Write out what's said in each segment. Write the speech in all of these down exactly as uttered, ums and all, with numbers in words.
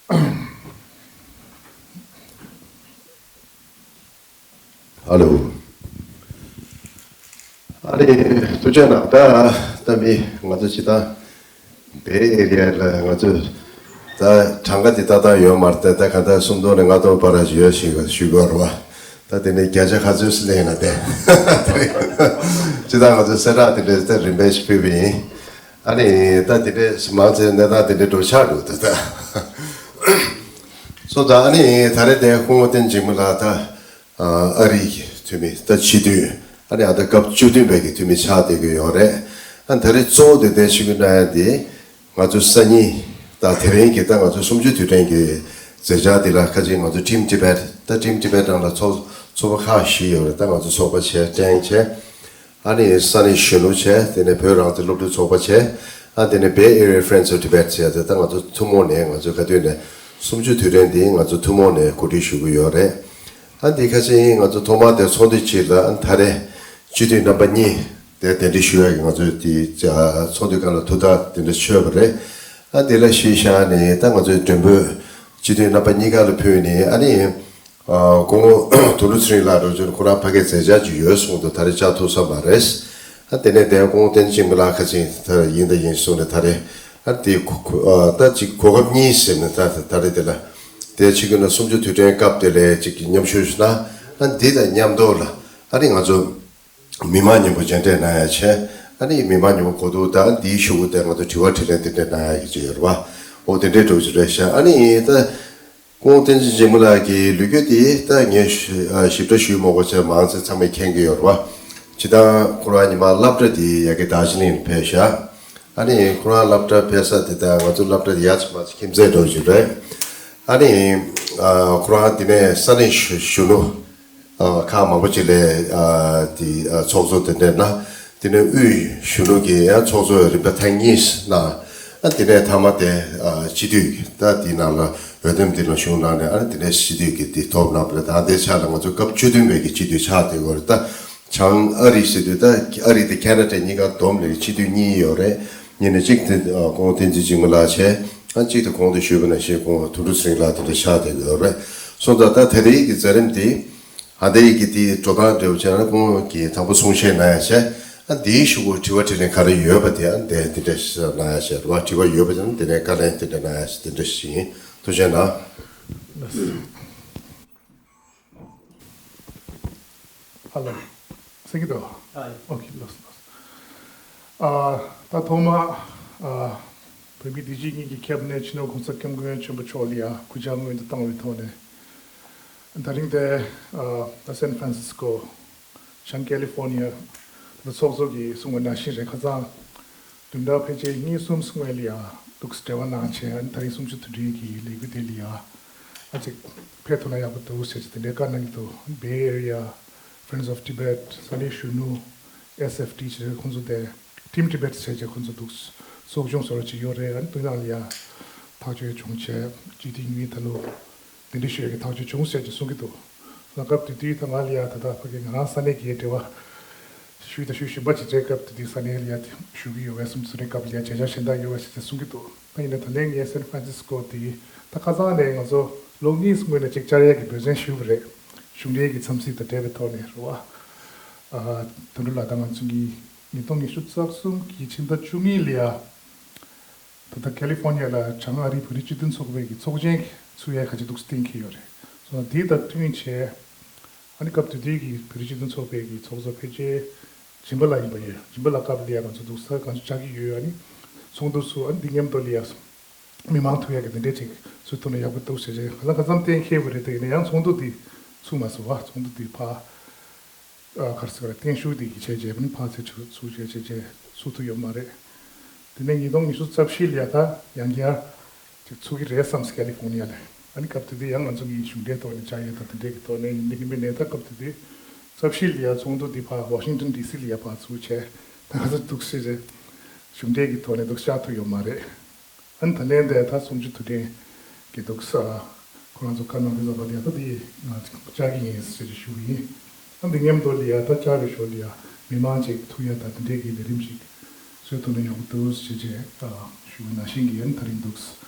ཧ་ལོ། ཨ་ནི་ཐུགས་རྗེ་གནང་། ད་ད་མི་ང་ཚོ་ཅི་ད་བེ་ཨེ་རི་ཡ་ལ་ང་ཚོ་ད་གྲངས་ཀ་འདི་ཏག་ཏག་ཡོད་མ་རེད། ད་ད་ག་ད་སུམ་སྟོང་ནས་ལྔ་སྟོང་བར་ཞིག་ཡོད་ཞིག་ཞུ་དགོས་རེད་བ། ད་དེ་ནས་བརྒྱ་ཆ་ག་ཚོད་སླེབས་ན་དེ་ཅི་ད་ང་ཚོ་གསལ་བསྒྲགས་དེ་འདྲ་ད་རིམ་པས་ཞིག་ཕུལ་བ་ཡིན། ཨ་ནི་ད་དེ་འདྲས་མང་ཆེ་གནས་སྟངས་དེ་འདྲས་འགྲོ་ཆགས་འགྲོ་ད་ད། སོ་ད་ཨ་ནི་ད་རེས་དེ་སྐུ་ངོ་བསྟན་འཛིན་འཇིགས་མེད་ལགས་ད་ཨ་རིའི་འཐུས་མི་ད་སྤྱི་འཐུས་ཨ་ནི་ཨ་ད་སྐབས་བཅུ་བདུན་པའི་གི་འཐུས་མི་ཆགས་བསྡད་ཀྱི་ཡོད་རེད། ཨ་ད་རེས་གཙོ་བོ་དེ་དེ་ཞུ་གི་ན་ཡ་དེ་ང་ཚོ་སང་ཉིན་ད་དེ་རིང་གི་ད་ང་ཚོ་གསུམ་བཅུ་དུས་དྲན་གྱི་མཛད་འཆར་དེ་ལ་ཁ་ཅིག་ང་ཚོ་Team Tibet ད་Team Tibet ནང་ལ་ཚོགས་ཚོགས་པ་ཁག་བཞི་ཡོད་རེད། ད་ང་ཚོ་ཚོགས་པ་བྱས་ཀྲེང་བྱས། ཨ་ནི་ས་གནས་གཞོན་ནུ་བྱས། དེ་ནས་བོད་རང་བཙན་སློབ་ཕྲུག་ཚོགས་པ་བྱས། ཨ་དེ་ནས་Bay Area Friends of Tibet བྱས། དེ་ད་ང་ཚོ་ཐུན་མོང་ནས་ང་ཚོ་ག་དུས་ནས་གསུམ་བཅུ་དུས་དྲན་འདི་ང་ཚོ་ཐུན་མོང་ནས་གོ་སྒྲིག་ཞུ་གི་ཡོད་རེད། ཨ་འདི་ཁ་ཆེ་ང་ཚོ་ཐོག་མར་དེ་ཚོགས་འདུ་གཅིག་ལ་ཨ་ད་རེས་སྤྱི་འཐུས་རྣམ་པ་གཉིས་དེ་གདན་འདྲེན་ཞུ་ཡག་གི་ང་ཚོ་དེ་ཚོགས་འདུ་སྒང་ལ་ཐུགས་ཐག་དེ་འདྲ་ཆོད་པ་རེད། ཨ་དེ་ལ་གཞི་བཞག་ནས་ད་ང་ཚོའི་མགྲོན་འབོད་སྤྱི་འཐུས་རྣམ་པ་གཉིས་ཀ་ལ་ཕུལ་ནས་ཨ་ནི། ཨ་སྐུ་ངོ་དོན་གྲུབ་ཚེ་རིང་ལགས་འགྲོ་རྒྱུར་ཁོ་རང་ཕ་གིར་མཛད་འཆར་ཅིག་ཡོད་གསུངས་འདུག་ད་རེས་བཅར་ཐུབ་ས་མ་རེད། ཨ་དེ་ནས་དེ་སྐུ་ངོ་བསྟན་འཛིན་འཇིགས་མེད་ལགས་ཁ་ཆེ་ད་ཡིན་ད་ཡིན་གསུངས་ནས་ད་རེས་ཨ་དེ་གོ་གོ་ཨ་ད་ཅིག་གོ་སྐབས་གཉིས་ཟེར་ནས་ད་ད་རེས་དེ་ལ་དེ་ཕྱི་རྒྱལ་ན་གསུམ་བཅུ་དུས་དྲན་སྐབས་དེ་ལ་ཅིག་མཉམ་ཞུགས་ཞུ་ན་ཨ་འདི་དང་མཉམ་དུ་ལ་ཨ་ནི་ང་ཚོ་མི་མང་མཉམ་པོ་མཇལ་འཕྲད་གནང་ཡ་བྱས། ཨ་ནི་མི་མང་མཉམ་པོ་གོ་ཐུག་ད་འདིའི་གཞུག་གུ་དེ་ང་ཚོ་དྲི་བ་དྲིས་ལན་དེ་འདྲ་གནང་ཡ་གི་ཅིག་ཡོད་རེད་བ། འོ་དེ་འདྲའི་འགྲོ་གི་རེད་ཤག་ཨ་ནི་ད། སྐུ་ངོ་བསྟན་འཛིན་འཇིགས་མེད་ལགས་ཀྱི་ལོ་རྒྱུས་དེ་ད་ངས་ཞིབ་ཨ་ཞིབ་ཕྲ་ཞུས་མ་དགོས་ཚེ་མང་ཆེ་ཚང་མས་མཁྱེན་གྱི་ཡོད་རེད་བ། སྤྱིར་བཏང་ཁོ་རང་ཉི་མ་སློབ་གྲྭ་དེ་ཡ་གི་དར་ཇི་ལིང་ཕེབས་ཤག་ཨ་ནི་ཁོ་རང་སློབ་གྲྭ་ཕེབས་ས་དེ་ད་ང་ཚོ་སློབ་གྲྭ་དེ་ཡ་ཆེ་མ་ཆེ་ཁྱིམ་མཚེས་འགྲོ་བཞིན་རེད། ཨ་ནི་ཨ་ཁོ་རང་དེ་ནས་ས་གནས་གཞོན་ནུ་ཨ་ཁག་མང་པོ་ཅིག་ལ་ཨ་དེ་ཨ་ཚོགས་གཙོ་དེ་འདྲ་ན། དེ་ནས་དབུས་གཞོན་ནུ་གི་ཡང་ཚོགས་གཙོ་རིམ་པ་ཐེངས་གཉིས་གནང་། ཨ་དེ་ནས་མཐའ་མ་དེ་ཨ་སྤྱི་འཐུས་ཀྱི་ད་དེའི་ནང་ལ་འོས་འདེམས་དེ་ལ་ཞུགས་གནང་ནས་ཨ་དེ་ནས་སྤྱི་འཐུས་ཀྱི་དེ་ཐོབ་གནང་བ་རེད། ད་དེ་ཆ་ལ་ང་ཚོ་སྐབས་བཅུ་བདུན་པའི་གི་སྤྱི་འཐུས་ཆགས་བསྡད་ཡོད་རེད། ད་བྱང་ཨ་རི་ཟེར་དུས་ད་ཨ་རི་དེ་ཁེ་ན་ཌ་གཉིས་ཀ་བསྡོམས་ནས་སྤྱི་འཐུས་གཉིས་ཡོད་རེད། གཉིས་ནས་གཅིག་དེ་ཨ་སྐུ་ངོ་བསྟན་འཛིན་འཇིགས་མེད་ལགས་བྱས། ཨ་གཅིག་དེ་གོང་དུ་ཞུས་པ་ནང་བཞིན་སྐུ་ངོ་དོན་གྲུབ་ཚེ་རིང་ལགས་དེ་འདྲ་ཆགས་བསྡད་ཡོད་རེད། སོང་ཙང་ད་ད་རེས་ཀྱི་མཛད་རིམ་དེ། ཨ་འདི་ཡི་གི་དེའི་འགྲོ་སྟངས་འབྲེལ་བ་བྱས་ན་སྐུ་ངོ་གིས་དང་པོ་གསུང་བཤད་གནང་ཡ་བྱས། ཨ་འདིའི་གཞུག་གུ་དྲི་བ་དྲིས་ལན་ག་རེ་ཡོད་པ་དེ་ཨ་འདི་འདི་འདྲ་ཞིག་གནང་ཡ་བྱས་རེད་བ། དྲི་བ་ཡོད་པ་དེ་ནི་དེ་ནས་བཀའ་ལན་དེ་འདྲ་གནང་ཡ་ཞིག་དེ་འདྲ་ཞིག་ཡིན། ཐུགས་རྗེ་གནང་། ཧ་ལོ། གསན་གྱི་འདུག་ཨ་ཡེ། ཨོ་ཁེ། ལགས་སོ། ལགས་སོ། ཨ་ད་ཐོག་མ་ཨ་བོད་མི་སྒྲིག་འཛུགས་གཉིས་ཀྱི་ཁེ་བི་ནེཊ་སྤྱི་ནོར་གོང་ས་སྐྱབས་མགོན་ཆེན་པོ་མཆོག་ལ་ཡ་གུས་ཕྱག་སྔོན་དུ་བཏང་བའི་ཐོག་ནས། ད་རིང་དེ་ཨ་ད་སན་ཧྥ་རན་སིས་ཀོ་བྱང་ཀེ་ལི་ཧྥོར་ནི་ཡ་ད་ཚོགས་གཙོ་གིས་གསུངས་པ་ནང་བཞིན་རེད། ཁ་སང་བདུན་ཕྲག་ཕལ་ཆེར་གཉིས་གསུམ་སྔོན་ལ་ཡ་འདུག་སེ་འབྲེལ་བ་གནང་བྱས། ཨ་ནི་ད་རིང་གསུམ་བཅུ་དུས་དྲན་གྱི་ལས་འགུལ་དེ་ལ་ཡ་ཨ་ཅིག་ཕེབས་ཐུབ་ན་ཡག་པོ་འདུག་ཟེར་གྱི་དེ་འདྲའི་བཀའ་གནང་གི་འདུག Bay Area Friends of Tibet ས་གནས་གཞོན་ནུ། S F T ཟེར་ཁོང་ཚོ་དེ། Team Tibet ཟེར་བྱས་ཁོང་ཚོ་འདུག་ཚོགས་ཆུང་བཟོ་འདྲ་ཅིག་ཡོད་རེད། ཨ་ནི་དེ་ནང་ལ་ཡ་ཐག་གཅོད་བྱུང་བྱས་སྤྱི་འཐུས་གཉིས་ད་ལོ་གདན་འདྲེན་ཞུ་ཡག་གི་ཐག་གཅོད་བྱུང་ཟེར་གྱི་གསུང་གི་འདུག་ལ་སྐབས་དེ་དུས་ད་ང་ལ་ཡ་ད་ལྟ་ཕ་གི་ང་རང་ས་གནས་ཀྱི་འབྲེལ་བ་ཞུས་དང་ཞུ་བཞིན་པ་ཅིག་རེད། སྐབས་དེ་དུས་ས་གནས་ལ་ཡ་ཞུ་གི་ཡོད་པས་སོང་ཙང་། ས་གནས་སྐབས་ལ་ཡ་མཇལ་འཕྲད་གཞན་དག་ཡོད་པ་ཞིག་ཅེས་གསུང་གི་འདུག་ད་ཡིན་ན་ད་ལན་ངས་སན་ཧྥ་རན་སིས་ཀོ་དེ་ད་ཁ་སང་ནས་ང་ཚོ་ལོ་གཉིས་སྔོན་ནས་ཅིག་བཅར་ཡག་གི་འབོད་བརྩོན་ཞུས་པ་རེད། གཞུང་འབྲེལ་གྱི་འཚམས་གཟིགས་དང་འབྲེལ་བའི་ཐོག་ནས་རེད་བ། ཨ་དོན་གྲུབ་ལགས་དང་ང་ཚོ་གཉིས་ཉིས་སྟོང་ཉི་ཤུ་རྩ་གསུམ་གྱི་ཕྱི་ཟླ་བཅུ་གཉིས་ལ་ཡ། ད་ལྟ་ཀེ་ལི་ཧྥོར་ནི་ཡ་ལ་བྱང་ཨ་རིའི་བོད་རིགས་སྤྱི་མཐུན་ཚོགས་པའི་གི་ཚོགས་ཆེན་ཚུགས་ཡས་ཁ་ཅིག་འདུག་སེ་གཏན་འཁེལ་ཡོད་རེད། སོང་ཙང་དེ་དང་བསྟུན་བྱས། ཨ་ནི་སྐབས་དེ་དུས་ཀྱི་བོད་རིགས་སྤྱི་མཐུན་ཚོགས་པའི་གི་ཚོགས་གཙོ་ཕལ་ཆེར་སྦྱིན་པ་ལགས་ཡིན་པ་ཡོད། སྦྱིན་པ་ལགས་སྐབས་དེ་ཡ་ང་ཚོ་འདུག་སེ་གང་ཅི་བཅར་གྱི་ཡོད། ཨ་ནི་ཚོགས་འདུ་ཚོགས། ཨ་ནི་འདི་མཉམ་དུ་ལ་ཡ་མི་མང་ཐུག་ཡག་གི་དེ་འདྲས་ཅིག་ཚུགས་ཐུབ་ན་ཡག་པོ་འདུག་ཟེར་བྱས་ང་ལ་ཁ་སང་གཏན་འཁེལ་བ་རེད། དེ་ཡིན་ན་ཡང་ཚོགས་འདུ་འདི་ཚུགས་མ་སོང་བ། ཚོགས་འདུ་འདི་ཕར། ཨ་ག་རེ་ཟེར་བ་རེད། བརྟན་བཞུགས་དེ་གི་བྱས་རྗེས་ནི་ཕར་ཚུར་ཚུགས་བྱས་རྗེས་རྗེས་ཚུགས་ཐུབ་ཡོད་མ་རེད། དེ་ནས་ཉིས་སྟོང་ཉི་ཤུ་རྩ་བཞི་ལ་ཡ་ད་ཡང་བསྐྱར་ཅིག་ཚུགས་ཀྱི་རེད་བསམ་སོང་། ཀེ་ལི་ཧྥོར་ནི་ཡ་ལ། ཨ་ནི་སྐབས་དེ་དུས་ཡང་ང་ཚོ་གཉིས་གཞུང་འབྲེལ་ཐོག་ནས་བཅར་ཡས་དང་དེ་འདྲས་ཀྱི་ཐོག་ནས་ཡིན། དེ་ཡིན་པའི་ནས་ད་སྐབས་དེ་དུས་རྩ་བཞི་ལ་ཡ་ཚོགས་འདུ་འདི་ཕར་ཝ་ཤིང་ཊོན་ཌི་སི་ལ་ཡ་ཕར་ཚུགས་བྱས་ད་ང་ཚོ་འདུག་སེ་རེད། གཞུང་འབྲེལ་གྱི་ཐོག་ནས་འདུག་བཅར་ཐུབ་ཡོད་མ་རེད། ཨ་ནི་ད་ལན་དེ་ད་གསུམ་བཅུ་དུས་དྲན་གྱི་འདུག་ས་ཁོ་རང་ཚོ་བཀའ་གནང་དེ་ཚོ་ད་ལྟ་ཡ་ད་དེ་ང་བཅར་གྱི་ཡིན་ཟེར་གྱི་ཞུ་གི་ཡིན། ཨ་འདི་མཉམ་དུ་ལ་ཡ་ད་བཅར་བའི་ཞོར་ལ་ཡ་མི་མང་ཅིག་ཐུག་ཡ་ད་དེ་འདྲའི་གི་ལས་རིམ་ཞིག་བཟོས་ཐུབ་ན་ཡག་པོ་འདུག་ཟེར་བྱས་ཞུ་བ་ནང་བཞིན་གྱི་ཨ་ནི་ད་རིང་འདུག་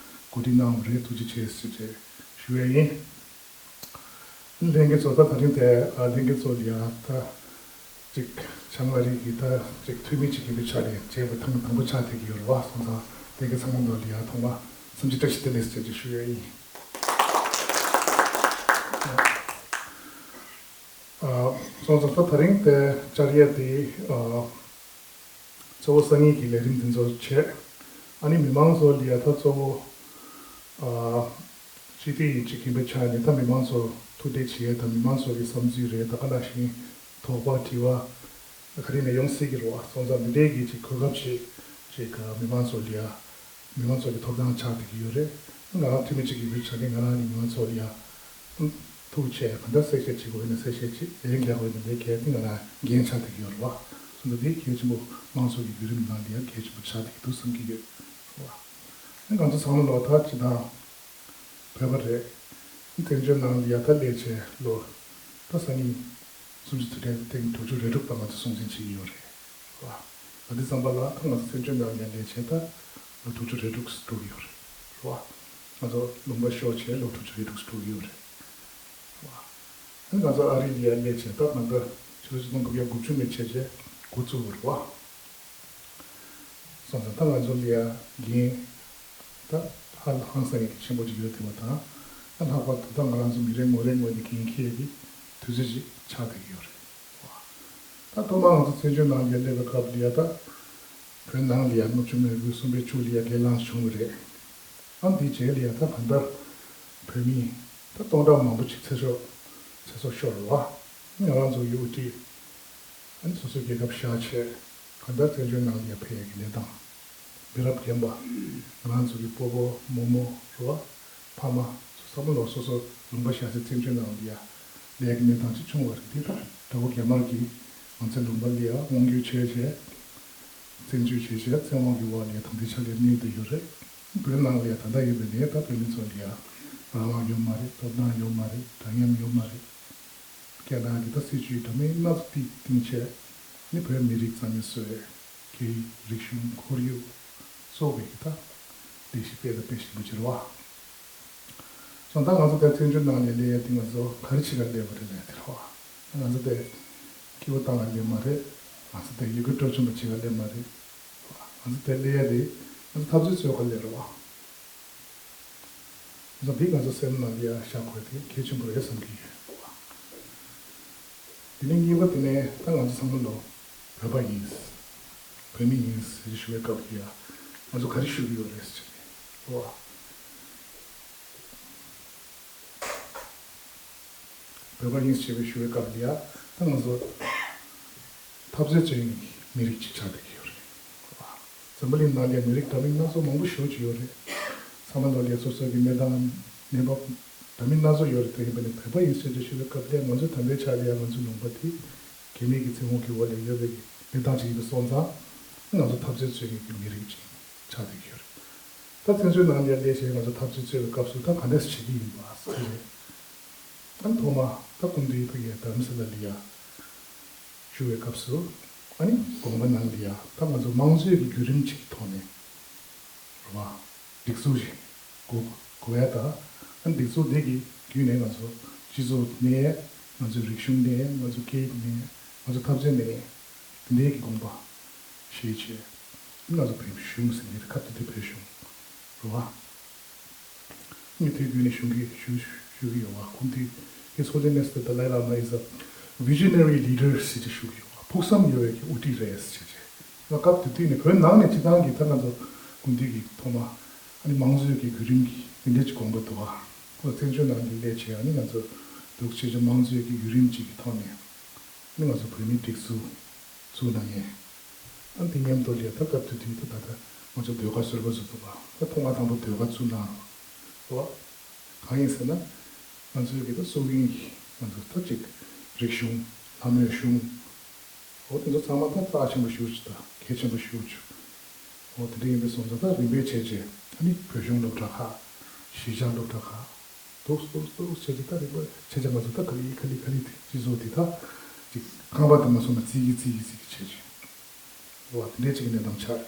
གོ་སྒྲིག་གནང་བ་རེད། ཐུགས་རྗེ་ཆེ་ཟེར་ཞུ་ཡས་ཡིན། ལྷན་རྒྱས་ཚོ་ད་ད་རིང་དེ་ལྷན་རྒྱས་ཚོ་ལ་ཡ་ད་ཅིག་བྱང་ཨ་རི་གི་ད་ཅིག་འཐུས་མི་ཅིག་ཡིན་པའི་ཆ་ནས་བྱས་པ་ཐེངས་དང་པོ་ཆགས་བསྡད་ཀྱི་ཡོད་རེད་བ། སོང་ཙང་ལྷན་རྒྱས་ཚང་མ་ལ་ཡ་ཐོག་མ་འཚམས་འདྲི་བཀྲ་ཤིས་བདེ་ལེགས་ཟེར་ཞུ་ཡས་ཡིན། སོང་ཙང་ད་ད་རིང་དེ་བཅར་ཡས་དེ་གཙོ་བོ་སང་ཉིན་གྱི་ལས་རིམ་འདི་ཚོ་བྱས། ཨ་ནི་མི་མང་ཚོ་ལ་ཡ་ད་གཙོ་བོ་སྤྱི་འཐུས་ཡིན་གཅིག་ཡིན་པའི་ཆ་ནས་ད་མི་མང་ཚོ་ཐུག་འཕྲད་བྱེད་ཡས་དང་མི་མང་ཚོ་གི་བསམ་ཚུལ་རེད། ད་ག་ནང་བཞིན་དོགས་པ་དྲི་བ་ག་རེ་ནས་ཡོང་སྲིད་ཀྱི་རེད་བ། སོང་ཙང་འདི་འདྲའི་གི་ཅིག་གོ་སྐབས་ཤིག་ཅིག་མི་མང་ཚོ་ལ་ཡ་མི་མང་ཚོ་གི་ཐོབ་ཐང་ཆགས་བསྡད་ཀྱི་ཡོད་རེད། ང་རང་འཐུས་མི་གཅིག་ཡིན་པའི་ཆ་ནས་ང་རང་གི་མི་མང་ཚོ་ལ་ཡ་ཐུག་བྱས་ག་འདྲ་གསལ་བཤད་བྱེད་དགོས་ཡིན་ན་གསལ་བཤད་བྱེད། ལན་རྒྱག་དགོས་ཡིན་ན་ལན་རྒྱག་དེ་ང་རང་འགན་ཆགས་བསྡད་ཀྱི་ཡོད་རེད་བ། སོང་ཙང་འདི་གལ་ཆེན་པོ་མང་ཚོགས་ཀྱི་བརྒྱུད་རིམ་ནང་ལ་ཡ་གལ་ཆེན་པོ་ཆགས་བསྡད་ཀྱི་འདུག་བསམ་གྱི་ཡོད་རེད་བ། ང་ཚོ་ཚང་མ་ལོ་ད་ཅི་དང་བོད་པ་རེད། བཙན་བྱོལ་ནང་ལ་ཡ་ད་སླེབས་བྱས་ལོ་ད་སང་ཉིན་སུམ་ཅུ་དུས་དྲན་ཐེངས་དྲུག་ཅུ་རེ་དྲུག་པ་ང་ཚོ་སྲུང་བརྩི་བྱེད་ཀྱི་ཡོད་རེད་བ། ད་འདི་ཙམ་པ་ལ་ད་ང་ཚོ་བཙན་བྱོལ་ནང་ལ་ཡ་སླེབས་བྱས་ད་ལོ་དྲུག་ཅུ་རེ་དྲུག་འགྲོ་གི་ཡོད་རེད་བ། ང་ཚོ་ལུང་པ་ཤོར་བྱས་ལོ་དྲུག་ཅུ་རེ་དྲུག་འགྲོ་གི་ཡོད་རེད་བ། ཨ་ནི་ང་ཚོ་ཨ་རི་ལ་ཡ་སླེབས་བྱས་ད་ང་ཚོ་ཕྱི་ལོ་ཆིག་སྟོང་དགུ་བརྒྱ་དགུ་བཅུ་ནས་བྱས་བྱས་འགོ་བཙུགས་པ་རེད་བ། སོང་ཙང་ད་ང་ཚོ་ལ་ཡ་འགན་ད་ཧ་ཧང་སང་ཡ་གི་ཆེན་པོ་ཅིག་ཡོད་བསྡད་པ་དང་། ད་ལྷག་པར་དུ་ད་ང་རང་ཚོ་མི་རེ་ངོ་རེ་ངོས་ནས་འགན་འཁྱེར་གྱི་དུས་ཚོད་ཅིག་ཆགས་བསྡད་ཀྱི་ཡོད་རེད། ད་ཐོག་མར་ང་ཚོ་བཙན་བྱོལ་ནང་ལ་ཡ་སླེབས་པའི་སྐབས་ལ་ཡ་ད་བོད་ནང་ལ་ཡ་ལྔ་བཅུ་ང་དགུ་གསུམ་པའི་མཇུག་ལ་ཡ་སྒེར་ལངས་བྱུང་བ་རེད། ཨ་འདིའི་རྗེས་ལ་ཡ་ད་གང་ལྟར་བོད་མི་ད་སྟོང་ཕྲག་མང་པོ་ཅིག་ཚེ་སྲོག་ཚེ་སྲོག་ཤོར་བ། ང་རང་ཚོ་ཡུ་ཊི་ཨ་ནི་སོ་སོའི་རྒྱལ་ཁབ་བཞག་བྱས་གང་ལྟར་བཙན་བྱོལ་ནང་ལ་ཡ་ཕེབས་ཡས་ཀྱི་གནས་སྟངས། མི་རབས་རྒན་པ་ང་རང་ཚོ་གི་སྤོ་བོ་རྨོ་མོ་རེད་བ། ཕ་མ་ཚོ་ཚང་མ་ལོ་སོ་སོ་ལུང་པ་བཞག་སའི་བཙན་བྱོལ་ནང་ལ་ཡ་ལས་ཀྱི་གནས་སྟངས་ཅིག་བྱུང་བ་རེད། དེ་ད་དགྲ་བོ་རྒྱ་དམར་གྱིས་ང་ཚོའི་ལུང་པ་ལ་ཡ་དབང་སྒྱུར་བྱས་བྱས་བཙན་བྱོལ་བྱས་བྱས་བཙན་དབང་གི་འོག་ལ་ཡ་ད་ལྟའི་ཆ་ལ་གནས་བསྡད་ཡོད་རེད། བོད་ནང་ལ་ཡ་ད་ལྟ་ཡིན་པ་ནས་ད་བོད་མི་ཚོ་ལ་ཡ་རང་དབང་ཡོད་མ་རེད། ཐོབ་ཐང་ཡོད་མ་རེད། འདྲ་མཉམ་ཡོད་མ་རེད། རྒྱ་ནག་གི་ད་སྲིད་བྱུས་འདྲ་མིན་སྣ་ཚོགས་སྟེང་བྱས་ནི་བོད་མི་རིགས་རྩ་མེད་བཟོ་བའི་གི་རིག་གཞུང་ཁོར་ཡུག་སོགས་པའི་གི་ད་ལས་གཞི་སྤེལ་དང་སྤེལ་བཞིན་པ་ཅིག་རེད་བ། སོང་ད་ང་ཚོ་དེ་བཙན་བྱོལ་ནང་ལ་སླེབས་ཡ་དེ་ང་ཚོ་ག་རེ་བྱེད་ག་སླེབས་པ་རེད་ལབ་དེ་རེད་བ། ང་ཚོ་དེ་སྐྱིད་པོ་བཏང་ག་སླེབས་མ་རེད། ང་ཚོ་དེ་ཡི་གེ་སྤྲོ་འཆམ་པ་བྱེད་ག་སླེབས་མ་རེད། ང་ཚོ་དེ་སླེབས་ཡ་དེ་ང་ཚོ་འཐབ་རྩོད་རྩོད་ག་སླེབས་རེད་བ། ང་ཚོ་འདི་ང་ཚོ་སེམས་ནང་ལ་ཡ་བཞག་དགོས་དེ་གལ་ཆེན་པོ་རེད་བསམ་གྱི་ཡོད། དེ་ནས་གཉིས་པ་དེ་ནས་ད་ང་ཚོ་ཚང་མ་ལོ་བོད་པ་ཡིན། བོད་མི་ཡིན་ཟེར་ཞུ་བའི་སྐབས་ཀྱི་ཡ་ང་ཚོ་ག་རེ་ཞུ་གི་ཡོད་རེད་ཟེར་ནས་རེད་བ། བོད་པ་ཡིན་ཞེས་པའི་ཞུ་བའི་སྐབས་ལ་ཡ་ད་ང་ཚོ་འཐབ་རྩོད་བྱེད་མི་རིགས་ཅིག་ཆགས་བསྡད་ཀྱི་ཡོད་རེད། འཛམ་བུ་གླིང་ནང་ལ་མི་རིགས་འདྲ་མིན་སྣ་ཚོགས་མང་པོ་ཞེ་པོ་ཅིག་ཡོད་རེད། ཚང་མ་ལོ་ལ་སོ་སོ་གི་གནས་སྟངས་གནས་བབ་འདྲ་མིན་སྣ་ཚོགས་ཡོད་རེད། དེ་ཡིན་པ་ནི་བོད་པ་ཡིན་ཞེས་བྱ་ཞུ་བའི་སྐབས་ལ་ང་ཚོ་ད་ལྟའི་ཆ་ལ་ཡ་ང་ཚོ་ལུང་པ་དེ་རྒྱ་མི་གི་བཙན་དབང་གི་འོག་ལ་ཡོད་པའི་གནས་སྟངས་ཅིག་ཡིན་པ་སོང་ཙང་ང་ཚོ་འཐབ་རྩོད་བྱེད་མཁན་གྱི་མི་རིགས་ཅིག་ཆགས་བསྡད་ཀྱི་ཡོད་རེད། ད་བཙན་བྱོལ་ནང་ལ་ཡ་སླེབས་བྱས་ང་ཚོ་འཐབ་རྩོད་རྩོད་པའི་སྐབས་སུ་ད་ག་འདྲས་བྱེད་ཀྱི་ཡིན་པ་དེ་རེད། ཨ་ཐོག་མ་ད་སྐུ་མདུན་ཕ་གིའི་དྷ་རམ་ས་ལ་ལ་ཡ་བཞུགས་པའི་སྐབས་སུ་ཨ་ནི་དགོངས་པ་ནང་ལ་ཡ་ད་ང་ཚོ་དམངས་གཙོའི་གི་བརྒྱུད་རིམ་ཅིག་གི་ཐོག་ནས་རེད་བ། སྒྲིག་འཛུགས་ཤིག་དགོས་དགོས་ཡ་ད་ཨ་ནི་སྒྲིག་འཛུགས་འདི་གི་བརྒྱུད་ནས་ང་ཚོ་སྤྱི་ཚོགས་ནས་ང་ཚོའི་རིག་གཞུང་ནས་ང་ཚོའི་སྐད་ནས་ང་ཚོའི་འཐབ་རྩོད་ནས་དེ་འདྲའི་གི་དགོངས་པ་བཞེས་བྱས་ང་ཚོ་བོད་གཞུང་ཟེར་མཁན་དེ་སྐབས་དེ་དུས་བོད་གཞུང་རེད་བ། མི་དེ་བརྒྱུད་ནས་ཞུ་གི་ཞུ་ཞུ་གི་ཡོད་བ། སྐུ་མདུན་His Holiness the Dalai Lama is a visionary leader ཟེར་ཅིག་ཞུ་གི་ཡོད་བ། ཕུགས་བསམ་ཡོད་པའི་གི་དབུ་ཁྲིད་རེད་ཟེར་ཅིག་ང་སྐབས་དེ་དུས་ནས་བོད་ནང་ནས་སྤྱི་བཏང་གི་ད་ང་ཚོ་སྐུ་མདུན་གྱི་ཐོག་མ་ཨ་ནི་དམངས་གཙོའི་གི་བརྒྱུད་རིམ་གྱི་འདི་འདྲ་ཅིག་དགོངས་པ་འདུག་བ། ཁོ་བཙན་བྱོལ་ནང་གི་སླེབས་བྱས་ཨ་ནི་ང་ཚོ་འདུག་བྱས་ཅིག་དམངས་གཙོའི་གི་བརྒྱུད་རིམ་ཅིག་གི་ཐོག་ནས་ཨ་ནི་ང་ཚོ་བོད་མིའི་སྒྲིག་འཛུགས་བཙུགས་གནང་མཁན། ཨ་དེ་མཉམ་དུ་ལ་ད་སྐབས་དེ་དུས་ད་ད་ད་ང་ཚོ་ཟློས་གར་ཟུར་པ་ཚོ་འདུག་ག་ད་ཐོག་མ་དང་པོ་ཟློས་གར་བཙུགས་གནང་རོགས། གང་ཡིན་ཟེར་ན་ང་ཚོའི་གི་ད་སྲོལ་རྒྱུན་གྱི་ང་ཚོ་ད་ཅིག་རིག་གཞུང་ལྷ་མོའི་གཞུང་འོ་དེ་ཚོ་ཚང་མ་ད་རྩ་ཆེན་པོ་ཞེ་པོ་ཅིག་དང་གལ་ཆེན་པོ་ཞེ་པོ་ཅིག་འོ་དེ་འདྲ་ཡིན་པའི་སོང་ཙང་ད་རིམ་པས་བྱས་རྗེས་ཨ་ནི་བོད་གཞུང་སློབ་གྲྭ་ཁག་གཞིས་ཆགས་སློབ་གྲྭ་ཁག་འདུག་འདུག་འདུག་བྱས་རྗེས་ད་རིམ་པ་བྱས་རྗེས་ང་ཚོ་ད་ག་ལེ་ག་ལེ་ག་ལེ་དེ་སྤྱི་ཚོགས་དེ་ད་ཅིག་རྐང་པ་དེ་མ་སོང་ན་རྩིས་ཀྱི་རྩིས་ཀྱི་རྩིས་ཀྱི་བྱས་རྗེས་འོ་དེ་འདྲའི་ཅིག་གི་གནས་སྟངས་ཆགས་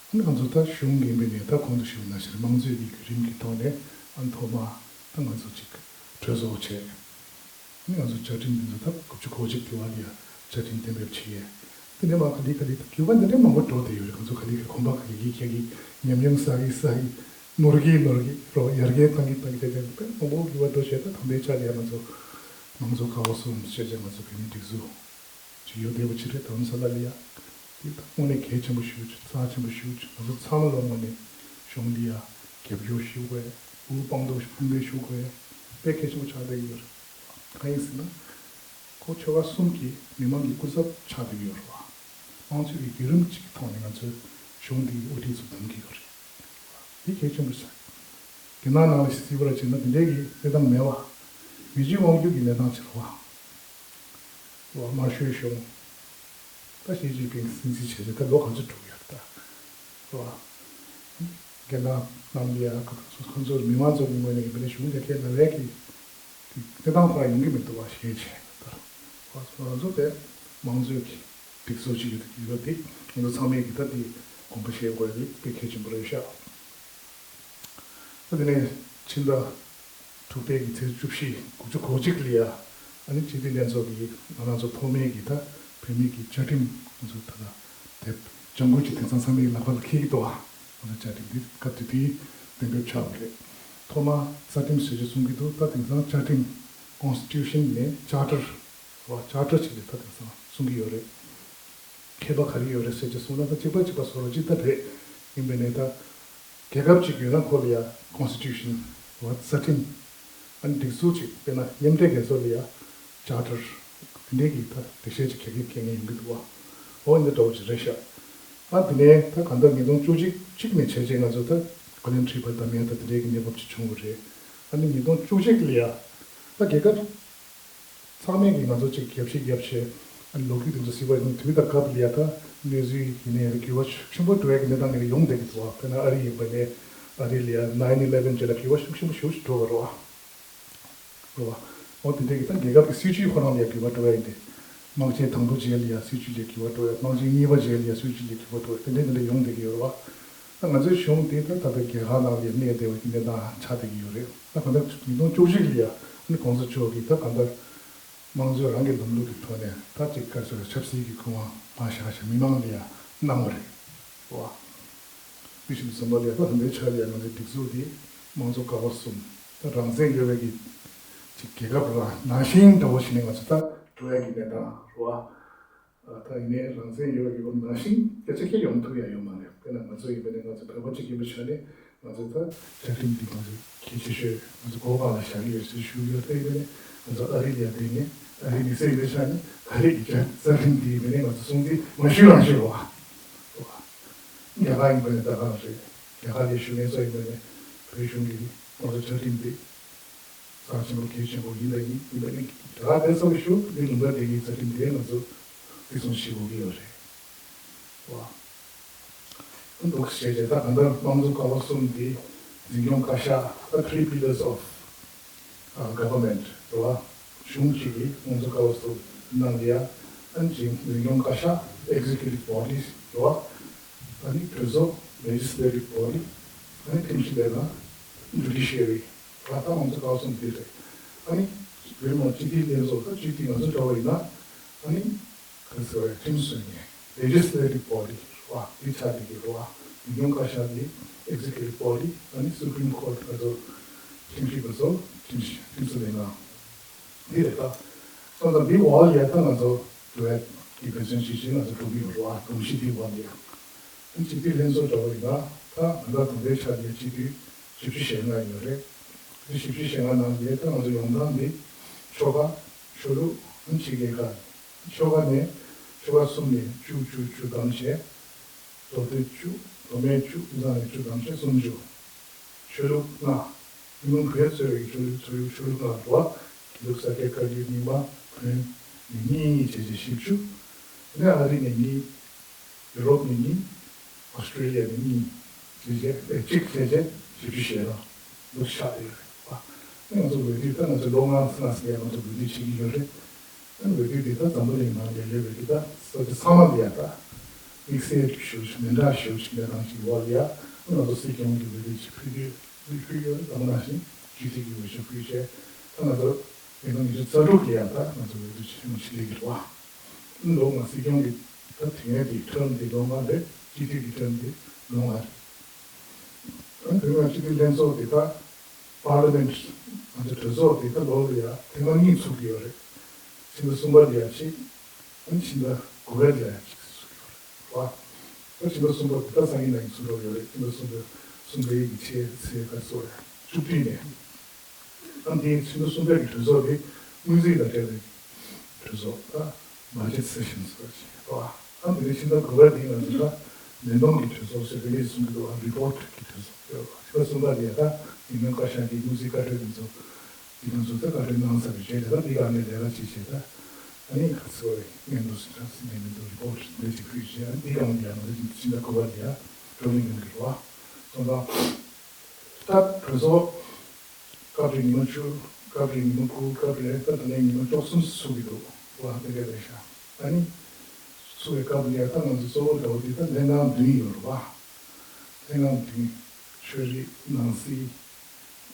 རེད། ང་ཚོ་ད་གཞུང་གི་མི་ནས་ད་གོང་དུ་ཞུས་པ་ནང་བཞིན་དམངས་གཙོའི་གི་བརྒྱུད་རིམ་གྱི་ཐོག་ནས་ཨ་ཐོག་མ་ད་ང་ཚོ་ཅིག་གྲོས་ཚོགས་བྱས། ང་ཚོ་བཅའ་ཁྲིམས་འདི་ཚོ་ད་དགུ་བཅུ་གོ་གཅིག་དེ་བ་ལ་ཡ་བཅའ་ཁྲིམས་གཏན་འབེབས་བྱས་ཡས། དེ་ནས་མ་ག་ལེ་ག་ལེ་ད་འགྱུར་བ་འདི་འདྲའི་མང་པོ་འགྲོ་བསྡད་ཡོད་རེད། ང་ཚོ་ག་ལེ་ག་ལེ་གོམ་པ་ག་ལེ་གི་ཁྱེར་གི་ཉམས་མྱོང་བསགས་གི་བསགས་གི་ནོར་གི་ནོར་གི་རོ་ཡར་རྒྱས་བཏང་གི་བཏང་གི་བྱས་བྱས་དཔེ་མང་པོ་འགྱུར་བ་འགྲོ་བྱས། ད་དམ་པའི་ཆ་ལ་ཡ་ང་ཚོ་མང་གཙོ་ཀ་བ་གསུམ་ཞེས་བྱས་ང་ཚོ་བོད་མིའི་སྒྲིག་འཛུགས་ཅིག་ཡོད་བསྡད་པ་ཅིག་རེད། དམ་ས་ལ་ལ་ཡ་དེ་ད་དངོས་གནས་གལ་ཆེན་པོ་ཞེ་པོ་ཅིག་རྩ་ཆེན་པོ་ཞེ་པོ་ཅིག་ང་ཚོ་ཚང་མ་ལོ་ངོ་ནས་གཞུང་འདི་ཡ་རྒྱབ་སྐྱོར་ཞུ་དགོས། དབུ་དཔང་དུ་དཔུང་འདེགས་ཞུ་དགོས། དཔེ་གལ་ཆེན་པོ་ཆགས་བསྡད་ཡོད་རེད། གང་ཡིན་ཟེར་ན། ཁོ་ཆོལ་ཁ་གསུམ་གྱི་མི་མང་གི་སྐུ་ཚབ་ཆགས་བསྡད་ཡོད་རེད་བ། དམངས་གཙོའི་གི་བརྒྱུད་རིམ་གཅིག་གི་ཐོག་ནས་ང་ཚོའི་གཞུང་འདིའི་དབུ་ཁྲིད་ཚོ་འདེམས་ཀྱི་ཡོད་རེད། འདི་གལ་ཆེན་པོ་ཆགས། རྒྱ་ནག་ནང་ལ་གཟིགས་པར་བྱས་ན་འདི་འདྲའི་གི་གནས་སྟངས་མེད་བ། མི་རྗེ་དབང་སྒྱུར་གྱི་གནས་སྟངས་ཅིག་རེད་བ། རེད་བ། དམར་ཤོག་གཞུང་། ད་ཞི་ཅིན་ཕིང་སྲིད་འཛིན་བྱས་རྗེས་ད་ལོ་ག་ཚོད་འགྲོ་གི་ཡོད་རེད་ད། རེད་བ། རྒྱ་ནག་ནང་ལ་ཡ་ཁོ་ཚོ་ཁོ་ཚོ་མི་མང་ཚོ་གི་ངོས་ནས་ཡིན་པ་ནས་གཞུང་རྒྱ་སྐྱེད་ལ་རེད་གི། གནས་སྟངས་ཁོ་རང་ཡོང་གི་མི་འདུག་བ་ཞེས་བྱས་ད། ང་ཚོ་ང་ཚོ་དེ་དམངས་གཙོའི་གི་སྒྲིག་འཛུགས་ཅིག་ཡོད་དུས་ཡོད་དེ་ང་ཚོ་ཚང་མས་གི་ད་དེ་དགོངས་པ་བཞེས་དགོས་དེ་དཔེ་གལ་ཆེན་པོ་རེད་ཤག་ད་དེ་ནས་ཕྱི་ཟླ་དྲུག་པའི་གི་ཚེས་བཅུ་བཞི་དགུ་བཅུ་གོ་གཅིག་ལ་ཡ་ཨ་ནི་སྤྱི་འཐུས་ལྷན་ཚོགས་ཀྱིས་ང་རང་ཚོ་ཐོག་མའི་གི་ད་བོད་མི་གི་བཅའ་ཁྲིམས་ང་ཚོ་ད་ད་དེབ་ལྗང་ཁུ་ཅིག་དེང་སང་ཚང་མའི་ལག་པ་ལ་འཁྱེར་གི་འདུག་ཨ། ང་ཚོ་བཅའ་ཁྲིམས་འདི་སྐབས་དེ་དུས་གཏན་འབེབས་ཆགས་པ་རེད། ཐོག་མ་རྩ་ཁྲིམས་ཟེར་རྒྱུ་གསུང་གི་འདུག་ད་དེང་སང་བཅའ་ཁྲིམས་Constitution ནས་Charter རེད་བ། Charter ཅིག་ལ་ད་དེང་སང་གསུང་གི་ཡོད་རེད། ཁྱད་པར་ག་རེ་ཡོད་རེད་ཟེར་གྱི་སོང་ན་ད་གཅིག་པ་གཅིག་པ་བཟོ་འདྲ་གཅིག་ད་རེད། ཡིན་པས་ནས་ད་རྒྱལ་ཁབ་ཅིག་ཡོད་ན་ཁོ་ལ་ཡ་Constitution རེད་བ། རྩ་ཁྲིམས། ཨ་ནི་སྒྲིག་འཛུགས་ཅིག་དཔེར་ན་མཉམ་འབྲེལ་རྒྱལ་ཚོགས་ལ་ཡ་Charter དེ་འདྲའི་གི་ད་འགྲེལ་བཤད་ཅིག་གལ་གལ་གལ་ངེས་ཡོང་གི་འདུག་བ། འོ་འདི་འདྲ་བོ་ཅིག་རེད་ཤག་ཨ་དེ་ནས་ད་གང་ལྟར་ཉིས་སྟོང་བཅུ་གཅིག་གཅིག་ནས་བྱས་རྗེས་ང་ཚོ་ད་ཨོ་ལིམ་ཁྲི་པར་དམ་ཡ་ད་དེ་འདྲའི་གི་གནས་བབ་ཅིག་བྱུང་བ་རེད། ཨ་ནི་ཉིས་སྟོང་བཅུ་གཅིག་ལ་ཡ་ད་རྒྱལ་ཁབ་ཚང་མས་ཀྱིས་ང་ཚོ་གཅིག་རྒྱབ་བཤིག་རྒྱབ་བྱས། ཨ་ནི་ལོ་རྒྱུས་དེ་ཚོ་གཟིགས་པ་ཡིན་ན་དུས་དང་སྐབས་ལ་ཡ་ད་གནས་ཚུལ་ཡིན་ནའི་འགྱུར་བ་ཆེན་པོ་འགྲོ་ཡ་གི་གནས་སྟངས་ཡོང་བསྡད་ཀྱི་འདུག་བ། དཔེར་ན་ཨ་རི་ཡིན་པ་ནས་ཨ་རི་ལ་ཡ་nine eleven རྗེས་ལ་འགྱུར་བ་ཤུགས་ཆེན་པོ་ཞེ་པོ་ཞིག་འགྲོ་བ་རེད་བ། རེད་བ། འོ་དེ་འདྲའི་གི་ད་རྒྱལ་ཁབ་ཀྱི་སྲིད་ཇུས་ཁོ་རང་ལ་ཡ་འགྱུར་བ་འགྲོ་ཡ་ཡིན་ཏེ། དམག་ཆེན་དང་པོ་རྗེས་ལ་ཡ་སྲིད་ཇུས་ལ་འགྱུར་བ་འགྲོ་ཡ། དམག་ཆེན་གཉིས་པ་རྗེས་ལ་ཡ་སྲིད་ཇུས་ལ་འགྱུར་བ་འགྲོ་ཡ་དེ་འདྲའི་དེ་འདྲ་ཡོང་བསྡད་ཀྱི་ཡོད་རེད་བ། ད་ང་ཚོའི་གཞུང་དེ་ད་ད་ལྟ་རྒྱལ་ཁབ་ནང་ལ་ཡ་གནས་བསྡད་པ་གི་གནས་སྟངས་ཆགས་བསྡད་ཀྱི་ཡོད་རེད། ད་གང་ལྟར་ཉིས་སྟོང་བཅུ་གཅིག་ལ་ཡ་ཨ་ནི་གོང་ས་མཆོག་གིས་ད་གང་ལྟར། དམངས་གཙོའི་རང་གི་ལམ་ལུགས་ཀྱི་ཐོག་ནས་ད་ཅིག་ག་ཚོད་ཆབ་སྲིད་ཀྱི་སྐུ་དབང་མར་བཞག་བཞག་མི་མང་ལ་ཡང་གནང་བ་རེད། རེད་བ། དེ་བཞིན་དུ་བསམ་པ་ལ་ཡང་ད་དེ་འདྲའི་ཆ་ལ་ཡང་ང་ཚོའི་སྒྲིག་འཛུགས་འདི་དམངས་གཙོ་ཀ་བ་གསུམ་ད་རང་བཙན་ཡོད་པའི་གི་ཅིག་རྒྱལ་ཁབ་རང་ནང་བཞིན་འདྲ་བོ་ཞིག་ནས་ང་ཚོ་ད་འགྲོ་ཡ་གི་གནས་སྟངས་རེད་བ། ད་ཡིན་ནའི་རང་བཙན་ཡོད་ཡོད་ནང་བཞིན་སྐད་ཆ་སྐད་ཡོང་ཐུབ་ཡ་ཡོད་མ་རེད། དཔེར་ན་ང་ཚོ་ཡིན་པ་ནི་ང་ཚོ་བོད་པ་གཅིག་ཡིན་པའི་ཆ་ནས་ང་ཚོ་ད་བཅའ་ཁྲིམས་འདི་ང་ཚོ་གལ་ཆེ་ཤོས་ང་ཚོ་གོ་བ་ལ་བཞག་གི་ཡོད་ཟེར་ཞུ་གི་ཡོད། ད་ཡིན་པ་ནི་ང་ཚོ་ཨ་རི་ལ་ཡ་བསྡད་ནས་ཨ་རི་མི་སེར་ཡིན་པའི་ཆ་ནས་ཨ་རི་གི་བཅའ་རྩ་ཁྲིམས་འདི་ཡིན་པ་ནི་ང་ཚོ་སྲུང་བརྩི་མ་ཞུ་རང་ཞུ་རོགས། རྒྱ་གར་ཡིན་པ་ནི་ད་ག་རང་རེད། རྒྱ་གར་ལ་བཞུགས་མཁན་ཚོ་ཡིན་པ་ནི་བོད་གཞུང་གིས་ང་ཚོ་བཅའ་ཁྲིམས་འདི། རྩ་ཆེན་པོ་གལ་ཆེན་པོ་ཡིན་པ་ཡིན། ཡིན་པ་ནི་ད་དེ་ཚོ་ལ་ཞུ་འདི་ལུང་པ་དེ་གའི་རྩ་ཁྲིམས་དེ་ང་ཚོ་བརྩི་སྲུང་བྱེད་དགོས་ཀྱི་ཡོད་རེད། བ། འདུག་བྱས་རྗེས་ད་གང་ལྟར་དམངས་གཙོ་ཀ་བ་གསུམ་འདི་འཛིན་སྐྱོང་བཀའ་ཤག་ད་three pillars of government རེད་བ། གཞུང་གཅིག་གིས་དམངས་གཙོ་ཀ་བ་གསུམ་ནང་ལ་ཡ་ཨན་ཅིང་འཛིན་སྐྱོང་བཀའ་ཤག executive bodies རེད་བ། ཨ་ནི་གྲོས་ཚོགས་legislative body ཨ་ནི་ཁྲིམས་ཞིབ་ལས་ཁང་judiciary ད་ལྟ་ང་ཚོ་ཀ་བ་གསུམ་འདི་རེད། ཨ་ནི་རིམ་ལ་སྤྱི་འཐུས་ལྷན་ཚོགས་ད་སྤྱི་འཐུས་ང་ཚོ་འདྲ་བ་ཡིན་ན་ཨ་ནི་ག་ཚོད་རེད་ཁྲིམས་བཟོ་མཁན་legislative body རེད་བ། འདི་ཆགས་བསྡད་ཀྱི་རེད་བ། འཛིན་སྐྱོང་བཀའ་ཤག་འདི་executive body ཨ་ནི་Supreme Court ང་ཚོ་ཁྲིམས་ཞིབ་པ་ཚོ་ཁྲིམས་ཁྲིམས་བཟོ་ལས་ཁང་འདི་རེད་ད། སོང་ཙང་འདི་འོག་ལ་ཡ་ད་ང་ཚོ་འགྲོ་ཡ་གི་འབད་བརྩོན་བྱེད་བཞིན་ང་ཚོ་འགྲོ་གི་ཡོད་རེད་བ། སྒྲོམ་གཞི་འདི་འོག་ལ་ཡ། སྤྱི་འཐུས་ལྷན་ཚོགས་འདྲ་བོ་ཡིན་ན་ད་ང་ཚོ་གང་ལྟར་ཆ་ནས་སྤྱི་འཐུས་བཞི་བཅུ་ཞེ་ལྔ་ཡོད་རེད། དེ་བཞི་བཅུ་ཞེ་ལྔ་ནང་ལས་ད་ང་ཚོ་ཡོང་སྟངས་འདི་ཆོལ་ཁ་ཆོས་ལུགས་ཨང་ཕྱེད་ཀའི་ཁ་ཆོལ་ཁ་ནས་ཆོལ་ཁ་གསུམ་ནས་བཅུ་བཅུ་བཅུ་བདམས་བྱས། མདོ་སྟོད་བཅུ། མདོ་སྨད་བཅུ། དབུས་གཙང་ནས་བཅུ་བདམས་བྱས་སུམ་ཅུ། ཆོས་ལུགས་ལྔ། མི་མང་བོད་གཙོས་པའི་ཆོས་ལུགས་ཆོས་ལུགས་ཆོས་ལུགས་ལྔ་རེད་བ། དགེ་ལུགས་ས་སྐྱ་བཀའ་བརྒྱུད་རྙིང་མ་བོན་ནས་གཉིས་གཉིས་བྱས་བྱས་བཞི་བཅུ། དེ་ནས་ཨ་རི་ནས་གཉིས། ཡུ་རོབ་ནས་གཉིས། ཨོ་སི་ཀྲི་ལི་ཡ་ནས་གཉིས། བྱས་བྱས་ཨེ་གཅིག་བྱས་བྱས་བཞི་བཅུ་ཞེ་ལྔ་འདུག་ཆགས་ཡོད་རེད་བ། ཨ་ང་ཚོ་འོས་བསྡུ་ད་ང་ཚོ་ལོ་ལྔ་ལྔ་ཟེར་ཡ་ང་ཚོ་འོས་བསྡུ་བྱེད་ཀྱི་ཡོད་རེད། ཨ་འོས་བསྡུ་འདི་ད་འཛམ་བུ་གླིང་ནང་ལ་ཡོད་པའི་གི་ད་ས་ཆ་ཚང་མ་ལ་ཡ་ད། དམིགས་བསལ་ཞུ་མི་འདྲ་ཞུ་ཞིག་ལས་དང་ཞིག་བར་ལ་ཡ། ང་ཚོ་སྲིད་སྐྱོང་གི་འོས་བསྡུ་ཅིག་ཕུལ་དུས་ཕུལ་ཡོད། དེ་ནང་བཞིན་སྤྱི་འཐུས་ཀྱི་འོས་ཤོག་ཕུལ་བྱས། ད་ང་ཚོ་ཉིས་སྟོང་ཉི་ཤུ་རྩ་དྲུག་གི་ཡ་ད་ང་ཚོ་འོས་བསྡུ་ཆེན་མོ་ཞིག་སླེབས་ཀྱི་རེད་བ། ཨ་ནི་ལོ་ང་སྲིད་སྐྱོང་གི་ད་དེ་སྔའི་དེ་ཊརམ་དེ་ལོ་ལྔ་རེད། སྤྱི་འཐུས་ཀྱི་ཊརམ་དེ་ལོ་ལྔ་རེད། ཨ་ནི་དེ་སྔ་སྤྱི་འཐུས་ལྷན་ཚོགས་དེ་ད་པར་ལི་མེན་ཊི་ང་ཚོ་གྲོས་ཚོགས་དེ་ད་ལོ་ལ་ཡ་ཐེངས་མ་གཉིས་ཚུགས་ཀྱི་ཡོད་རེད། ཕྱི་ཟླ་གསུམ་པ་ལ་ཡ་གཅིག་ཨ་ནི་ཕྱི་ཟླ་དགུ་པ་ལ་ཡ་གཅིག་ཚུགས་ཀྱི་ཡོད་རེད་བ། ད་ཕྱི་ཟླ་གསུམ་པ་དེ་ད་སང་ཉིན་ནང་ཚུགས་འགྲོ་གི་ཡོད་རེད། ཕྱི་ཟླ་གསུམ་པའི་གསུམ་པའི་གི་ཕྱེད་ཚེས་ག་ཚོད་རེད། བཅུ་བདུན་ནས། ཨ་ནི་དེའི་ཕྱི་ཟླ་གསུམ་པའི་གི་གྲོས་ཚོགས་དེ་དངུལ་རྩིས་དང་འབྲེལ་བའི་གྲོས་ཚོགས་ད་བྷ་ཇེཊ་སེ་ཤན་ཟེར་བ་ཞིག་རེད་བ། ཨ་ནི་དེ་ནས་ཕྱི་ཟླ་དགུ་པ་དེ་ང་ཚོ་ད་ལས་བསྡོམས་ཀྱི་གྲོས་ཚོགས་ཟེར་བའི་གནས་གསུང་གི་འདུག་ཨ་རི་པོར་ཊི་གི་གྲོས་ཚོགས་ཡོད་རེད་བ། ཕྱི་ཟླ་གསུམ་པ་དེ་ད་ཉི་མའི་བཀའ་ཤག་གི་དངུལ་རྩིས་བཀའ་འཁྲོལ་དེ་ཚོ་དེ་ང་ཚོ་ད་བཀའ་འཁྲོལ་གནང་ཚར་བའི་རྗེས་ལ་ད་འདི་ག་ནས་ལས་ཀ་བྱེད་བྱེད་ད་ཨ་ནི་ག་ཚོད་རེད་སྙན་ཐོ་ཟེར་ན་ཟིན་ནས་མི་འདུག་རི་པོར་ཊི་འདི་ཅིག་ཕུལ་བྱེད་ཨ་ནི་འདི་ག་ནས་ལས་ང་ཚོ་ཕྱི་ཟླ་དགུ་པ་དེ་ཡ་བགྲོ་གླེང་ཡོང་གི་རེད་བ། སོང་ཙང་། ད་གྲོས་ཚོགས་སྐབས་རེ་ཉི་མ་བཅུ། སྐབས་རེ་ཉི་མ་དགུ། སྐབས་རེ་ད་དེ་ནས་ཉི་མ་བཅུ་གསུམ་ཚུགས་ཀྱི་འདུག་བ། དེ་འདྲ་རེད་ཤག་ཨ་ནི་ཚུགས་པའི་སྐབས་ལ་ད་ང་ཚོ་གཙོ་བོ་འདྲ་བོ་དེ་ད་ལྷན་ཁང་བདུན་ཡོད་རེད་བ། ལྷན་ཁང་བདུན། ཆོས་རིག་ནང་སྲིད།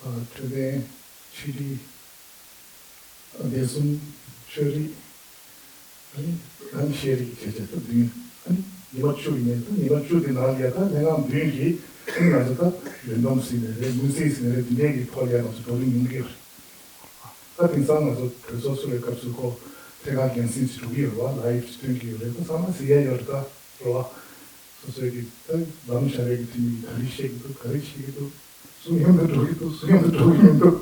འཕྲོད་བསྟེན། ཕྱི་དྲིལ། བདེ་སྲུང་། ཆོས་རིག་ཨ་ནི་ཨ་ནི་ཤེས་རིག་བྱས་བྱས་ད་བདུན། ཨ་ནི་ཉི་མ་བཅུ་ཡིན་ནའི་ད་ཉི་མ་བཅུ་དེ་ནང་ལ་ཡ་ད་ལྷན་ཁང་བདུན་གྱིས་ཨ་ནི་ང་ཚོ་ད་ལས་བསྡོམས་ཟིན་ནས་རེད། དངུལ་རྩིས་ཟིན་ནས་རེད། འདི་འདྲའི་གི་ཐོག་ལ་ཡ་ང་ཚོ་བགྲོ་གླེང་ཡོང་གི་ཡོད་རེད། ད་དེང་སང་ང་ཚོ་གྲོས་ཚོགས་ཚུགས་པའི་སྐབས་སུ་ཁོ་ཐད་ཀར་རྒྱང་སྲིང་ཞིག་འགྲོ་གི་ཡོད་རེད་བ། ལའེབ་ཞིག་སྟོན་གྱི་ཡོད་རེད། ད་ཚང་མ་གཟིགས་ཡ་ཡོད་རེད་ད་རེད་བ། སོ་སོའི་གི་ད་ལམ་བྱ་བའི་གི་འཐུས་མི་ག་རེ་བཤད་ཀྱི་འདུག་ག་རེ་བཤད་ཀྱི་འདུག་སུ་མཉམ་དུ་འགྲོ་གི་འདུག་སུ་མཉམ་དུ་འགྲོ་གི་མི་འདུག་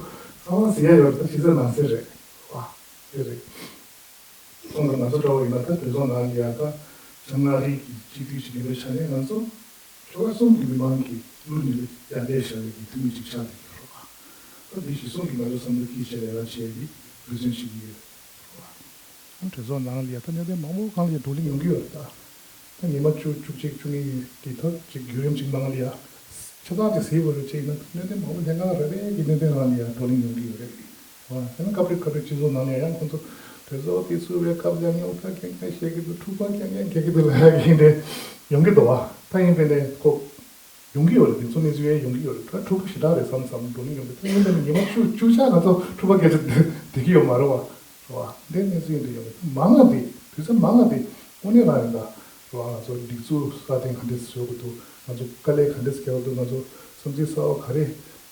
ཚང་མ་གཟིགས་ཡ་ཡོད་རེད། ད་ཕྱི་གསལ་ནང་གསལ་རེད་བ། དེ་རེད། སོང་ཙང་ང་ཚོ་འདྲ་བོ་ཡིན་ན་ད་གྲོས་ཚོགས་ནང་ལ་ཡ་ད་ཤང་ནག་རིགས་ཀྱི་སྤྱི་འཐུས་ཤིག་ཡིན་པའི་ཆ་ནས་ང་ཚོ་ཆོལ་ཁ་གསུམ་གྱི་མི་མང་གི་ལུགས་ནས་ཡར་ལྟ་བྱ་བའི་གི་འཐུས་མི་ཅིག་ཆགས་བསྡད་ཀྱི་རེད་བ། ད་འདི་གཞི་བཟུང་གིས་ང་ཚོ་བསམ་བློ་སྐྱེད་བྱས་ལས་ཀ་བྱས་ཏེ་འབད་བརྩོན་བྱེད་ཀྱི་ཡོད་རེད་བ། གྲོས་ཚོགས་ནང་ལ་ཡ་ད་གནད་དོན་མང་པོ་སྒང་ལ་ཡ་བགྲོ་གླེང་ཡོང་གི་ཡོད་རེད་ད། ད་ཉི་མ་བཅུ་བཅུ་གཅིག་བཅུ་གཉིས་ཀྱི་ཐོག་ཅིག་བརྒྱུད་རིམ་ཅིག་ནང་ལ་ཡ། ཆ་ཚང་ཅིག་གཟིགས་དགོས་རེད་ཅེ་ཡིན་ན་གནད་དོན་མང་པོ་ལྷན་ཁང་རེ་རེ་གི་གནད་དོན་ནང་ལ་ཡ་བགྲོ་གླེང་ཡོང་གི་ཡོད་རེད། ཨ་དེ་ནི་སྐབས་རེ་སྐབས་རེ་སྤྱི་ཚོགས་ནང་ལ་ཡང་ཁོང་ཚོ་གྲོས་ཚོགས་དེ་ཚུགས་པའི་སྐབས་ལ་རྙོག་དྲ་རྐྱང་རྐྱང་བཤད་ཀྱི་འདུག་འཁྲུག་པ་རྐྱང་རྐྱང་རྒྱག་གི་འདུག་ལབ་ཡ་ཡིན་ཏེ་ཡོང་གི་འདུག་བ། ད་ཡིན་པས་ནས་ཁོ་ཡོང་གི་ཡོད་རེད། དེ་ཚོ་གནས་ཚུལ་ཡང་ཡོང་གི་ཡོད་རེད། ད་འཁྲུག་པ་ཞེ་དྲག་རེད་བསམ་བསམ་བགྲོ་གླེང་ཡོང་གི་ད་ཡིན་པས་ནས་ཉི་མ་བཅུ་བཅུ་ཆ་ང་ཚོ་འཁྲུག་པ་སྐད་ཆ་བསྡད་ཀྱི་ཡོད་མ་རེད་བ། རེད་བ། འདི་གནས་ཚུལ་ཡིན་དུ་ཡོང་གི་མང་བ་དེ་དུས་ཚོད་མང་བ་དེ་དངོས་གནས་རང་ཡིན་ད། རེད་བ། ང་ཚོ་སྒྲིག་འཛུགས་སྲ་བརྟན་ག་འདྲས་བཟོ་དགོས་འདུག་ང་ཚོ་དཀའ་ལས་ག་འདྲས་བརྒྱབ་འདུག་ང་ཚོ་བསམ་ཚུལ་གསར་བ་ག་རེ་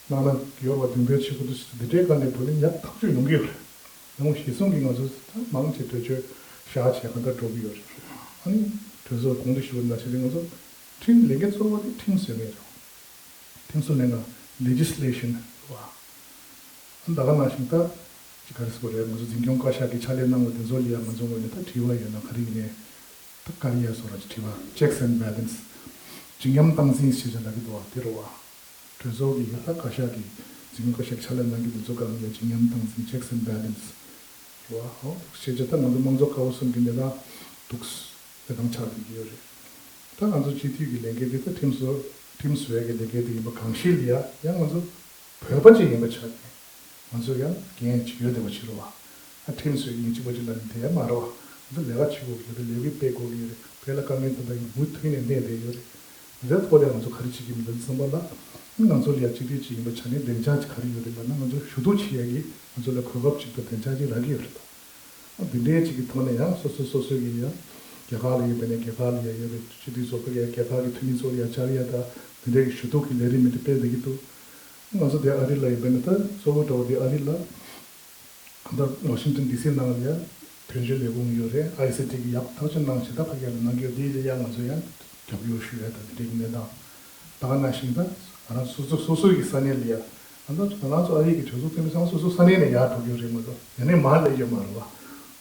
གནང་ན་ཡོད་པ་འདོན་སྤེལ་བྱེད་དགོས་འདུག་འདི་འདྲའི་སྒང་ནས་བགྲོ་གླེང་ཡག་ཐག་ཆོད་ཡོང་གི་ཡོད་རེད། ཡང་གཞི་བཟུང་གིས་ང་ཚོ་ད་མང་ཆེ་གྲོས་ཆོད་བཞག་བྱས་གང་ལྟར་འགྲོ་གི་ཡོད་རེད། ཨ་ནི་གྲོས་ཚོགས་གོང་དུ་ཞུས་པ་ནང་བཞིན་ང་ཚོ་ཁྲིམས་ལས་འགན་གཙོ་བོ་དེ་ཁྲིམས་བཟོ་མཁན་རེད། ཁྲིམས་བཟོ་ལས་ཀ་legislation་རེད་བ། ཨ་ནི་ད་ག་ནང་བཞིན་ད་ཅི་ག་རེ་ཟེར་དགོས་རེད། ང་ཚོ་འཛིན་སྐྱོང་བཀའ་ཤག་གིས་ཕྱག་ལས་གནང་བ་དེ་ཚོ་ལ་ཡང་ང་ཚོ་ངོས་ནས་ད་དྲི་བ་ཡོད་ན་ག་རེ་ཡིན་ནའི་ད་བཀའ་ལ་ཡ་སོགས་རང་ཅིག་དྲི་བ་checks and balances་བརྗིད་ཉམས་སྟངས་འཛིན་ཞེས་བྱ་ལབ་ཀྱི་འདུག་བ། དེ་རེད་བ། གྲོས་ཚོགས་ཀྱི་ད་བཀའ་ཤག་གི་འཛིན་སྐྱོང་བཀའ་ཤག་ཕྱག་ལས་གནང་གི་འདི་ཚོ་གང་ཡང་བརྗིད་ཉམས་སྟངས་འཛིན་checks and balances་རེད་བ། ཨོ་ཞེས་བྱ་ད་ང་ཚོ་དམངས་གཙོ་ཁ་བ་གསུམ་གྱི་གནས་སྟངས་འདུག་གནས་སྟངས་ཆགས་བསྡད་ཀྱི་ཡོད་རེད། ད་ང་ཚོ་སྤྱི་འཐུས་ཀྱི་ལས་འགན་དེ་ད་ཁྲིམས་བཟོ་ཁྲིམས་བཟོ་ཡ་གི་ལས་འགན་དེ་ཡིན་པ་གང་ཞིག་ལ་ཡ་ཡང་ང་ཚོ་བོད་པ་ཅིག་ཡིན་པ་ཆགས་ནས། ང་ཚོ་ཡང་འགན་ཅིག་ཡོད་བསྡད་པ་ཕྱིར་རོ། ཨ་ཁྲིམས་བཟོས་ཀྱི་ཡིན་གཅིག་པ་གཅིག་ལ་ནི་དེ་ཡང་མ་རེད་བ། ང་ཚོ་ལས་ཀ་བྱེད་དགོས་ཀྱི་ཡོད་རེད། ལས་འགུལ་སྤེལ་དགོས་ཀྱི་ཡོད་རེད། བོད་ལ་དཀའ་ངལ་ད་ལྟ་ཡིན་མུ་མཐུད་ནས་གནས་བསྡད་ཡོད་རེད། དེ་ཚོའི་ཐོག་ལ་ང་ཚོ་ག་རེ་བྱེད་ཀྱི་མིན་འདུག་བསམ་པ་ལ། ང་ཚོ་ལ་ཡང་སྤྱི་འཐུས་ཅིག་ཡིན་པའི་ཆ་ནས་བདེ་འཇགས་ཅིག་ག་རེ་ཡོད་རེད་ལབ་ན། ང་ཚོ་ཞུ་གཏུག་བྱེད་ཡ་གི་ང་ཚོ་ལ་གོ་སྐབས་ཅིག་དང་བདེ་འཇགས་ཅིག་རག་གི་ཡོད་རེད་དོ། འདི་འདྲའི་ཅིག་གི་ཐོག་ནས་ཡང་སོ་སོ་སོ་སོའི་གི་ཡང་རྒྱ་གར་ལ་ཡོད་པ་ནས་རྒྱ་གར་ལ་ཡང་ཡོད་པའི་སྤྱི་འཐུས་ཚོ་གི་ཡང་རྒྱ་གར་གི་འཐུས་མི་ཚོ་ལ་ཡང་བཅར་ཡ་དང་འདི་འདྲའི་གི་ཞུ་གཏུག་གི་ལས་རིམ་མི་འདྲ་སྤེལ་བསྡད་ཀྱི་འདུག་ང་ཚོ་དེ་ཨ་རི་ལ་ཡོད་པ་ནས་ད་གཙོ་བོ་འདྲ་བོ་དེ་ཨ་རི་ལ་ད་ཝ་ཤིང་ཊོན་ཌི་སི་ནང་ལ་ཡང་དོན་གཅོད་ལས་ཁུངས་ཡོད་རེད། ཨའི་སི་ཊི་གི་ཡག་ཐག་གཅོད་གནང་བྱས་ད་ཕ་གི་ལ་གནང་གི་ཡོད། དེ་ལ་ཡང་ང་ཚོ་ཡང་རྒྱབ་སྐྱོར་ཞུ་ཡ་ད་དེ་འདྲའི་གི་གནས་སྟངས། ད་ག་ནང་བཞིན་ད་ང་རང་སོ་སོ་སོ་སོའི་གི་ས་གནས་ལ་ཡ། ང་ཚོ་ང་རང་ཚོ་ཨ་རི་གི་གྲོས་ཚོགས་འཐུས་མི་ཚང་མ་སོ་སོ་ས་གནས་ནས་ཡར་འགྲོ་གི་ཡོད་རེད་མ་གཏོགས་ཡ་ནས་མར་སླེབས་ཡོད་མ་རེད་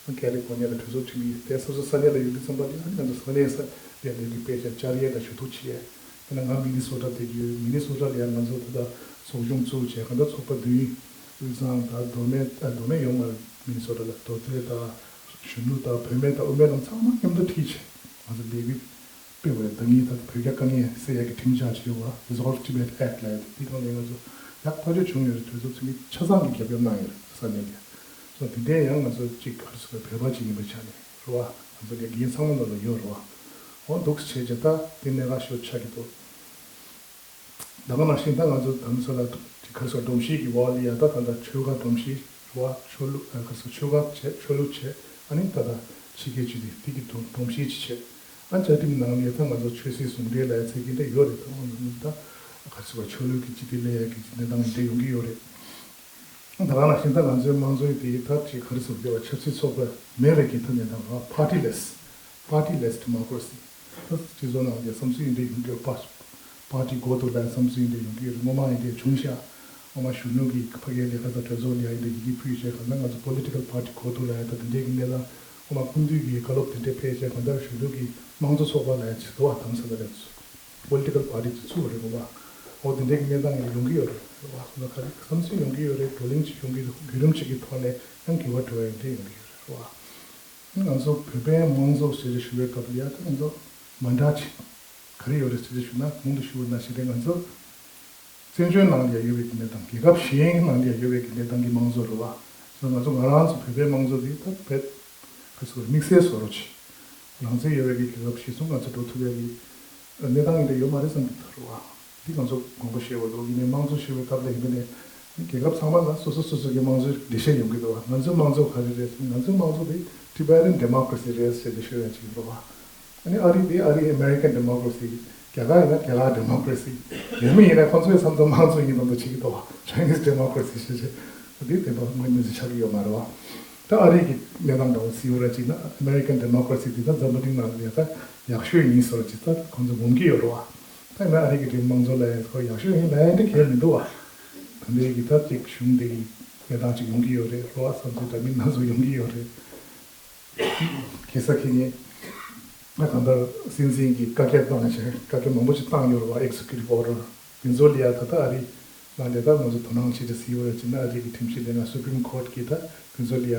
བ། ཁེ་ལི་ཧྥོ་ནི་ཡ་ལ་གྲོས་ཚོགས་འཐུས་མི་དེ་སོ་སོ་ས་གནས་ལ་ཡོད་དུས་ཙམ་པ་དེ་ཨ་ནི་ང་ཚོ་ས་གནས་ས་ཡ་ལས་ཀྱི་དཔེ་ཆ་བཅར་ཡས་དང་ཞུ་གཏུག་བྱེད་ཡས། དེ་ནས་ང་མི་ནི་སོ་ཊ་བསྡད་ཀྱི་ཡོད། མི་ནི་སོ་ཊ་ལ་ཡ་ང་ཚོ་ད་ལྟ་ཚོགས་ཆུང་བཙུགས་བྱས་གང་ལྟར་ཚོགས་པ་བདུན། དབུས་གཙང་དང་མདོ་སྨད་ཨ་མདོ་སྨད་ཡོད་མ་རེད། མི་ནི་སོ་ཊ་ལ་མདོ་སྟོད་དང་གཞོན་ནུ་དང་བུད་མེད་དང་དབུ་མའི་ལམ་ཚང་མ་མཉམ་དུ་ཁྲིད་བྱས་ང་ཚོ་ལས་འགུལ་སྤེལ་བའི་ཟླ་ཉིན་ད་ལྟ་བོད་རྒྱ་དཀའ་ངལ་སེལ་ཡག་གི་ཁྲིམས་འཆར་ཅིག་ཡོད་པ། Resolve Tibet Act་ལབ་ཡག་དེ་དེ་སྒང་ནས་ང་ཚོ་ཡག་ཐག་ཆོད་བྱུང་ཡོད་རེད། གྲོས་ཚོགས་འཐུས་མི་ཆ་ཚང་གིས་རྒྱབ་སྐྱོར་གནང་ཡོད་རེད། ས་གནས་དེ་སོ་དེ་འདྲའི་ཡང་ང་ཚོ་གཅིག་ག་རེ་ཟེར་བོད་པ་ཅིག་ཡིན་པའི་ཆ་ནས་རེད་བ། ང་ཚོ་ལས་འགན་ཚང་མ་ནང་ལ་ཡོད་རེད་བ། འོ་འདུག་བྱས་ཀྱི་ད་དེ་གནད་འགག་ཤོས་ཆགས་ཀྱི་འདུག་ད་ག་ནང་བཞིན་ད་ང་ཚོ་དམ་ས་ལ་དེ་ག་རེ་ཟེར་སྒྲོམ་གཞི་གི་འོག་ལ་ཡ་ད་ད་ལྟ་ཆོལ་ཁ་སྒྲོམ་གཞི་རེད་བ། ཆོས་ལུགས་ཨ་ག་རེ་ཟེར་ཆོལ་ཁ་བྱས། ཆོས་ལུགས་བྱས། ཨ་ནི་ད་ལྟ་ཕྱི་རྒྱལ་སྤྱི་དེ་དེ་གི་སྒྲོམ་སྒྲོམ་གཞི་ཅིག་བྱས། ཨ་བཅའ་ཁྲིམས་ནང་ལ་ཡ་ད་ང་ཚོ་ཆོས་སྲིད་ཟུང་འབྲེལ་ལ་ཡ་ཚད་ཀྱི་འདྲ་ཡོད་རེད། ད་ང་ཚོ་ད་ག་རེ་ཟེར་བ་ཆོས་ལུགས་ཀྱི་སྤྱི་དེ་ལ་ཡ་གི་གནས་སྟངས་འདྲ་ཡོང་གི་ཡོད་རེད། ད་ག་ནང་བཞིན་ད་ང་ཚོའི་དམངས་གཙོའི་དེའི་ཐབས་ཅིག་ག་རེ་ཟེར་དགོས་པ། ཆབ་སྲིད་ཚོགས་པ་མེད་པའི་གི་ཐ་སྙད་དང་། party less, party less democracy། ད་སྤྱི་ཚོགས་ནང་གི་བསམ་ཚུལ་ཡིན་འདྲ་ཡོང་གི་ཡོད་པ། པར་ཏི་འགོ་ཐོག་ལ་བསམ་ཚུལ་ཡིན་འདྲ་ཡོང་གི་ཡོད་རེད། སྔོན་མ་ཡིན་འདྲ་བྱུང་ཤག་སྔོན་མ་གཞོན་ནུ་གི་ཕ་གིའི་ལས་ཀ་དང་གྲོས་ཚོགས་ལ་ཡིན་འདྲ་ཡི་གེ་ཕུལ་བྱས། གང་ལྟར་ང་ཚོ་political party འགོ་ཐོག་ལ་ཡ་ད་དེ་འདྲའི་གི་གནས་སྟངས། སྔོན་མ་སྐུ་མདུན་གྱིས་བཀའ་སློབ་དེ་འདྲ་ཕེབས་བྱས། གང་ལྟར་གཞོན་ནུ་གི་དམངས་གཙོ་ཚོགས་པ་ལ་ཡ་ཇི་ལྟ་བ་དམ་ཟབ་ལ་ལས་political party དེ་ཚུགས་པ་རེད་མོད་པ། འོ་དེ་འདྲའི་གི་གནས་སྟངས་ཡིན་ཡོང་གི་ཡོད་རེད་བ། སོང་ཙང་ག་རེ་བསམ་ཚུལ་ཡོང་གི་ཡོད་རེད། བགྲོ་གླེང་ཅིག་ཡོང་གི་ཡོད་རེད། བརྒྱུད་རིམ་ཅིག་གི་ཐོག་ནས་ཡང་འགྱུར་བ་འགྲོ་བ་ཡིན་འདྲ་ཡོང་གི་ཡོད་རེད་བ། ང་ཚོ་བོད་པའི་དམངས་གཙོ་ཞེས་ཞུ་བའི་སྐབས་ལ་ཡ་ད་ང་ཚོ་མ་འདྲ་ཅིག་ག་རེ་ཡོད་རེད་ཟེར་ཞུ་ན། གོང་དུ་ཞུ་བ་ནང་བཞིན་རེད། ང་ཚོ་བཙན་བྱོལ་ནང་ལ་ཡ་ཡོད་པའི་གི་གནས་སྟངས། རྒྱལ་ཁབ་གཞན་ནང་ལ་ཡ་ཡོད་པའི་གི་གནས་སྟངས་ཀྱི་དམངས་གཙོ་རེད་བ། སོང་ཙང་ང་ཚོ་ང་རང་ཚོ་བོད་པའི་དམངས་གཙོ་འདི་ད་བོད་ག་ཚོད་དམིགས་བསལ་བཟོ་འདྲ་ཅིག་རང་བཙན་ཡོད་པའི་གི་རྒྱལ་ཁབ་གཞིར་བཟུང་ང་ཚོ་འགྲོ་ཐུབ་ཡ་གི་གནས་སྟངས་འདི་ཡོད་མ་རེད་བསམ་གྱི་འདུག་རེད་བ། འདི་ང་ཚོ་དགོངས་པ་བཞེས་དགོས་འདུག་ཡིན་ནའི་དམངས་གཙོ་ཞེས་པའི་སྐབས་ལ་ཡིན་པ་ནས་རྒྱལ་ཁབ་ཚང་མ་ལ་སོ་སོ་སོ་སོ་གི་དམངས་གཙོའི་འགྲེལ་བཤད་ཡོང་གི་འདུག་བ། ང་ཚོའི་དམངས་གཙོ་ག་རེ་རེད་ཟེར་ན། ང་ཚོའི་དམངས་གཙོ་དེ་Tibetan democracy རེད་ཟེར་ནས་ཤོད་ཡ་ཅིག་ཡིན་རེད་བ། ཨ་ནི་ཨ་རི་དེ་ཨ་རིའི་American democracy། རྒྱ་གར་ཡིན་ན་རྒྱ་གར་democracy། རྒྱ་མི་ཡིན་ན་ཁོང་ཚོའི་བསམ་ཚུལ་དམངས་གཙོ་ཡིན་པ་འདྲ་བྱེད་ཀྱི་འདུག་བ། Chinese democracy ཞེས་བྱས། འདི་བདེན་པ་དངོས་གནས་ཆགས་ཀྱི་ཡོད་མ་རེད་བ། ད་ཨ་རི་གི་གནས་སྟངས་འདྲ་བོ་གཟིགས་པ་ར་ཅིག་ན། American democracy དེ་ད་འཛམ་བུ་གླིང་ནང་ལ་ཡ་ད་ཡག་ཤོས་ཡིན་ཟེར་བ་ཅིག་ད་ཁོང་ཚོ་ངོམ་གྱི་ཡོད་རེད་བ། ད་ཡིན་ན་ཨ་རི་གི་དེ་དམངས་གཙོ་ལ་ཡ་ཁོ་ཡག་ཤོས་ཡིན་ལབ་ཡ་འདི་གལ་མི་འདུག་བ། ད་འདི་གི་ད་ཅིག་གཞུང་འདི་གི་གནས་སྟངས་ཅིག་ཡོང་གི་ཡོད་རེད་རེད་བ། བསམ་ཚུལ་འདྲ་མིན་སྣ་ཚོགས་ཡོང་གི་ཡོད་རེད། ཁ་སང་ཁ་ཉིན་ང་གང་ལྟར་སྲིད་འཛིན་གྱིས་བཀའ་རྒྱ་བཏང་བྱས། བཀའ་རྒྱ་མང་པོ་ཞིག་བཏང་ཡོད་རེད་བ། Executive Order། དེ་ཚོ་ལ་ཡ་ད་ལྟ་ཨ་རི་ནང་ལ་ད་ང་ཚོ་དོ་སྣང་བྱེད་བྱས་གཟིགས་པ་ར་ཅིག་ན། ཨ་རི་གི་ཁྲིམས་ཞིབ་ལས་ཁང་Supreme Court གིས་ད་དེ་ཚོ་ལ་ཡ་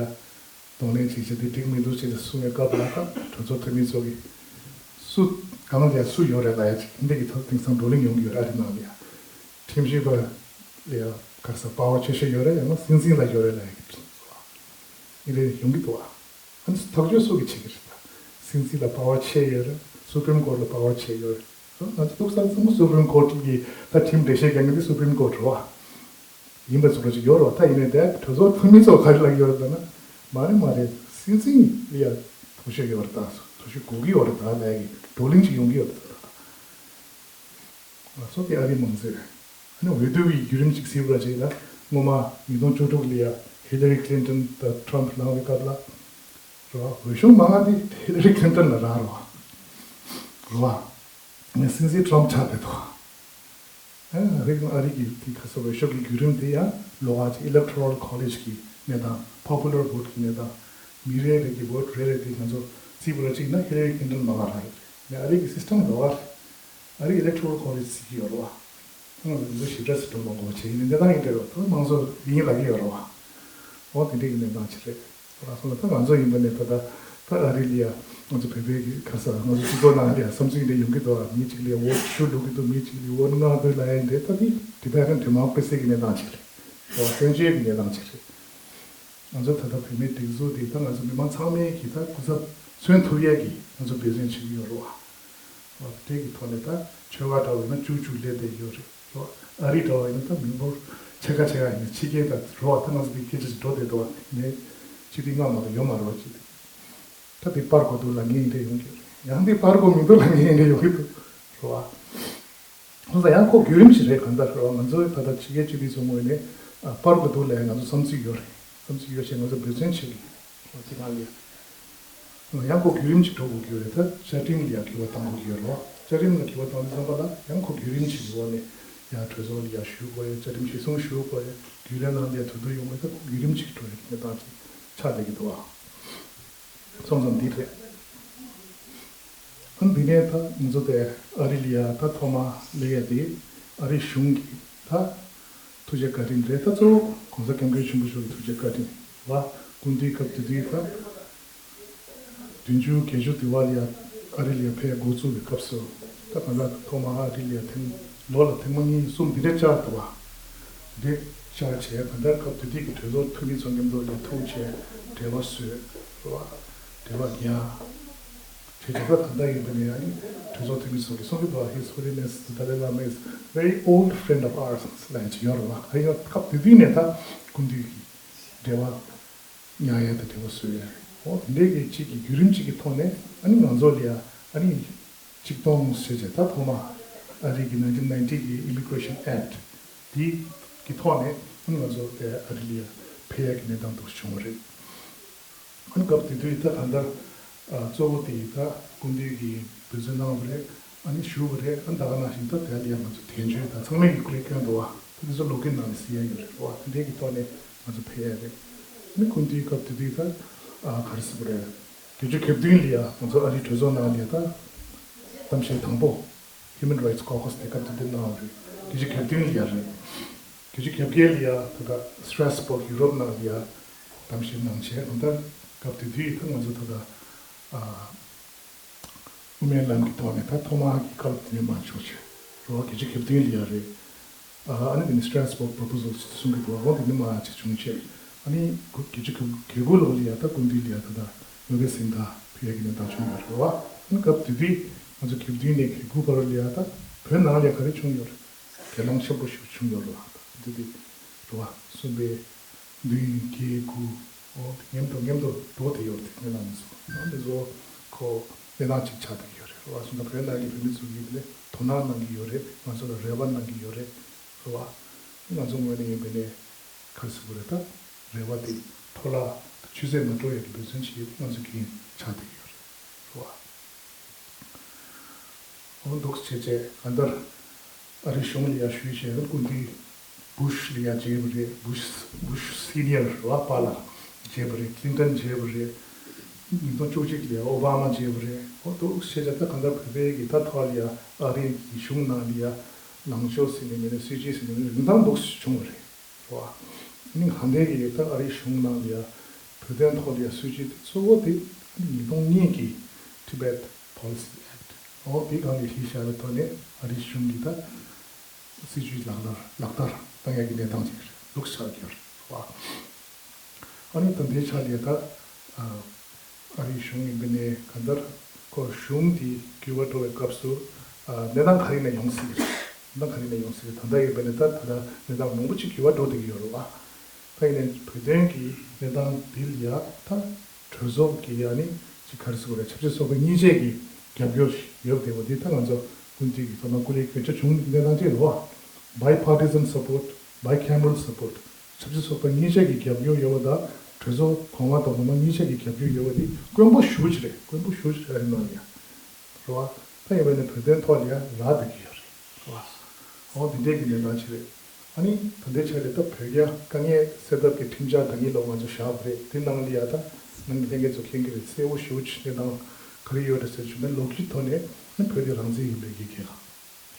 གདོང་ལེན་བྱེད་བྱས་དེ་འགྲིག་མི་འདུག་ཅེས་གསུངས་པའི་སྐབས་ལ། ད་གྲོས་ཚོགས་འཐུས་མི་ཚོ་གིས་སུ་གང་ལ་ཡ་སུ་ཡོད་རེད་ལབ་ཡ་ཅིག་འདི་གི་ཐོག་དེང་སང་བགྲོ་གླེང་ཡོང་གི་ཡོད་རེད། ཨ་རི་ནང་ལ་ཡ་ཁྲིམས་ཞིབ་པ་ལ་ཡ་ག་རེ་ཟེར་པ་ཝར་ཆེ་ཤོས་ཡོད་རེད། ཡང་ན་སྲིད་འཛིན་ལ་ཡོད་རེད་ལབ་ཡ་གི་འདི་རེད་ཡོང་གི་འདུག་བ། ཨ་ནི་ཐག་གཅོད་སུ་གིས་བྱེད་ཀྱི་རེད། ད་སྲིད་འཛིན་ལ་པ་ཝར་ཆེ་ཡོད་རེད། Supreme Court ལ་པ་ཝར་ཆེ་ཡོད་རེད། ང་ཚོ་ཐུག་ས་ཚང་མ་Supreme Court གི་ད་ཁྲིམས་འགྲེལ་བཤད་རྒྱག་མཁན་དེ་Supreme Court རེད་བ། ཡིན་པ་ཚོ་ལ་ཅིག་ཡོད་རེད་བ། ད་ཡིན་ནའི་དེ་གྲོས་ཚོགས་འཐུས་མི་ཚོ་ག་རེ་ལབ་ཀྱི་ཡོད་རེད་ལབ་ན། མ་རེད་མ་རེད། སྲིད་འཛིན་ལ་ཡ་མཐོ་ཤོས་ཡོད་རེད། ད་མཐོ་ཤོས་དགོས་ཀྱི་ཡོད་རེད། ད་ལབ་ཀྱི་བགྲོ་གླེང་ཅིག་ཡོང་གི་ཡོད་རེད། ང་ཚོ་དེ་ཨ་རིའི་མང་གཙོའི། ཨ་ནི་འོས་བསྡུ་ཡི་བརྒྱུད་རིམ་ཅིག་གཟིགས་པ་ར་ཅིག་ན། སྔོན་མ་ཉིས་སྟོང་བཅུ་དྲུག་ལ་ཡ་Hillary Clinton དང་Trump ལངས་པའི་སྐབས་ལ་རེད་བ། འོས་ཤོག་མང་བ་དེ་Hillary Clinton ལ་རག་རེད་བ། རེད་བ། ངས་སྲིད་འཛིན་Trump ཆགས་བསྡད་འདུག་ཨ་རིག་ཨ་རི་གི་དེ་ག་ས་འོས་ཤོག་གི་བརྒྱུད་རིམ་དེ་ཡང་ལོགས་ཀ་ཅིག་Electoral College གི་གནས་སྟངས། Popular vote གི་གནས་སྟངས། མི་རེ་རེ་གི་vote རེ་རེ་དེ་ང་ཚོ་བརྩིས་པ་ར་ཅིག་ན་Hillary Clinton མང་བ་རག་ཡོད་རེད། ཨ་རི་གི་system ལོགས་ཀ་རེད། ཨ་རི་Electoral College ཟེར་གྱི་ཡོད་རེད་བ། ང་ཚོ་ཞིབ་ཕྲ་ཞིག་འགྲོ་མ་དགོས་པ་བྱས་ཡིན་ནའི་གནས་སྟངས་ཡིན་འདྲ་རེད་བ། ད་མང་ཚོགས་ཡིན་ལབ་ཀྱི་ཡོད་རེད་བ། འོ་དེ་འདྲའི་གི་གནས་སྟངས་ཅིག་རེད། ང་ཚོ་ལ་ད་ང་ཚོ་ཡིན་པ་ནས་ད་ལྟ་ད་ཨ་རི་ལ་ཡ་ང་ཚོ་བོད་པའི་གི་ག་ས་ང་ཚོ་སྤྱི་ཚོགས་ནང་ལ་ཡ་བསམ་ཚུལ་འདི་ཡོང་གི་འདུག་མི་གཅིག་ལ་ཡ་vote བཅུ་བླུག་གི་འདུག་མི་གཅིག་ལ་vote ལྔ་བླུག་ལབ་ཡ་འདི་ད་འདི་Tibetan democracy གི་གནས་སྟངས་ཅིག་རེད། འོ་བཙན་བྱོལ་གི་གནས་སྟངས་ཅིག་རེད། ང་ཚོ་ད་ལྟ་བོད་མིའི་སྒྲིག་འཛུགས་འདི་ད་ང་ཚོ་མི་མང་ཚང་མའི་གི་ད་སྐུ་ཚབ་མཚོན་ཐུབ་ཡ་གི་ང་ཚོ་འབད་བརྩོན་བྱེད་ཀྱི་ཡོད་རེད་བ། འོ་དེ་གི་ཐོག་ནས་ད་ཆོལ་ཁ་འདྲ་བོ་ཡིན་ན་བཅུ་བཅུ་སླེབས་བསྡད་ཡོད་རེད། ཨ་རི་འདྲ་བ་ཡིན་ན་ད་མི་འབོར་ཕྱེད་ཀ་ཕྱེད་ཀ་ཡིན་ན་ཕྱི་རྒྱལ་དང་རོ་བ་ད་ང་ཚོ་འདི་སྐད་ཆ་ཞིག་འགྲོ་བསྡད་འདུག་བ། ནས་ཕྱི་རིགས་ལྔ་མ་གཏོགས་ཡོད་མ་རེད་བ་ཅིག་ད་འདི་པར་གོ་འདུག་ལབ་མཁན་ཡིན་འདྲ་ཡོང་གི་རེད། ཡང་འདི་པར་གོ་མི་འདུག་ལབ་མཁན་ཡིན་འདྲ་ཡོང་གི་འདུག་རོ་བ། ཁོ་ཚོ་ཡང་ཁོ་བརྒྱུད་རིམ་ཞིག་རེད། གང་ལྟར་རོ་བ། ང་ཚོའི་ད་ལྟ་ཕྱི་རྒྱལ་སྤྱི་འཐུས་ཚོ་ངོས་ནས་ཨ་པར་གོ་འདུག་ལབ་ཡ་ང་ཚོ་བསམ་ཚུལ་ཡོད་རེད། བསམ་ཚུལ་ཡོད་ཞེས་ང་ཚོ་འབད་བརྩོན་བྱེད་ཀྱི་ཡོད། ཁོ་ཚོ་གང་ལ་ཡ། ཡང་ཁོ་བརྒྱུད་རིམ་ཅིག་འགྲོ་དགོས་ཀྱི་ཡོད་རེད། ད་བཅའ་ཁྲིམས་ལ་ཡང་འགྱུར་བ་གཏང་དགོས་ཀྱི་ཡོད་རེད། བཅའ་ཁྲིམས་ལ་འགྱུར་བ་བཏང་དུས་ཙམ་པ་ལ་ཡང་ཁོ་བརྒྱུད་རིམ་ཅིག་གི་འོག་ནས་ཡང་གྲོས་ཚོགས་ལ་ཡང་ཞུ་དགོས་ཡོད། བཅའ་ཁྲིམས་གཞིར་བཟུང་ཞུ་དགོས་ཡོད། རྒྱུན་ལས་ནང་ལ་ཡང་དོ་དོ་ཡོང་བའི་ད་ཁོ་བརྒྱུད་རིམ་ཅིག་འགྲོ་ཡོད་གནས་སྟངས་ཅིག་ཆགས་བསྡད་ཀྱི་འདུག་ཨ། སོང་ཙང་འདི་རེད། ཨ་འདི་ནས་ད་ང་ཚོ་དེ་ཨ་རི་ལ་ཡ་ད་ཐོག་མ་སླེབས་ཡ་དེ་ཨ་རི་གཞུང་གི་ད། ཐུགས་རྗེ་བཀའ་དྲིན་རེད། ད་གཙོ་བོ་༸གོང་ས་༸སྐྱབས་མགོན་ཆེན་པོ་མཆོག་གི་ཐུགས་རྗེ་བཀའ་དྲིན་བ། སྐུ་མདུན་སྐབས་དེ་དུས་ད་བདུན་ཅུ་བརྒྱད་ཅུ་དུས་བ་ལ་ཡ་ཨ་རི་ལ་ཡ་ཕེབས་འགོ་བཙུགས་པའི་སྐབས་སུ་ད་གང་ལྟར་ཐོག་མ་ཨ་རི་ལ་ཡ་ཐེངས་ལོ་ལ་ཐེངས་མ་གཉིས་གསུམ་འདི་འདྲ་བཅར་འདུག་བ། འདི་བཅར་བྱས་གང་ལྟར་སྐབས་དེ་དུས་ཀྱི་གྲོས་ཚོགས་འཐུས་མི་ཚོ་མཉམ་དུ་ལ་ཐུག་བྱས་འབྲེལ་བ་བཟོས་རེད་བ། འབྲེལ་བ་རྒྱག་བྱས་ཙང་ད་ལྟ་ཡིན་པ་ནས་ཨ་ནི་གྲོས་ཚོགས་འཐུས་མི་ཚོ་གིས་གསུང་གི་འདུག His Holiness the Dalai Lama is very old friend of ours ལབ་ཡ་ཅིག་ཡོད་རེད་བ། ཨ་ཡ་སྐབས་དེ་དུས་ནས་ད་སྐུ་མདུན་གྱི་འབྲེལ་བ་ཉར་ཡ་དང་འབྲེལ་བ་བཟོ་ཡ་རེད། འོ་དེ་འདྲའི་གི་གཅིག་གི་བརྒྱུད་རིམ་གཅིག་གི་ཐོག་ནས་ཨ་ནི་ང་ཚོ་ལ་ཡ་ཨ་ནི་གཅིག་སྟོང་ཞེས་བྱས་ད་ཐོག་མ་ཨ་རི་གི་nineteen ninety གི་Immigration Act དེ་གི་ཐོག་ནས་ཨ་ནི་ང་ཚོ་དེ་ཨ་རི་ལ་ཡ་ཕེབས་ཡ་གི་གནས་སྟངས་འདུག་བྱུང་བ་རེད། ཨ་ནི་སྐབས་དེ་དུས་ད་གང་ལྟར་ཨ་གཙོ་བོ་དེ་ད་སྐུ་མདུན་གྱིས་འབད་བརྩོན་གནང་བ་རེད། ཨ་ནི་ཞུ་བ་རེད། ཨ་ནི་ད་ག་ནང་བཞིན་ད་དེ་ལ་ཡང་ང་ཚོ་དལ་འབྱོར་དང་ཚང་མས་ཀྱི་སྐུ་ལས་བསྐྱོན་འདུག་བ། ད་དེ་ཚོ་ལོ་རྒྱུས་ནང་ནས་གཟིགས་ཡ་ཡོད་རེད་བ། དེ་འདྲའི་གི་ཐོག་ནས་ང་ཚོ་ཕེབས་ཡ་རེད། ཨ་ནི་སྐུ་མདུན་སྐབས་དེ་དུས་ད་ཨ་ག་རེ་ཟེར་དགོས་རེད། བརྒྱད་ཅུ་གྱ་བདུན་ལ་ཡ་ང་ཚོ་ཨ་རིའི་གྲོས་ཚོགས་ནང་ལ་ཡ་ད་གཏམ་བཤད་དང་པོ། Human Rights Caucus དེ་སྐབས་དེ་དུས་གནང་བ་རེད། བརྒྱད་ཅུ་གྱ་བདུན་ལ་ཡ་རེད། བརྒྱད་ཅུ་གྱ་བརྒྱད་ལ་ཡ་ད་ལྟ་Strasbourg ཡུ་རོབ་ནང་ལ་ཡ་གཏམ་བཤད་གནང་བྱས། གང་ལྟར་སྐབས་དེ་དུས་ད་ང་ཚོ་ད་ལྟ་ཨ་དབུ་མའི་ལམ་གྱི་ཐོག་ནས་ད་ཐོག་མར་གྱི་བཀའ་སློབ་དེ་ནས་མར་བྱུང་བྱས་རེད་བ། བརྒྱད་ཅུ་གྱ་བདུན་ལ་ཡ་རེད། ཨ་ཨ་ནི་དེ་ནས་Strasbourg Proposal ཞེས་གསུང་གི་འདུག་བ། འོ་དེ་ནས་མར་ཅིག་བྱུང་བྱས། ཨ་ནི་བརྒྱད་ཅུ་གྱ་དགུ་ལོ་ལ་ཡ་ད་སྐུ་མདུན་ལ་ཡ་ད་ལྟ་ནོ་བེལ་གཟེངས་རྟགས་ཕུལ་ཡ་གི་གནས་སྟངས་བྱུང་ཡོད་རེད་བ། ཨ་ནི་སྐབས་དེ་དུས་ང་ཚོ་གྱ་བདུན་ནས་གྱ་དགུ་བར་ལ་ཡ་ད་བོད་ནང་ལ་ཡ་ག་རེ་བྱུང་ཡོད་རེད། གྱེན་ལངས་ཆེན་པོ་ཞིག་བྱུང་ཡོད་རེད་བ། དེ་དུས་རེད་བ། གསུམ་པའི་བདུན་བརྒྱད་དགུ། འོ་དེ་མཉམ་དུ་མཉམ་དུ་འགྲོ་བསྡད་ཡོད་རེད། དེ་གནས་སྟངས་དེ་ཚོ། ཨ་དེ་ཚོ་ཁོ་གནས་སྟངས་གཅིག་ཆགས་བསྡད་ཀྱི་ཡོད་རེད། རེད་བ། སོང་ཙང་བོད་ནང་གི་བོད་མི་ཚོ་གིས་དེ་ནས་དོ་སྣང་གནང་གི་ཡོད་རེད། ང་ཚོ་ལ་རེ་བ་གནང་གི་ཡོད་རེད། རེད་བ། ང་ཚོ་ངོས་ནས་ཡིན་པ་ནས་ག་རེ་ཟེར་དགོས་རེད། ད་རེ་བ་དེ་འཕྲོ་བརླག་ཆུད་ཟོས་མ་འགྲོ་ཡ་གི་འབད་བརྩོན་བྱེད་ཡ་དེ་ང་ཚོ་འགན་ཆགས་བསྡད་ཀྱི་ཡོད་རེད། རེད་བ། འོ་འདུག་བྱས་བྱས་གང་ལྟར་ཨ་རི་གཞུང་ལ་ཡ་ཞུས་བྱས་ན་སྐུ་མདུན་བུ་ཤ་ལ་ཡ་མཇལ་བ་རེད། བུ་ཤ་བུ་ཤ་སི་ནི་ཡར་རེད་བ། པཱ་ལགས་མཇལ་བ་རེད། ཀླིན་ཏོན་མཇལ་བ་རེད། ཉིས་སྟོང་བཅུ་གཅིག་ལ་ཡ་ཨོ་བྷ་མ་མཇལ་བ་རེད། འོ་འདུག་བྱས་བྱས་ད་གང་ལྟར་བོད་པའི་གི་ད་ཐོག་ལ་ཡ་ཨ་རི་གི་གཞུང་ནང་ལ་ཡ་ལངས་ཕྱོགས་ཟེར་ནས་མིན་ན་སྲིད་ཇུས་ཟེར་ནས་མིན་ན་རིན་ཐང་འདུག་བྱུང་བ་རེད། རེད་བ། ཨ་ནི་གང་ལྟར་གྱི་ད་ཨ་རིའི་གཞུང་ནང་ལ་ཡ་བོད་དོན་ཐོག་ལ་ཡ་སྲིད་ཇུས་དེ་གཙོ་བོ་དེ་ཨ་ནི་ཉིས་སྟོང་གཉིས་ཀྱི་Tibet Policy Act འོ་དེ་སྒང་ལ་གཞི་བཞག་པའི་ཐོག་ནས་ཨ་རིའི་གཞུང་གིས་ད་སྲིད་ཇུས་ལག་ལེན་ལག་བསྟར་བཏང་ཡ་གི་གནས་སྟངས་ཅིག་འདུག་ཆགས་ཀྱི་ཡོད་རེད་བ། ཨ་ནི་ད་ལྟའི་ཆ་ལ་ད་ཨ་ཨ་རིའི་གཞུང་ཡིན་པ་ནས་གང་ལྟར་ཁོ་གཞུང་དེ་འགྱུར་བ་འགྲོ་བའི་སྐབས་སུ་ཨ་གནས་སྟངས་ག་རེ་ནས་ཡོང་སྲིད་ཀྱི་རེད། གནས་སྟངས་ག་རེ་ནས་ཡོང་སྲིད་ཀྱི་རེད། ད་ལྟ་ཡིན་པ་ནས་ད་ད་ལྟ་གནས་སྟངས་མང་པོ་ཅིག་འགྱུར་བ་འགྲོ་བསྡད་ཀྱི་ཡོད་རེད་བ། ད་ཡིན་ནའི་བོད་དོན་གྱི་གནས་སྟངས་འདི་ལ་ཡ་ད་གྲོས་ཚོགས་ཀྱི་ཡ་ནི་ཅིག་ག་རེ་ཟེར་དགོས་རེད། ཆབ་སྲིད་ཚོགས་པ་གཉིས་ཆ་གི་རྒྱབ་སྐྱོར་ཡོད་བསྡད་པ་འདི་ད་ང་ཚོ་སྐུ་མདུན་གྱི་ཐོག་མར་སྐུ་ལས་བསྐྱོན་ཆ་བྱུང་གནས་སྟངས་ཅིག་རེད་བ། Bipartisan support, bicameral support ཆབ་སྲིད་ཚོགས་པ་གཉིས་ཆ་གི་རྒྱབ་སྐྱོར་ཡོད་པ་དང་གྲོས་ཚོགས་གོང་མ་དང་གོང་མ་གཉིས་ཆ་གི་རྒྱབ་སྐྱོར་ཡོད་པ་འདི་དཀོན་པོ་ཞེ་པོ་ཅིག་རེད། དཀོན་པོ་ཞེ་པོ་ཅིག་རེད་ནང་ཡ། རེད་བ། ད་ཡིན་པ་ནི་བོད་དོན་ཐོག་ལ་ཡ་རག་བསྡད་ཀྱི་ཡོད་རེད། རེད་བ། འོ་འདི་འདྲའི་གི་གནས་སྟངས་ཅིག་རེད། ཨ་ནི་ད་ལྟའི་ཆ་ལ་ད་བོད་རྒྱ་དཀའ་ངལ་སེལ་ཐབས་ཀྱི་ཁྲིམས་འཆར་ད་གིན་ལོག་ང་ཚོ་བཞག་པ་རེད། དེ་ནང་ལ་ཡ་ད་ནང་གི་ལྷན་རྒྱས་ཚོ་མཁྱེན་གྱི་རེད། གསལ་པོ་ཞེ་པོ་ཅིག་གནས་སྟངས་ག་རེ་ཡོད་རེད་ཟེར་བྱུང་ན་ལོ་རྒྱུས་ཐོག་ནས་ནི་བོད་དེ་རང་བཙན་ཡིན་པའི་གི་གལ་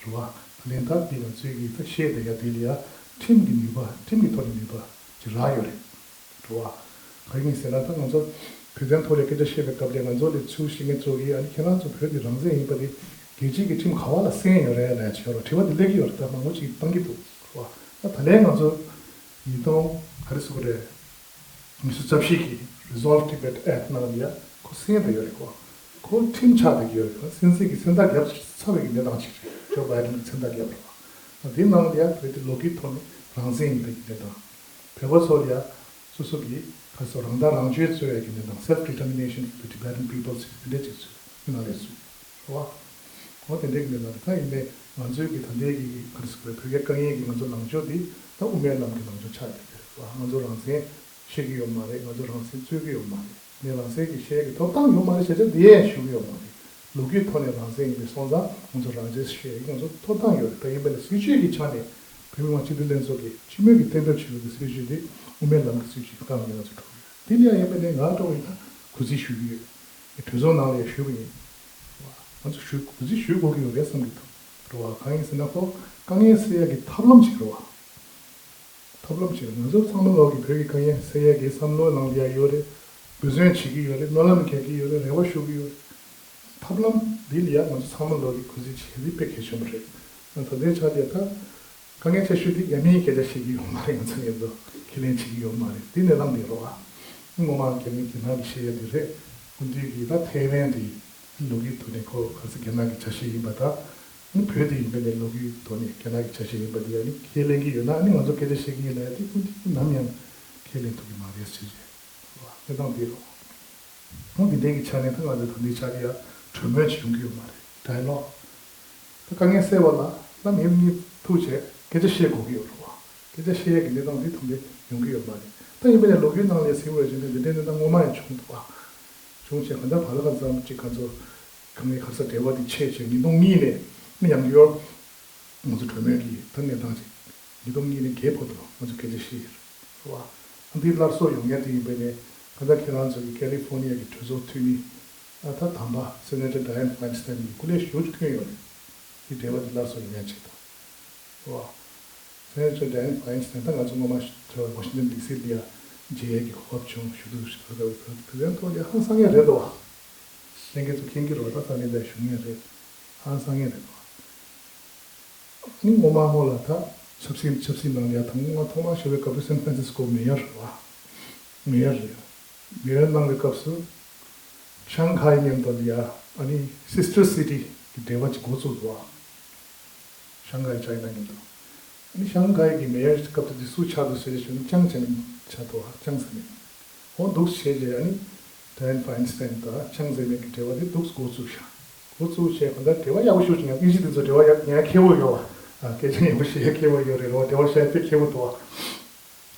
ཁ་རེད་བ། ད་ལན་ད་འདི་ང་ཚོའི་གི་ད་བཤད་བསྡད་ཡ་དེ་ལ་ཡ་ཁྲིམས་ཀྱི་ནུས་པ་ཁྲིམས་ཀྱི་ཐོག་ནས་ནུས་པ་ཅིག་རག་ཡོད་རེད། རེད་བ། གང་ཡིན་ཟེར་ན་ད་ང་ཚོ་བོད་དོན་ཐོག་ལ་སྐད་ཆ་བཤད་པའི་སྐབས་ལ་ང་ཚོ་ལ་ཚུར་བཤད་མཁན་ཚོ་གིས་ཨ་ནི་ཁྱེད་རང་ཚོ་བོད་དེ་རང་བཙན་ཡིན་པ་དེ་རྒྱལ་སྤྱིའི་གི་ཁྲིམས་ག་བ་ལ་གསན་ཡོད་རེད་ལབ་ཡ་ཅིག་ཡོད་རེད། དྲི་བ་དེ་སླེབས་ཀྱི་ཡོད་རེད། ད་མང་པོ་ཅིག་བཏང་གི་འདུག་རེད་བ། ད་ད་ལན་ང་ཚོ་ཉིས་སྟོང་ག་རེ་ཟེར་དགོས་རེད། ཉི་ཤུ་རྩ་བཞི་གི་Resolve Tibet Act ནང་ལ་ཡ་ཁོ་གསན་བསྡད་ཡོད་རེད་གོ། ཁོ་ཁྲིམས་ཆགས་བསྡད་ཀྱི་ཡོད་རེད་གོ། སྲིད་འཛིན་གྱི་མཚན་རྟགས་བརྒྱབ་ཚར་བའི་གི་གནས་སྟངས་ཅིག་རེད། ཇོ་བྷའི་ཌེན་གྱི་མཚན་རྟགས་བརྒྱབ་རེད་བ། དེའི་ནང་ལ་ཡ་བོད་དེ་ལོ་རྒྱུས་ཐོག་ནས་རང་བཙན་ཡིན་པའི་གི་གནས་སྟངས། བོད་པ་ཚོ་ལ་ཡ་སོ་སོ་གི་ག་སོ་རང་ཐག་རང་གཅོད་རྩོད་ཡ་གི་གནས་སྟངས། Self Determination for the Tibetan People ཟེར་དེ་འདྲ་ཅིག་ཚོས་མི་ནང་ལས་ཚུད་རེད་བ། འོ་དེ་འདྲའི་གི་གནས་སྟངས་རེད། ད་ཡིན་ནའི་ང་ཚོའི་གི་ད་ལྟའི་གི་ག་རེ་ཟེར་དགོས་རེད། བོད་རྒྱ་དཀའ་ངལ་གི་ང་ཚོ་ལངས་ཕྱོགས་འདི་ད་དབུ་མའི་ལམ་གི་ལངས་ཕྱོགས་ཆགས་བསྡད་ཀྱི་རེད་བ། ང་ཚོ་རང་བཙན་བཤད་ཀྱི་ཡོད་མ་རེད། ང་ཚོ་རང་བཙན་རྩོད་ཀྱི་ཡོད་མ་རེད། ནས་རང་བཙན་གྱི་བཤད་ཀྱི་ཐོབ་ཐང་ཡོད་མ་རེད་ཟེར་ཆ་དེ་ཡང་ཞུ་གི་ཡོད་མ་རེད། ལོ་རྒྱུས་ཐོག་ནས་རང་བཙན་ཡིན་པའི་སོང་ཙང་ང་ཚོ་རང་བཙན་བཤད་ཀྱི་ང་ཚོ་ཐོབ་ཐང་ཡོད་རེད། ད་ཡིན་པ་ནི་སྲིད་བྱུས་ཀྱི་ཆ་ནས་བོད་མི་མང་སྤྱི་འཐུས་ལྷན་ཚོགས་ཀྱིས་སྤྱི་མོས་ཀྱིས་གཏན་འབེབས་བྱས་ཡོད་པའི་སྲིད་བྱུས་དེ་དབུ་མའི་ལམ་གྱི་སྲིད་བྱུས་ཀྱི་སྒང་ནས་ང་ཚོ་གྲུབ་ཡོད། དེ་ལ་ཡང་ཡིན་པ་ནི་ང་འགྲོ་བའི་ད་གུས་བརྩི་ཞུ་གི་ཡོད། གྲོས་ཚོགས་ནང་ལ་ཡང་ཞུ་གི་ཡིན། ང་ཚོ་ཞུ་གུས་བརྩི་ཞུ་དགོས་ཀྱི་ཡོད་རེད་བསམ་གྱི་འདུག་རེད་བ། གང་ཡིན་ཟེར་ན་ཁོ་དཀའ་ངལ་སེལ་ཡག་གི་ཐབས་ལམ་ཞིག་རེད་བ། ཐབས་ལམ་ཞིག་ང་ཚོ་ཚང་མ་ལོག་གི་བོད་ཀྱི་དཀའ་ངལ་སེལ་ཡག་གི་བསམ་བློ་ནང་ལ་ཡ་ཡོད་རེད། འབད་བརྩོན་བྱེད་ཀྱི་ཡོད་རེད། སྨོན་ལམ་རྒྱག་གི་ཡོད་རེད། རེ་བ་ཞུ་གི་ཡོད་རེད། ཐབས་ལམ་འདི་ལ་ཡ་ང་ཚོ་ཚང་མ་ལོག་གི་གུས་བརྩི་བྱེད་རྒྱུ་དཔེ་གལ་ཆེན་པོ་རེད། ད་ལྟའི་ཆ་ལ་ཡ་ད་དཀའ་ངལ་ཆེ་ཤོས་དེ་རྒྱ་མིའི་སྐད་ཆ་བཤད་ཀྱི་ཡོད་མ་རེད། ང་ཚོ་ཡོད་དོ་ཁས་ལེན་བྱེད་ཀྱི་ཡོད་མ་རེད། དེ་ནས་ལངས་ཏེ་རོ་ཨ། སྔོན་མ་རྒྱ་མི་རྒྱ་ནག་གི་བཤད་ཡ་དེ་རེད། སྐུ་མདུན་གྱིས་ད་ཐའེ་ཝན་དེ་ ལོ་རྒྱུས་ཐོག་ནས་ཁོ་ག་ཚོད་རྒྱ་ནག་གི་ཆ་ཤས་ཡིན་པ་དང་། ཨ་ནི་བོད་དེ་ཡིན་པ་ནས་ལོ་རྒྱུས་ཐོག་ནས་རྒྱ་ནག་གི་ཆ་ཤས་ཡིན་པ་དེ་ཨ་ནི་ཁས་ལེན་གྱི་ཡོད་ན། ཨ་ནི་ང་ཚོ་སྐད་ཆ་བཤད་ཀྱི་ཡིན་ན་ཡང་དེ་ཀུན་གྱིས་ནམ་ཡང་ཁས་ལེན་ཐུབ་ཀྱི་མ་རེད་ཟེར་གྱི་རེད། གནས་སྟངས་འདི་རེད། ཨང་། འདི་འདྲའི་གི་ཆ་ནས་ད་ང་ཚོ་ད་ལྟའི་ཆ་ལ་ཡ་གྲོས་མོལ་ཅིག་ཡོང་གི་ཡོད་མ་རེད། ཌའི་ལོག་ད་དཀའ་ངལ་སེལ་བ་ལ་ལ་མི་གཉིས་ཐུག་བྱས་སྐད་ཆ་བཤད་དགོས་ཀྱི་ཡོད་རེད་བ། སྐད་ཆ་བཤད་ཡས་ཀྱི་གནས་སྟངས་འདི་ཐམས་ཅད་ཡོང་གི་ཡོད་མ་རེད། ད་ཡིན་པ་ཡང་ལོ་རྒྱུས་ནང་ལ་གཟིགས་པ་ཡིན་ན་འདི་འདྲའི་གནས་སྟངས་སྔོན་མ་ཡང་བྱུང་འདུག་བ། བྱུང་བྱས་གང་ལྟར་བར་ལ་གང་འཚམ་ཅིག་ག་ཚོད་གང་ངའི་ག་ས་འབྲེལ་བ་འདི་ཆད་བྱས་ཉིས་སྟོང་གཉིས་ནས་ནི་ཡང་ཡོར་ང་ཚོ་གྲོས་མོལ་གྱི་ད་གནས་སྟངས་ཅིག་ཉིས་སྟོང་གཉིས་ནས་བརྒྱད་བར་དུ་ང་ཚོ་སྐད་ཆ་བཤད་ཡོད་རེད་བ། ཨ་འདི་སླར་གསོ་ཡོང་མཁན་དེ་ཡིན་པ་ནས་གང་ལྟར་ཁྱེད་རང་ཚོ་གི་ཀེ་ལི་ཧྥོར་ནི་ཡ་གི་གྲོས་ཚོགས་འཐུས་མི་ཨ་ད་དམ་པ་སེ་ནེ་ཊར་ཌ་ཡན་ཕའིན་སི་ཊན་གྱི་སྐུ་ལས་ཞེ་པོ་ཅིག་ཐོན་ཡོད་རེད། དེ་འབྲེལ་བ་དེ་སླར་གསོ་ཡོང་ཡ་ཆེད་དུ། རེད་བ། སེ་ནེ་ཊར་ཌ་ཡན་ཕའིན་སི་ཊན་ད་ང་ཚོ་སྔོན་མ་ཝ་ཤིང་ཊོན་ཌི་སི་ལ་ཡ་མཇལ་ཡས་ཀྱི་གོ་སྐབས་བྱུང་། ཞུ་གཏུག་ཞུ་གཏུག་བོད་དོན་ཐོག་ལ་ཡ་ཧང་སང་ཡ་རེད་དོ། ལྷན་རྒྱས་ཚོ་མཁྱེན་གྱི་རེད་བ། ད་ས་གནས་དེར་བཞུགས་མཁན་རེད། ཧང་སང་ཡ་རེད་དོ། ཨ་ནི་སྔོན་མ་སྔོན་ལ་ད་ཆབ་སྲིད་ཆབ་སྲིད་ནང་ལ་ཡ་དང་སྔོན་མ་ཐོག་མར་ཞུ་བའི་སྐབས་དུ་སན་ཧྥ་རན་སིས་ཀོ་མེ་ཡར་རེད་བ། མེ་ཡར་རེད། མེ་ཡར་གནང་བའི་སྐབས་སུ་ཤང་ཁའི་མཉམ་དུ་ལ་ཡ་ཨ་ནི་སིས་ཊར་སི་ཊི་གི་འབྲེལ་བ་ཅིག་འགོ་བཙུགས་འདུག་བ། ཤང་ཁའི་ཅའི་ན་མཉམ་དུ། ཨ་ནི་ཤང་ཁའི་གི་མེ་ཡར་སྐབས་དུ་དེ་སུ་ཆགས་འདུག་ཟེར་ཞུ་ན་ཅང་ཙེ་མིན་ཆགས་འདུག་བ། ཅང་ཙེ་མིན། འོ་འདུག་བྱས་རྗེས་ཨ་ནི་ཌ་ཡན་ཕའིན་སི་ཊན་དང་ཅང་ཙེ་མིན་གྱི་འབྲེལ་བ་དེ་འདུག་འགོ་བཙུགས་ཤག་འགོ་བཙུགས་བྱས་གང་ལྟར་འབྲེལ་བ་ཡག་པོ་ཞེ་པོ་ཅིག་ཡོད། དབྱིན་ཇི་དེ་ཚོ་འབྲེལ་བ་ཡག་ཉན་མཁས་པོ་ཡོད་བ། ཨ་སྐད་ཆ་ཡག་པོ་བཤད་མཁས་པོ་ཡོད་རེད་རོ། འབྲེལ་བ་བཤད་དེ་མཁས་པོ་འདུག་བ།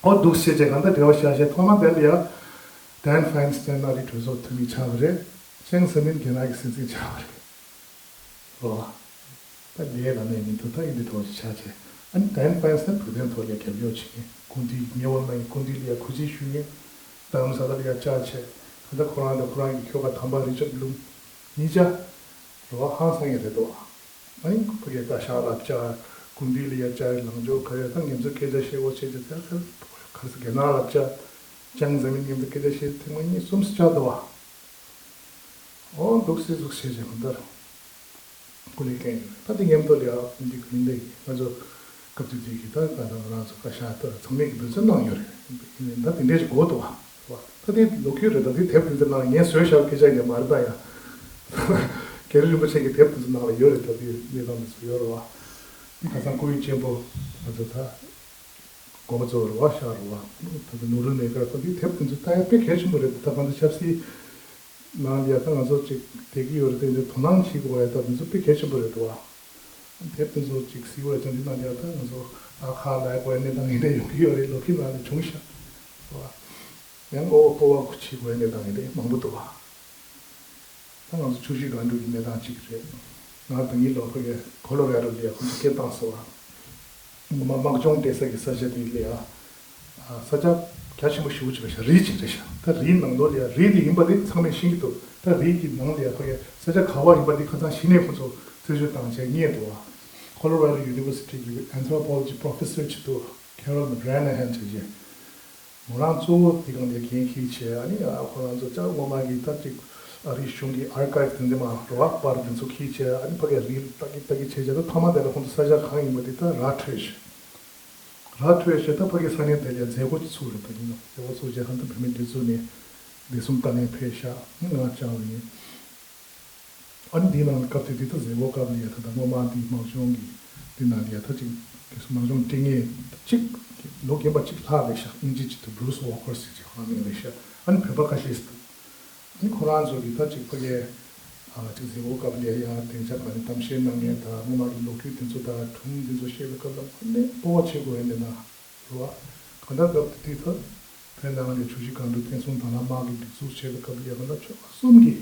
འོ་འདུག་བྱས་རྗེས་གང་ལྟར་འབྲེལ་བ་བཞག་བྱས་ཐོག་མ་དེ་ལ་ཡ་ཌ་ཡན་ཕའིན་སི་ཊན་ཨ་རིའི་གྲོས་ཚོགས་འཐུས་མི་ཆགས་པ་རེད། ཅང་ཙེ་མིན་རྒྱ་ནག་གི་སྲིད་འཛིན་ཆགས་པ་རེད། རོ། ད་ལས་ལ་ནས་མི་འདུག་ད་ཡིན་དུས་ཐོག་ཅིག་ཆགས་བྱས། ཨ་ནི་ཌ་ཡན་ཕའིན་སི་ཊན་བོད་དོན་ཐོག་ལ་རྒྱབ་སྐྱོར་བྱེད་མཁན་སྐུ་མདུན་ཉེ་བར་ན་ཡི་སྐུ་མདུན་ལ་ཡ་གུས་བརྩི་ཞུ་མཁན། རྡ་རམ་ས་ལ་ལ་ཡ་བཅར་བྱས། ད་ལྟ་ཁོ་རང་དང་ཁོ་རང་གི་ཁྱོ་ག་དམ་པ་རི་ཅར་བྷ་ལུམ་གཉིས་ཆ་རོ་ཧང་སང་ཡ་རེད་དོ། ཨ་ནི་ཕ་གིའི་བཀའ་ཤག་ལ་བཅར། སྐུ་མདུན་ལ་ཡ་བཅར། ལངས་ཕྱོགས་ག་རེ་ད་ངེད་ཚོ་སྐད་ཆ་བཤད་དགོས་བྱས་ཏེ་ད་ག་ས་རྒྱ་ནག་ལ་བཅར། ཅང་ཙེ་མིན་མཉམ་དུ་སྐད་ཆ་བཤད། ཐེངས་མ་གཉིས་གསུམ་བཅར་འདུག་བ། འོ་འདུག་སེ་འདུག་སེ་བྱས་གང་ལྟར་སྐུ་ལས་བསྐྱོན་ཡོད། ད་དེ་མཉམ་དུ་ལ་ཡ་འདི་ག་མིན་འདི་ང་ཚོ་སྐབས་དུས་དུས་ཀྱི་ད་ད་ང་རང་ཚོ་བཀའ་ཤག་ད་ཚང་མས་ཀྱི་འདུ་འཛོམས་གནང་ཡོད་རེད། ད་དེ་འདྲས་ཅིག་གོ་འདུག་བ། ད་དེ་ལོ་རྒྱུས་རེད། ད་དེ་དེབ་དེ་ཚོ་ནང་ངས་བཟོས་བཞག་སྐད་ཆ་ཡིན་ནས་མ་རེད། ད་ཡ་རྒྱལ་རི་རིན་པོ་ཆེ་གི་དེབ་དེ་ཚོ་ནང་ལ་ཡོད་རེད། ད་དེ་གནས་སྟངས་དེ་ཚོ་ཡོད་རེད་བ། ཁ་སང་སྐུ་ཡི་གཅེན་པོ་ང་ཚོ་ད། དགོངས་པ་རྫོགས་རེད་བ། ཤག་རེད་བ། ད་ལྟ་ནོར་བུ་མེ་ཀར་ཁོ་འདི་དེབ་དེ་ཚོ་ལྟ་ཡ་དཔེ་གལ་ཆེན་པོ་རེད། ད་གང་ལྟར་ཆབ་སྲིད་ནང་ལ་ཡ་ད་ང་ཚོ་ཅིག་བསྡད་ཀྱི་ཡོད་རེད། དེ་འདྲ་དོ་སྣང་བྱེད་དགོས་ཡ་ད་དེ་ཚོ་དཔེ་གལ་ཆེན་པོ་རེད་བ། དེབ་དེ་ཚོ་ཅིག་གཟིགས་པ་ཅང་འདི་ནང་ལ་ཡ་ད་ང་ཚོ་ཨ་ཁ་ལ་དགོས་ཡ་གནས་སྟངས་ཡིན་འདྲ་ཡོང་གི་ཡོད་རེད། ལོ་རྒྱུས་ནང་ལ་བྱུང་ཤག་རེད་བ། ཡང་ཨོ་སྤོབས་པ་བྱེད་དགོས་ཡ་གནས་སྟངས་ཡིན་འདྲ་མང་པོ་འདུག་བ། ད་ང་ཚོ་ཆུ་བཞི་སྒང་དྲུག་གི་གནས་སྟངས་གཅིག་རེད། ང་དང་ངའི་ལོ་ཕ་གི་ཁོ་ལོ་ར་རོ་ལ་ཡ་ཁོ་ཚོ་སྐད་བཏང་སོང་བ། ངོ་མ་དམག་སྦྱོང་སྤྲད་ས་གི་ས་ཆ་དེ་ལ་ཡ། ས་ཆ་རྒྱ་ཆེན་པོ་ཞེ་པོ་ཅིག་རེད་ཤག་རི་གཅིག་རེད་ཤག་ད་རིའི་ནང་ལོགས་ལ་ཡ་རི་དེ་ཡིན་པ་དེ་ཚང་མས་ཤེས་ཀྱི་འདུག་ད་རི་གི་ནང་ལ་ཡ་ཕ་གི་ས་ཆ་ག་བ་ཡིན་པ་དེ་ཁ་སང་གཞི་ནས་ཁོ་ཚོ་རྩད་གཅོད་བཏང་བྱས་རྙེད་འདུག་བ། Colorado University གི་Anthropology Professor ཅིག་འདུག Carol Monahan བྱས་རྗེས། མོ་རང་གཙོ་བོ་དེ་གང་དེ་འགན་འཁྱེར་བྱས། ཨ་ནི་ཨ་ཁོ་རང་ཚོ་ལྕགས་ངོ་མ་གི་ད་ཅིག་ཨ་རིའི་གཞུང་གི་ཨར་ཀའིབ་དེ་འདྲ་མ་རོ་ཨ་པར་དེ་ཚོ་འཁྱེར་བྱས། ཨ་ནི་ཕ་གིའི་རིགས་ལྟ་གི་ལྟ་གི་བྱས་བྱས། ད་མཐའ་མ་དེ་ལ་ཁོང་ཚོ་ས་ཆ་གང་ཡིན་པ་དེ་ད་ར་འཕྲོད་བྱས། ར་འཕྲོད་བྱས་ད་ཕ་གིའི་ས་གནས་དེ་ལ་མཛད་སྒོ་ཅིག་ཚུགས་རེད། ད་ཡིན་ནོ་མཛད་སྒོ་ཚུགས་བྱས་ཁང་དུ་བུད་མེད་སྒྲིག་འཛུགས་ནས་བདེ་སྲུང་ལྟ་ལན་ཕེབས་ཤག་ང་བཅར་བ་ཡིན། ཨ་ནི་འདིའི་ནང་ལ་སྐབས་དེ་དུས་ད་མཛད་སྒོ་སྐབས་ལ་ཡ་ད་ད་སྔོན་མ་འདི་དམག་སྦྱོང་གི་འདི་ནང་ལ་ཡ་ད་ཅིག་དམག་སྦྱོང་སྤྲད་མཁན་གཅིག་ལོ་རྒན་པ་གཅིག་ལྷག་རེད་ཤག་དབྱིན་ཇི་ཅིག་ཏུ་Bruce Walker ཟེར་ཅིག་ཁོ་རང་མིང་རེད་ཤག་ཨ་ནི་བོད་པ་ཁ་ཤས་ཤིག་འདུག་ཨ་ནི་ཁོ་རང་ཚོ་གི་ད་ཅིག་ཕ་གིའི་ཨ་ཅིག་མཛད་སྒོ་སྐབས་ལ་ཡ་སྡིངས་ཆ་སྒང་ནས་གཏམ་བཤད་གནང་མཁན་དང་སྔོན་མ་གི་ལོ་རྒྱུས་དེ་ཚོ་དང་སྒྲུང་དེ་ཚོ་བཤད་པའི་སྐབས་ལ་དངོས་གནས་སྤོབས་པ་བྱེད་དགོས་ཡ་འདི་ན། རེད་བ། གང་ལྟར་སྐབས་དེ་དུས་ད་བོད་ནང་ལ་ཆུ་བཞི་སྒང་དྲུག་བསྟན་སྲུང་དང་བླངས་དམག་གི་སྒྲིག་འཛུགས་བྱས་པའི་སྐབས་ལ་ཡ་གང་ལྟར་ཆོལ་ཁ་གསུམ་གྱི་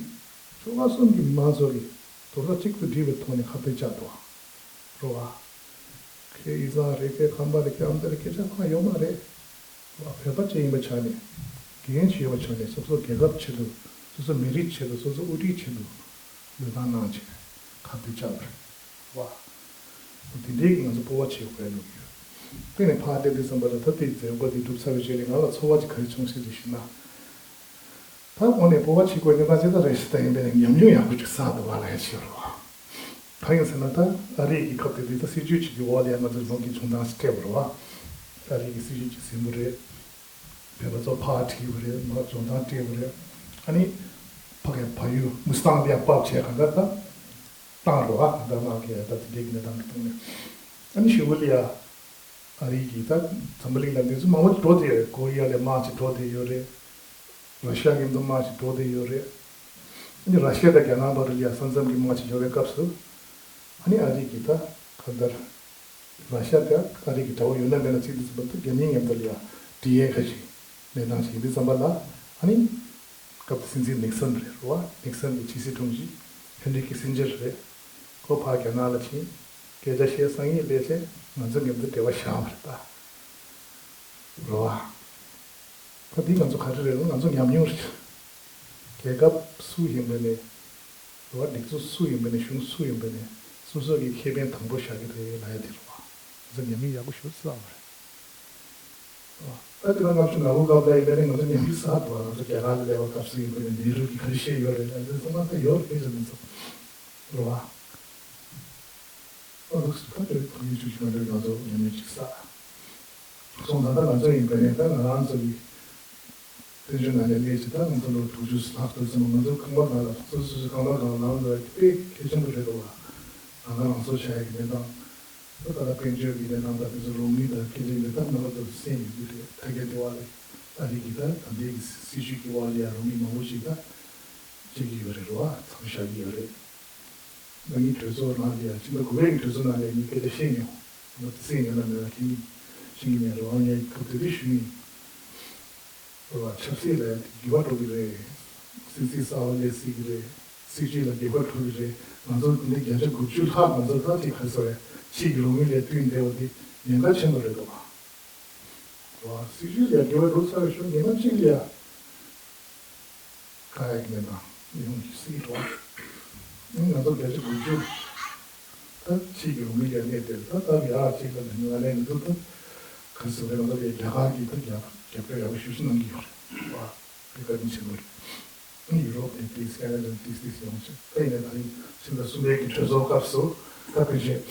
ཆོལ་ཁ་གསུམ་གྱི་མི་མང་ཚོ་གིས་རྡོག་རྩ་གཅིག་ཏུ་སྒྲིལ་བའི་ཐོག་ནས་ཁ་གཏད་བཅག་འདུག་རེད་བ། ཁྱེད་དབུས་གཙང་རེད། ཁྱེད་ཁམས་པ་རེད། ཁྱེད་ཨ་མདོ་རེད། སྐད་ཆ་གང་ཡོད་མ་རེད། རེད་བ། བོད་པ་ཅིག་ཡིན་པའི་ཆ་ནས་འགན་ཅིག་ཡོད་པའི་ཆ་ནས་སོ་སོ་རྒྱལ་ཁབ་ཆེད་དུ། སོ་སོ་མི་རིགས་ཆེད་དུ། སོ་སོ་དབུ་ཁྲིད་ཆེད་དུ་ལུས་ཐང་གནང་བྱས་ཁ་གཏད་བཅག་པ་རེད་བ། འོ་དེ་འདྲའི་གི་ང་ཚོ་སྤོབས་པ་བྱེད་དགོས་ལུགས་ཡོད། དེ་ནས་ཕར་བལྟས་དུས་ཙམ་པ་ལ་ད་ལྟའི་མཛད་སྒོ་འདི་གྲུབ་ཚར་བའི་རྗེས་ལ་ང་ལ་ཚོར་བ་ཅིག་ག་རེ་བྱུང་ཟེར་དུས་ཞུ་ན། ད་དངོས་གནས་སྤོབས་པ་བྱེད་དགོས་གནས་སྟངས་ཅི་ལྟར་རེད་ཟེར། ད་ཡིན་པས་ན་ཉམས་མྱོང་ཡག་པོ་ཅིག་བསགས་འདུག་བ་ལ་ཡ་ཤེས་རོགས། གང་ཡིན་ཟེར་ན་ད་ཨ་རི་གི་སྐབས་དེ་དུས་ད་སྲིད་ཇུས་ཅིག་གི་འོག་ལ་ཡ་ང་ཚོ་རྫོང་གི་བྱུང་སྟངས་སྤྲད་པ་རེད་བ། ཨ་རི་གི་སྲིད་ཇུས་ཅིག་ཟིན་པ་རེད། བོད་པ་ཚོ་ཕར་ཁྲིད་པ་རེད། མ་བྱུང་སྟངས་སྤྲད་པ་རེད། ཨ་ནི། ཕ་གི་ཕ་ཡུལ་མུ་སི་ཏང་ལ་ཡ་ཕབ་བྱས་གང་ལྟར་ད་བཏང་རོགས་ཨ། གང་ལྟར་དམག་གི་ད་དེ་འདྲའི་གི་གནས་སྟངས་ཀྱི་ཐོག་ནས། ཨ་ནི་ཞེ་པོ་ལ་ཡ་ཨ་རི་གི་ད་འཛམ་བུ་གླིང་ལ་གནས་ཚུལ་མང་པོ་འགྲོ་བསྡད་ཡོད། ཀོ་རི་ཡ་ལ་དམག་ཅིག་འགྲོ་བསྡད་ཡོད་རེད། ར་ཤི་ཡ་གི་འདུ་དམག་ཅིག་འགྲོ་བསྡད་ཡོད་རེད། ཨ་ནི་ར་ཤི་ཡ་དང་རྒྱ་ནག་བར་ལ་ཡ་ས་མཚམས་ཀྱི་དམག་ཅིག་ཡོད་པའི་སྐབས་སུ། ཨ་ནི་ཨ་རི་གི་ད་གང་ལྟར། ར་ཤ་དང་ཨ་རི་གི་དགྲ་བོ་ཡོད་ན་མེད་ན་ཚིག་འདི་ཚོ་མ་གཏོགས་རྒྱ་མིའི་མཉམ་དུ་ལ་ཡང་འབྲེལ་ཡོད་ཁ་ཅིག་གནས་སྟངས་ཤིག་ཡིན་དུས་ཙམ་པ་ལ། ཨ་ནི་སྐབས་དེ་སྲིད་འཛིན་ནིག་སན་རེད་རོ། ཨ་ནིག་སན་གྱི་ཕྱི་སྲིད་དྲུང་ཆེ་ཧེན་རི་ཀི་སིན་ཇེར་རེད། ཁོ་ཕར་རྒྱ་ནག་ལ་ཕྱིན། སྐད་ཆ་བཤད་སང་ཉིན་སླེབས་བྱས་ང་ཚོ་མཉམ་དུ་འབྲེལ་བ་བཞག་པ་རེད་ད། རོ། ཨ། ད་འདི་ང་ཚོ་ག་རེ་རེད་ལ་ང་ཚོ་ཉམས་མྱོང་རེད། རྒྱལ་ཁབ་སུ་ཡིན་པ་ནས། རེད་བ། སྒྲིག་འཛུགས་སུ་ཡིན་པ་ནས་གཞུང་སུ་ཡིན་པ་ནས་སོ་སོ་གི་ཁེ་ཕན་དང་པོ་བཞག་གི་རེད་ལབ་ཡ་དེ་རེད་བ། ང་ཚོ་ཉམས་མྱོང་ཡག་པོ་ཞེ་པོ་བསགས་པ་རེད། ད་དེ་ལ་ལྔ་བཅུ་ང་དགུ་སྐབས་ལ་ཡིན་པ་ནས་ང་ཚོ་ཉམས་མྱོང་བསགས་འདུག་ང་ཚོ་རྒྱ་གར་ལ་སླེབས་པ་སྐབས་སུ་ཡིན་པ་ནས་ནེ་རུ་གིས་ག་རེ་བཤད་ཡོད་རེད་ལབ་ཡ་དེ་ཚང་མ་ད་ཡོད་རེད་ཟེར་མི་ཚོ། རེད་བ། ཨ་ལུག་སུ་ད་དེ་ཐོག་མའི་བཅུ་བཞི་མ་འདྲ་ང་ཚོ་ཉམས་མྱོང་ཅིག་བསགས། སོང་ཙང་ད་ང་ཚོ་ཡིན་པ་ནས་ད་ང་རང་ཚོ་གི་དཔལ་འབྱོར་ནང་ནས་སླེབས་ཅིག་ད་ང་ཚོ་ལོ་དྲུག་ཅུ་ལྷག་ཙམ་ང་ཚོ་ཁང་པ་གང་ལ་སོ་སོ་སོ་ཁང་པ་གང་ལ་ལངས་འགྲོ་ཡ་དེ་དཔེ་གལ་ཆེན་པོ་རེད་འདུག་བ། ང་ཚོ་རང་སྲོག་ཆགས་ཡ་གི་གནས་སྟངས། ད་ད་ལྟ་དཔལ་འབྱོར་གྱི་གནས་སྟངས་ད་དེ་ཚོ་རོགས་དངུལ་དང་སྐད་ཆ་ཡིན་པས་ད་རྣམ་པ་ཚོ་གསན་ཡོད་ཀྱི་རེད། ད་གལ་ཏེ་བ་ལས་ཨ་རི་གི་ད་ད་ལྟའི་གི་སྲིད་ཇུས་ཀྱི་བ་ལ་ཡ་རོགས་དངུལ་མང་པོ་ཞིག་ད་བྱེད་ཀྱི་ཡོད་རེད་རོ། ཨ་མཚམས་བཞག་གི་ཡོད་རེད། ང་གཉིས་གྲོས་ཚོགས་ནང་ལ་ཡ་ཕྱི་ཟླ་དགུ་པའི་གི་གྲོས་ཚོགས་ནང་ལ་ངས་སྐད་ཆ་བཤད་མྱོང་། ང་ཚོ་སྲིད་ཡོད་ན་མེད་ན་ཁྱེད་གཉིས་ཤེས་ཀྱི་མེད་རོ། ཨ་ངས་སྐབས་དེ་དུས་ཞུས་ཡིན། རོ། ཨ་ཆབ་སྲིད་ལ་ཡ་འགྱུར་བ་འགྲོ་གི་རེད། སྲིད་སྲིད་གསར་པ་སླེབས་སྲིད་ཀྱི་རེད། སྲིད་ཇུས་ལ་འགྱུར་བ་འགྲོ་གི་རེད། ང་ཚོ་འདི་བརྒྱ་ཆ་དགུ་བཅུ་ལྷག་ང་ཚོ་ད་ཅིག་ག་རེ་ཟེར་བས་ཕྱིའི་རོགས་དངུལ་ལ་བསྟུན་བསྡད་པ་འདི་ཉེན་ཁ་ཆེན་པོ་རེད་འདུག་ག། རོ། སྲིད་ཇུས་ལ་འགྱུར་བ་འགྲོ་ཚར་བའི་ཤུགས་ཉི་མ་གཅིག་ལ་ཡ། ཁ་ཡ་གི་མེད་པ་ཡོང་སྲིད་རོ། ང་ཚོ་བརྒྱ་ཆ་དགུ་བཅུ། ད་ཕྱིའི་རོགས་དངུལ་ལ་གནས་དེ་ད་ལྟ་ཡག་ཅིག་ལ་ང་ལས་མི་ཐུབ་ད། ག་རེ་ཟེར་བས་ང་ཚོ་ལས་རྒྱ་གར་གྱི་ད་རྒྱབ་རྒྱབ་སྐྱོར་ཡག་པོ་ཞེ་པོ་ཅིག་གནང་གི་ཡོད་རེད་བ། དེ་བཀའ་དྲིན་ཆེན་པོ་རེད། ཡུ་རོབ་ནས་ཏིས་ཁེ་ན་ཌ་ནས་ཏིས་ཏིས་ཡོང་ཆེད་ད་ཡིན་ན་ད་རིང་ཕྱི་ཟླ་གསུམ་པའི་གི་གྲོས་ཚོགས་སྐབས་སུ་ད་ཕལ་ཆེར་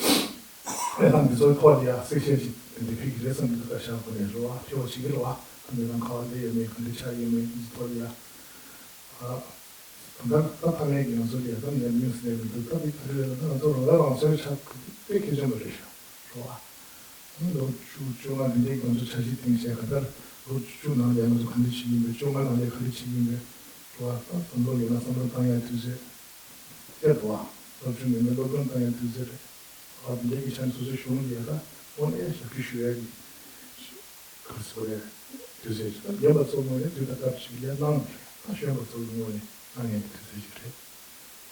གནས་སྟངས་འདི་ཚོའི་ཐོག་ལ་ཡ་གསལ་བཤད་ཅིག་དེ་འདྲ་ཕེབས་ཀྱི་རེད་བསམ་གྱི་འདུག་ད་ཤར་ཁོ་ནས་རེད་བ། ཕེབས་པ་བྱེད་ཀྱི་རེད་བ། ད་གནས་སྟངས་ག་བ་སླེབས་ཡོད་མེད་ག་འདྲ་ཆགས་ཡོད་མེད་འདི་ཚོའི་ཐོག་ལ་ཡ། ཨ། ད་ལྟ་ད་ཕ་མའི་གི་ང་ཚོ་ལ་ཡ་ད་ཉམས་མྱོང་ཟེར་ནས་མི་འདུག་ད་འདི་ག་རེ་རེད་ལབ་ན་ང་ཚོ་རང་ལ་རང་སོའི་ཆ་དཔེ་གལ་ཆེན་པོ་རེད་ཤག་རེད་བ། ལོ་བཅུ་བཅོ་ལྔ་འདི་འདྲའི་ང་ཚོ་འཆར་གཞི་བཏིང་བྱས་ག་ལྟར་ལོ་བཅུ་ནང་ལ་ང་ཚོ་ག་འདྲ་བྱེད་ཀྱི་ཡིན་པས། བཅོ་ལྔ་ནང་ལ་ག་འདྲ་བྱེད་ཀྱི་ཡིན་པས། རེད་བ། ད་བསམ་བློ་ཡོད་ན་བསམ་བློ་བཏང་ཡ་དུས་ཚོད་རེད་བ། སློབ་སྦྱོང་ཡོད་ན་སློབ་སྦྱོང་བཏང་ཡ་དུས་ཚོད་རེད་བ། འདི་འདྲའི་གི་ཆ་ནས་སོ་སོའི་གཞུང་ལ་ཡ་ད་དངོས་གནས་ཞབས་ཞུ་ཞུ་ཡ་གི་ག་རེ་ཟེར་དགོས་རེད། དུས་ཚོད་ད་རྒན་པ་ཚོ་ངོས་ནས་དུས་དང་སྐབས་ཤིག་ལ་གནང་རེད། ད་གཞོན་པ་ཚོ་གི་ངོས་ནས་གནང་ཡ་གི་དུས་ཚོད་ཅིག་རེད།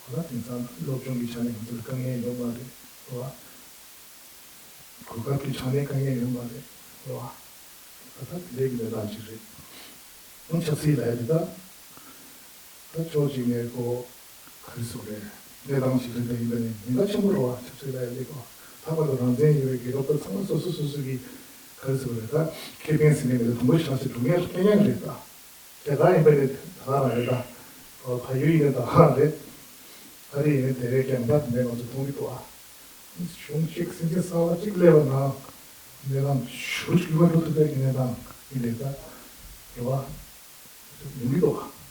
འོ་ད་དེང་སང་སློབ་སྦྱོང་གི་ཆ་ནས་ང་ཚོ་ལ་དཀའ་ངལ་ཡོད་མ་རེད་རེད་བ། གོ་སྐབས་ཀྱི་ཆ་ནས་དཀའ་ངལ་ཡོད་མ་རེད་རེད་བ། ད་ད་དེ་འདྲའི་གི་གནས་སྟངས་ཅིག་རེད། ཨང་ཆབ་སྲིད་ལབ་ཡ་དེ་ད། ད་ཕྱོགས་གཅིག་ནས་ཁོ་ག་རེ་ཟེར་དགོས་རེད། གནས་སྟངས་ཤིག་རེད། ད་ཡིན་པ་ནི་ཉེན་ཁ་ཆེན་པོ་རེད་བ། ཆབ་སྲིད་ལ་ཡ་ལས་ཁོ་ལྷག་པར་དུ་རང་བཙན་ཡོད་པའི་རྒྱལ་ཁབ་ད་ཚང་མ་སོ་སོ་སོ་སོ་གི་ག་རེ་ཟེར་དགོས་རེད། ད་ཁེ་ཕན་ཟིན་ནས་མེད་ད་དུང་བ་ཞག་ཅིག་སྒྲུབ་མཁན་སྐད་ངན་རེད་ད། རྒྱ་གར་ཡིན་པ་ནི་ད་ག་རང་རེད་ད། ཨོ་ཕ་ཡུལ་ཡིན་ནི་ད་ག་རང་རེད། ཨ་རི་ཡིན་ནི་དེ་རེད། རྒྱང་ཐག་དེ་འདྲ་ང་ཚོ་མཐོང་གི་འདུག་ཨ། གཞུང་གཅིག་སྲིད་འཛིན་གསར་པ་གཅིག་སླེབས་པ་ན་གནས་སྟངས་ཞེ་པོ་ཅིག་འགྱུར་བ་འགྲོ་ཐུབ་པའི་གི་གནས་སྟངས་ཡིན་པས་ད། རེད་བ། ཡོང་གི་འདུག་ག།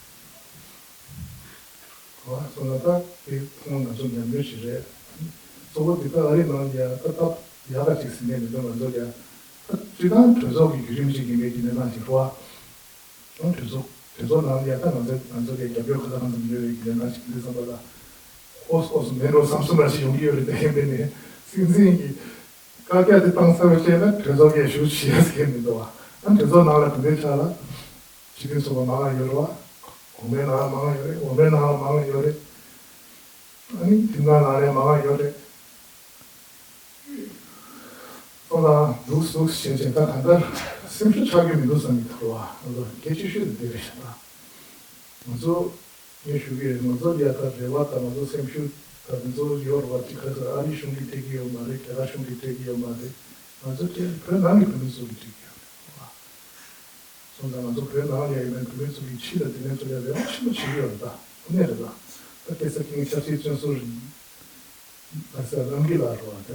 ག་སོང་ན་ད་དེ་ཁོང་ང་ཚོ་ཉམས་མྱོང་ཞིག་རེད། གཙོ་བོ་དེ་ད་ཨ་རི་ནང་ལ་ཡ་ད་སྟབས་ཡག་ག་ཅིག་ཟིན་ནས་མི་འདུག་ང་ཚོ་ཡ་ད་སྤྱི་བཏང་གྲོས་ཚོགས་ཀྱི་བརྒྱུད་རིམ་ཅིག་ཡིན་པའི་གི་གནས་སྟངས་ཤིག་རེད་བ། ཨང་གྲོས་ཚོགས་གྲོས་ཚོགས་ནང་ལ་ཡ་ད་ང་ཚོ་ང་ཚོ་ལ་རྒྱབ་སྐྱོར་ག་ལ་གང་འཚམ་ཡོད་པའི་གི་གནས་སྟངས་ཤིག་འདི་བསམ་པ་ལ། ཨོ་ཨོ་སུ་མེད་འགྲོ་བསམ་སོང་བ་ཞིག་ཡོང་གི་ཡོད་རེད། དེ་ཡིན་པས་ནས་སྲིད་འཛིན་གྱི་བཀའ་རྒྱ་དེ་བཏང་ཚར་བའི་རྗེས་ལ་གྲོས་ཚོགས་ཀྱི་ཞུ་ཞུ་ཡ་ཟེར་མི་འདུག་བ། ཨ་གྲོས་ཚོགས་ནང་ལ་དེ་འདྲའི་ཆ་ལ་སྤྱི་མཐུན་ཚོགས་པ་མང་བ་ཡོད་རེད་བ། གོང་མའི་ནང་ལ་མང་བ་ཡོད་རེད། འོག་མའི་ནང་ལ་མང་བ་ཡོད་རེད། ཨ་ནི་དེ་ནང་ལ་རེ་མང་བ་ཡོད་རེད། ཁོ་ལ་འདུག་འདུག་བྱས་བྱས་ད་གང་ལྟར་སེམས་ཤུགས་ཆག་གི་མི་འདུག་བསམ་གྱི་འདུག་བ། ང་ཚོ་གལ་ཆེ་ཤོས་དེ་དེ་རེད་ཤག་ད། ང་ཚོ་ངས་ཞུ་གི་ཡོད། ང་ཚོ་ལ་ཡ་ད་རེ་བ་དང་ང་ཚོ་སེམས་ཤུགས་ད་དེ་ཚོ་ཡོད་རེད་བ། ཅིག་ག་ཟེར་ཨ་རི་གཞུང་གིས་སྤྲད་ཀྱི་ཡོད་མ་རེད། རྒྱ་གར་གཞུང་གིས་སྤྲད་ཀྱི་ཡོད་མ་རེད། ང་ཚོ་དེ་བོད་ནང་གི་བོད་མི་ཚོ་གིས་སྤྲད་ཀྱི་ཡོད་རེད་བ། སོང་ཙང་ང་ཚོ་བོད་ནང་ལ་ཡ་ཡོད་པའི་བོད་མི་ཚོ་གིས་ཕྱི་ལ་དེ་ནས་ཚོ་ལ་རེ་བ་ཆེན་པོ་བྱེད་ཀྱི་ཡོད་རེད། ད་དངོས་གནས་རེད། ད་ད་སྐད་ཆ་ཁྱེད་ཆབ་སྲིད་བཙོན་ཟུར་རིང་། ཨ་ས་རང་གི་ལ་རོ་ཨ་ད་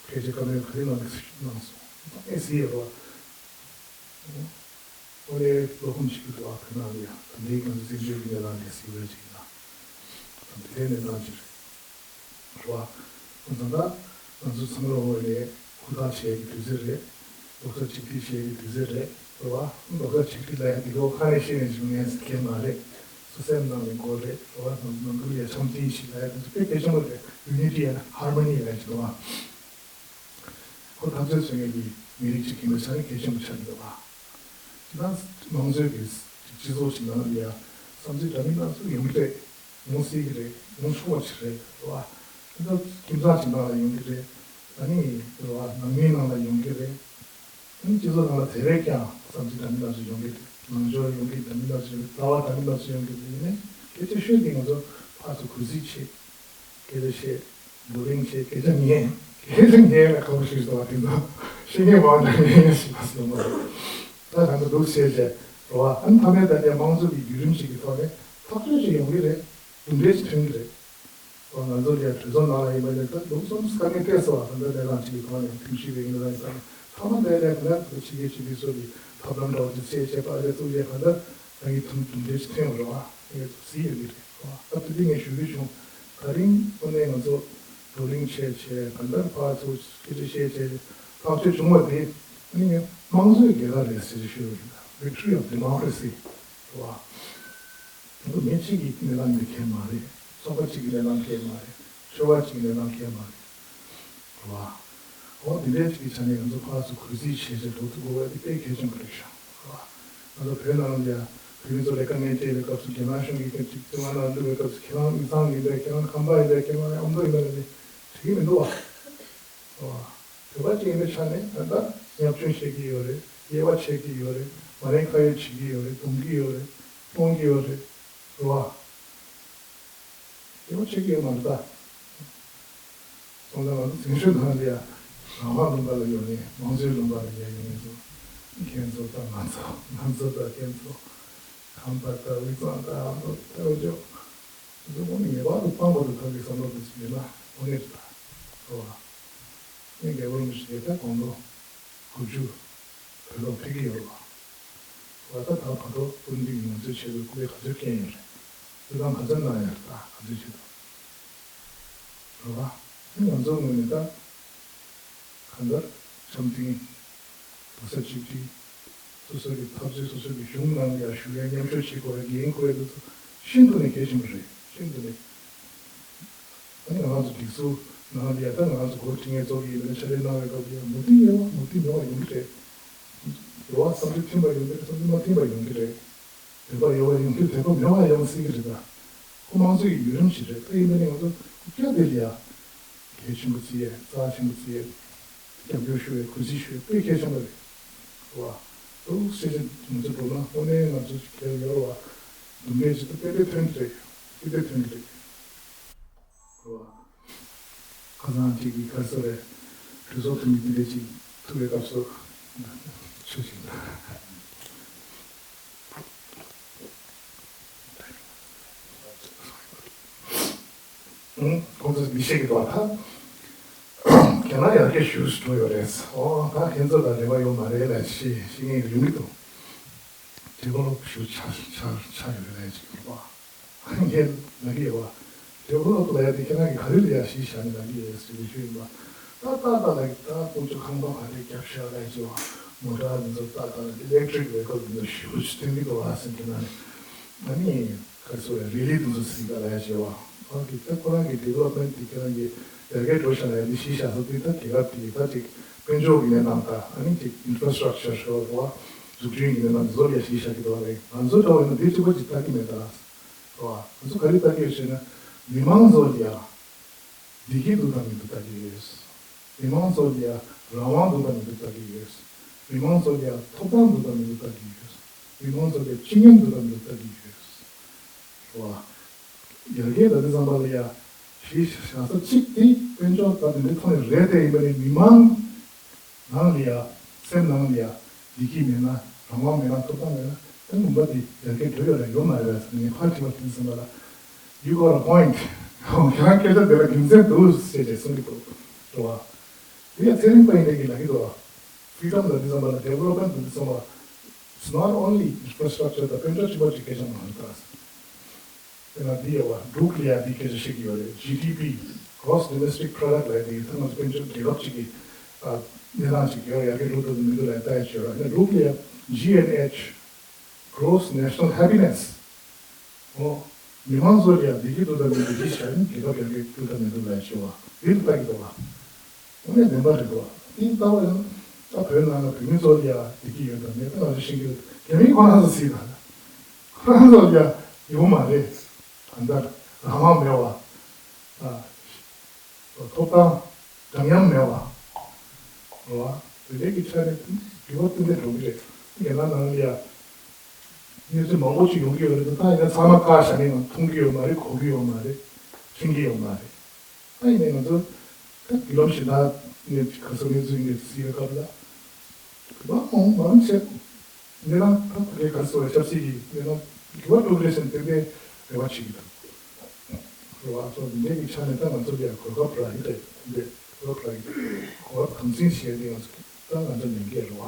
ཕལ་ཆེར་བཀའ་མོལ་ག་རེ་གནང་གནང་སོང་། ཨེ་སི་ཨེ་རོ་ཨ་ཨོ་ལེ་ལོ་ཁུངས་ཤིག་གི་འདུག་ཨ། བོད་ནང་ལ་ཡ་ད་འདི་ང་ཚོ་བཙན་བྱོལ་གྱི་གནས་སྟངས་ལ་སི་བེལ་ཅིག་ཡིན་ན་ དེ་ནས་གནང་གི་རེད། རེད་བ། ད་ལྟ་ང་ཚོ་ཚང་མ་ལོ་ལས་ཧུར་ཐག་བྱེད་ཀྱི་དུས་ཚོད་རེད། རྡོག་རྩ་གཅིག་སྒྲིལ་བྱེད་ཀྱི་དུས་ཚོད་རེད། རེད་བ། རྡོག་རྩ་གཅིག་སྒྲིལ་ལ་ཡང་འདི་གོ་ཁ་ནས་ཤེས་ནས་བྱུང་ངས་ཟེར་མཁན་མ་རེད། སོ་སེམས་ནང་ནས་དགོས་རེད། རེད་བ། ནང་ནང་ཁུལ་ལ་འཆམ་མཐུན་ཞིག་ལ་ཡང་དེ་ཚོ་དཔེ་གལ་ཆེན་པོ་རེད། Unity and Harmony ལ་ཡང་ཅིག་རེད་བ། ཁོ་འཐབ་རྩོད་བྱེད་མཁན་གྱི་མི་རིགས་ཅིག་ཡིན་པའི་ཆ་ནས་གལ་ཆེན་པོ་ཆགས་ཀྱི་འདུག་བ། ད་དམངས་གཙོའི་གི་སྤྱི་ཚོགས་ཤིག་ནང་ལ་ཡང་བསམ་ཚུལ་འདྲ་མིན་སྣ་ཚོགས་ཡོང་གི་རེད། ཡོང་སྲིད་ཀྱི་རེད། ཡོང་ཆོག་པ་ཞིག་རེད། རེད་བ། ད་ཁྱིམ་ཚང་གཅིག་ནང་ལ་ཡོང་གི་རེད། ད་ནི་རེད་བ། ནང་མིའི་ནང་ལ་ཡོང་གི་རེད། ཨ་ནི་སྤྱི་ཚོགས་ནང་ལ་དེ་རེད་ཀྱང་བསམ་ཚུལ་འདྲ་མིན་སྣ་ཚོགས་ཡོང་གི་རེད། ནང་ཆོས་ཡོང་གི་འདྲ་མིན་སྣ་ཚོགས་ཡོང་གི། ལྟ་བ་འདྲ་མིན་སྣ་ཚོགས་ཡོང་གི་རེད། ཡིན་ནའི་གལ་ཆེ་ཤོས་དེ་ང་ཚོ་ཕར་ཚུར་གུས་བརྩི་བྱེད། སྐད་ཆ་བཤད། བགྲོ་གླེང་བྱེད། སྐད་ཆ་ཉན། སྐད་ཆ་ཉན་ལ་ཁག་པོ་ཞིག་འདུག་བ། དེ་ཚོ་ཤེས་མཁན་མང་དྲགས་ཉན་ཡ་ཞིག་ལ་སོང་བ། ད་ད་ལྟ་འདུག་བྱས་བྱས་རོ། ཨ་ནི་ཕ་མས་ད་ནས་དམངས་གཙོ་གི་བརྒྱུད་རིམ་ཞིག་གི་ཐོག་ནས་ཐག་གཅོད་ཅིག་ཡོང་གི་རེད། གྲུབ་འབྲས་ཅིག་ཐོན་གི་རེད། ང་ཚོ་ལ་གྲོས་ཚོགས་ནང་ལ་ཡིན་པ་ཡིན་ན། ད་ལུགས་སམ་དཀའ་ངལ་འཕྲད་སོང་བ། ད་ལྟ་ལས་རང་ཅིག་གི་ཐོག་ནས་ཁྲིམས་ཞིབ་པའི་ཡིན་ན་ཡིན་ས་ནས་ཐ་མ་ལས་ལས་ང་ཚོ་ཕྱི་རྒྱལ་ཕྱི་མི་ཚོ་གི་ཐབས་ལམ་འདྲ་བོ་ཅིག་བྱས་བྱས། པ་ལས་གཙུག་ལས་གང་ལྟར་ད་གི་ཐུམ་དུམ་འདྲེ་ཞིག་ཐོན་པ་རེད་བ། ངས་གཟིགས་ཡོད་ཀྱི་རེད་བ། སྐབས་དེ་དུས་ངས་ཞུ་གི་བྱུང་། ད་རིང་དངོས་གནས་ང་ཚོ་བགྲོ་གླེང་བྱས་བྱས། གང་ལྟར་ཕར་ཚུར་སྐད་ཆ་བཤད་བྱས་ཐག་གཅོད་བྱུང་བ་དེ་ནི་དམངས་གཙོའི་རྒྱལ་ཁ་རེད་ཟེར་ཞུ་ཡོད་ཀྱི་རེད། Victory of democracy རེད་བ། ང་ཚོ་མི་གཅིག་གི་གནས་སྟངས་ཡིན་པའི་ཁྱད་མ་རེད། ཚོགས་པ་གཅིག་གི་གནས་སྟངས་ཁྱད་མ་རེད། ཆོལ་ཁ་གཅིག་གི་གནས་སྟངས་ཁྱད་མ་རེད། རེད་བ། འོ་དེ་འདྲའི་གཅིག་གི་ཆ་ནས་ང་ཚོ་ཕར་ཚུར་གུས་བརྩི་བྱས་བྱས་འགྲོ་ཐུབ་དགོས་པ་དེ་དཔེ་གལ་ཆེན་པོ་རེད་ཤག་རེད་བ། ང་ཚོ་བོད་ནང་ལ་ཡ་བོད་མི་ཚོ་ལ་དཀའ་ངལ་འཕྲད་པའི་སྐབས་སུ། རྒྱ་ནག་གཞུང་གིས་ཁྱེད་ཅིག་བཙན་དབང་ནང་བླུགས་པའི་སྐབས་སུ། ཁྱེད་རང་དབུས་གཙང་ཡིན་པས། ཁྱེད་རང་ཁམས་པ་ཡིན་པས། ཁྱེད་རང་ཨ་མདོ་ཡིན་པས་ལབ་ནས་བྱེད་ཀྱི་མི་འདུག་བ། རེད་བ། བོད་པ་གཅིག་ཡིན་པའི་ཆ་ནས་ད་ལྟ་བརྙས་བཅོས་བྱེད་ཀྱི་ཡོད་རེད། དབྱེ་བ་ཕྱེ་གི་ཡོད་རེད། མ་རན་ཁ་ཡོད་བྱེད་ཀྱི་ཡོད་རེད། རྡུང་གི་ཡོད་རེད། རྨོངས་ཀྱི་ཡོད་རེད། རེད་བ། དབྱེ་བ་ཕྱེ་གི་ཡོད་མ་རེད་ད། སོང་ཙང་ང་ཚོ་བཙན་བྱོལ་ནང་ལ་ཡ་རང་དབང་ལུང་པ་ལ་ཡོད་མཁན། དམངས་གཙོའི་ལུང་པ་ལ་ཡ་ཡོད་མཁན་ཚོ། ཁྱེད་ཚོ་དང་ང་ཚོ། ང་ཚོ་དང་ཁྱེད་ཚོ། ཁམས་པ་དང་དབུས་གཙང་དང་ཨ་མདོ་དང་འོ་ཅོག་ང་ཚོ་དངོས་གནས་ངེས་པར་དུ་སྤང་བར་དུ་ཐབས་ཀྱི་བསམ་བློ་དེ་ཚོ་ཡོད་ན་དངོས་གནས་རེད་ད། རེད་བ། ངས་རྒྱལ་བ་རིན་པོ་ཆེ་ད་དགུང་ལོ་དགུ་བཅུ་བོད་ལོག་ཕེབས་ཀྱི་ཡོད་རེད་བ། ད་ད་བར་དུ་སྤུན་བདུན་གྱི་ངོ་སྤྲོད་བྱེད་པའི་སྐུ་པར་ག་ཚོད་བཀན་ཡོད་རེད། སྤྲོད་སྟངས་ག་ཚོད་གནང་ཡོད་རེད། ད་ག་ཚོད་བྱེད་འདུག་རེད་བ། ཨ་ནི་ང་ཚོའི་ངོས་ནས་ད་གང་ལྟར་འཆམ་མཐུན། རྡོག་རྩ་གཅིག་སྒྲིལ། སོ་སོ་གི་འཐབ་རྩོད། སོ་སོ་གི་གཞུང་ནང་ལ་ཡ་ཞུགས་ཡ། མཉམ་ཞུགས་བྱེད་དགོས་ཡ། འགན་འཁུར་ཡ་དེ་ཚོ་ཤིན་ཏུ་ནས་གལ་ཆེན་པོ་རེད། ཤིན་ཏུ་ནས། ཨ་ནི་ང་རང་ཚོ་སྒྲིག་འཛུགས་ནང་ལ་ཡ། ད་ང་རང་ཚོ་འགོ་ཁྲིད་མཁན་ཚོ་གིས་ཡིན་ན། ཕྱག་ལས་གནང་བའི་སྐབས་ལ་ཡ་མོས་མཐུན་ཡོད་པ་མོས་མཐུན་མེད་པ་ཡོང་གི་རེད། རེད་བ། བསམ་ཚུལ་མཐུན་པ་ཡོང་གི་རེད། བསམ་ཚུལ་མ་མཐུན་པ་ཡོང་གི་རེད། འདོད་པ་ཡོད་པ་ཡོང་གི་རེད། འདོད་པ་མེད་པ་ཡོང་སྲིད་ཀྱི་རེད་ད། ཁོ་དམངས་གཙོ་ཡི་བརྒྱུད་རིམ་ཞིག་རེད། ད་ཡིན་ནའི་ང་ཚོ་སྐད་དེ་ལ་ཡ་གལ་ཆེན་པོ་བརྩི་ཡས། རྩ་ཆེན་པོ་བརྩི་ཡས། རྒྱབ་སྐྱོར་ཞུ་ཡས། གུས་བརྩི་ཞུ་ཡས་དཔེ་གལ་ཆེན་པོ་རེད། རེད་བ། འདུག་སེ་བྱས་ང་ཚོ་འགྲོ་ན་དངོས་གནས་ང་ཚོ་གལ་ཡོད་རེད་བ། སྡུག་བསྔལ་ཅིག་ཏུ་དཔེ་དཔེ་ཐོན་གྱི་རེད། དཔེ་དཔེ་ཐོན་གྱི་རེད། རེད་བ། ཁ་སང་གཅིག་གིས་ག་རེ་ཟེར་རེད། གྲོས་ཚོགས་འཐུས་མི་འདི་འདྲ་ཅིག་ཐུག་པའི་སྐབས་སུ་ཆུ་ཞིག་ཁོང་ཚོས་མི་ཤེས་ཀྱི་འདུག་བ། ད་ཁྱེད་རང་ཡར་རྒྱས་ཞུ་འགྲོ་ཡོད་རེད། ཨོ་ད་ཁྱེད་ཚོ་དང་རེ་བ་ཡོད་མ་རེད་ལབ་ཤེས་ཤེས་ངེས་ཡོད་མི་འདུག་ཌི་ཝེ་ལོབ་ཞུ་ཆ་ཆ་ཆ་ཡོད་རེད་ཅིག་ཡོད་པ། ངས་ལབ་ཀྱི་ཡོད་པ། ཌི་ཝེ་ལོབ་ལབ་ཡ་དེ་ཁྱེད་རང་གིས་ག་རེ་ལ་ཡ་གཞི་བཞག་ནས་ལབ་ཀྱི་ཡོད་ཟེར་བའི་ཤུགས་ཡིན་པ། ད་ཏག་ཏག་ལབ་ཀྱི། ད་ཀུན་སྤྱོད་ཁང་པ་ག་རེ་རྒྱབ་ཤག་ལབ་ཀྱི་ཡོད་པ། མོ་ཊ་འདི་ཚོ་ཏག་ཏག་ལབ་ཀྱི། ཨི་ལེག་ཊི་རིག་ཝེ་ཧི་ཀལ་འདི་ཚོ་ཞེ་པོ་ཅིག་ཐོན་གྱི་འདུག་ཨ་ཟེར་ཁྱེད་རང་ནས། ཨ་ནི་ག་རེ་ཟེར་བ། རི་ལི་འདི་ཚོ་ཟིན་ད་ལབ་ཡ་ཅིག་ཡོད་པ། ཁོ་རང་གིས་ད་ཁོ་རང་གི་ཌི་ཝེ་ལོབ་མེན་ཊི་དེ་ཁྱེད་རང་གིས་ཡར་རྒྱས་འགྲོ་ཤག་ལབ་ཡ་དེ་གཞི་བཞག་ས་དེ། ད་རྒྱལ་ཁབ་དེ་ད་ཅིག་དཔལ་འབྱོར་གྱི་གནས་སྟངས་དང་། ཨ་ནི་ཅིག་ཨིན་ཕ་ར་སི་ཊག་ཅར་ཟེར་བ། འཛུགས་སྐྲུན་གྱི་གནས་སྟངས་དེ་ཚོ་ལ་ཡ་གཞི་བཞག་གི་འདུག་ཨ་རེད། ང་ཚོ་འདྲ་བོ་ཡིན་ན་དེ་གཅིག་པ་ཅིག་ལྟ་གི་མེད་ད། རེད་བ། ང་ཚོ་ག་རེ་ལྟ་གི་ཡོད་ཟེར་ན། མི་མང་ཚོ་ལ་ཡ་བདེ་སྐྱིད་འདུག་དང་མི་འདུག་ལྟ་གི་ཡོད། མི་མང་ཚོ་ལ་ཡ་རང་དབང་འདུག་དང་མི་འདུག་ལྟ་གི་ཡོད། མི་མང་ཚོ་ལ་ཡ་ཐོབ་ཐང་འདུག་དང་མི་འདུག་ལྟ་གི་ཡོད། མི་མང་ཚོ་ལ་ཡ་སྤྱི་སྙོམས་འདུག་དང་མི་འདུག་ལྟ་གི་ཡོད། རེད་བ། ཡར་རྒྱས་ལ་དེ་ཙམ་པ་ལ་ཡ་གཞི་བཞག་ས་གཅིག་དེ་དཔལ་འབྱོར་དང་དེ་འདྲའི་ཐོག་ནས་རེད་དེ། ཡིན་པ་ནི་མི་མང་ནང་ལ་ཡ་སེམས་ནང་ལ་ཡ་བདེ་སྐྱིད་མེད་ན། རང་དབང་མེད་ན། ཐོབ་ཐང་མེད་ན། ད་ལུང་པ་འདི་ཡར་རྒྱས་འགྲོ་ཡ་ར་ཡོད་མ་རེད་ཟེར་ནས་ཕར་དྲི་བ་དྲིས་ཟིན་པ་ལ། You got a point. ཁྱེད་རང་སྐད་ཆ་དེ་ལ་རྒྱུ་མཚན་འདུག་ཟེར་ཏེ་གསུང་གི་འདུག་རེད་བ། དེ་ཡང་ཚེ་རིང་དཔལ་ལྡན་གྱིས་ལབ་ཀྱི་འདུག་བ། Freedom ལ་འདི་ཙམ་པ་ལ། Development ལ་འདི་ཙམ་པ། It's not only infrastructure དང་དཔལ་འབྱོར་གཅིག་པ་གཅིག་སྐད་ཆ་མ་རེད་ད། དེ་ན་འདི་ཡོད་པ། འབྲུག་ལ་ཡ་འདི་སྐད་ཆ་བཤད་ཀྱི་ཡོད་རེད། ཇི་ཌི་པི། Gross Domestic Product ལ་ཡ་འདི་ད་ང་ཚོ་དཔལ་འབྱོར་རྒྱལ་ཁབ་ཅིག་གི་ཨ་གནས་སྟངས་ཅིག་ཡོད་ཡ་གི་འགྲོ་འདུག་མི་འདུག་ལ་ཡ་ལྟ་ཡ་ཅིག་ཡོད་རེད། ཡང་འབྲུག་ལ་ཡ་ཇི་ཨེན་ཨེཆ། Gross National Happiness། ཨོ། མི་མང་ཚོ་ལ་ཡ་བདེ་སྐྱིད་འདུག་དང་མི་འདུག་ཅིག་བྱ་ཡིན་རྒྱལ་ཁབ་ཡར་རྒྱས་འགྲོ་དང་མི་འགྲོ་ལ་ཡ་བྱེད་པ་འདི་ལ་ལྟ་གི་འདུག་བ། དངོས་གནས་བདེན་པ་རེད་འདུག་བ། དེ་ལྟ་བ་ཡང་ད་བོད་ནང་ལ་བོད་མི་ཚོ་ལ་ཡ་བདེ་སྐྱིད་ཡོད་དང་མེད་ད་ང་ཚོ་ཤེས་ཀྱི་རེད། རྒྱ་མི་ཁོ་རང་ཚོ་གཟིགས་དང་། ཁོ་རང་ཚོ་ལ་ཡ་ཡོད་མ་རེད། གང་ལྟར་རང་དབང་མེད་བ། ཨ། ཐོབ་ཐང་འདྲ་མཉམ་མེད་བ། རེད་བ། དེ་འདྲའི་གི་ཆ་ནས་འགྱུར་བ་ཏན་ཏན་འགྲོ་གི་རེད། རྒྱ་ནག་ནང་ལ་ཡ་གནས་ཚུལ་མང་པོ་ཞིག་ཡོང་གི་ཡོད་རེད། ད་ཡིན་ན་ཚང་མ་བཀག་བཞག་ནས་ང་མཐོང་གི་ཡོད་མ་རེད། གོ་གི་ཡོད་མ་རེད། མཁྱེན་གྱི་ཡོད་མ་རེད། ད་ཡིན་ནའི་ང་ཚོ་ད་བརྒྱུད་ལམ་གཞན་དག་ནས་ག་ཚོད་གནས་ཚུལ་ཡིན་ནས་གཟིགས་པའི་སྐབས་ལ་མང་མང་མང་ཆེ་གནས་སྟངས་ད་ཕ་གིའི་ག་ཚོད་ཆབ་སྲིད་ཀྱི་གནས་སྟངས་འགྱུར་བ་འགྲོ་གི་རེད་ཟེར་ནས་ཏན་ཏན་རེ་བ་བྱེད་ཀྱི་འདུག་རེད་བ། སོ་འདི་འདྲའི་གི་ཆ་ནས་ད་ང་ཚོ་ལ་ཡང་གོ་སྐབས་རག་གི་རེད། འདི་གོ་སྐབས་རག་གི་རེད། གོ་སྐབས་དམ་འཛིན་བྱས་ཏེ་ང་ཚོ་ད་ང་ཚོ་ཉན་གྱི་རེད་བ།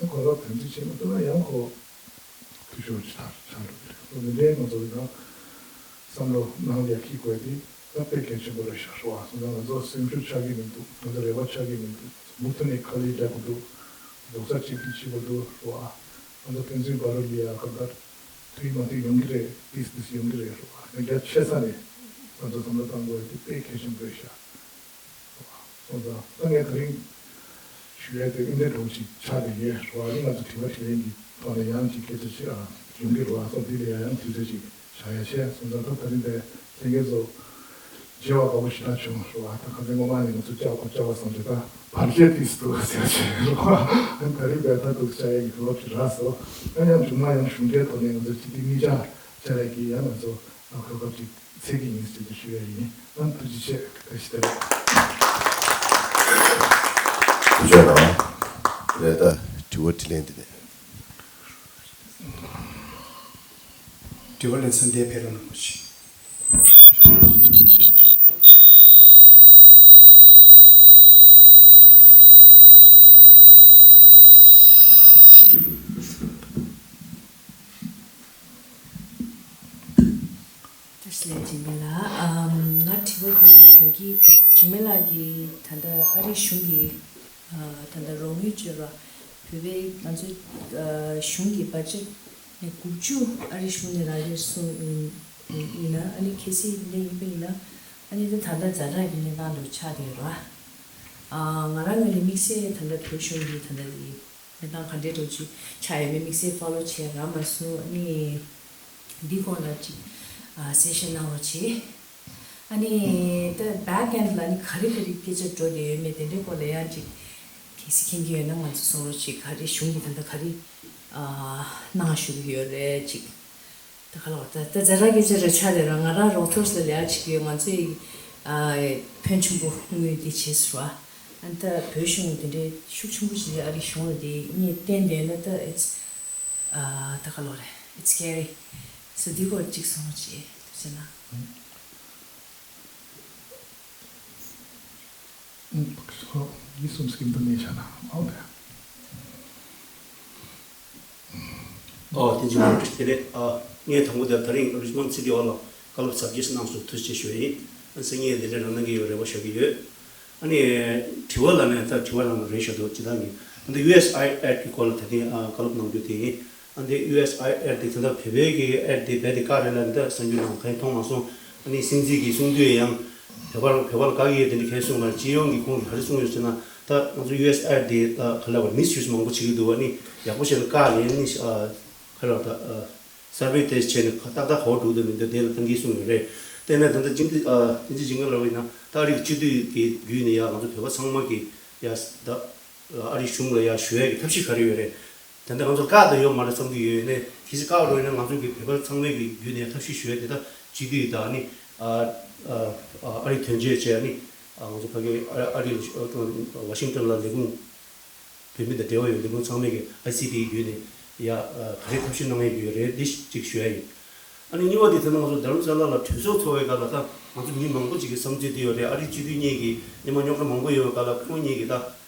ཨ་གོ་སྐབས་དོན་ཚན་ཆེན་མོ་ལྟ་ན་ཡང་ཁོ་འཐུས་ཤོར་ཆགས་ཆགས་འགྲོ་གི་རེད། འོ་འདི་འདྲའི་ང་ཚོ་ཡང་བསམ་བློ་ནང་ལ་འཁྱེར་དགོས་དེ་ད་དཔེ་གལ་ཆེན་པོ་རེད་ཤག་རེད་བ། སོང་ཙང་ང་ཚོ་སེམས་ཤུགས་ཆག་གི་མི་འདུག་ང་ཚོ་རེ་བ་ཆག་གི་མི་འདུག་མུ་མཐུད་ནས་ཁ་ལས་རྒྱག་དགོས་འདུག་རྡོག་རྩ་གཅིག་ཏུ་བྱེད་དགོས་འདུག་རེད་བ། ང་ཚོ་ཕན་ཚུན་བར་ལ་ཡ་གང་ལྟར་འཐུས་མ་འཐུས་ཡོང་གི་རེད། ཏིས་ཏིས་ཡོང་གི་རེད་རེད་བ། ཡང་རྒྱ་ཆེ་ས་ནས་ང་ཚོ་བསམ་བློ་བཏང་དགོས་དེ་དཔེ་གལ་ཆེན་པོ་རེད་ཤག་སོང་ཙང་ད་ངས་དེ་རིང་ཞུ་ཡ་དེ་ཨིན་དྲ་འདྲ་བོ་ཅིག་ཆགས་བསྡད་ཡོད་རེད་བ། ཨ་ནི་ང་ཚོ་དྲི་བ་དྲིས་ལན་གྱི་ཐོག་ནས་ཡང་ཅིག་སྐད་ཆ་ཅིག་ཨ་ཡོང་གི་རེད་བ། སོང་འདི་ལ་ཡང་ཡང་དུས་ཚོད་ཅིག་བཞག་ཡ་བྱས་སོང་ཙང་ད་དེ་རིང་དེ་ལྷན་རྒྱས་ཚོ་མཇལ་བ་དགའ་པོ་ཞེ་དྲག་བྱུང་རེད་བ། ད་ཁ་སང་སྔོན་མ་ནས་ང་ཚོ་བཅར་དགོས་བཅར་བ་བསམ་བྱས་ད་བར་ཆད་ཏིས་འདུག་ཟེར་བྱས་རེད་བ། ཨ་ནི་དེ་རིང་དེ་ད་འདུག་བཅར་ཡ་གི་གོ་སྐབས་ཅིག་རག་སོང་། ཨ་ནི་ཡང་བྱུང་ན་ཡང་གཞུང་འབྲེལ་ཐོག་ནས་ང་ཚོ་སྤྱི་འཐུས་གཉིས་ཆ་བཅར་ཡ་གི་ཡང་ང་ཚོ་གོ་སྐབས་ཅིག་འཚོལ་གྱི་ཡིན་ཟེར་དུ་ཞུ་ཡ་ཡིན། ཨ་ཐུགས་རྗེ་ཆེ། བཀྲ་ཤིས་བདེ་ལེགས། ཐུགས་རྗེ་གནང་། རེད་ད། དྲི་བ་དྲིས་ལན་འདི་ནས། དྲི་བ་ལན་གསུམ་དེ་ཕེབས་རོགས་གནང་། བཀྲ་ཤིས་བདེ་ལེགས་འཇིགས་མེད་ལགས། ཨམ། ང་དྲི་བ་འདི་ཡོད། ད་གིན་འཇིགས་མེད་ལགས་ཀྱིས་ད་ལྟ་ཨ་རིའི་གཞུང་གིས་ཨ་ད་ལྟ་རོགས་དངུལ་སྤྲོད་ར་བོད་པའི་ང་ཚོའི་ཨ་གཞུང་གི་བ་ཇེཊ་ནས་དགུ་བཅུ་ཨ་རིའི་གཞུང་ནས་རག་གི་རེད་གསུངས་ཡིན་ན། ཨ་ནི་གལ་སྲིད་འདི་འདྲ་ཡིན་པ་ཡིན་ན། ཨ་ནི་ད་ད་ལྟ་ཛ་དྲག་གི་གནས་སྟངས་འདྲ་ཆགས་བསྡད་ཡོད་ར། ཨ་ང་རང་ངོས་ནས་དམིགས་བསལ་ད་ལྟ་བོད་གཞུང་གི་ད་ལྟ་འདི་གནས་སྟངས་ག་འདྲའི་འགྲོ་ཆུ་ཆགས་ཡོད་མེད་དམིགས་བསལ་ཕོ་ལོ་བྱས་རག་མ་སོང་། ཨ་ནི་འདི་སྐོར་ལ་ཅིག་ཨ་གསལ་བཤད་གནང་རོགས་བྱེད། ཨ་ནི་ད་བེག་ཨེན་ཌི་ལ་ནི་ག་རེ་ག་རེ་སྐད་ཆ་འགྲོ་བསྡད་ཡོད་མེད་དེ་འདྲའི་སྐོར་ལ་ཡང་ཅིག་གལ་སྲིད་མཁྱེན་གྱི་ཡོད་ན་ང་ཚོ་གསུང་རོགས་བྱེད། ག་རེ་གཞུང་གིས་ད་ལྟ་ག་རེ་ཨ་གནང་བཞུགས་ཡོད་རེད་ཅིག་ད་ག་ལ་བ་ད་ད་ཛ་དྲག་སྐད་ཆ་རེ་ཆགས་རེད་ར། ང་རང་རོག་ཐོར་ལ་ལས་ཀ་བྱེད་ཀྱི་ཡོད། ང་ཚོའི་ཨ་ཕོན་ཆུང་པོ་དངུལ་འདི་བྱེད་ཟེར་བ། ཨ་ནི་ད་བོད་གཞུང་དེ་འདྲའི་ཤུགས་ཆེན་པོ་ཞིག་ཨ་རི་གཞུང་ལ་དེ་གཉིས་བརྟེན་བསྡད་ན་ད་it's ཨ་ད་ག་ལ་རེད། It's scary. So འདི་སྐོར་གཅིག་གསུང་རོགས་བྱེད་ཟེར་ན། ཨུམ། ཨུམ། ཡིད་གསུམ་སྐྱིད་དུ་གནས་བྱ་ན་ཨོ་ཁེ། ཨོ་དེ་ཅི་མོ་ཊི་དེ་ལས་ཨ་ངས་དང་པོ་དེ་ད་རིང་རི་ཆི་མོན་ཌི་སི་ཊི་ཨོ་ལ་བཀའ་སློབ་ཟབ་རྒྱས་གནང་སོང་། ཐུགས་རྗེ་ཆེ་ཞུ་ཡ་ཡིན། ཨ་སང་ཉིན་དེ་འདྲ་རང་གནང་གི་ཡོད་རེ་བ་བཞག་གི་ཡོད། ཨ་ནི་དྲི་བ་ལ་ནས་ད་དྲི་བ་རང་རེད་ཤག་འདུག་སྤྱིར་བཏང་གི་ད་ལྟ་ཡུ་ཨེས་ཨའི་ཨེཀ་གི་སྐོར་ལ་ད་ཐེངས་ཨ་བཀའ་སློབ་གནང་རྒྱུ་དེ་ཡིན། ཨ་འདི་ཡུ་ཨེས་ཨའི་ཨེཀ་དེ་ད་ལྟ་བོད་པའི་གི་ཨེཀ་དེ་རྦད་དེ་བཀག་རེད་ལབ་ནས་ད་གསར་འགྱུར་ནང་གང་ཡང་མཐོང་མ་སོང་། ཨ་ནི་སྲིད་འཛིན་གྱིས་གསུང་དུས་ཡང་བོད་པར་བོད་པ་ལ་བཀག་གི་ཡོད་དེ་འདྲ་གང་གསུངས་མ་རེད། སྤྱི་ཡོངས་ཀྱི་ཁོང་གིས་ག་རེ་གསུངས་ཡོད་ཟེར་ན་ད་ང་ཚོ་ཡུ་ཨེས་ཨའི་ཨེཀ་དེ་ད་ག་ལབ་དགོས་མིས་ཡུ་སི་མང་པོ་བྱེད་ཀྱི་འདུག་ཨ་ནི་ཡག་པོ་བྱས་ན་བཀག་ནས་ཨ་ནི་ཨ་ག་ལབ་ད་ཨ་སར་ཝེ་དེ་བྱས་ནས་ཏག་ཏག་ག་པར་འགྲོ་གི་འདུག་མི་འདུག་དེ་ལ་ཏང་གིས་གསུངས་ཡོད་རེད། དེ་ནས་ད་ལྟ་ཅིང་ཏི་ཨ་ཅིང་ཏི་ཅིང་ཏི་ལབ་པ་ཡིན་ན་ད་ཨ་རིའི་སྤྱི་འཐུས་ཀྱི་བརྒྱུད་ནས་ཡ་ང་ཚོ་བོད་པ་ཚང་མ་གི་ཡ་ད་ཨ་རིའི་གཞུང་ལ་ཡ་ཞུ་ཡ་གི་ཐབས་ཤེས་ག་རེ་ཡོད་རེད། ད་ལྟ་ང་ཚོར་བཀག་ད་ཡོད་མ་རེད་བསམ་གྱི་ཡོད་ནས་གལ་སྲིད་བཀག་འགྲོ་ཡིན་ན་ང་ཚོ་གི་བོད་པ་ཚང་མའི་གི་བརྒྱུད་ནས་ཐབས་ཤེས་ཞུ་ཡ་དེ་ད་སྤྱི་འཐུས་དང་ནི་ཨ་ཨ་ཨ་རིའི་དོན་གཅོད་བྱས་ནི་ཨ་ང་ཚོ་ཕ་གི་ཨ་ཨ་རི་ཝ་ཤིང་ཊོན་ལ་ལས་ཁུངས་བོད་མི་དང་འབྲེལ་བ་ཡོད་ལས་ཁུངས་ཚང་མས་ཀྱི་ཨའི་སི་པི་བརྒྱུད་ནས་ཡ་ག་རེ་ཐབས་ཤེས་གནང་ཡས་ཡོད་རེད་འདི་གཅིག་ཞུ་ཡ་ཡིན། ཨ་ནི་གཉིས་པ་དེ་ད་ལྟ་ང་ཚོ་རྡ་རམ་ས་ལ་ལ་གྲོས་ཚོགས་ཚོགས་པའི་སྐབས་ལ་ད་ང་ཚོ་མི་མང་པོ་ཅིག་གི་བསམ་ཚུལ་དེ་ཡོད་རེད། ཨ་རིའི་སྤྱི་འཐུས་གཉིས་ཀྱིས་སྔོན་མ་རྙོག་དྲ་མང་པོ་ཡོད་པའི་སྐབས་ལ་ཁོང་གཉིས་ཀྱིས་ད་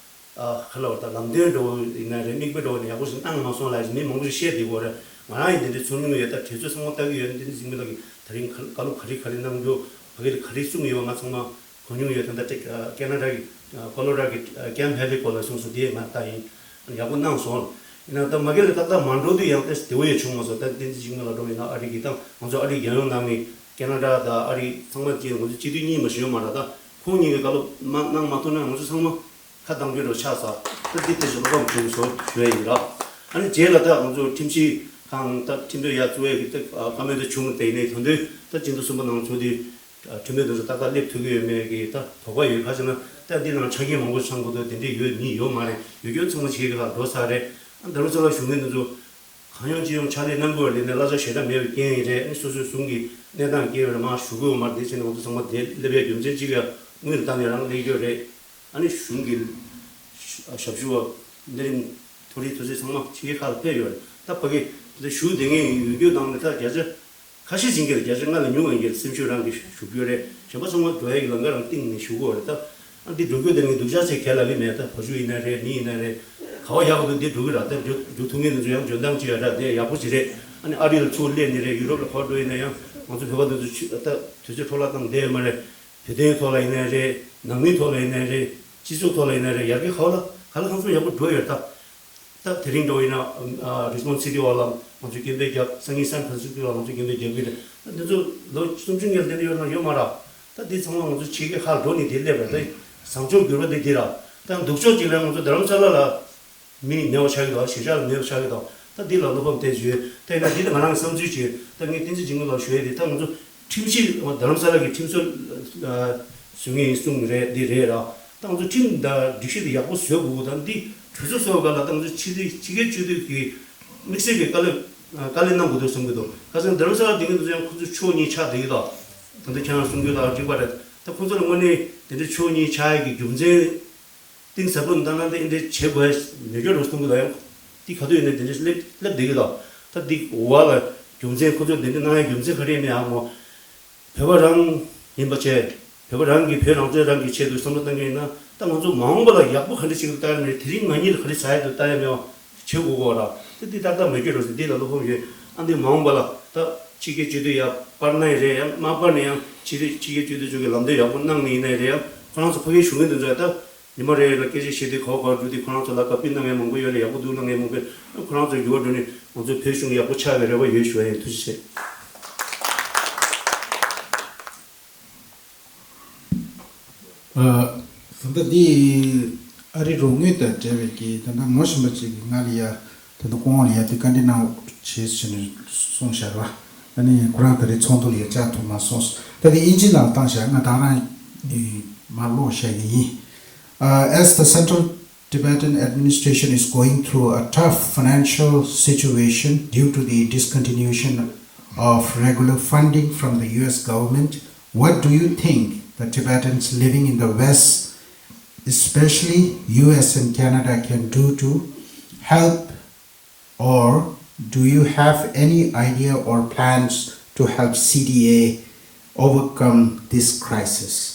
ཨ་ག་ལབ་ད་ལམ་སྟོན་འདྲ་བོ་ཡིན་ན་རེད། མིག་དཔེ་འདྲ་བོ་ནས་ཡག་པོ་ཞིག་གནང་མ་སོང་ལབ་ཡ་ཞིག་མི་མང་པོ་ཞིག་བཤད་བསྡད་ཀྱི་ཡོད་རེད། ང་རང་ཡང་དེ་འདྲའི་ཚོར་མྱོང་ཡོད། ད་དུས་ཚོད་ཚང་མ་ལྟ་གི་ཡོད། བསྟན་འཛིན་འཇིགས་མེད་ལགས་ཀྱིས་ད་རིང་བཀའ་སློབ་ག་རེ་ག་རེ་གནང་རྒྱུ། ཕ་གི་ལ་ག་རེ་གསུངས་ཡོད་པ་ང་ཚང་མ་གོ་མྱོང་ཡོད། ད་ལྟ་ཀེ་ན་ཌ་གི་ཀོ་ལོ་ར་གི་ཀེམ་ཧེ་ལི་སྐོར་ལ་གསུངས་སོང་། དེ་ང་ལྟ་ཡིན། ཡག་པོ་གནང་སོང་། ཡིན་ན་ད་མ་གི་ལ་ཏག་ཏག་མ་འགྲོ་དུས་ཡང་ཏོག་ཙམ་བདེ་བོ་ཡང་བྱུང་མ་སོང་། ད་བསྟན་འཛིན་འཇིགས་མེད་ལགས་འགྲོ་ཡིན་ན་ཨ་རི་གི་ད་ང་ཚོ་ཨ་རི་རྒྱལ་ཡོངས་ནང་ནས་ཀེ་ན་ཌ་དང་ཨ་རི་ཚང་མ་བཅས་ང་ཚོ་སྤྱི་འཐུས་གཉིས་མ་ཞིག་ཡོད་མ་རེད། ད་ཁོང་གཉིས་ཀྱིས་བཀའ་སློབ་མ་གནང་མ་ཐུབ་ན་ང་ཚོ་ཚང་མ་ཁ་གདངས་རྒྱུ་འདྲ་ཆགས་ས། ད་འདི་ཐད་ཀྱི་བློ་ཕམ་བྱུང་སོང་ཞུ་ཡ་ཡིན་ར། ཨ་ནི་རྗེས་ལ་ད་ང་ཚོ་ཁྲིམས་ཞིབ་ཁང་ད་ཁྲིམས་དོན་ཡར་བཙུགས་ཡས་ཀྱི་ད་བཀའ་མོལ་དེ་བྱུང་། དེ་ནས་ད་དུང་ད་སྤྱི་ཟླ་གསུམ་པ་ནང་ཚུད་དེ་ཁྲིམས་དོན་དེ་ཚོ་ཏག་ཏག་སླེབས་ཐུབ་ཀྱི་ཡོད་མེད་ཀྱི་ད་དོགས་པ་ཡོད། ག་ཟེར་ན་ད་འདི་ནང་ཆ་རྐྱེན་མང་པོ་ཚང་དགོས་འདུག། དེ་འདྲས་ཡོད་མི་ཡོད་མ་རེད། ཡོད་རྒྱུ་ཚང་མ་ཕྱི་རྒྱལ་ཁག་འགྲོ་ཚར་རེད། ཨ་རྡ་རམ་ས་ལ་བཞུགས་མཁན་དེ་ཚོ་གང་ཡོང་ཅི་ཡོང་ཕྱག་ལས་གནང་དགོས་རེད། ནས་གླ་ཆ་ཞེ་དྲག་མེད་པའི་རྐྱེན་ཡིན་རེད། ཨ་ནི་སོ་སོའི་གཞུང་གི་གནས་སྟངས་སྐྱེལ་བ་རེད། མར་ཞུ་དགོས་མ་རེད། དེ་བྱས་ནས་ང་ཚོ་ཚང་མ་དེ་སླེབས་ཡ་རྒྱུ་མཚན་གཅིག་ཡ་དངུལ་བཏང་ནས་རང་སླེབས་རྒྱུ་རེད། ཨ་ནི་གཞུང་གི་ཞབས་ཞུ་བ་གནས་རིམ་མཐོ་རིམ་དེ་ཚོ་ཚང་མ་ཕྱི་རྒྱལ་ཁག་ལ་ཕེབས་ཡོད་རེད། ད་ཕ་གི་དེ་ཚོ་བཞུགས་བསྡད་མཁན་ཡོད་རྒྱུ་དང་ནི་ད་བརྒྱ་ཆ་ཁ་ཤས་ཅིག་གིས་བརྒྱ་ཆ་ལྔ་ལས་ཉུང་བ་ཡིན་གྱི་སེམས་ཤུགས་རང་གིས་ཞུགས་ཡོད་རེད། གཞན་པ་ཚང་མ་འགྲོ་ཡ་གི་ལམ་ཁ་རང་གཏིང་ནས་ཞུགས་ཡོད་རེད། ད་ཨ་འདི་འགྲོ་རྒྱུ་དེ་ངས་སྡུག་ཅག་ཚེ་གལ་ལ་གི་མེད། ད་བ་ཕྱུགས་ཡིན་ན་རེད། མི་ཡིན་ན་རེད། ག་བ་ཡག་པོ་འདུག་འདི་འགྲོ་གི་ར། ད་འགྲོ་འགྲོ་ཐུབ་མཁན་དེ་ཚོ་ཡང་འཇོན་ཐང་ཅིག་ཡོད་ར། དེ་ཡག་པོ་ཅིག་རེད། ཨ་ནི་ཨ་རི་ལ་ཚུར་སླེབས་ནི་རེད། ཡུ་རོབ་ལ་ཕར་འགྲོ་ཡིན་ན་ཡང་ང་ཚོ་བོད་པ་དེ་ཚོ་ཆུ་ད་དུས་ཚོད་འཕྲོ་བརླག་བཏང་བསྡད་ཡོད་མ་རེད། བོད་དོན་ཐོག་ལ་ཡིན་ན་རེད། ནང་མིའི་ཐོག་ལ་ཡིན་ན་རེད། སྤྱི་ཚོགས་ཐོག་ལ་ཡིན་ན་རེད། ཡར་རྒྱས་ག་བ་ལ་ག་ལ་གང་འཚམ་ཡག་པོ་འགྲོ་ཡོད་ད། ད་དེ་རིང་འགྲོ་ཡིན་ན་ཨ་རི་སི་པོན་སི་སི་ཊི་བ་ལ་ང་ཚོས་སྐད་འབོད་རྒྱབ། སང་ཉིན་སན་ཕ་རན་སི་སི་ཀོ་ལ་ང་ཚོས་སྐད་འབོད་རྒྱབ་ཀྱི་རེད། ད་འདི་ཚོ་ལོ་སུམ་ཅུ་སྔོན་ལ་དེ་འདྲ་ཡོད་ན་ཡོད་མ་རེད། ད་འདི་ཚང་མ་ང་ཚོ་ཕྱི་རྒྱལ་ཁག་འགྲོ་ནས་དེ་སླེབས་རེད། ད་བཟང་ཕྱོགས་འགྱུར་བ་འདི་འདི་རེད། ད་སྡུག་ཕྱོགས་ཅིག་ལ་ང་ཚོ་རྡ་རམ་ས་ལ་ལ་མི་མེད་པ་ཆགས་ཀྱི་འདུག། གཞིས་ཆགས་ལ་མེད་པ་ཆགས་ཀྱི་འདུག། ད་འདི་ལ་བློ་ཕམ་དེ་བརྗོད། ད་ཡིན་ན་འདི་ལ་ང་རང་གི་བསམ་ཚུལ་བྱས། ད་ངས་བསྟན་འཛིན་འཇིགས་མེད་ལགས་ཞུ་ཡ་དེ། ད་ང་ཚོ་ཁྲིམས་ཞིབ་རྡ་རམ་ས་ལ་གི་ཁྲིམས་བཟོ་ཨ་བཟོ་མཁན་ཡིན་གསུངས་རེད། འདི་རེད་ར། ད་ང་ཚོ་ཁྲིམས་དང་སྒྲིག་གཞི་དེ་ཡག་པོ་བཟོ་དགོས། ད་འདི་གྲོས་ཚོགས་བཟོ་བ་སྒང་ལ་ད་ང་ཚོ་ཕྱི་སྲིད་ཕྱི་རྒྱལ་སྤྱི་འཐུས་ཀྱི་དམིགས་བསལ་གྱི་བཀའ་སློབ་ཨ་བཀའ་ལན་གནང་དགོས་འདུག་བསམ་གྱི་འདུག། ག་ཟེར་ན་རྡ་རམ་ས་ལ་དེ་གི་འདུག་ཡང་ཁོ་ཚོ་ཕྱོགས་གཉིས་ཆགས་བསྡད་ཀྱི་འདུག། ད་ལྟ་ཁྱེད་རང་གསུང་རྒྱུ་དང་འགྲིག་པ་རེད། ད་ཁོ་ཚོ་ལ་དངོས་གནས་དེ་འདྲའི་ཕྱོགས་གཉིས་ཆགས་ཡ་གི་རྒྱུ་མཚན་གཏིང་ཟབ་པོ་ནང་ལ་འདི་འདྲ་བྱེད་དགོས་མེད་སྐྱོ་རུ་གཏོང་གི་ལ་ཡང་འདི་ག་དུས་ཡིན་ན་དེ་འདྲ་སླེབས་སླེབས་བསྡད་ཀྱི་ལ། ད་འདི་འོག་ལ་རྒྱུ་མཚན་ཁོ་ཚོས་དེ་འདྲ་གནང་ཡ་རྒྱུ་མཚན་ག་རེ་ཡིན་ནའང་མོ་བོད་པ་རང་ཡིན་པ་བྱས། བོད་པ་རང་གིས་བོད་རང་བཙན་རང་གི་ཆེད་དུ་བསམ་བློ་བཏང་གི་ཡིན་ན། ད་ང་ཚོ་མ་འོངས་པ་ལ་ཡག་པོ་ག་འདྲ་ཞིག་ལ་ལྟ་ཡ་མེད། དེ་རིང་ང་གཉིས་ལ་ག་རེ་ཟ་ཡ་འདུག་ལྟ་ཡ་མེད་པ་བྱེད་དགོས་གོ་ར། ད་འདི་ཏག་ཏག་མེད་སྐྱོ་རུ་ཟེར་འདི་ལ་བློ་ཕམ་ཡོད། ཨ་འདི་མ་འོངས་པ་ལ་ད་ཕྱི་རྒྱལ་སྤྱི་འཐུས་ཡར་སྤར་ན་ཡང་རེད། ཡང་མ་སྤར་ན་ཡང་ཕྱི་རྒྱལ་སྤྱི་འཐུས་ཚོ་གི་ལམ་སྟོན་ཡག་པོ་གནང་ནི་ཡིན་ན་རེད། ཡང་ཁོ་རང་ཚོ་ཕ་གིའི་གཞུང་གི་འདི་ཚོ་ཡང་ད། ཉི་མ་རེ་རེ་ལ་སྐད་ཆ་བཤད་དུས་ག་བ་ག་བ་འགྲོ་དུས་ཁོ་རང་ཚོ་ལ་བཀའ་ཕེབས་གནང་མཁན་མང་པོ་ཡོད་རེད། ཡག་པོ་འདུག་གནང་མཁན་མང་པོ་ཡོད། ཁོ་རང་ཚོ་འགྱུར་བ་འགྲོ་ནས་ང་ཚོའི་བོད་གཞུང་ཡག་པོ་ཆགས་པའི་རེ་བ་ཡོད་ཞུ་བ་ཡིན། ཐུགས་རྗེ་ཆེ། ཨ། ད་ལྟ་འདི་ཨ་རི་རོགས་དངུལ་དང་འབྲེལ་བའི་གི་ད་ལྟ་ངོ་ཤེས་པ་ཅིག་གིས་ང་ལ་ཡ། ད་ལྟ་སྐུ་ངོ་ལ་ཡ་དེ་བཀའ་འདྲི་གནང་བྱེད་ཟེར་ནས་གསུངས་བཞག་པ། ཨ་ནི་ཁོ་རང་ད་རེས་ཚོགས་འདུ་ལ་ཡ་བཅར་ཐུབ་མ་སོང་། ད་དེ་དབྱིན་ཇི་ནང་བཏང་བཞག། ང་ད་རང་མར་ཀློག་བཞག་གི་ཡིན། Uh, as the Central Tibetan administration is going through a tough financial situation due to the discontinuation of regular funding from the U S government, what do you think the Tibetans living in the West, especially U S and Canada, can do to help, or do you have any idea or plans to help C T A overcome this crisis?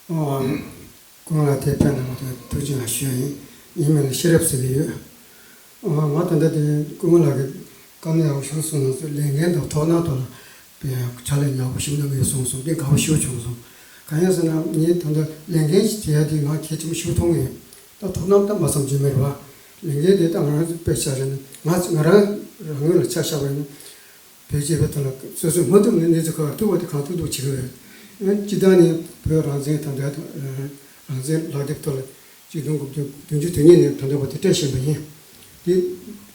ཨོ། སྐུ་ངོ་ལགས་དེ་ཕེབས་གནང་བ་དེ་ཐུགས་རྗེ་ཆེ་ཞུ་ཡ་ཡིན། ངའི་མིང་ལ་ཤེས་རབ་ཟེར་གྱི་ཡོད། ཨ། ང་ད་ལྟ་དེ་སྐུ་ངོ་ལགས་ཀྱིས་བཀའ་མོལ་ཡག་པོ་ཞིག་གསུངས་སོང་། ལས་འགན་དང་ཐོབ་ཐང་ཐོག་ལ་དཔེ་ཕྱག་ལས་ཡག་པོ་ཞིག་གནང་གི་ཡོད་གསུངས་སོང་། དེ་དགའ་པོ་ཞེ་པོ་བྱུང་སོང་། གང་ཡིན་ཟེར་ན་ངས་ད་ལྟ་ལས་འགན་ཞིག་བྱེད་ཡ་དེ་ང་གལ་ཆེན་པོ་ཞིག་མཐོང་གི་ཡོད། ད་ཐོབ་ཐང་ད་མ་བསམ་རྒྱུ་མེད་རེད་བ། ལས་འགན་དེ་ད་ང་རང་ཚོ་དཔེ་ཆ་བཞག་ན་ང་ང་རང་རང་ངོས་ལ་ཆ་བཞག་པ་ཡིན་ན། བོད་སྤྱི་པའི་ཐོག་ལ་སོ་སོས་མུ་མཐུད་ནས་གནས་ཚུལ་ག་པར་ཐུབ་པ་དེ་གང་ཐུབ་ཐུབ་བྱེད་ཀྱི་ཡོད། ཨ། སྤྱིར་བཏང་ནས་བོད་རང་བཙན་དང་འབྲེལ་དང་། རང་བཙན་ལག་དེབ་ཐོག་ལ་ཆིག་སྟོང་དགུ་བརྒྱ་བདུན་ཅུ་དོན་གཉིས་ནས་ད་ལྟ་བར་དུ་སྤྲད་བཞིན་པ་ཡིན། འདི་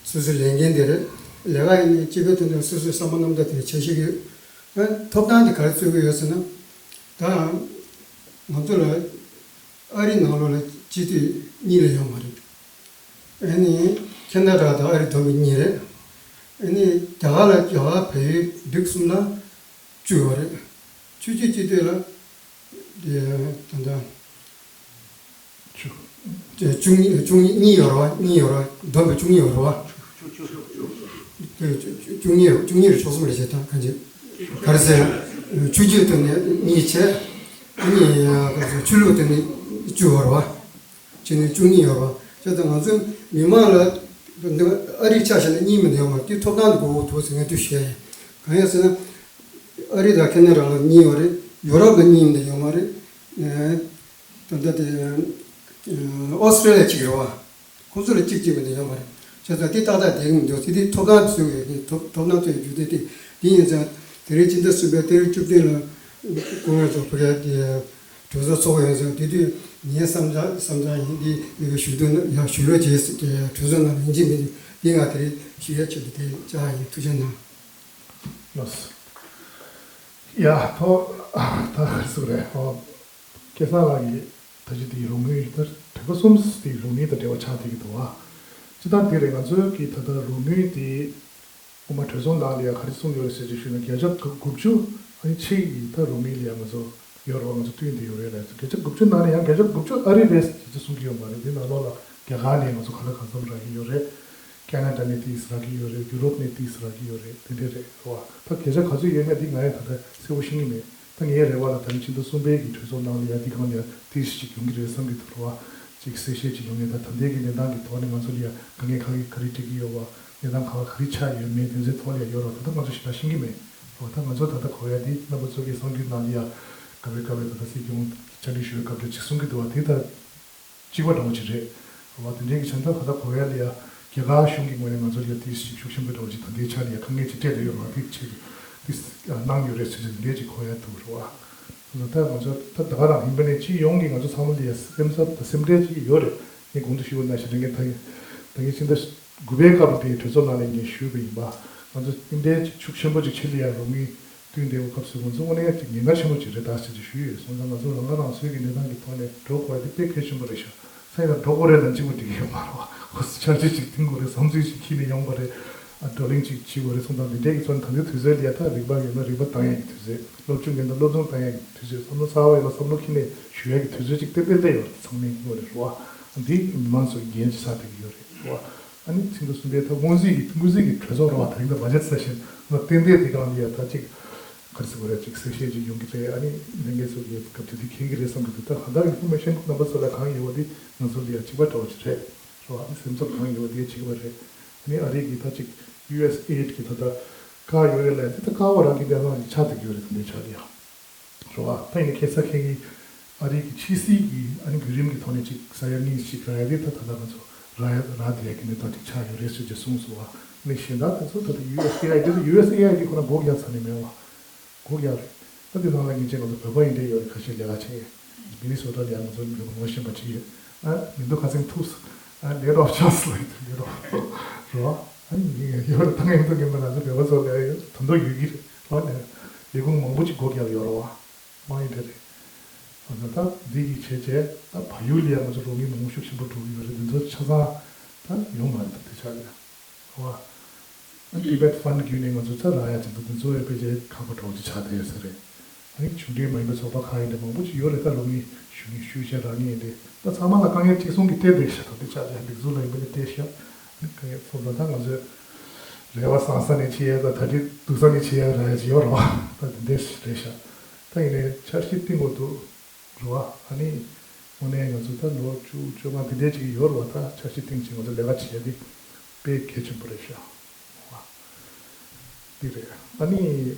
སོ་སོའི་ལས་འགན་དེ་རེད། ལས་ཀ་ཡིན་ནའི་སྤྱི་པའི་དོན་དུ་སོ་སོའི་བསམ་པ་རྣམ་དག་དེ་འཆར་གཞི་ཡོད། ཨ། ཐོབ་ཐང་དེ་ག་རེ་རྩོད་ཀྱི་ཡོད་ཟེར་ན། ད་ང་ཚོ་ལ་ཨ་རི་ནང་ལོགས་ལ་སྤྱི་འཐུས་གཉིས་ལས་ཡོད་མ་རེད། ཨ་ནི་ཁེ་ན་ཌ་དང་ཨ་རི་བསྡོམས་པས་གཉིས་རེད། ཨ་ནི་རྒྱ་གར་ལ་རྒྱ་གར་བལ་ཡུལ་འབྲིག་གསུམ་ལ་བཅུ་ཡོད་རེད། ཆོས་བརྒྱུད་སྤྱི་འཐུས་ལ་དེ་ད་ལྟ་བཅུ་གཉིས། བཅུ་གཉིས་གཉིས་ཡོད་རེད་བ། གཉིས་ཡོད་རེད་བ། བསྡོམས་པས་བཅུ་གཉིས་ཡོད་རེད་བ། བཅུ་གཉིས་བཅུ་གཉིས་རེད། ཆོག་གསུམ་རེད་བྱས་ད་གང་བྱེད། ག་རེ་ཟེར། ཆོས་བརྒྱུད་དུ་ནས་གཉིས་བྱས། ཨ་ནི་ཆོས་ལུགས་དེ་ནི་བཅུ་ཡོད་རེད་བ། ཆོས་ནི་བཅུ་གཉིས་ཡོད་རེད་བ། བྱས་ཙང་ང་ཚོའི་མི་མང་ལ་འདི་ཨ་རིའི་ཆ་བཞག་ན་གཉིས་མིན་ཡོད་མ་རེད། དེ་ཐོབ་ཐང་དེ་དགོས་འདུག་ཟེར་ངས་དུས་བཤད་ཡིན། གང་ཡིན་ཟེར་ན། ཨ་རི་དང་ཁེ་ན་ཌ་ལ་གཉིས་ཡོད་རེད། ཡུ་རོབ་ལ་གཉིས་མིན་ཡོད་མ་རེད། ད་ལྟ་དེ་ཨོ་སི་ཀྲེ་ལི་ཡ་གཅིག་རེད་བ། ཁོང་ཚོ་ལ་གཅིག་གཅིག་མིན་ཡོད་མ་རེད། བྱས་ཙང་དེ་ཏག་ཏག་བསྡད་ཀྱི་མི་འདུག་དེ་དེ་ཐོབ་ཐང་ཚོས་ཡོད་ཀྱི་ཐོབ་ཐོབ་ཐང་ཚོས་རྒྱུ་དེ་དེ་དེ་ཡིན་ཙང་དེ་རིང་ཕྱི་ཟླ་གསུམ་པའི་ཏ་རིག་བཅུ་བདུན་ལ་སྐུ་ངོ་ཚོ་བོད་རྒྱ་གི་གྲོས་ཚོགས་ཚོགས་ཡོད་ཙང་དེ་དུས་ངའི་བསམ་འཆར་བསམ་འཆར་ཡིན་དེ་ངས་ཞུ་འདོད་ན་ཡང་ཞུ་རོགས་བྱེད་ཟེར་གྱི་གྲོས་ཚོགས་ནང་ཡིན་གཅིག་མིན་གཅིག་དེ་ང་དེ་རིང་ཞུ་ཡ་ཆེད་དུ་དེ་བཅར་ཡིན། ཐུགས་རྗེ་གནང་། ལགས་སོ། ཡ་ཐོ་ད་སུ་རེད་ཨོ། སྐལ་བཟང་ལགས་ཀྱིས་ད་ཅི་དེའི་རོགས་དངུལ་ད་དྲི་བ་གསུམ་དེའི་རོགས་དངུལ་དང་འབྲེལ་བ་ཆགས་བསྡད་ཀྱི་འདུག་བ། སྤྱིར་བཏང་དེ་རེད། ང་ཚོའི་གི་ད་ལྟ་རོགས་དངུལ་དེ་ངོ་མ་གྲོས་ཚོགས་ནང་ལ་ཡང་ག་རེ་གསུངས་ཡོད་རེད་ཟེར་ཅིག་ཞུས་ན་བརྒྱ་ཆ་དགུ་བཅུ་ཨ་ནི་ཕྱེད་ཀྱི་ད་རོགས་དངུལ་ལ་ཡང་ང་ཚོ་ཡོད་རེད་བ། ང་ཚོ་བསྟུན་བསྡད་ཡོད་རེད་ལ་བརྒྱ་ཆ་དགུ་བཅུ་ནང་ནས་ཡང་བརྒྱ་ཆ་དགུ་བཅུ་ཨ་རི་རེད་ཟེར་ཅིག་གསུང་གི་ཡོད་མ་རེད། དེ་ནང་ལོགས་ལ་རྒྱ་གར་ནས་ང་ཚོ་ག་ལ་གང་འཚམ་རག་གི་ཡོད་རེད། ཁེ་ན་ཌ་ནས་ཏིས་རག་གི་ཡོད་རེད། ཡུ་རོབ་ནས་ཏིས་རག་གི་ཡོད་རེད། དེ་འདྲས་རེད་བ། ད་བརྒྱ་ཆ་ག་ཚོད་ཡོད་མེད་འདི་ང་ཡང་ད་ལྟ་གསལ་པོ་ཤེས་ཀྱི་མེད། ད་ངའི་རེ་བ་ལ་ད་རིང་ཕྱི་ཟླ་གསུམ་པའི་གི་གྲོས་ཚོགས་ནང་ལ་ཡང་འདི་སྒང་ལ་ཡང་ཏིས་ཅིག་ཡོང་གི་རེད་བསམ་གྱི་འདུག་རེད་བ། ཅིག་གསལ་བཤད་ཅིག་ཡོང་ངེས། ད་ད་ལྟའི་གི་གནས་སྟངས་ཀྱི་ཐོག་ནས་ང་ཚོ་ལ་ཡང་དཀའ་ངལ་ག་གི་ག་རེ་འཕྲད་ཀྱི་ཡོད་བ། གནས་སྟངས་ག་བ་ག་རེ་ཆགས་ཡོད་མེད་དེ་ཚོའི་ཐོག་ལ་ཡང་ཡོད་རེད་བ། ད་ལྟ་ང་ཚོ་ཞེ་དྲག་ཤེས་ཀྱི་མེད་རེད་བ། ད་ང་ཚོ་ད་ལྟ་གོ་ཡ་འདི་རྣམ་པ་ཚོ་གི་གསར་འགྱུར་ནང་ལ་ཡང་ག་བའི་ག་བའི་ད་ལྟ་སྲིད་སྐྱོང་བཅར་འདྲི་ཞུ་བའི་སྐབས་དེ་ཅིག་གསུང་གི་འདུག་བ། དེ་ད་གཅིག་པ་འདྲ་བོ་ཅིག་རེད། རེད་བ། དེ་འདྲའི་གི་བྱས་ཙང་ད་ལྟ་གོ་ཡ་ལ་ཡ་རྒྱ་གར་གཞུང་གི་ངོས་ནས་ང་ཚོ་ལ་ཡ་དེ་ཞིག་ཤུགས་ཆེན་པོ་འདྲ་བོ་ཅིག་ད་ལྟའི་ཆ་ལ་ཡ་དཀའ་ངལ་ཅིག་སྤྲད་ལ་ཡོད་རེད་བ། དེ་ཆེད་དུ་དེ་གནང་ཡོད་རེད་ཟེར་ཏེ་དེ་འདྲའི་ཅིག་གོ་ཡ་འདུག་རེད་བ། ད་ང་ཚོ་ད་ད་ག་རང་ཡིན་པ་ནས་སྤྱི་ཡོངས་ཀྱི་ང་ཚོ་ཚང་མ་ལ་ཡ་སེམས་འཚབ་དང་སེམས་ཁྲལ་ཅིག་ཡོད་རེད། ངས་གོང་དུ་ཞུས་པ་ནང་བཞིན་རེད། ངས་ད་ད་ངས་ཕྱི་ཟླ་དགུ་པའི་སྐབས་དེའི་གྲོས་ཚོགས་ནང་ནས་ངས་ཞུས་པ་ཡིན་པ། ང་ཚོ་དེ་འདྲའི་ཅིག་ཤུགས་ཆེན་པོ་ཅིག་ཆེད་ལ་ཡ་རོགས་དངུལ་བསྟུན་བསྡད་པའི་སྐབས་སུ་ང་ཚོ་དངོས་གནས་ཅིག་ཉེན་ཁ་ཆེན་པོ་ཅིག་རེད་ད་ཟེར་ཅིག་ཞུས་ཡོད། སོང་ཙང་ང་ཚོ་རང་ཁ་རང་གསོའི་གི་གནས་སྟངས་ཀྱི་ཐོག་ནས་འགྲོ་དགོས་ཡ་དེ་དཔེ་གལ་ཆེན་པོ་རེད་ཤག་ས་ཡིན་ན་འགྲོ་དགོས་རེད་ལ་གཅིག་པ་འགྲིག་གི་ཡོད་མ་རེད་བ། འཆར་གཞི་ཅིག་བཏིང་དགོས་རེད། བསམ་ཚུལ་ཅིག་ཁྱེར་ནས་ཡོང་དགོས་རེད། བགྲོ་གླེང་ཅིག་བྱེད་དགོས་རེད། སོང་ཙང་འདི་འདྲའི་གི་ཚོ་ད་ལྟའི་དུས་ཚོད་ལ་ཡ་ད་རིག་པ་ཡོད་ན་རིག་པ་བཏང་ཡ་གི་དུས་ཚོད། སློབ་སྦྱོང་ཡོད་ན་སློབ་སྦྱོང་བཏང་ཡ་གི་དུས་ཚོད། བསམ་བློ་གསར་པ་ཡོད་ན་བསམ་བློ་ཁྱེར་ནས་ཞུ་ཡ་གི་དུས་ཚོད་ཅིག་ཏན་ཏན་སླེབས་ཡོད་རེད། ཚང་མས་མཁྱེན་གྱི་ཡོད་རེད་བ། འདི་མི་མང་ཚོ་འགན་ཆགས་བསྡད་ཀྱི་ཡོད་རེད་བ། ཨ་ནི་ཚིག་འདི་གསུམ་པའི་ཐོག་སྔོན་རྩིས་ཀྱི་སྔོན་རྩིས་ཀྱི་གྲོས་ཚོགས་རེད་བ། ད་རིང་ད་བར་ཆད་ས་ཞིག་ང་ཏན་ཏན་དེ་གང་ལ་ཡ་ད་ཅིག་ག་རེ་ཟེར་དགོས་རེད། ཅིག་གསལ་བཤད་ཅིག་ཡོང་གི་རེད། ཨ་ནི་ལས་འགན་ཚོ་གི་སྐབས་དེ་དུས་མཁྱེན་གྱི་རེད་བསམ་གྱི་འདུག་ད་ཧ་ད་ཨིན་ཕོར་མེ་ཤན་རྣམ་པ་ཚོ་ལ་གང་ཡོད་པ་དེ་ང་ཚོ་ལ་ཡ་གཅིག་པ་འདྲ་བོ་ཅིག་རེད་རེད་བ། ཨ་ནི་སེམས་འཚབ་གང་ཡོད་པ་དེ་གཅིག་པ་རེད། ཨ་ནི་ཨ་རི་གི་ད་ཅིག་ཡུ་ཨེས་ཨེ་ཌི་གི་ད་ད་བཀག་ཡོད་རེད་ལ་དེ་ད་བཀག་པ་རང་གི་གནས་སྟངས་ཅིག་ཆགས་བསྡད་ཀྱི་ཡོད་རེད། དེ་འདྲའི་ཆ་ལ་ཡ། རེད་བ། ད་ཡིན་ནའི་ཁ་སང་ཁ་ཉིན་ཨ་རི་གི་ཕྱི་སྲིད་ཀྱི་ཨ་ནི་བརྒྱུད་རིམ་གྱི་ཐོག་ནས་ཅིག་ས་ཡ་གཉིས་ཤིག་རག་ཡ་དེ་ད་ད་ལྟ་ང་ཚོ་རག་ཡ་རག་བསྡད་ཡ་གི་གནས་སྟངས་ཅིག་ཆགས་ཡོད་རེད་ཟེར་གྱི་གསུངས་སོང་བ། ཨ་ནི་གཞན་དག་དེ་ཚོ་ད་ལྟ་ཡུ་ཨེས་ཨེ་ཨའི་དེ་ཚོ་ཡུ་ཨེས་ཨེ་ཨའི་དེ་ཁོ་ན་སྒོ་རྒྱག་ཚར་ནས་མེད་བ། སྒོ་རྒྱག་རེད། ད་དེ་ནང་ལ་ངེད་ཅག་ང་ཚོ་བོད་པ་ཡིན་འདྲ་ཡོད་རེད། ཁ་ཤས་ལས་ཀ་བྱེད་ཡས། མི་ནི་སོ་ཊ་ལ་ཡང་ང་ཚོ་མི་ངོ་ཤེས་པ་ཅིག་ཡོད། ཨ་མི་འདུག་ཁ་སང་ཐུག་སོང་། ཨ་ལེ་ཨོཕ་ཆན་སི་ལ་ཡོད་ལེ་ཨོཕ་རེད་བ། ཨ་ནི་ཡོད་རེད། ད་ངས་མི་འདུག་ངས་མ་ང་ཚོ་བོད་པ་ཚོ་ལས་ཡོད་དོན་དུ་ཡོད་ཀྱི་རེད་བ། ལས་ལས་ཁུངས་མང་པོ་ཅིག་སྒོ་རྒྱག་ཡོད་རེད་བ། མ་ཡིན་དེ་རེད། ཨ་ནི་ད་འདི་གི་བྱས་རྗེས་ད་བལ་ཡུལ་ལ་ཡང་ང་ཚོ་རོགས་དངུལ་མང་པོ་ཤུགས་ཆེན་པོ་འགྲོ་གི་ཡོད་རེད། འདི་ཚོ་ཆ་ཚང་ད་ཡོང་མ་རེད། ད་དེ་ཆ་ལ་ཡང་རེད་བ། ཨ་ནི་Tibet Fund བརྒྱུད་ནས་ང་ཚོ་ད་རག་ཡ་ཅིག་འདུག་འདི་ཚོ་ཡང་དཔེ་ཆ་ཁག་པོ་འདྲ་བོ་ཅིག་ཆགས་བསྡད་ཡོད་ས་རེད། ཨ་ནི་གཞུང་འབྲེལ་མ་ཡིན་པའི་ཚོགས་པ་ཁག་ཡིན་འདྲ་མང་པོ་ཅིག་ཡོད་རེད། ད་རོགས་དངུལ་ཞུ་མཁན་ཞུ་བྱས་རག་མཁན་ཡིན་འདྲ། ད་ཚང་མ་ལ་དཀའ་ངལ་གཅིག་མཚུངས་ཀྱི་སྤྲད་བསྡད་ཤག་ད་དེ་ཆ་ལ་སྒྲིག་འཛུགས་ལ་ཡིན་པ་ནི་སྤྲད་ཤག་ཨ་ནི་དཀའ་ངལ་སོང་ཙང་ད་ང་ཚོས་རེ་བ་བཟང་ས་ནས་བྱེད་ཡ་དང་གྲ་སྒྲིག་སྡུག་ས་ནས་བྱེད་ཡ་རག་ཡ་ཅིག་ཡོད་རེད་བ། ད་དེ་འདྲས་རེད་ཤག་ད་ཡིན་ནའི་འཆར་གཞི་བཏིང་དགོས་འདུག་རེད་བ། ཨ་ནི་དངོས་གནས་ང་ཚོ་ད་ལོ་བཅུ་བཅོ་ལྔ་དེ་འདྲས་ཅིག་ཡོད་རེད་བ། ད་འཆར་གཞི་བཏིང་བྱས་ང་ཚོ་ལས་ཀ་བྱེད་ཡ་དེ་དཔེ་གལ་ཆེན་པོ་རེད་ཤག་འདི་རེད། ཨ་ནི་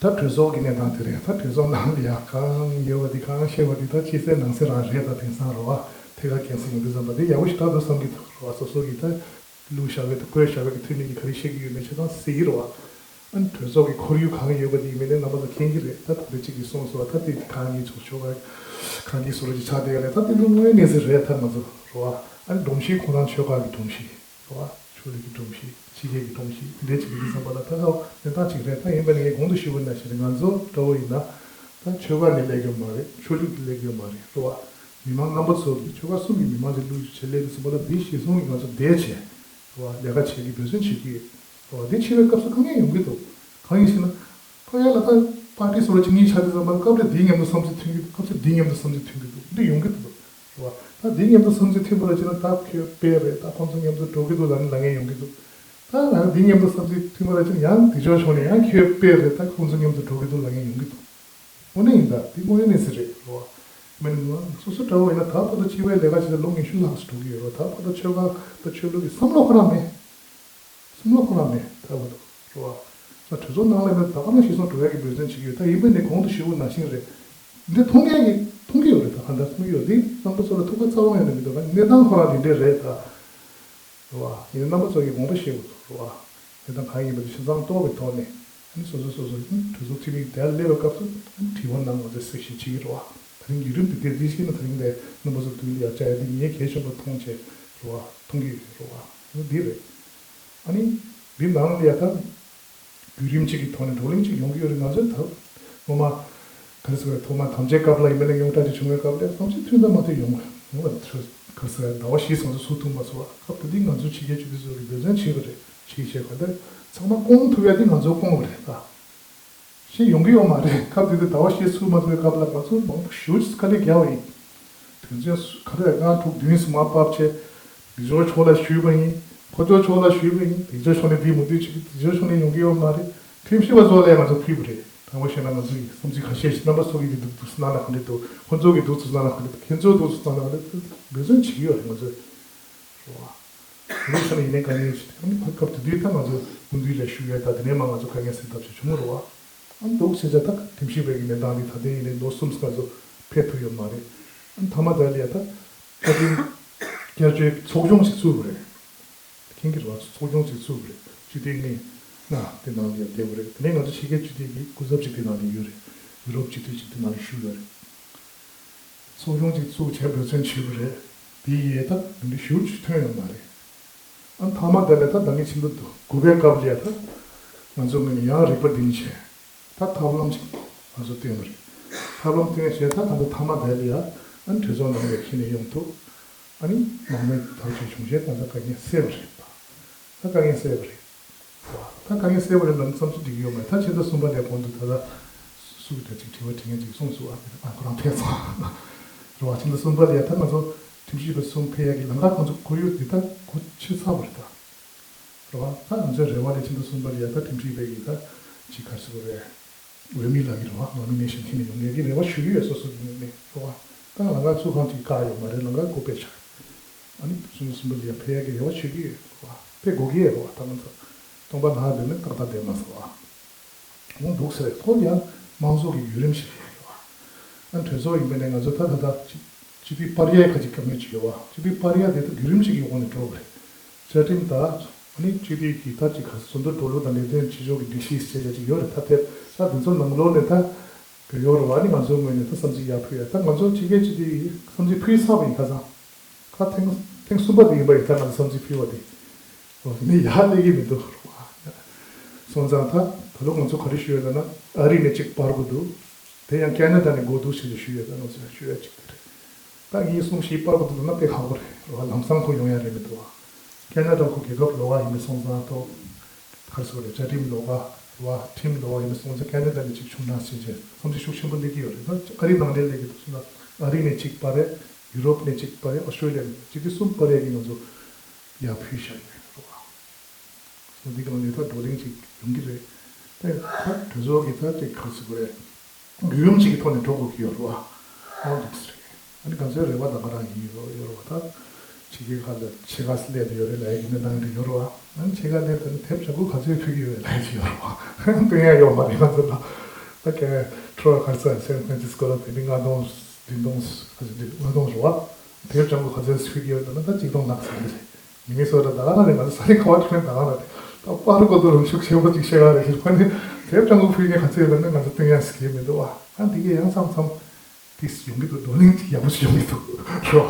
ད་གྲོས་ཚོགས་ཀྱི་གནས་སྟངས་དེ་རེད། ད་གྲོས་ཚོགས་ནང་ལ་ཡ་གང་ཡོད་པ་དེ་གང་བཤད་པ་དེ་ད་ཕྱི་གསལ་ནང་གསལ་རང་རེད། ད་དེང་སང་རེད་བ། ཐད་ཀར་རྒྱང་སྲིང་ཡོང་དུས་ཙམ་པ་དེ་ཡག་པོ་ཞེ་དྲག་འདུག་བསམ་གྱི་འདུག་རེད་བ། སོ་སོ་གི་ད་བླུགས་བཞག་པའི་ད་བཀོད་བཞག་པའི་གི་འཐུས་མི་གིས་ག་རེ་བཤད་ཀྱི་ཡོད་མེད་ཆ་ཚང་གཟིགས་ཀྱི་རེད་བ། ཨ་ནི་གྲོས་ཚོགས་ཀྱི་ཁོར་ཡུག་གང་ཡོད་པ་དེ་ཡིན་མིན་ནི་རྣམ་པ་ཚོ་མཁྱེན་གྱི་རེད། ད་ད་ལྟ་གཅིག་གིས་གསུངས་སོང་བ། ད་དེ་གང་ཡིན་ཆོག་ཆོག་ག་གང་གིས་བཟོ་འདྲ་ཅིག་ཆགས་བསྡད་ཡོད་རེད། ད་དེ་ཚོ་དངོས་གནས་ཟེར་རེད། ད་ང་ཚོ་རེད་བ། ཨ་ནི་སྒྲོམ་གཞི་ཁོ་རང་ཆོལ་ཁ་གི་སྒྲོམ་གཞི་རེད་བ། ཆོས་ལུགས་ཀྱི་སྒྲོམ་གཞི་ཕྱི་རྒྱལ་གྱི་སྒྲོམ་གཞི་དེ་འདྲས་ཅིག་ཡིན་དུས་ཙམ་པ་ལ་ད་ཧ་གནས་སྟངས་ཅིག་རེད། ད་ཡིན་པ་ནི་ངས་གོང་དུ་ཞུས་པ་ནང་བཞིན་རེད། ང་ཚོ་འདྲ་བོ་ཡིན་ན་ད་ཆོལ་ཁ་ནས་སླེབས་ཡོད་མ་རེད། ཆོས་ལུགས་ཀྱིས་སླེབས་ཡོད་མ་རེད། རེད་བ། མི་མང་རྣམ་པ་ཚོ་གིས་ཆོལ་ཁ་གསུམ་གྱི་མི་མང་ཅིག་བློས་བྱས་སླེབས་དུས་ཙམ་པ་ལ་འདི་གཞིར་བཟུང་གིས་ང་ཚོ་བསྡད་བྱས་རེད་བ། ལས་ཀ་བྱེད་ཀྱི་འབད་བརྩོན་བྱེད་ཀྱི་ཡོད་རེད་བ། འདི་ཕྱི་པའི་སྐབས་སུ་དཀའ་ངལ་ཡོང་གི་འདུག་གང་ཡིན་ཞེ་ན། ཕ་གི་ལ་ད་པར་ཊི་སོ་སོ་གཅིག་གཉིས་ཆགས་དུས་ཙམ་པ་ལ་སྐབས་རེ་འདིའི་མཉམ་དུ་བསམ་ཚུལ་མཐུན་གྱི་འདུག་སྐབས་སུ་འདིའི་མཉམ་དུ་བསམ་ཚུལ་མཐུན་གྱི་འདུག་འདི་ཡོང་གི་འདུག་རེད་བ། ད་འདིའི་མཉམ་དུ་བསམ་ཚུལ་མཐུན་པ་ལ་བྱས་ན་ད་ཁོས་དཔེ་རེད། ད་ཁོང་ཚོ་མཉམ་དུ་འགྲོ་གི་འདུག་ལབ་ནས་ལབ་མཁན་ཡོང་གི་འདུག་ད་ང་འདིའི་མཉམ་དུ་བསམ་ཚུལ་མཐུན་པ་ལ་བྱས་ན་ཡང་དེ་ཕྱོགས་ཕྱོགས་ནས་ཡང་ཁོས་དཔེ་རེད། ད་ཁོང་ཚོ་མཉམ་དུ་འགྲོ་གི་འདུག་ལབ་མཁན་ཡོང་གི་འདུག་དངོས་གནས་ཡིན་ད། དེ་དངོས་གནས་གནས་ཚུལ་རེད་རོ། མིན་ང་སོ་སོ་འདྲ་བོ་ཡིན་ན་ད་བར་དུ་སྤྱི་པའི་ལས་ཀ་བྱེད་ད་ལོ་ཉི་ཤུ་ལྷག་ཙམ་འགྲོ་གི་ཡོད་རོ། ད་བར་དུ་ཆོལ་ཁ་ད་ཆོས་ལུགས་ཀྱི་བསམ་བློ་ཁོ་རང་མེད། བསམ་བློ་ཁོ་རང་མེད་ད་བར་དུ་རོ། ད་གྲོས་ཚོགས་ནང་ལ་ཡིན་ན་ད་ག་ནང་ཤི་སོང་འགྲོ་ཡ་གི་འབད་བརྩོན་བྱེད་ཀྱི་ཡོད། ད་ཡིན་པས་ནི་གོང་དུ་ཞུས་པ་ནང་བཞིན་རེད། འདི་མཐོང་མཁན་གྱི་མཐོང་གི་ཡོད་རེད། ད་ག་འདྲ་མཐོང་གི་ཡོད། འདི་རྣམ་པ་ཚོ་ལ་ཐུགས་ཁ་ཚ་བ་ཡོད་ནི་མི་འདུག་ག་གནས་སྟངས་ཁོ་རང་འདི་འདྲས་རེད་ད། རེད་བ། ཡིན་ན་རྣམ་པ་ཚོ་གིས་དགོངས་པ་བཞེས་དགོས་ཚུལ་རེད་བ། དེ་དང་གང་ཡིན་པ་དེ་ཤིན་ཙང་རྟོགས་པའི་ཐོག་ནས་ཨ་ནི་སོ་སོ་སོ་སོ་གྲོས་ཚོགས་འཐུས་མི་དེར་སླེབས་པའི་སྐབས་སུ་ཨ་ནི་དྲི་བ་གནང་། ང་ཚོས་གསལ་བཤད་བྱེད་ཀྱི་རེད་བ། ད་རིང་བརྒྱུད་རིམ་དེ་དེ་འདི་ཤེས་ན་ད་རིང་དེ་རྣམ་པ་ཚོ་མདུན་ལ་ཡར་བཅར་ཡ་དེ་ངས་གལ་ཆེན་པོ་མཐོང་བྱས་རེད་བ། མཐོང་གི་ཡོད་རེད་བ། འོ་འདི་རེད། ཨ་ནི་འདི་ནང་ལ་ཡ་ད། བརྒྱུད་རིམ་གཅིག་གི་ཐོག་ནས་བགྲོ་གླེང་གཅིག་ཡོང་གི་ཡོད་རེད། ང་ཚོའི་ཐབས་ངོ་མ་ག་རེ་ཟེར་བའི་ཐོག་མ་དམ་བཅའི་སྐབས་ལ་ཡིན་པ་ནས་རྙོག་དྲ་ཅིག་བྱུང་བའི་སྐབས་ལ་བསམ་ཚུལ་མཐུན་པ་མ་མཐུན་ཡོང་གི་ཡོང་བ། ག་རེ་ཟེར་ཟླ་བ་བཞི་ཙམ་ཚོ་ཚུགས་ཐུབ་མ་སོང་བ། སྐབས་དེ་དུས་ང་ཚོ་ཕྱི་རྒྱལ་སྤྱི་འཐུས་ཚོ་གིས་འབད་བརྩོན་བྱས་པ་རེད། བྱས་བྱས་ག་འདྲ་ཚང་མ་སྐོང་ཐུབ་ཡ་དེ་ང་ཚོ་སྐོང་བ་རེད་ད། ཤེས་ཡོང་གི་ཡོད་མ་རེད། སྐབས་དེ་དུས་ཟླ་བ་བཞི་ཚུགས་མ་ཐུབ་པའི་སྐབས་ལ་ང་ཚོ་མང་པོ་ཞེ་པོ་ཅིག་དཀའ་ལས་བརྒྱབ་པ་ཡིན། དོན་ཚན་སུ་ག་རེ་ལྔ་དྲུག་བདུན་ཙམ་མར་ཕབ་བྱས། འདི་ཕྱོགས་ཕྱོགས་ལ་ཞུས་པ་ཡིན། ཕོ་ཕྱོགས་ཕྱོགས་ལ་ཞུས་པ་ཡིན། དེ་ཕྱོགས་ཕྱོགས་ནས་འདི་མུ་མཐུད་བྱེད་ཀྱི། དེ་ཕྱོགས་ཕྱོགས་ནས་ཡོང་གི་ཡོད་མ་རེད། ཁྲིམས་ཞིབ་པ་ཚོ་ལ་ཡང་ང་ཚོ་ཕུལ་བ་རེད། དྲང་པོ་བཤད་ན་ང་ཚོ་ཡི་བསམ་ཚུལ་ཁ་ཤས་ཤིག་རྣམ་པ་ཚོ་གིས་འདི་འདུག་འདུག་སེ་གནང་ན་ག་འདྲ་འདུག་ཁོ་ཚོ་གིས་འདུག་སེ་གནང་ན་ག་འདྲ་འདུག་ཁྱེད་ཚོས་འདུག་སེ་གནང་ན་ག་འདྲ་འདུག་འབད་བརྩོན་བྱེད་ཀྱི་ཡོད་རེད་ང་ཚོས། རེད་བ། དེ་ནས་ས་ནས་ཡིན་ནའི་དཀའ་ངལ་ཞིག་ཨ་ནི་ཕ་སྐབས་དེ་དུས་ད་ང་ཚོ་སྐུ་མདུན་ལ་ཞུ་ཡས་ད་དེ་ནས་མ་ང་ཚོ་དཀའ་ངལ་སེལ་ཐབས་ཤིག་བྱུང་བ་རེད་བ། ཨ་ནི་འདུག་ཟེར་བྱ་ད་ཁྲིམས་ཞིབ་པའི་གི་གནས་སྟངས་འདི་ད་ལྟའི་ཡིན་ནའི་ལོ་གསུམ་ཙམ་ང་ཚོ་ཕེབས་ཐུབ་ཡོད་མ་རེད། ཨ་ནི་མཐའ་མ་ད་ལ་ཡ་ད་བཀའ་དྲིན་བསྐྱར་བཅོས་ཚོགས་ཆུང་ཞིག་བཙུགས་པ་རེད། མཁྱེན་གྱི་རེད་བ། ཚོགས་ཆུང་ཞིག་བཙུགས་པ་རེད། སྤྱི་འཐུས་ལྔ་ལྔ་དེ་ནང་ལ་ཡ་བསྡད་པ་རེད། དེ་ནས་ང་ཚོ་ཕྱི་རྒྱལ་སྤྱི་འཐུས་ཀྱི་སྐུ་ཚབ་ཅིག་དེ་ནང་ལ་ཡོད་རེད། ཡུ་རོབ་སྤྱི་འཐུས་ཅིག་དེ་ནང་ལ་བཞུགས་ཡོད་རེད། ཚོགས་ཆུང་གཅིག་བཙུགས་བྱས་འབད་བརྩོན་བྱས་པ་རེད། དེ་ཡིས་ད་མི་འདི་ཞུ་ཅིག་ཐོན་ཡོད་མ་རེད། ཨ་མཐའ་མ་དེ་ལས་ད་ད་ངས་ཕྱི་ཟླ་དགུ་པའི་སྐབས་ལ་ད་ང་ཚོ་ངོས་ནས་ཡང་རིག་པ་འདི་ནས་བྱས། ད་ཐབས་ལམ་ཅིག་ང་ཚོ་བཏོན་པ་རེད། ཐབས་ལམ་བཏོན་བྱས་ད་ད་ལྟ་མཐའ་མ་དེ་ལ་ཡ་ཨ་གྲོས་ཚོགས་ནང་ལ་ཁྱེར་ནས་ཡོང་ཐུབ། ཨ་ནི་མང་མོས་ཐག་གཅོད་བྱུང་བྱས་ད་ད་དཀའ་ངལ་སེལ་བ་རེད། ད་དཀའ་ངལ་སེལ་བ་རེད། ད་དཀའ་ངལ་སེལ་བ་རེད་ལབ་ན་བསམ་ཚུལ་འགྲིག་གི་ཡོད་མ་རེད། ད་ཕྱི་ཟླ་གསུམ་པ་ལས་གོང་དུ་ད་ལྟ་སུ་གི་འདྲ་ཅིག་དྲི་བ་དྲི་མཁན་ཅིག་གསུངས་སོང་། ཨ་ཁོ་རང་ཕེབས་སོང་རེད་བ། ཕྱི་ཟླ་གསུམ་པ་ལ་ཡ་ད་ང་ཚོ་ཁྲིམས་ཞིབ་པ་གསུམ་ཕེབས་ཡ་གི་ལམ་ཁ་ང་ཚོ་ཁོར་ཡུག་འདི་ད་གོ་ཕྱི་ཚར་བ་རེད་ད། རེད་བ། ད་ང་ཚོའི་རེ་བ་ལས་ཕྱི་ཟླ་གསུམ་པ་ལ་ཡ་ད་ཁྲིམས་ཞིབ་པའི་གི་ད་ཅིག་ག་རེ་ཟེར་དགོས་རེད། འོས་མི་ལག་གི་རེད་བ། ནོ་མི་ནེ་ཤན་ཁྱེར་ནས་ཡོང་མཁན་གྱི་རེ་བ་ཞུ་གི་ཡོད། སོ་སོ་གི་ངོས་ནས་རེད་བ། ད་ལམ་ཁ་ཚུགས་ཁང་ཅིག་བཀག་ཡོད་མ་རེད། ལམ་ཁ་སྒོ་ཕྱེ་ཆགས། ཨ་ནི་སུམ་ཅུ་སོ་གསུམ་པ་ལ་ཡ་ཕེབས་ཡ་གི་རེ་བ་ཞུ་གི་ཡོད་རེད་བ། ཕེབས་དགོས་ཀྱི་ཡོད་རེད་བ། ད་ང་ཚོ་སྟོང་པ་ལྷག་བསྡད་ན་ཏག་ཏག་བསྡད་མ་སོང་བ། འོང་འདུག་ཟེར་ཁོ་ཡང་དམངས་གཙོ་གི་བརྒྱུད་རིམ་ཞིག་རེད་བ། ཨ་ནི་གྲོས་ཚོགས་ཡིན་པ་ནས་ང་ཚོ་ད་ད་ལྟ་སྤྱི་སྤྱི་འཐུས་སྤར་ཡས་ཁ་ཅིག་དཀའ་ངལ་ཅིག་ཡོད་བ། སྤྱི་འཐུས་སྤར་ཡས་དེ་ད་བརྒྱུད་རིམ་ཞིག་གི་འོག་ནས་འགྲོ་བ་རེད། བཅའ་ཁྲིམས་དང་ཨ་ནི་སྤྱི་འཐུས་ཀྱི་ད་ཅིག་ག་ཟུར་འདུག་འགྲོ་ལུགས་དང་ལས་དོན་བྱེད་ཕྱོགས་ཀྱི་སྒྲིག་གཞི་ཞེས་བྱ་ཅིག་ཡོད་རེད། ད་དེ་ད་དེ་ཚོ་ནང་ལོགས་ནས་ད་བོད་ཡོ་རུ་བ་ནི་ང་ཚོའི་ངོས་ནས་ད་བསམ་ཚུལ་ཡར་ཕུལ་ཡ། ད་ང་ཚོ་ཕྱི་རྒྱལ་སྤྱི་འཐུས་ཀྱིས་བསམ་ཚུལ་ཕུལ་ཚར་བ་ཡིན། ཁ་སང་ཁ་ཐེངས་ཐེངས་གསུམ་པ་དེ་ཡིན་པ་ཡིན། ད་ང་ཚོ་བསམ་ཚུལ་ཕུལ་བ་དེ་འོ་དེ་ནས་ཡར་སླེབས་ཀྱི་མི་འདུག་སོང་ཙང་ད་ད་ལོ་ང་ཚོ་ག་རེ་ཞུ་ཡ་ལབ་ན་ཨ་རི་ནས་གཅིག་སྤར་དགོས་འདུག་དེ་ཡང་ཁེ་ན་ཌ་ནས་དགོས་འདུག་ཞེས་ཞུ་ཡ། ད་ང་ཚོས་ཞུ་ཡ་གཅིག་དེ་རེད། ད་ངས་གསུང་ཞིག་པར་བུ་དུ་ན་དཔེ་ཁག་པོ་རེད་རོ། ལམ་སང་ཁོ་ཡོང་ཡ་རེད་མི་འདུག་བ། ཁེ་ན་ཌ་ཁོ་རྒྱལ་ཁབ་ལོགས་ཀ་ཡིན་མིན་སོང་ཙང་ཐོག་ག་རེ་ཟེར་དགོས་རེད། བཅའ་ཁྲིམས་ལོགས་ཀ་རོ། ཁྲིམས་ལོགས་ཀ་ཡིན་མིན་སོང་ཙང་ཁེ་ན་ཌ་ནས་ཅིག་བྱུང་ན་ཟེར་བྱས་བསམ་ཚུལ་ཤུགས་ཆེན་པོ་སླེབས་ཀྱི་ཡོད་རེད། ད་ཨ་རི་ནང་ལ་སླེབས་ཀྱི་འདུག་ཟེར་ན་ཨ་རི་ནས་གཅིག་པར་རེད། ཡུ་རོབ་ནས་གཅིག་པར་རེད། ཨོ་སི་ཊྲེ་ལི་ཡ་ནས་སྤྱི་འཐུས་གསུམ་པར་རེད་ཀྱི་ང་ཚོ་ཡར་ཕུལ་བཞག་ཡོད་རོ། སོ་འདི་གང་ལས་ད་བགྲོ་གླེང་ཅིག་ཡོང་གི་རེད། ད་ད་གྲོས་ཚོགས་ཀྱི་ད་ཅིག་ག་རེ་ཟེར་དགོས་རེད། བརྒྱུད་རིམ་ཅིག་གི་ཐོག་ནས་འགྲོ་དགོས་ཀྱི་ཡོད་རེད་བ། ཨོ་འདུག་ཟེར། ཨ་ནི་ང་ཚོའི་རེ་བ་ད་ག་རང་ཡིན་ཡོད་ཡོད་རེད་བ། ད་ཕྱི་རྒྱལ་ཁག་ལ་ཕྱེད་ཀ་སླེབས་ཡོད་རེད་ལབ་ཡ་གི་གནས་སྟངས་འདི་ཡོད་རེད་བ། ཨ་ནི་ཕྱེད་ཀ་སླེབས་ད་ནི་དེབ་ལྗང་ཁུ་ག་ཚོད་ཕུལ་གྱི་ཡོད་རེད་ལབ་ཡ་གི་ཡོད་རེད་བ། སྟོན་ཡ་ཡོད་མ་རེད་ང་ཚོ་ལ། ད་ག་ཁྲོ་བ་ག་རེ་ཟེར། སན་ཧྥ་རན་སིས་ཀོ་ལ་དེ་ནི་ལྔ་སྟོང་བདུན་སྟོང་ག་ཚོད་འདི་ལྔ་སྟོང་རེད་བ། དེབ་ལྗང་ཁུ་ག་ཚོད་ཕུལ་གྱི་ཡོད་ལབ་ན་ད་གཅིག་སྟོང་ལྷག་ཙམ་རེད། མི་ནི་སོ་ཊ་ད་ག་ནང་རེད། ང་ཚོ་ས་རི་ཁ་བ་ཁྲོན་ད་ག་ནང་རེད། ད་པར་གོ་དོ་རུ་ཤུགས་ཆེན་པོ་ཅིག་བཤད་ག་རེད། ཁྱེད་ཁོ་ནི་དེབ་ལྗང་ཁུ་ཕུལ་མཁན་ག་ཚོད་ཡོད་ལབ་ན་ང་ཚོ་སྟོན་ཡ་ཟེར་གྱི་མི་འདུག་བ། ཨ་འདི་གས་ཡང་མཚམས་མཚམས་ཏིས་ཡོང་གི་འདུག་བགྲོ་གླེང་ཅིག་ཡག་པོ་ཞིག་ཡོང་གི་འདུག་རོ།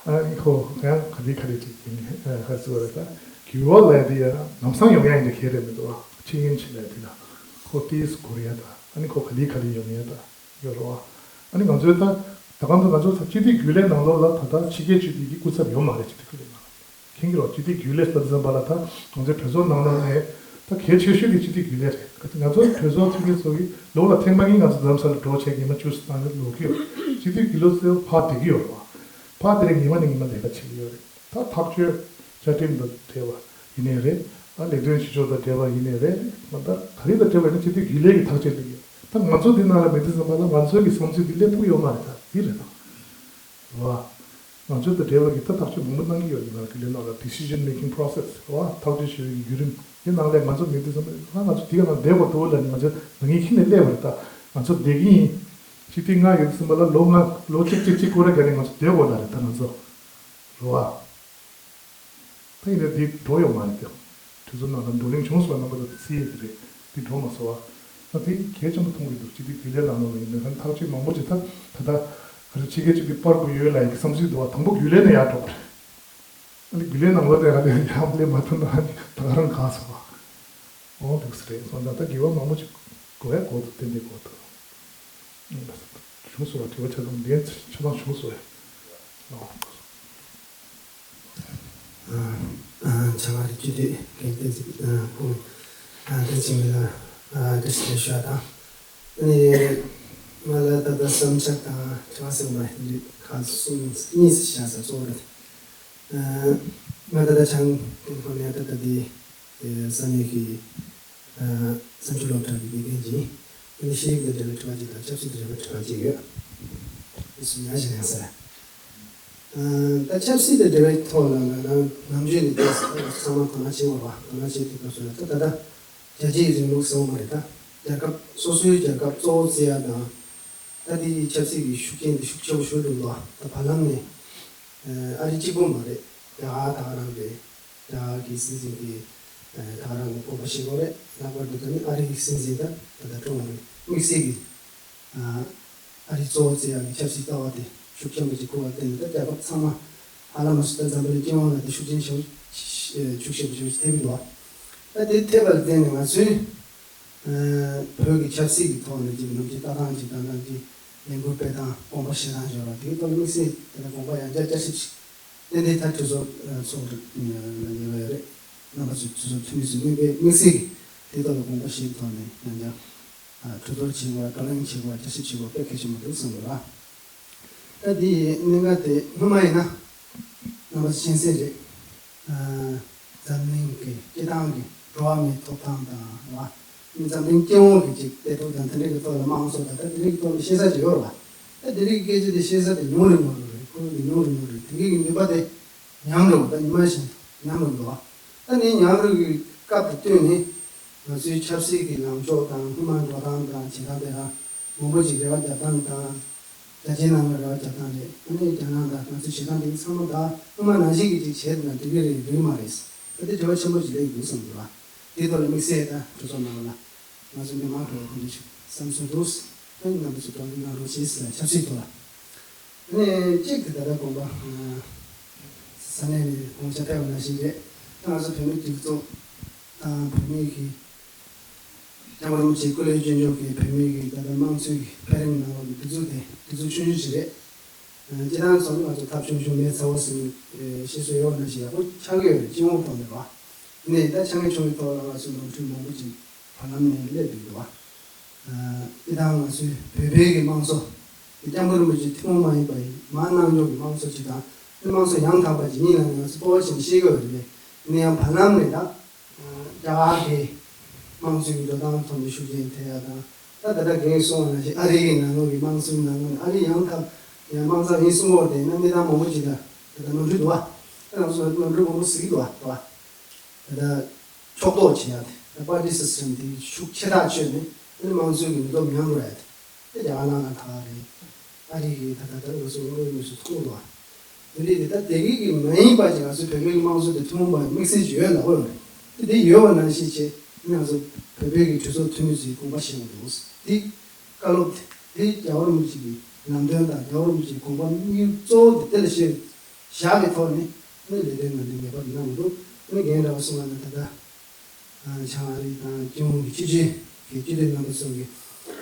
ཨ་ཁོ་ཡང་ག་ལེ་ག་ལེ་ཅིག་ཡིན་ཧ་ཟེར་བ་རེད། ད་གི་བ་ལ་དེ་ཡང་ལམ་སང་ཡོང་ཡ་ཡིན་ད་གས་རེད་མི་འདུག་བ། ཆིང་ཡིན་ཆི་ལ་དེ་ད་ཁོ་ཏིས་གོ་རེ་ཡ་ད། ཨ་ནི་ཁོ་ག་ལེ་ག་ལེ་ཡོང་ཡ་ད་ཡོད་རོ། ཨ་ནི་ང་ཚོའི་ད་ད་གང་དུ་ང་ཚོ་ད་སྤྱི་འཐུས་རྒྱུན་ལས་ནང་ལོགས་ལ་ད་ལྟ་ཕྱི་རྒྱལ་སྤྱི་འཐུས་ཀྱི་སྐུ་ཚབ་ཡོད་མ་རེད། སྤྱི་འཐུས་རྒྱུན་ལས་ནང་། མཁྱེན་གྱི་རོ། སྤྱི་འཐུས་རྒྱུན་ལས་ལྟ་ཙམ་པ་ལ་ད་ང་ཚོའི་གྲོས་ཚོགས་ནང་ལོགས་ནས་ད་གལ་ཆེ་ཤོས་དེ་སྤྱི་འཐུས་རྒྱུན་ལས་རེད། ང་ཚོ་གྲོས་ཚོགས་འཐུས་མི་ཚོ་གིས་ལོ་ལ་ཐེངས་མ་གཉིས་ང་ཚོ་རྡ་རམ་ས་ལ་འགྲོ་བྱས་ཉི་མ་བཅུ་ཙམ་ལོག་གི་ཡོད། སྤྱི་འཐུས་རྒྱུན་ལས་ཚོ་ཕར་བསྡད་ཀྱི་ཡོད་རེད་བ། ཕར་དེ་རིང་ཉི་མ་ནས་ཉི་མ་ལས་ཀ་བྱེད་ཀྱི་ཡོད་རེད། ད་ཐག་གཅོད་བཅའ་ཁྲིམས་དང་འབྲེལ་བ་ཡིན་ནའི་རེད། ཨ་ལས་དོན་བྱེད་ཕྱོགས་དང་འབྲེལ་བ་ཡིན་ནའི་རེད། མ་ད་ག་རེ་དང་འབྲེལ་བ་ཡིན་ན་སྤྱི་འཐུས་རྒྱུན་ལས་ཀྱི་ཐག་གཅོད་ལས་ཀྱི་ཡོད། ད་ང་ཚོ་འདི་ནང་ལ་མེད་དུས་ཙམ་པ་ལ་ང་ཚོའི་གི་བསམ་ཚུལ་འདི་སླེབས་ཐུབ་ཡོད་མ་རེད། ད་འདི་རེད་ད། རེད་བ། ང་ཚོའི་ད་འབྲེལ་བ་གི་ད་ཐག་གཅོད་མང་པོ་གནང་གི་ཡོད་རེད། ང་རང་གི་ལས་ནང་ལ་decision making process རེད་བ། ཐག་གཅོད་བྱེད་པའི་བརྒྱུད་རིམ་འདི་ནང་ལས་ང་ཚོ་མེད་དུས་ཙམ་པ་ལ་ང་ཚོ་འདི་ག་ནང་བསྡད་དགོས་འདུག་ལབ་ནས་ང་ཚོ་ནང་གི་ཁྱི་ནས་སླེབས་པ་རེད། ད་ང་ཚོ་བསྡད་ཀྱི་ཡིན། ཅིག་དེ་ང་ཡོད་དུས་ཙམ་པ་ལ་ལོ་ལྔ་ལོ་གཅིག་གཅིག་གཅིག་སྐོར་ར་ག་ནས་ང་ཚོ་བསྡད་དགོས་ལ་རེད། ད་ང་ཚོ་རེད་བ། ད་ཡིན་ན་འདི་འགྲོ་ཡོད་མ་རེད་ཀྱང་། གྲོས་ཚོགས་ནང་ལ་བགྲོ་གླེང་བྱུང་སོང་བ་རྣམ་པ་ཚོ་གིས་གཟིགས་ཡོད་ཀྱི་རེད། འདི་འགྲོ་མ་སོང་བ། ད་དེ་གལ་ཆེན་པོ་མཐོང་གི་འདུག་སྤྱི་འཐུས་རྒྱུན་ལས་ནང་ལོགས་ལ་ཡིན་ན་ཐག་གཅོད་མང་པོ་ཅིག་ད་ད་ལྟ་ག་རེ་ཕྱི་རྒྱལ་ཅིག་གིས་སྤར་དགོས་ཡོད་ལབ་ཡག་གི་བསམ་ཚུལ་འདུག་བ། དང་པོ་རྒྱུན་ལས་ནས་ཡར་འགྲོ་དགོས་རེད། ཨ་ནི་རྒྱུན་ལས་ནང་ལོགས་ནས་ཡར་ལས་ཡར་སླེབས་མ་ཐུབ་ན་ཨ་ནི་ད་ག་རང་ག་སོང་བ། འོ་འདུག་སེ་རེད་སོང་ཙང་ད་དགེ་བ་མང་པོ་ཅིག་དགོས་ཡ་དགོས་འདུག་ཏན་ཏན་དགོས་འདུག་བྱུང་སོང་བ། དྲི་བ་ཆ་ཚང་ལན་ཆ་ཚང་བྱུང་སོང་བས། ཨོ། ཨ། ཨ། བྱ་བ་རིགས་ཀྱི་དེ་གལ་ཏེ་ཅིག་ཨ། ཁོང་ཨ། བསྟན་འཛིན་ལགས་ཨ། བཀྲ་ཤིས་བདེ་ལེགས་ཞུ་བ་དང་། ཨ་ནི་ང་ལ་ད་ལྟ་བསམ་འཆར་དང་དྲི་བ་གསུངས་པ་ཡིན་ཁག་གསུམ་གཉིས་སུ་བཞག་ས་གཙོ་བོ་རེད། ཨ། ང་ད་ལྟ་ཆང་དེ་ཁོ་ནས་ད་ལྟ་དེ་ས་གནས་ཀྱི་ཨ། བཙན་བྱོལ་སློབ་གྲྭ་གི་དགེ་རྒན་ཅིག་ཨ་ནི་ཤེས་རིག་དང་འབྲེལ་བའི་དྲི་བ་ཅིག་དང་ཆབ་སྲིད་དང་འབྲེལ་བའི་དྲི་བ་ཅིག་ཡོད། དེ་གསུམ་ཡང་ཞིག་ཡང་ཟེར། ཨ། ད་ཆབ་སྲིད་དང་འབྲེལ་བའི་ཐོག་ལ་ང་རང་ནམ་རྒྱུན་ནས་བལྟས་ཚང་མ་དོ་སྣང་བྱེད་དགོས་པ། དོ་སྣང་བྱེད་དུས་སྐབས་སུ་ལ་ད་ད་ལྟ་རྒྱལ་གཅེས་རིང་ལུགས་ཟེར་བ་མ་རེད། ད་རྒྱལ་ཁབ་སོ་སོའི་རྒྱལ་ཁབ་གཙོ་བོ་བརྩི་ཡ་དང་། ད་དེའི་ཆབ་སྲིད་ཀྱི་ཤུགས་རྐྱེན་དེ་ཤུགས་ཆེ་བོ་ཞིག་འདུག་ལ། ད་བར་ལམ་ནས་ཨ་རི་གཅིག་པོ་མ་རེད། རྒྱ་གར་ད་ག་རང་རེད། རྒྱ་གར་གྱི་སྲིད་འཛིན་གྱིས་ད་ག་རང་གི་དགོངས་པ་བཞེས་དགོས་རེད། ལྷག་པར་དུ་ད་ནི་ཨ་རིའི་སྲིད་འཛིན་དང་ད་ལྟ་ཀྲུང་དབྱང་དམིགས་བསལ་གྱི་ཨ་རི་གཙོ་བོ་བརྩི་ཡག་གི་ཆབ་སྲིད་ལྟ་བ་དེ་ཤུགས་ཆེན་པོ་ཅིག་འཁུར་བ་བརྟེན་ནས་ད་རྒྱལ་ཁབ་ཚང་མ་ཧ་ལམ་མ་སུ་ད་འཛམ་བུ་གླིང་སྤྱི་ཡོངས་ལ་དེ་ཤུགས་རྐྱེན་ཞེ་པོ་ཤུགས་ཆེན་པོ་ཞེ་པོ་ཅིག་ཐེབས་ཀྱི་འདུག་ད་དེ་ཐེབས་པ་ལ་བརྟེན་ནས་ང་ཚོས་བོད་ཀྱི་ཆབ་སྲིད་ཀྱི་ཐོག་ནས་ཅིག་ནམ་རྒྱུན་ལྟ་སྟངས་ཅིག་དང་ནམ་རྒྱུན་ལས་འགུལ་སྤེལ་སྟངས་དགོངས་པ་བཞེས་སྟངས་སྦྱོར་བ་དེའི་ཐོག་ནས་དམིགས་བསལ་དེ་ལ་དགོངས་པ་ཡང་བསྐྱར་བསྐྱར་ཞིབ་ཞིག་ཏན་ཏན་ད་གྲོས་ཚོགས་ཚོགས་ཉེ་བ་ཡོད་རེད། རྣམ་པ་ཚོས་གྲོས་ཚོགས་འཐུས་མི་ཚོས་དམིགས་བསལ་དམིགས་བསལ་གྱིས་དེའི་ཐོག་ལ་དགོངས་པ་བཞེས་ཀྱི་ཐོག་ནས་ཡང་བསྐྱར་གྲོས་བསྡུར་བྱེད་དགོས། བགྲོ་གླེང་བྱེད་དགོས། བསྐྱར་ཞིབ་བྱེད་དགོས་དཔེ་གལ་ཆེན་པོ་འདུག་བསམ་ཡོད་ར། ད་འདི་ཡི་གནད་འགག་དེ་སྔོན་མ་ཡིན་ན་རྣམ་པ་ཚོ་མཁྱེན་གསལ་རེད། ཨ། འཛམ་གླིང་གི་སྤྱི་བཏང་གི་འགྲོ་བ་མིའི་ཐོབ་ཐང་དང་རེད་བ། འཛམ་གླིང་སྤྱི་ཡོངས་ཀྱི་ཅིག་བདེ་སྡུག་དང་དེ་འདྲ་གི་ཐོག་ལ་དམངས་གཙོ་དང་ད་དེ་འདྲ་གི་ཐོག་ལ་བཤད་ས་ཅིག་ཡོད་རེད་བ། ད་དེ་འདྲ་གི་སྐད་ཆ་དེ་བཤད་ས་དེ་ཉུང་རུ་ཉུང་རུ་རེད། ཁོ་རང་གི་ཉུང་རུ་ཉུང་རུ་རེད། དེ་གི་གི་ནུས་པ་དེ་ཉམས་རུ་ད་ཉི་མ་བཞིན་ཉམས་རུ་འགྲོ་བ། ད་ནི་ཉམས་རུ་གི་སྐབས་དེ་བསྟུན་ནས་ང་ཚོའི་ཆབ་སྲིད་ཀྱི་ལངས་ཕྱོགས་དང་སྔོན་མ་འགྲོ་སྟངས་དང་བྱེད་སྟངས་དེ་རང་མང་པོ་ཅིག་རེ་བ་རྒྱག་སྟངས་དང་། རྒྱ་ཆེའི་ནང་ལ་རེ་བ་རྒྱག་སྟངས་རེད། ཨ་ནི་རྒྱ་ནག་དང་ང་ཚོའི་བྱེད་སྟངས་དེ་ཚང་མ་ད་སྔོན་མ་ནང་བཞིན་གྱི་ཅིག་བྱས་ན་འགྲིག་གི་རེད་འགྲིག་མ་རེད། ད་དེ་འབྲེལ་བ་ཆེན་པོ་ཅིག་སླེབས་འདུག་བསམ་འདུག་ལ། དེའི་ཐོག་ལ་དམིགས་བསལ་ད་གྲོས་ཚོགས་ནང་ལ་ང་ཚོ་མི་མང་གི་དེ་འདྲ་ཞིག་བསམ་ཚུལ་འདུག་ཨ་ནི་རྣམ་པ་ཚོས་བགྲོ་གླེང་གནང་རོགས་བྱེད་ཟེར་ལ་ཆབ་སྲིད་ཐོག་ལ། ཨ་ནི་གཅིག་དེ་ད་ལྟ་དགོངས་པ་ས་གནས་ནས་དགོངས་འཆར་ཕེབས་པ་ནང་བཞིན་རེད། ད་ང་ཚོ་བོད་མིའི་སྒྲིག་འཛུགས་དང་བོད་མིའི་གི་སྐྱབས་མགོན་རིན་པོ་ཆེའི་སྐུ་ལས་བསྐྱོན་ཕྱོགས་ཀྱི་བོད་མིའི་གི་ད་ལྟ་དམངས་གཙོའི་གི་འཕེལ་རིམ་ནང་ལོགས་ཀྱི་སྒྲིག་འཛུགས་དེ་སྒྲིག་འཛུགས་ཆུང་ཆུང་ཞིག་རེད། སྤྱིར་བཏང་སོང་ང་ཚོ་ཐབས་ཆུང་ཆུང་མེ་ཚ་བོ་ཟེར་ནས་བཤད་སྲོལ་ཡོད་པ་ནང་བཞིན་ཡག་པོ་ཆགས་ཀྱི་ཡོད་རེད། སྤྱི་ཡོངས་ཐོག་ནས་རེད་བ། ནས་ད་ཆ་ངེས་བྱུང་བའི་ཐོག་ལ་ང་ཚོ་ནོར་འཁྲུལ་མང་པོ་ཅིག་བར་ལམ་ནས་སླེབས་འདུག་རེད་བ། སྤྱིར་བཏང་ང་ཚོའི་བོད་པའི་གི་དམངས་གཙོ་དེ་སྐྱབས་མགོན་རིན་པོ་ཆེ་ཐུན་མོང་མ་ཡིན་པའི་མར་གནང་ཕྱོགས་ཀྱི་དམངས་གཙོ་ཅིག་དང་དམངས་གཙོ་ཡང་དག་པ་ཅིག་གཉིས་ལ་ང་ཚོ་སྤོབས་པ་ཆེན་པོ་བཤད་ཀྱི་ཡོད་རེད། ཡིན་ན་ཡང་བར་ལམ་ནས་ད། རྒྱ་གར་གྱི་དམངས་གཙོའི་འགྲོ་སྟངས་ཐོག་ནས་ཤུགས་རྐྱེན་ཐེབས་ཡ་དང་། ད་ད་ལྟ་རྒན་གསུངས་པ་ནང་བཞིན་ཨ་རི་ཡི་ནང་ལོགས་ཀྱི་དམངས་གཙོའི་ནང་ལོགས་ནས་ཨ་རི་ཡང་ཐབས་ཡང་དམངས་གཙོ་ཡིན་གསུངས་པ་དེ་ན་མི་དང་མང་པོ་ཅིག་ལ་ད་ལྟ་ནོར་འཁྲུལ་འདུག་བ། ད་ང་ཚོ་ནོར་འཁྲུལ་མང་པོ་གཟིགས་འདུག་བ། ད་ལྟ་ཕྱོགས་གཏོགས་བྱེད་ཡ་དེ་ད་པར་ཊི་སི་སི་ཊེམ་དེ་ཤུགས་ཆེ་ཐག་ཆོད་ནས་ཨ་ནི་དམངས་གཙོའི་གི་ནུས་སྟོབས་ཉམས་འགྲོ་ཡ་དེ། དེ་རྒྱ་གར་ནང་ལ་ད་རེད། ཨ་རི་གི་ད་ལྟ་ད་ང་ཚོ་དངོས་ཡོད་གནས་ཚུལ་མཐོང་འདུག་ཨ། དེ་འདྲའི་དེ་ད་དེ་རིགས་ཀྱི་མ་ཡིན་པ་ཅིག་ང་ཚོའི་བོད་པའི་དམངས་གཙོ་དེ་ཐུན་མོང་མ་ཡིན་དམིགས་བསལ་ཅིག་ཡོད་ལབ་དགོས་རེད། དེ་དེ་ཡོད་པ་ནང་བཞིན་བྱས་ང་ཚོ་བོད་པའི་གི་གྲོས་ཚོགས་འཐུས་མི་ཚོས་དགོངས་པ་བཞེས་དགོས་འདུག་དེ་བཀའ་སློབ་དེ་རྒྱལ་བ་རིན་པོ་ཆེ་གི་ལམ་སྟོན་དང་རྒྱལ་བ་རིན་པོ་ཆེའི་དགོངས་པ་དམིགས་ཡུལ་གཙོ་བོ་དེ་དེ་ལ་བཞག་བཞག་གི་ཐོག་ནས་ནི་ལས་དོན་ནང་དེ་ངེས་པར་གནང་དགོས་འདུག་ཨ་ནི་རྒན་འདྲ་བ་གསུངས་པ་ན་ད་ལྟ། བྱང་ཨ་རི་དང་སྤྱི་ཡོངས་ཀྱི་སྤྱི་བྱེ་བའི་སྤྱི་འཐུས་རྣམ་པ་ཚོ་གི་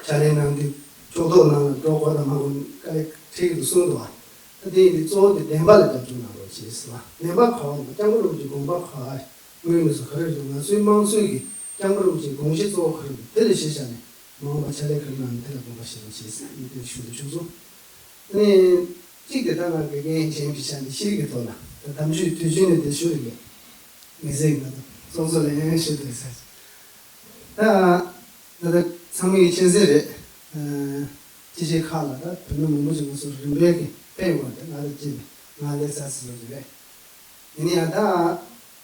ཕྱག་ལས་གནང་དུས་ཕྱོགས་གཏོགས་ནང་ལ་འགྲོ་དགོས་དང་མ་དགོས་དཀའ་ལས་འཕྲད་ཀྱི་འདུག་གསུངས་འདུག་བ། ད་དེ་ཡིན་དུས་གཙོ་བོ་དེ་བདེན་པ་ལ་རྒྱབ་སྐྱོར་གནང་རོགས་བྱེད་ཟེར་བ། བདེན་པ་ག་བ་འདུག་སྐྱབས་མགོན་རིན་པོ་ཆེའི་དགོངས་པ་ག་བ་དངོས་གནས་སུ་ག་རེ་འདུག་ང་ཚོའི་དམངས་གཙོའི་གི་སྐྱབས་མགོན་རིན་པོ་ཆེའི་དགོངས་གཞི་གཙོ་བོ་ག་རེ་འདུག་དེ་ལ་གཞི་བཞག་ནས་མ་འོངས་པ་ཕྱག་ལས་ག་རེ་གནང་ནས་དེ་ལ་དགོངས་པ་བཞེས་རོགས་བྱེད་ཟེར་ཨ་ནི་དེ་ཞུ་འདོད་བྱུང་སོང་། ཨ་ནི། གཅིག་དེ་ལྟར་ང་དགེ་རྒན་གཞན་གྱི་ཆ་ནས་ཤེས་རིག་གི་ཐོག་ལ་ད་དམ་ཆོས་དུས་རྒྱུན་ནས་དེ་ཞུ་རེད་ལས། མི་ཟེར་ང་ཚོ་སོ་སོ་ལ་ཡང་ཞུ་འདོད་ཟེར། ད་ད་ལྟ་ཚང་མས་མཁྱེན་གསལ་རེད། ཨ་སྤྱི་བྱེ་ཁག་ལ་ད་བོད་མི་མང་པོ་ཞིག་ང་ཚོ་རིམ་པས་ཀྱི་ཕེབས་ཡོང་བ་དེ་ང་ལ་ཅི་ང་ལས་ས་སི་ཡོད་རེད། ཡིན་ན་ཡང་ད་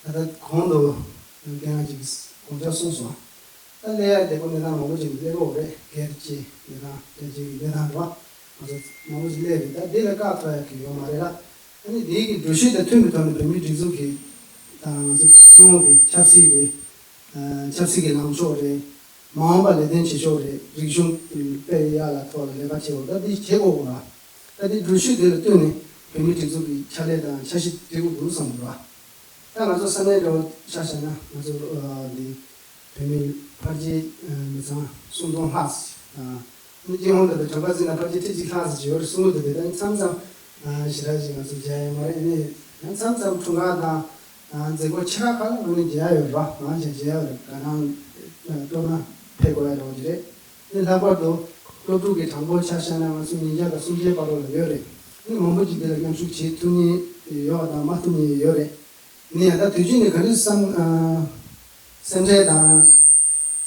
ད་ལྟ་གོང་དུ་རྒན་ལགས་ཀྱིས་དགོངས་འཆར་གསུངས་སོང་། ད་སླེབས་ཡ་བདེ་པོ་གནས་སྟངས་མང་པོ་ཞིག་སླེབས་ཡོད་རེད། སྒེར་གྱི་གནས་སྟངས་རྒྱལ་སྤྱིའི་གནས་སྟངས་རེད་བ། ང་ཚོ་མང་པོ་ཞིག་སླེབས་རེད། ད་འདི་ལ་བཀག་ཐུབ་ཡ་གི་ཡོད་མ་རེད་ལ། ཨ་ནི་འདི་གི་འགྲུལ་བཞུད་དང་མཐུན་པའི་ཐོག་ནས་བོད་མིའི་སྒྲིག་འཛུགས་ཀྱི་དང་ང་ཚོ་སྐྱོང་བའི་ཆབ་སྲིད་རེད། ཆབ་སྲིད་ཀྱི་ལངས་ཕྱོགས་རེད། མ་འོངས་པ་ལས་དོན་བྱེད་ཕྱོགས་རེད། རིག་གཞུང་སྤེལ་ཡག་ལ་ཐོག་ལ་ལས་ཀ་བྱེད་འོ་ད་འདི་བྱེད་དགོས་གོ་ར། ད་འདི་འགྲུལ་བཞུད་འདི་ལ་བསྟུན་ནས་བོད་མིའི་སྒྲིག་འཛུགས་ཀྱི་ཕྱག་ལས་དང་འཆར་གཞི་སྒྲིག་དགོས་འདུག་བསམ་འདུག་ར། ད་ང་ཚོ་ས་གནས་འདྲ་བོ་ཆ་བཞག་ན་ང་ཚོ་འདི་བོད་མི་ཕལ་ཆེར་མི་ཚང་སུམ་སྟོང་ལྷག་ཙམ་ཞིག་དང་། སྤྱི་ཡོངས་དེ་ལ་གྲངས་ཀ་བརྩིས་ན་ཕལ་ཆེར་ཁྲི་གཅིག་ལྷག་ཙམ་ཞིག་ཡོད་རེད། གསུང་གི་འདུག་དེ་ད་མཚམས་མཚམས་ཞེ་དྲག་ཅིག་ང་ཚོ་མཇལ་ཡོད་མ་རེད། ཡིན་ནའི་ཡང་མཚམས་མཚམས་འཁྲུངས་སྐར་དང་མཛད་སྒོ་ཆེ་ཁག་ཁག་ལ་དངོས་གནས་མཇལ་ཡོད་རེད་པ། ང་ཞིག་མཇལ་ཡོད་རེད། དགའ་སྣང་སྤྲོ་སྣང་འཕེལ་དགོས་ཡ་འདྲ་བོ་ཅིག་རེད། ཨ་ནི་ལྷག་པར་དུ་སློབ་ཕྲུག་གི་གྲངས་འབོར་ཆ་བཞག་ན་ང་ཚོ་ཉིས་བརྒྱ་དང་སུམ་བརྒྱའི་བར་དུ་ལ་ཡོད་རེད། ཨ་ནི་མང་པོ་ཅིག་འདི་ལ་མཉམ་ཞུགས་བྱེད་ཐུབ་མཁན་ཡོད་པ་དང་མ་ཐུབ་མཁན་ཡོད་རེད། ཡིན་ཡང་ད་དུས་རྒྱུན་ནས་ག་རེ་བསམ་ཨ་སེམས་ཁྲལ་དང་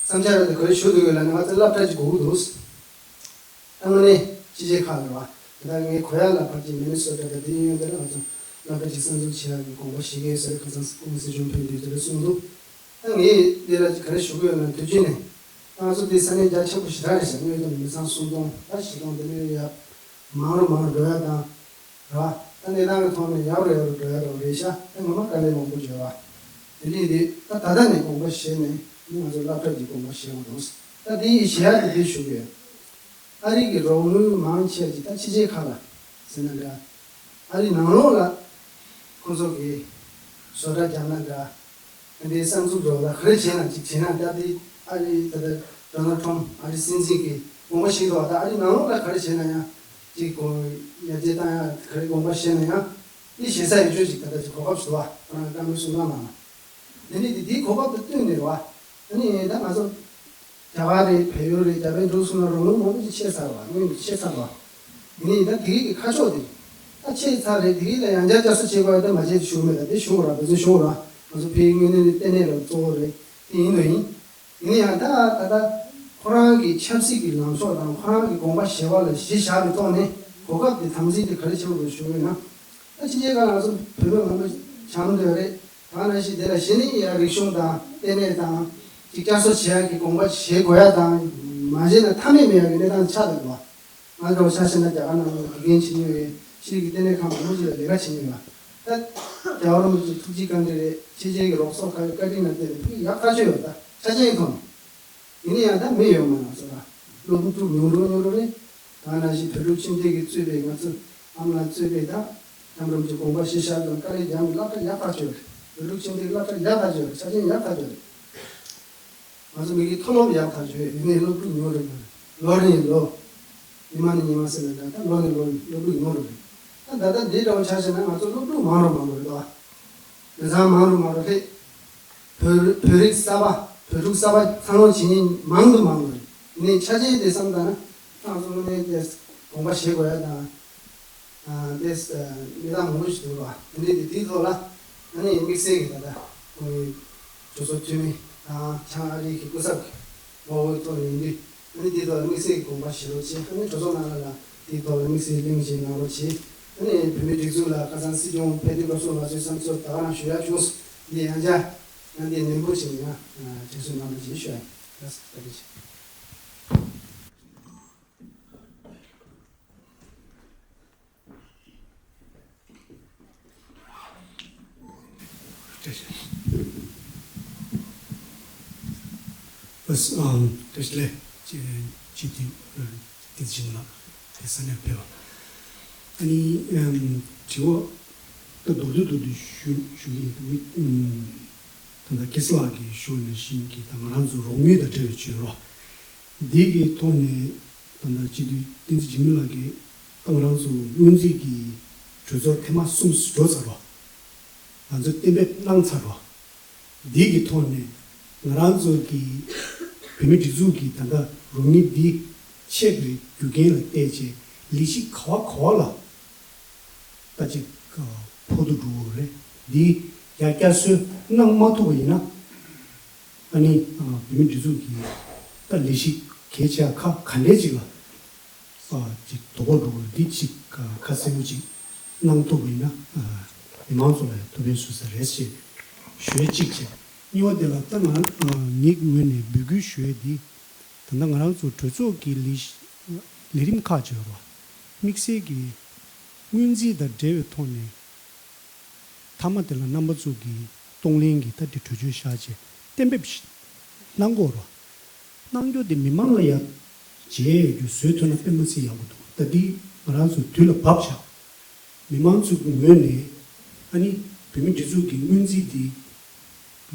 བསམ་འཆར་རེ་ག་རེ་ཞུ་འདོད་ཡོད་ལབ་ན་ང་ཚོ་སློབ་གྲྭ་ཅིག་དགོས་ཀྱི་འདུག་ད་དངོས་གནས་སྤྱི་བྱེ་ཁག་ལ་རེད་བ། ད་ངས་གོ་ཡ་ལ་ཕར་ཅིག་མི་ནི་སོ་ཊ་དང་དེ་ཡོད་དེ་ལ་ང་ཚོ་སློབ་གྲྭ་ཅིག་གསར་འཛུགས་བྱེད་ཡག་གི་དགོངས་པ་བཞེས་ཀྱི་ཡོད་ཟེར་ཁ་སང་སྐུ་ངོ་སྲིད་སྐྱོང་ཕེབས་དུས་དེ་འདྲ་གསུངས་འདུག་ད་ངས་འདི་ལ་ག་རེ་ཞུ་གི་ཡོད་ན་དུས་རྒྱུན་ནས་ང་ཚོ་འདི་ས་གནས་རྒྱ་ཆེན་པོ་ཞེ་དྲག་རེད་ཟེར། དངོས་དོན་མི་ཚང་སུམ་སྟོང་ད་བཞི་སྟོང་དེ་འདྲ་ཡོད་ཡ། མང་རུ་མང་རུ་འགྲོ་ཡ་དང་། ར། ད་གནས་སྟངས་ཀྱི་ཐོག་ནས་ཡག་རུ་ཡག་རུ་འགྲོ་ཡ་རོགས་རེད་ཤག་ད་ངོ་མ་དཀའ་ལས་མང་པོ་བརྗོད་བ། དེ་འདྲས་དེ་ད་ད་ལྟ་ནས་དགོངས་པ་བཞེས་ནས་ནི་ང་ཚོ་སློབ་གྲྭ་གི་དགོངས་པ་བཞེས་དགོས་འདུག་ད་དེ་ཡི་གཞི་ཡ་དེ་འདི་ཞུ་གི་ཡོད། ཨ་རི་གི་རོགས་དངུལ་མང་ཆེ་ཅིག་ད་ཕྱི་རྒྱལ་ཁག་ལ་ཟེར་ན་འདྲ། ཨ་རི་ནང་ལོགས་ལ་ཁོང་ཚོ་གི་བཟོ་གྲྭ་རྒྱག་ན་འདྲ། འདི་གསར་འཛུགས་འགྲོ་ལ་ག་རེ་བྱས་ན་ཅིག་བྱས་ན་ད་དེ་ཨ་རི་ད་ལྟ་ཌོ་ནལ་ཊམ་ཨ་རི་སྲིད་འཛིན་གྱི་དགོངས་པ་བཞེས་འགྲོ་བ་ད་ཨ་རི་ནང་ལོགས་ལ་ག་རེ་བྱས་ན་ཡང་ཅིག་གོ་ཡར་རྒྱས་བཏང་ཡ་ག་རེ་དགོངས་པ་བཞེས་ན་ཡང་དེ་ཞེ་ས་ཡོད་ཆོས་ཅིག་ད་ལྟ་ཅིག་གོ་སྐབས་ཞིག་འདུག་བ། ཁོ་རང་བཀའ་མོལ་གསུང་གནང་གནང་ལ། དེ་ནས་དེ་དེའི་གོ་སྐབས་དེ་བཏོན་ནས་བ། ཨ་ནི་ད་ང་ཚོ་རྒྱ་གར་རེད། བལ་ཡུལ་རེད། རྒྱ་བལ་འབྲུག་གསུམ་ལ་རོགས་དངུལ་མང་པོ་ཅིག་ཆད་ཚར་བ། དངུལ་འདི་ཆད་ཚར་བ། དེ་ནས་ད་དེ་གི་ཁ་ཕྱོགས་དེ་ད་ཆད་ཚར་རེད། དེ་གི་ལ་ཡང་བསྐྱར་བསྐྱར་གསོ་བྱེད་དགོས་ཡ་ད་མ་བྱེད་ཞུ་མེད། ད་དེ་ཞུ་ར་བེད་སྤྱོད་ཞུ་ར་ང་ཚོ་ཕའི་དངོས་གནས་ལྟེ་གནས་ལ་གཙོ་བོ་རེད། དེ་ཡིན་ནོ་ཡིན། ཡིན་ན་ཡང་ད་ད་ལྟ་ཁོ་རང་གི་ཆབ་སྲིད་ཀྱི་ལངས་ཕྱོགས་དང་ཁོ་རང་གི་དགོངས་པ་བཞེས་པ་ལ་གཞི་བཞག་པའི་ཐོག་ནས་གོ་སྐབས་དེ་དམ་འཛིན་དེ་ག་རེ་བྱེད་དགོས་ཞུ་གི་ཡོད་ན། ད་ཕྱི་རྒྱལ་ཁག་ལ་ང་ཚོ་བོད་པ་མང་པོ་བྱང་འདོད་རེད། ད་ནང་བཞིན་དེ་ལ་གཞི་ནས་ཡང་རིག་གཞུང་དང་ལྟེ་གནས་དང་ཅིག་བསྐྱར་གསོ་བྱེད་ཡག་གི་དགོངས་པ་བཞེས་དགོས་ཡ་དང་མ་བྱས་ན་མཐའ་མེད་མེད་ཡག་གི་གནས་སྟངས་ཆགས་འདུག་བ། ང་ཚོ་ཆ་བཞག་ན་རྒྱ་གར་ནང་ལ་དགེ་རྒན་བྱེད་མྱོང་བའི་ཤེས་རིག་གི་ལྟེ་གནས་ཁག་མང་པོ་ཞིག་ལ་ལས་ཀ་བྱེད་མྱོང་ཡོད་ལ། ད་རྒྱལ་བ་རིན་པོ་ཆེའི་ཐུགས་རྗེ་བཀའ་དྲིན་རེད། ཕྱི་རྒྱལ་གྱི་རོགས་ཚོགས་ཁག་གི་བཀའ་དྲིན་ལ་བརྟེན་ནས་ཕུགས་ཡག་ཐག་ཆོད་ཡོད། ད་ཆ་རྐྱེན་ཐོག་ནས། ཡིན་ན་ཡང་ད་མི་ཡོད་མ་ན་ཚོ་ལ་སློབ་ཕྲུག་ཉུང་རུ་ཉུང་རུ་རེད། ད་ནང་བཞིན་བོད་ཕྲུག་ཁྱིམ་སྡེ་གིས་གཙོས་པའི་ང་ཚོ་ཨ་མ་ལགས་གཙོས་པའི་ད་ཁྱམས་རམ་གྱི་དགོངས་པ་གཞི་བཞག་དང་དཀའ་ལས་རྒྱག་མི་སློབ་གྲྭ་ཡག་ཐག་ཆོད་རེད། བོད་ཕྲུག་ཁྱིམ་སྡེ་གི་སློབ་གྲྭ་ཡག་ཐག་ཆོད་རེད། ཆ་རྐྱེན་ཡག་ཐག་ཆོད་རེད། ང་ཚོ་མི་གི་མཐོ་སློབ་ཡག་ཐག་ཆོད་ཡོད། ཡིན་ནའི་སློབ་ཕྲུག་ཉུང་རུ་ཉུང་རུ་ལོ་རེ་ལོ། ཉི་མ་ནས་ཉི་མ་ཟེར་ན་འདྲ། ད་ལོ་ནས་ལོ་སློབ་ཕྲུག་ཉུང་རུ་རེད། ད་ད་ལྟ་འདི་འདྲ་བོ་ཆ་བཞག་ན་ང་ཚོ་སློབ་ཕྲུག་མང་རུ་མང་རུ་རེད་དོ། དེང་སང་མང་རུ་མང་རུ་སླེབས། བོད་བོད་རིགས་གསར་པ་བོད་ཕྲུག་གསར་པ་འཚར་ལོངས་བྱེད་མཁན་མང་དུ་མང་དུ་རེད། ཡིན་ནའི་ཆ་རྐྱེན་དེ་བསམ་བཏང་ན་ང་ཚོ་དངོས་གནས་དེ་དགོངས་པ་བཞེས་དགོས་ཡ་དང་། ཨ་དེ་གནས་སྟངས་མང་པོ་ཞིག་འདུག་ར། དེ་འདྲའི་དེ་དེའི་ཐོག་ལ་ཨ་ནི་དམིགས་བསལ་གྱི་ད་ལྟ་ཁོང་གི་གྲོས་ཚོགས་འཐུས་མི་དང་བྱང་ཨ་རི་གི་སྐུ་ཚབ་ཀྱི་ངོ་བོའི་ཐོག་ནས་ཡིན་དུས་ཨ་ནི་དེའི་ཐོག་ལ་དམིགས་བསལ་གྱི་དགོངས་པ་བཞེས་རོགས་བྱེད། ཨ་ནི་གྲོས་ཚོགས་ནང་ལ་ལ་དེའི་ཐོག་ལ་དམིགས་བསལ་གླེང་གཞི་གནང་རོགས་བྱེད། ཨ་ནི་བོད་མིའི་སྒྲིག་འཛུགས་ལ་ཁ་སང་སྲིད་སྐྱོང་ཕེབས་དུས་སྐབས་སུ་ང་ཚོའི་བསམ་ཚུལ་ད་ག་རང་ཞུ་ཡ་བྱུང་སོང་། འདི་ཡང་བསྐྱར་ང་འདི་ནན་པོ་བྱས་ནས་ཡང་དྲན་གསོ་གནང་རོགས་བྱེད་ཞུ་ཡ་ཡིན། ལགས་སོ། བཀའ་དྲིན་ཆེ། བཀྲ་ཤིས་བདེ་ལེགས། ཅི་ཅི་ཏིང་ཏིང་ཞིན་ལགས་དེ་ས་གནས་ཕེབས་པ། ཨ་ནི་དྲི་བ་ད་མདོར་བསྡུས་མདོར་བསྡུས་ཞུ་ཞུ་གི་ཡིན། ད་ལྟ་ཁེ་སི་ལགས་ཀྱིས་ཞུ་བ་ནང་བཞིན་གྱི་ད་ང་རང་ཚོ་རོགས་དངུལ་དང་འབྲེལ་བའི་ཆོས་རོགས་འདི་གི་ཐོག་ནས་ད་ལྟ་སྤྱི་འཐུས་བསྟན་འཛིན་འཇིགས་མེད་ལགས་ཀྱིས་ད་ང་རང་ཚོ་སྔོན་རྩིས་ཀྱི་གྲོས་ཚོགས་ཐེངས་མ་གསུམ་འགྲོ་ཚར་རོགས། ང་ཚོས་གཏན་འབེབས་གནང་ཚར་བ། འདི་གི་ཐོག་ནས་ང་རང་ཚོ་གི་བོད་མི་སྒྲིག་འཛུགས་ཀྱི་ད་ལྟ་རོགས་དངུལ་འདི་ཆད་པའི་རྒྱུ་རྐྱེན་ལ་བལྟས་རྗེས་ལས་གཞི་ག་བ་ག་བ་ལ་ད་ཅིག་ཕོག་ཐུག་འགྲོ་གི་རེད། འདི་ཡང་བསྐྱར་གསོ་གནང་མ་ཐུབ་པ་ཡིན་ན་ཨ་ནི་བོད་མི་སྒྲིག་འཛུགས་ཀྱི་ད་ལས་གཞི་ གལ་ཆེ་བ་ཁག་ག་འདྲས་ཅིག་ལ་ཨ་ཅིག་དོ་ཁུར་འགྲོ་དགོས་འདི་ཅིག་ཁ་གསལ་པོ་ཅིག་གནང་ཐུབ་པ་ཡིན་ན་ཨ་མི་མང་ཚོ་ལ་ཡང་ཐུགས་ཕན་གསོས་ས་རེད་ཅེས་ཞུ་ཡས་གཅིག་བྱས། གཉིས་པ་དེ་ལ་ད་ང་ངའི་ངོས་ནས་འབོད་སྐུལ་ཞུ་ཡས་འདི། ད་ལྟ་ང་རང་ཚོ་གྲོས་ཚོགས་ཀྱི་ལས་ལས་རིམ་ཁག་ཅིག་ཡོད་རེད་བ། དམིགས་བསལ་གྱི་སྔོན་རྩིས་དང་འབྲེལ་བའི་ཐོག་ནས་མཐའ་མ་དེ་ལ་རྣམ་པ་ཚོ་གིས་གཏོང་ལེན་གྱི་ད་དེ་གྲོས་ཆོད་བཞག་བྱས་གཏན་འབེབས་ཤིག་གནང་དགོས་རེད་བ། གནང་རྒྱུ་དེ་མི་མང་ལ་ཡང་བརྗེད་ཡོད་རྒྱུ་བཟོས་ཐུབ་ན་དཔེ་མི་སྲིད་ཡག་པོ་འདུག་ད་འདི་ང་རང་ཚོ་དུས་ལ་བབ་བཞག་མི་མང་ཚོའི་ངོས་ནས་ཨ་ནི་བོད་མི་སྒྲིག་འཛུགས་ཀྱི་སྔོན་རྩིས་འདི་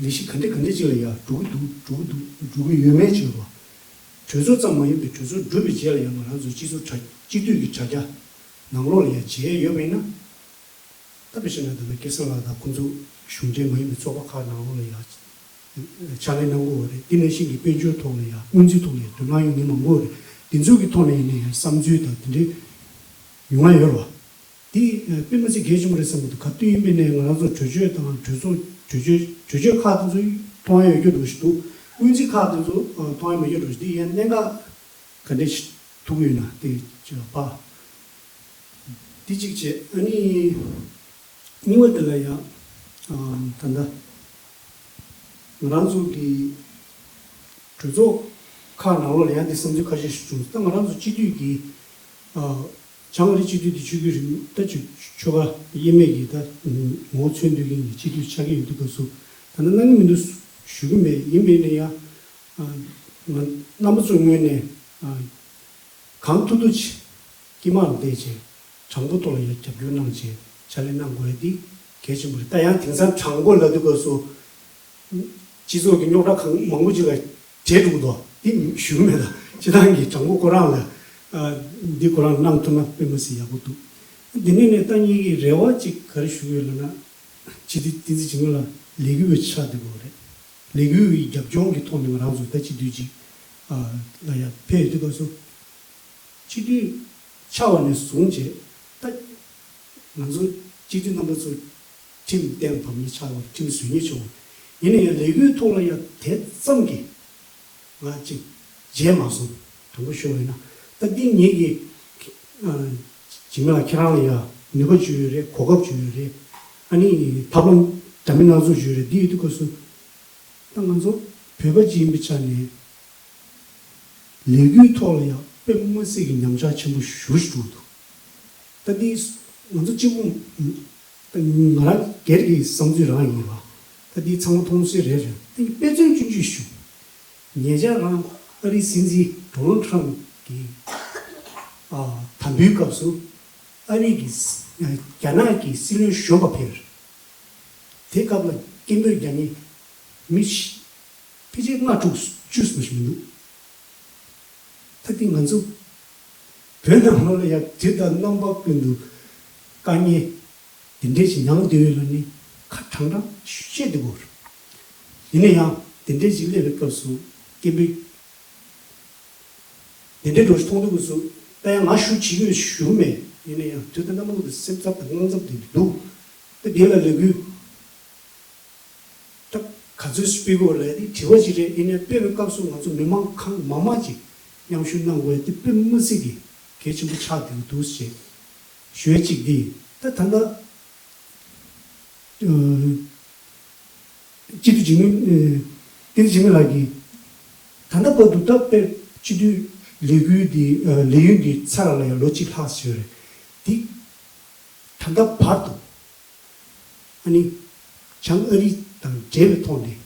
ལས་གཞི་ག་འདྲ་ག་འདྲ་ཅིག་ལ་ཡང་འགྲོ་གི་འདུག་འགྲོ་གི་འདུག་འགྲོ་གི་ཡོད་མེད་ཅིག་ལ་གྲོས་ཚོགས་ཙམ་མ་ཡིན་པའི་གྲོས་ཚོགས་གྲུབ་པའི་རྗེས་ལ་ཡང་ང་རང་ཚོ་སྤྱི་ཚོགས་དྲ་སྤྱི་འཐུས་ཀྱི་དྲ་རྒྱ་ནང་ལོགས་ལ་ཡང་བརྗེད་ཡོད་པ་ཡིན་ན། ད་དཔེ་བཞག་ན་ད་ལྟ་སྐལ་བཟང་ལགས་དང་ཁོང་ཚོ་གཞུང་འབྲེལ་མ་ཡིན་པའི་ཚོགས་པ་ཁག་ནང་ལོགས་ལ་ཡང་ཕྱག་ལས་གནང་དགོས་པ་རེད། དེ་ནང་བཞིན་གྱི་དཔལ་འབྱོར་ཐོག་ལ་ཡང་སྔོན་རྩིས་ཐོག་ལ་ཡང་དོ་སྣང་ཡོད་མཁན་མང་པོ་རེད། དེ་ཚོ་གི་ཐོག་ནས་ཡིན་ན་ཡང་བསམ་ཚུལ་དང་དེ་འདྲའི་ཡོང་ང་ཡོད་རེད་བ། དེ་དཔེ་མི་སྲིད་གལ་ཆེན་པོ་རེད་བསམ་གྱི་འདུག་ག་དུས་ཡིན་པའི་ནས་ང་རང་ཚོ་གྲོས་ཆོད་དང་གྲོས་ཚོགས་གྲོས་ཆོད་གྲོས་ཆོད་ཁག་དེ་ཚོ་མཐོང་ཡ་ཡོད་རྒྱུ་འདུག་ཞིག་འདུག་སྔོན་རྩིས་ཁག་དེ་ཚོ་མཐོང་ཡ་མེད་རྒྱུ་འདུག་ཞིག་དེ་ཡང་གནད་འགག་ག་འདྲས་ཤིག་ཐུག་ཡོད་ན་དེ་ཅིག་ལ་ཕ། དེ་གཅིག་བྱས་ཨ་ནི། གཉིས་པ་དེ་ལ་ཡང་ཨ་ད་ལྟ་ང་རང་ཚོ་གི་གྲོས་ཚོགས་ཁག་ནང་ལོགས་ལ་ཡང་དེ་བསམ་ཚུལ་ཁ་ཤས་ཤིག་བྱུང་སོང་། ད་ང་རང་ཚོ་སྤྱི་འཐུས་ཀྱི་ཨ་བྱང་ཨ་རི་སྤྱི་འཐུས་དེ་ཆོས་བརྒྱུད་རིང་ད་ཆོས་ཆོལ་ཁ་དབྱེ་མེད་ཀྱི་ད་ངོ་བོ་མཚོན་སྡོད་མཁན་གྱི་སྤྱི་འཐུས་ཆགས་ཀྱི་ཡོད་དུས་སྐབས་སུ་ད་ལྟ་གནང་གི་མི་འདུག་ཞུ་གི་མེད། ཡིན་པས་ན་ཡང་ཨ་ང་རྣམ་པ་ཚོའི་ངོས་ནས་ཨ། གང་ཐུབ་ཐུབ་ཅིག་དཀྱིལ་མ་ལ་བསྡད་བྱས་དྲང་པོ་ཐོག་ལ་ཡང་རྒྱབ་སྐྱོར་གནང་བྱས་ཕྱག་ལས་གནང་དགོས་ཡ་འདི་གལ་ཆེན་པོ་རེད། ད་ཡང་དེང་སང་དྲང་པོ་ལབ་དུས་སྐབས་སུ་སྤྱི་ཚོགས་ཀྱི་རྙོག་དྲ་གང་མང་པོ་ཅིག་ལ་བྲེལ་འགྲོ་གི་འདུག་འདི་ཞུ་གི་མེད། ད་སྤྱི་བཏང་གི་དྲང་པོ་ཁོ་རང་ལ་འདི་ཁོ་རང་གནང་ཐུབ་ན་དཔེ་མི་སྲིད་ཡག་པོ་འདུག་འདི་ནས་ནས་ད་ངེད་ཀྱི་རེ་བ་ཅིག་ག་རེ་ཞུ་གི་ཡོད་ལབ་ན། སྤྱི་འཐུས་བསྟན་འཛིན་འཇིགས་མེད་ལགས་ལས་འགུལ་བའི་ཆ་འདི་དགོས་རེད། ལས་འགུལ་བའི་རྒྱབ་ལྗོངས་ཀྱི་ཐོག་ནས་ང་རང་ཚོ་ད་སྤྱི་འཐུས་ཅིག་ལ་ཡང་ཕེབས་ཡོད་དུས་སྐབས་སུ། སྤྱི་འཐུས་ཆགས་པ་ནས་བཟུང་བྱས་ད་ང་ཚོ་སྤྱི་འཐུས་རྣམ་པ་ཚོ་ཁྲིམས་གཏན་ལ་ཕབ་མཁན་ཆགས་པ་ཁྲིམས་བཟོ་མཁན་བྱུང་། ཡིན་ན་ཡང་ལས་འགུལ་ཐོག་ལ་ཡང་དེ་ཙམ་གྱི་ང་ཅིག་མཇལ་མ་སོང་། དྲང་པོ་ཞུ་བ་ཡིན་ན་ད་འདི་ངེད་ཀྱི་འཇིགས་མེད་ལགས་ཁྱེད་རང་ལ་ཡང་ནུས་པ་ཅིག་ཡོད་རེད། གོ་སྐབས་ཅིག་ཡོད་རེད། ཨ་ནི་ཐབས་ལམ་འདྲ་མིན་སྣ་ཚོགས་ཅིག་ཡོད་རེད། འདི་ཡོད་དུས་སྐབས་སུ་ད་ང་ཚོ་བོད་པ་ཅིག་ཡིན་པའི་ཆ་ནས། ལས་འགུལ་ཐོག་ལ་ཡང་དཔེ་མི་སྲིད་ཀྱི་ཉམས་ཆག་ཆེན་པོ་ཞེ་པོ་ཞིག་འགྲོ་འདུག་ད་འདི་ང་ཚོ་གཅིག་པུ་ད་ང་རང་སྒེར་གྱི་བསམ་ཚུལ་རང་ཡིན་པ། ད་འདི་ཚང་མ་མཐོང་གསལ་རེད་རེད། ད་འདི་དཔེ་མཚོན་ཆུང་ཆུང་ཞུ། ཉེ་ཆར་རང་ཨ་རིའི་སྲིད་འཛིན་ཌོ་ནལ་ཊམ་གྱི་ཨ་དམ་འབུལ་སྐབས་སུ་ཨ་རི་གི་རྒྱ་ནག་གི་སྲིད་བློན་གཞོན་པ་ཕེབས། དེ་སྐབས་ལ་སྐད་འབོད་རྒྱག་མཁན་མི་ཕལ་ཆེར་ལྔ་དྲུག་བཅུ་ཙམ་ཞིག་མི་འདུག་ད་ལྟའི་ང་ཚོ་བོད་ནང་ལོགས་ལ་ཡང་དུས་དང་རྣམ་པ་ཀུན་ཏུ་དཀའ་ངལ་དེ་འདྲས་ཞིག་མྱངས་བསྡད་ཡོད་ལ་ནི་ཁ་གྲང་གྲང་བཤད་བསྡད་དགོས་རེད། ཡིན་ན་ཡང་དེ་འདྲས་ཞིག་སླེབས་པའི་སྐབས་སུ་སྐད་འབོད། དེ་འདྲའི་འགྲོ་ཞིག་མཐོང་དུས་སུ་ད་ཡང་ང་ཞུ་བྱེད་ཀྱི་ཞུ་མེད། ཡིན་ན་ཡང་དུས་དང་རྣམ་པ་ཀུན་ཏུ་སེམས་འཚབ་དང་དངངས་འཚབ་དེ་འདུག་ད་དེ་ལ་ལས་འགུལ་ད་ག་ཚོད་སྤེལ་དགོས་ལབ་དེ་དྲི་བ་ཞིག་རེད། ཡིན་ནའི་སྤེལ་བའི་སྐབས་སུ་ང་ཚོ་མི་མང་གང་མང་མང་ཅིག་མཉམ་ཞུགས་གནང་དགོས་དེ་དཔེ་མི་སྲིད་ཀྱི་གལ་ཆེན་པོ་ཆགས་བསྡད་འདུག་ཅེས་ཞུ་ཡ་གཅིག་འདི་ད་ད་ལྟ། སྤྱི་འཐུས་འཇིགས་མེད། བསྟན་འཛིན་འཇིགས་མེད་ལགས་ཀྱིས་ད་ལྟ་བར་དུ་ད་དཔེ་སྤྱི་འཐུས་ལས་འགུལ་འདི་ལས་ཡུན་འདི་ཚར་ལ་ཡང་ལོ་གཅིག་ལྷག་ཙམ་ཡོད་རེད། འདི་ད་ལྟ་བར་དུ་ཨ་ནི་བྱང་ཨ་རི་དང་འབྲེལ་བའི་ཐོག་ནས་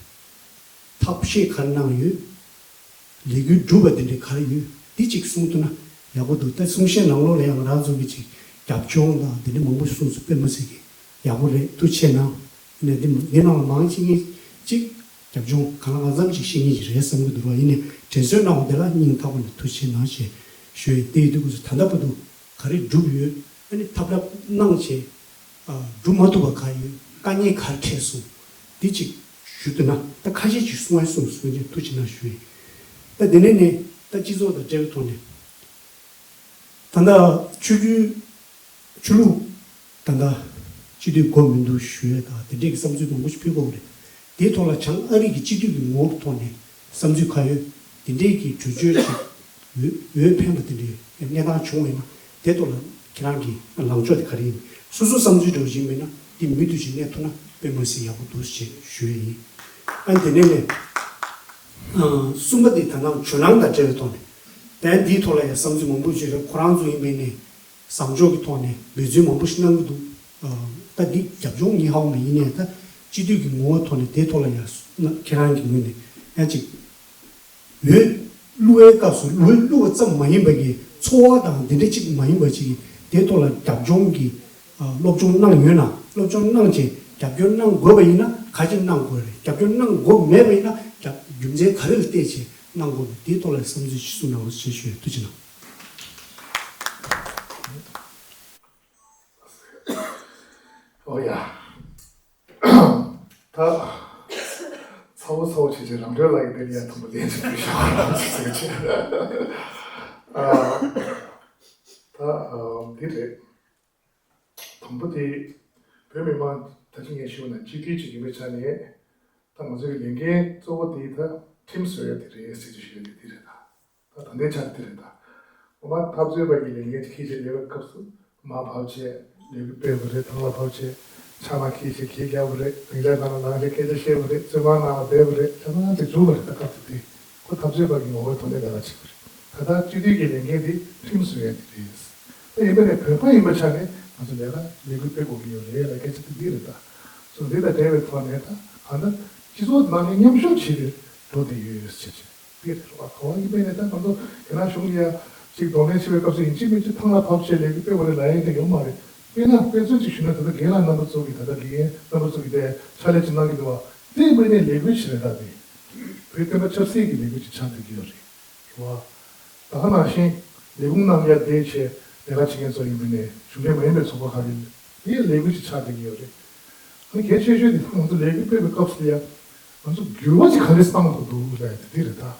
ཐབས་ཤེས་ག་རེ་གནང་ཡོད། ལས་འགུལ་སྒྲུབ་པ་དེ་འདྲའི་ག་རེ་ཡོད། འདི་གཅིག་གསུང་ཐུབ་ན་ཡག་པོ་འདུག་ད་གསུང་བཤད་ནང་ལོགས་ལ་ཡང་ང་རང་ཚོ་གི་ཅིག་རྒྱབ་ལྗོངས་དང་དེ་འདྲ་མང་པོ་གསུངས་སོང་། དཔེ་མི་སྲིད་ཀྱི་ཡག་པོ་རེད། ཐུགས་རྗེ་གནང་། ཡིན་ནའི་འདི་འདི་ནང་ལ་མང་ཆེ་ངེས་ཅིག་རྒྱབ་ལྗོངས་གང་ལ་གང་འཚམ་ཅིག་ཤེས་ངེས་ཀྱི་རེད་བསམ་གྱི་འདུག་ར། ཡིན་ནའི་དྲན་གསོ་གནང་བ་དེ་ལ་སྙིང་ཐག་པ་ནས་ཐུགས་རྗེ་གནང་ཞེས་ཞུ་ཡི། དེ་ཡི་དུས་སྐབས་སུ་ད་ལྟ་བར་དུ་ག་རེ་བསྒྲུབས་ཡོད། ཨ་ནི་ཐབས་ལམ་གནང་བྱས། སྒྲུབ་མ་ཐུབ་པ་ག་ཡོད། དཀའ་ངལ་ག་རེ་འཕྲད་སོང་། འདི་གཅིག་ཞུ་ཐུབ་ན་ད་ཁ་ཤས་ཅིག་གསུང་བ་གསུངས་གསུང་རྒྱུ་ཐུགས་རྗེ་གནང་ཞུ་ཡིན། ད་དེ་ནས་ནས་ད་སྤྱི་ཚོགས་དང་འབྲེལ་བའི་ཐོག་ནས་ད་ལྟ་ཆོས་བརྒྱུད་ཆོས་ལུགས་ད་ལྟ་སྤྱི་འཐུས་དགོས་མི་འདུག་ཞུ་ཡས་དང་དེ་འདྲས་ཀྱི་བསམ་ཚུལ་མང་པོ་ཞིག་ཕུལ་དགོས་པ་རེད། དེའི་ཐོག་ལ་བྱང་ཨ་རི་གི་སྤྱི་འཐུས་ཀྱི་ངོ་བོ་ཐོག་ནས་བསམ་ཚུལ་ག་ཡོད། དེ་འདྲས་ཀྱི་གྲོས་ཆོད་ཅིག་ འོས་འོས་འཕེན་པ་དེ་འདྲའི་གནས་སྟངས་བྱུང་བ་ཡིན་ན། དེ་ཐོག་ལ་ཁྱེད་རང་གི་ལངས་ཕྱོགས་དེ་ག་རེ་ཡིན། སོ་སོའི་བསམ་ཚུལ་འདྲ་བོ་ཞིག་མེད་ན། དེ་མུ་མཐུད་ཅིག་གནས་ཐུབ་ན་དཔེ་མི་སྲིད་ཡག་པོ་འདུག་ཅེས་ཞུ་ཡས་ཡིན། ཨ་ནི་དེ་ནས་ནས་ཨ་གསུམ་པ་དེ་ད་ནང་ཇོ་ནང་དང་འབྲེལ་བའི་ཐོག་ནས། ད་འདིའི་ཐོག་ལ་ཡང་བསམ་ཚུལ་མང་པོ་བརྗོད་རེད། ཁོ་རང་ཚོ་ཡིན་པས་ནས་བཟང་ཕྱོགས་ཀྱི་ཐོག་ནས་འབད་བརྩོན་མང་པོ་ཞིག་གནང་གི་འདུག་ཨ་ད་འདི་རྒྱབ་ལྗོངས་ངས་ཧ་གོ་མེད། ཡིན་ནའི་ད་སྤྱི་འཐུས་ཀྱི་ངོ་བོ་ཐོག་ནས་དེའི་ཐོག་ལ་ཡང་ཁྱེད་རང་གི་ངོས་ནས་ཡང་ཅིག་འོས་བླུག་པའི་སྐབས་སུ་འོས་བླུག་པ་ཙམ་མ་ཡིན་པ་གི་ཚོར་བ་དང་འདི་འདྲ་གཅིག་མ་ཡིན་པ་ཅིག་གི་དེའི་ཐོག་ལ་རྒྱབ་ལྗོངས་ཀྱི་ཨ་སློབ་སྦྱོང་གནང་ཡོད་ན། སློབ་སྦྱོང་གནང་བྱས་རྒྱབ་སྐྱོར་གནང་དགོས་པ་ཡིན་ན་ག་ཅིག་གནང་དགོས་རེད། རྒྱབ་སྐྱོར་གནང་དགོས་མེད་པ་ཡིན་ན་རྒྱབ་རྒྱུ་མཚན་ག་རེ་ལ་བལྟས་བྱས་གནང་དགོས་པ། དེའི་ཐོག་ལ་བསམ་ཚུལ་ཞིག་གསུངས་གནང་རོགས་ཞེས་ཞུ་ཡས། ཐུགས་རྗེ་གནང་། ཨོ་ཡ། ད། ཚ་བོ་ཚ་བོ་བྱེད་བྱེད་རང་གྲོལ་ལ་ཡི་དེ་ལ་ཡ་དུམ་བུ་ལེན་ཅིག་བུད་ཤོག་ཟེར་བྱེད། ཨ། ད་ཨ་འདི་རེད། དང་པོ་དེ། བོད་མི་མང་ད་ཅི་ངས་ཞུས་ན་སྤྱི་འཐུས་ཅིག་ཡིན་པའི་ཆ་ནས། ད་ང་ཚོའི་ལས་འགན་གཙོ་བོ་དེ་ད་ཁྲིམས་བཟོ་ཡ་དེ་རེད་ཟེར་གྱི་ཞུ་ཡ་དེ་རེད་ད། ད་ད་ལྟའི་ཆར་དེ་རེད་ད། ངོ་མ་འཐབ་རྩོད་པ་གི་ལས་འགན་འཁྱེར་བྱས་སླེབས་པའི་སྐབས་སུ་དམའ་ཕབ་བྱས། ལས་འགུལ་སྤེལ་བ་རེད། ཐང་ལ་ཕབ་བྱས། ཕྱག་ན་ཁྱེར་བྱས་གད་རྒྱག་པ་རེད། སྡིངས་ཆ་ནང་ལ་ལངས་བྱས་སྐད་ཆ་བཤད་པ་རེད། བཙོན་ཁང་ནང་ལ་བསྡད་པ་རེད། ཆ་ཚང་ཅིག་འགྲུབ་པ་རེད། ད་སྐབས་དེ་དེ་ཁོ་འཐབ་རྩོད་པ་གི་ངོ་བོའི་ཐོག་ནས་ལས་ཀ་བྱེད་པ་རེད། ད་ལྟ་སྤྱི་འཐུས་ཀྱི་ལས་འགན་དེ་ཁྲིམས་བཟོ་ཡ་དེ་རེད། ད་ཡིན་པ་ནས་བོད་པ་ཡིན་པའི་ཆ་ནས་ང་ཚོ་ལས་ཀ་ལས་འགུལ་སྤེལ་དགོས་ཀྱི་ཡོད་རེད་ལ། སྐད་ཆ་དེ་འདི་རེད་ད། སོ་འདི་དང་འབྲེལ་བའི་ཐོག་ནས་ད་གང་ལྟར་སྤྱི་ཚོགས་ནང་ནས་མཉམ་ཞུགས་བྱེད་དེ་འགྲོ་བསྡད་ཡོད་ཟེར་བྱས། དེ་རེད་བ། ག་བ་ཡིན་པས་ནས་ད་ང་ཚོ་རྒྱ་ནག་གཞུང་ལ་ཡ་ཅིག་གདོང་ལེན་བྱེད་པའི་སྐབས་སུ་ཡིན་གཅིག་མིན་གཅིག་ཐང་ལ་བབས་བྱས་ལས་འགུལ་སྤེལ་བ་རེད་ལབ་ཡ་དེ་ཡོད་མ་རེད། དཔེར་ན་དཔེ་མཚོན་ཅིག་ཞུས་ན། ད་ལྟ་རྒན་ལགས་རྣམ་པ་ཚོ་གིས་ད་ལྟ་དགེ་རྒན་རྣམ་པ་ཚོ་གིས་དེ་ཕྱག་ལས་ཅིག་གནང་གི་འདུག་བ། དེ་ཡིན་པས་ནས་ལས་འགུལ་ཅིག་རེད། ད་དེ་བོད་བསྟན་པ་ཆབ་སྲིད་ཀྱི་ལས་འགུལ་ཅིག་ཆགས་བསྡད་ཀྱི་ཡོད་རེད། རེད་བ། ད་ག་ནང་བཞིན་ལས་ཁུངས་ནང་ཡར་བསྡད་བྱས་ལས་ཀ་བྱེད་མཁན་ཚོ་ཡིན་པས་ནས་གཞུང་འབྲེལ་མ་ཡིན་པའི་ཚོགས་པ་ཁག་གིས་དེའི་ལས་འགུལ་ཅིག་ཆགས་བསྡད་ཀྱི་ཡོད་རེད། ཨ་ནི་གལ་ཆེ་ཤོས་དེ་ང་ཚོ་ལས་འགུལ་སྤེལ་བའི་སྐབས་སུ་ཡ་ང་ཚོ་འགྱུར་བ་ཅིག་ག་འདྲས་བཏང་དགོས་འདུག་ལབ་ཡ་དེ་འདི་རེད་ད།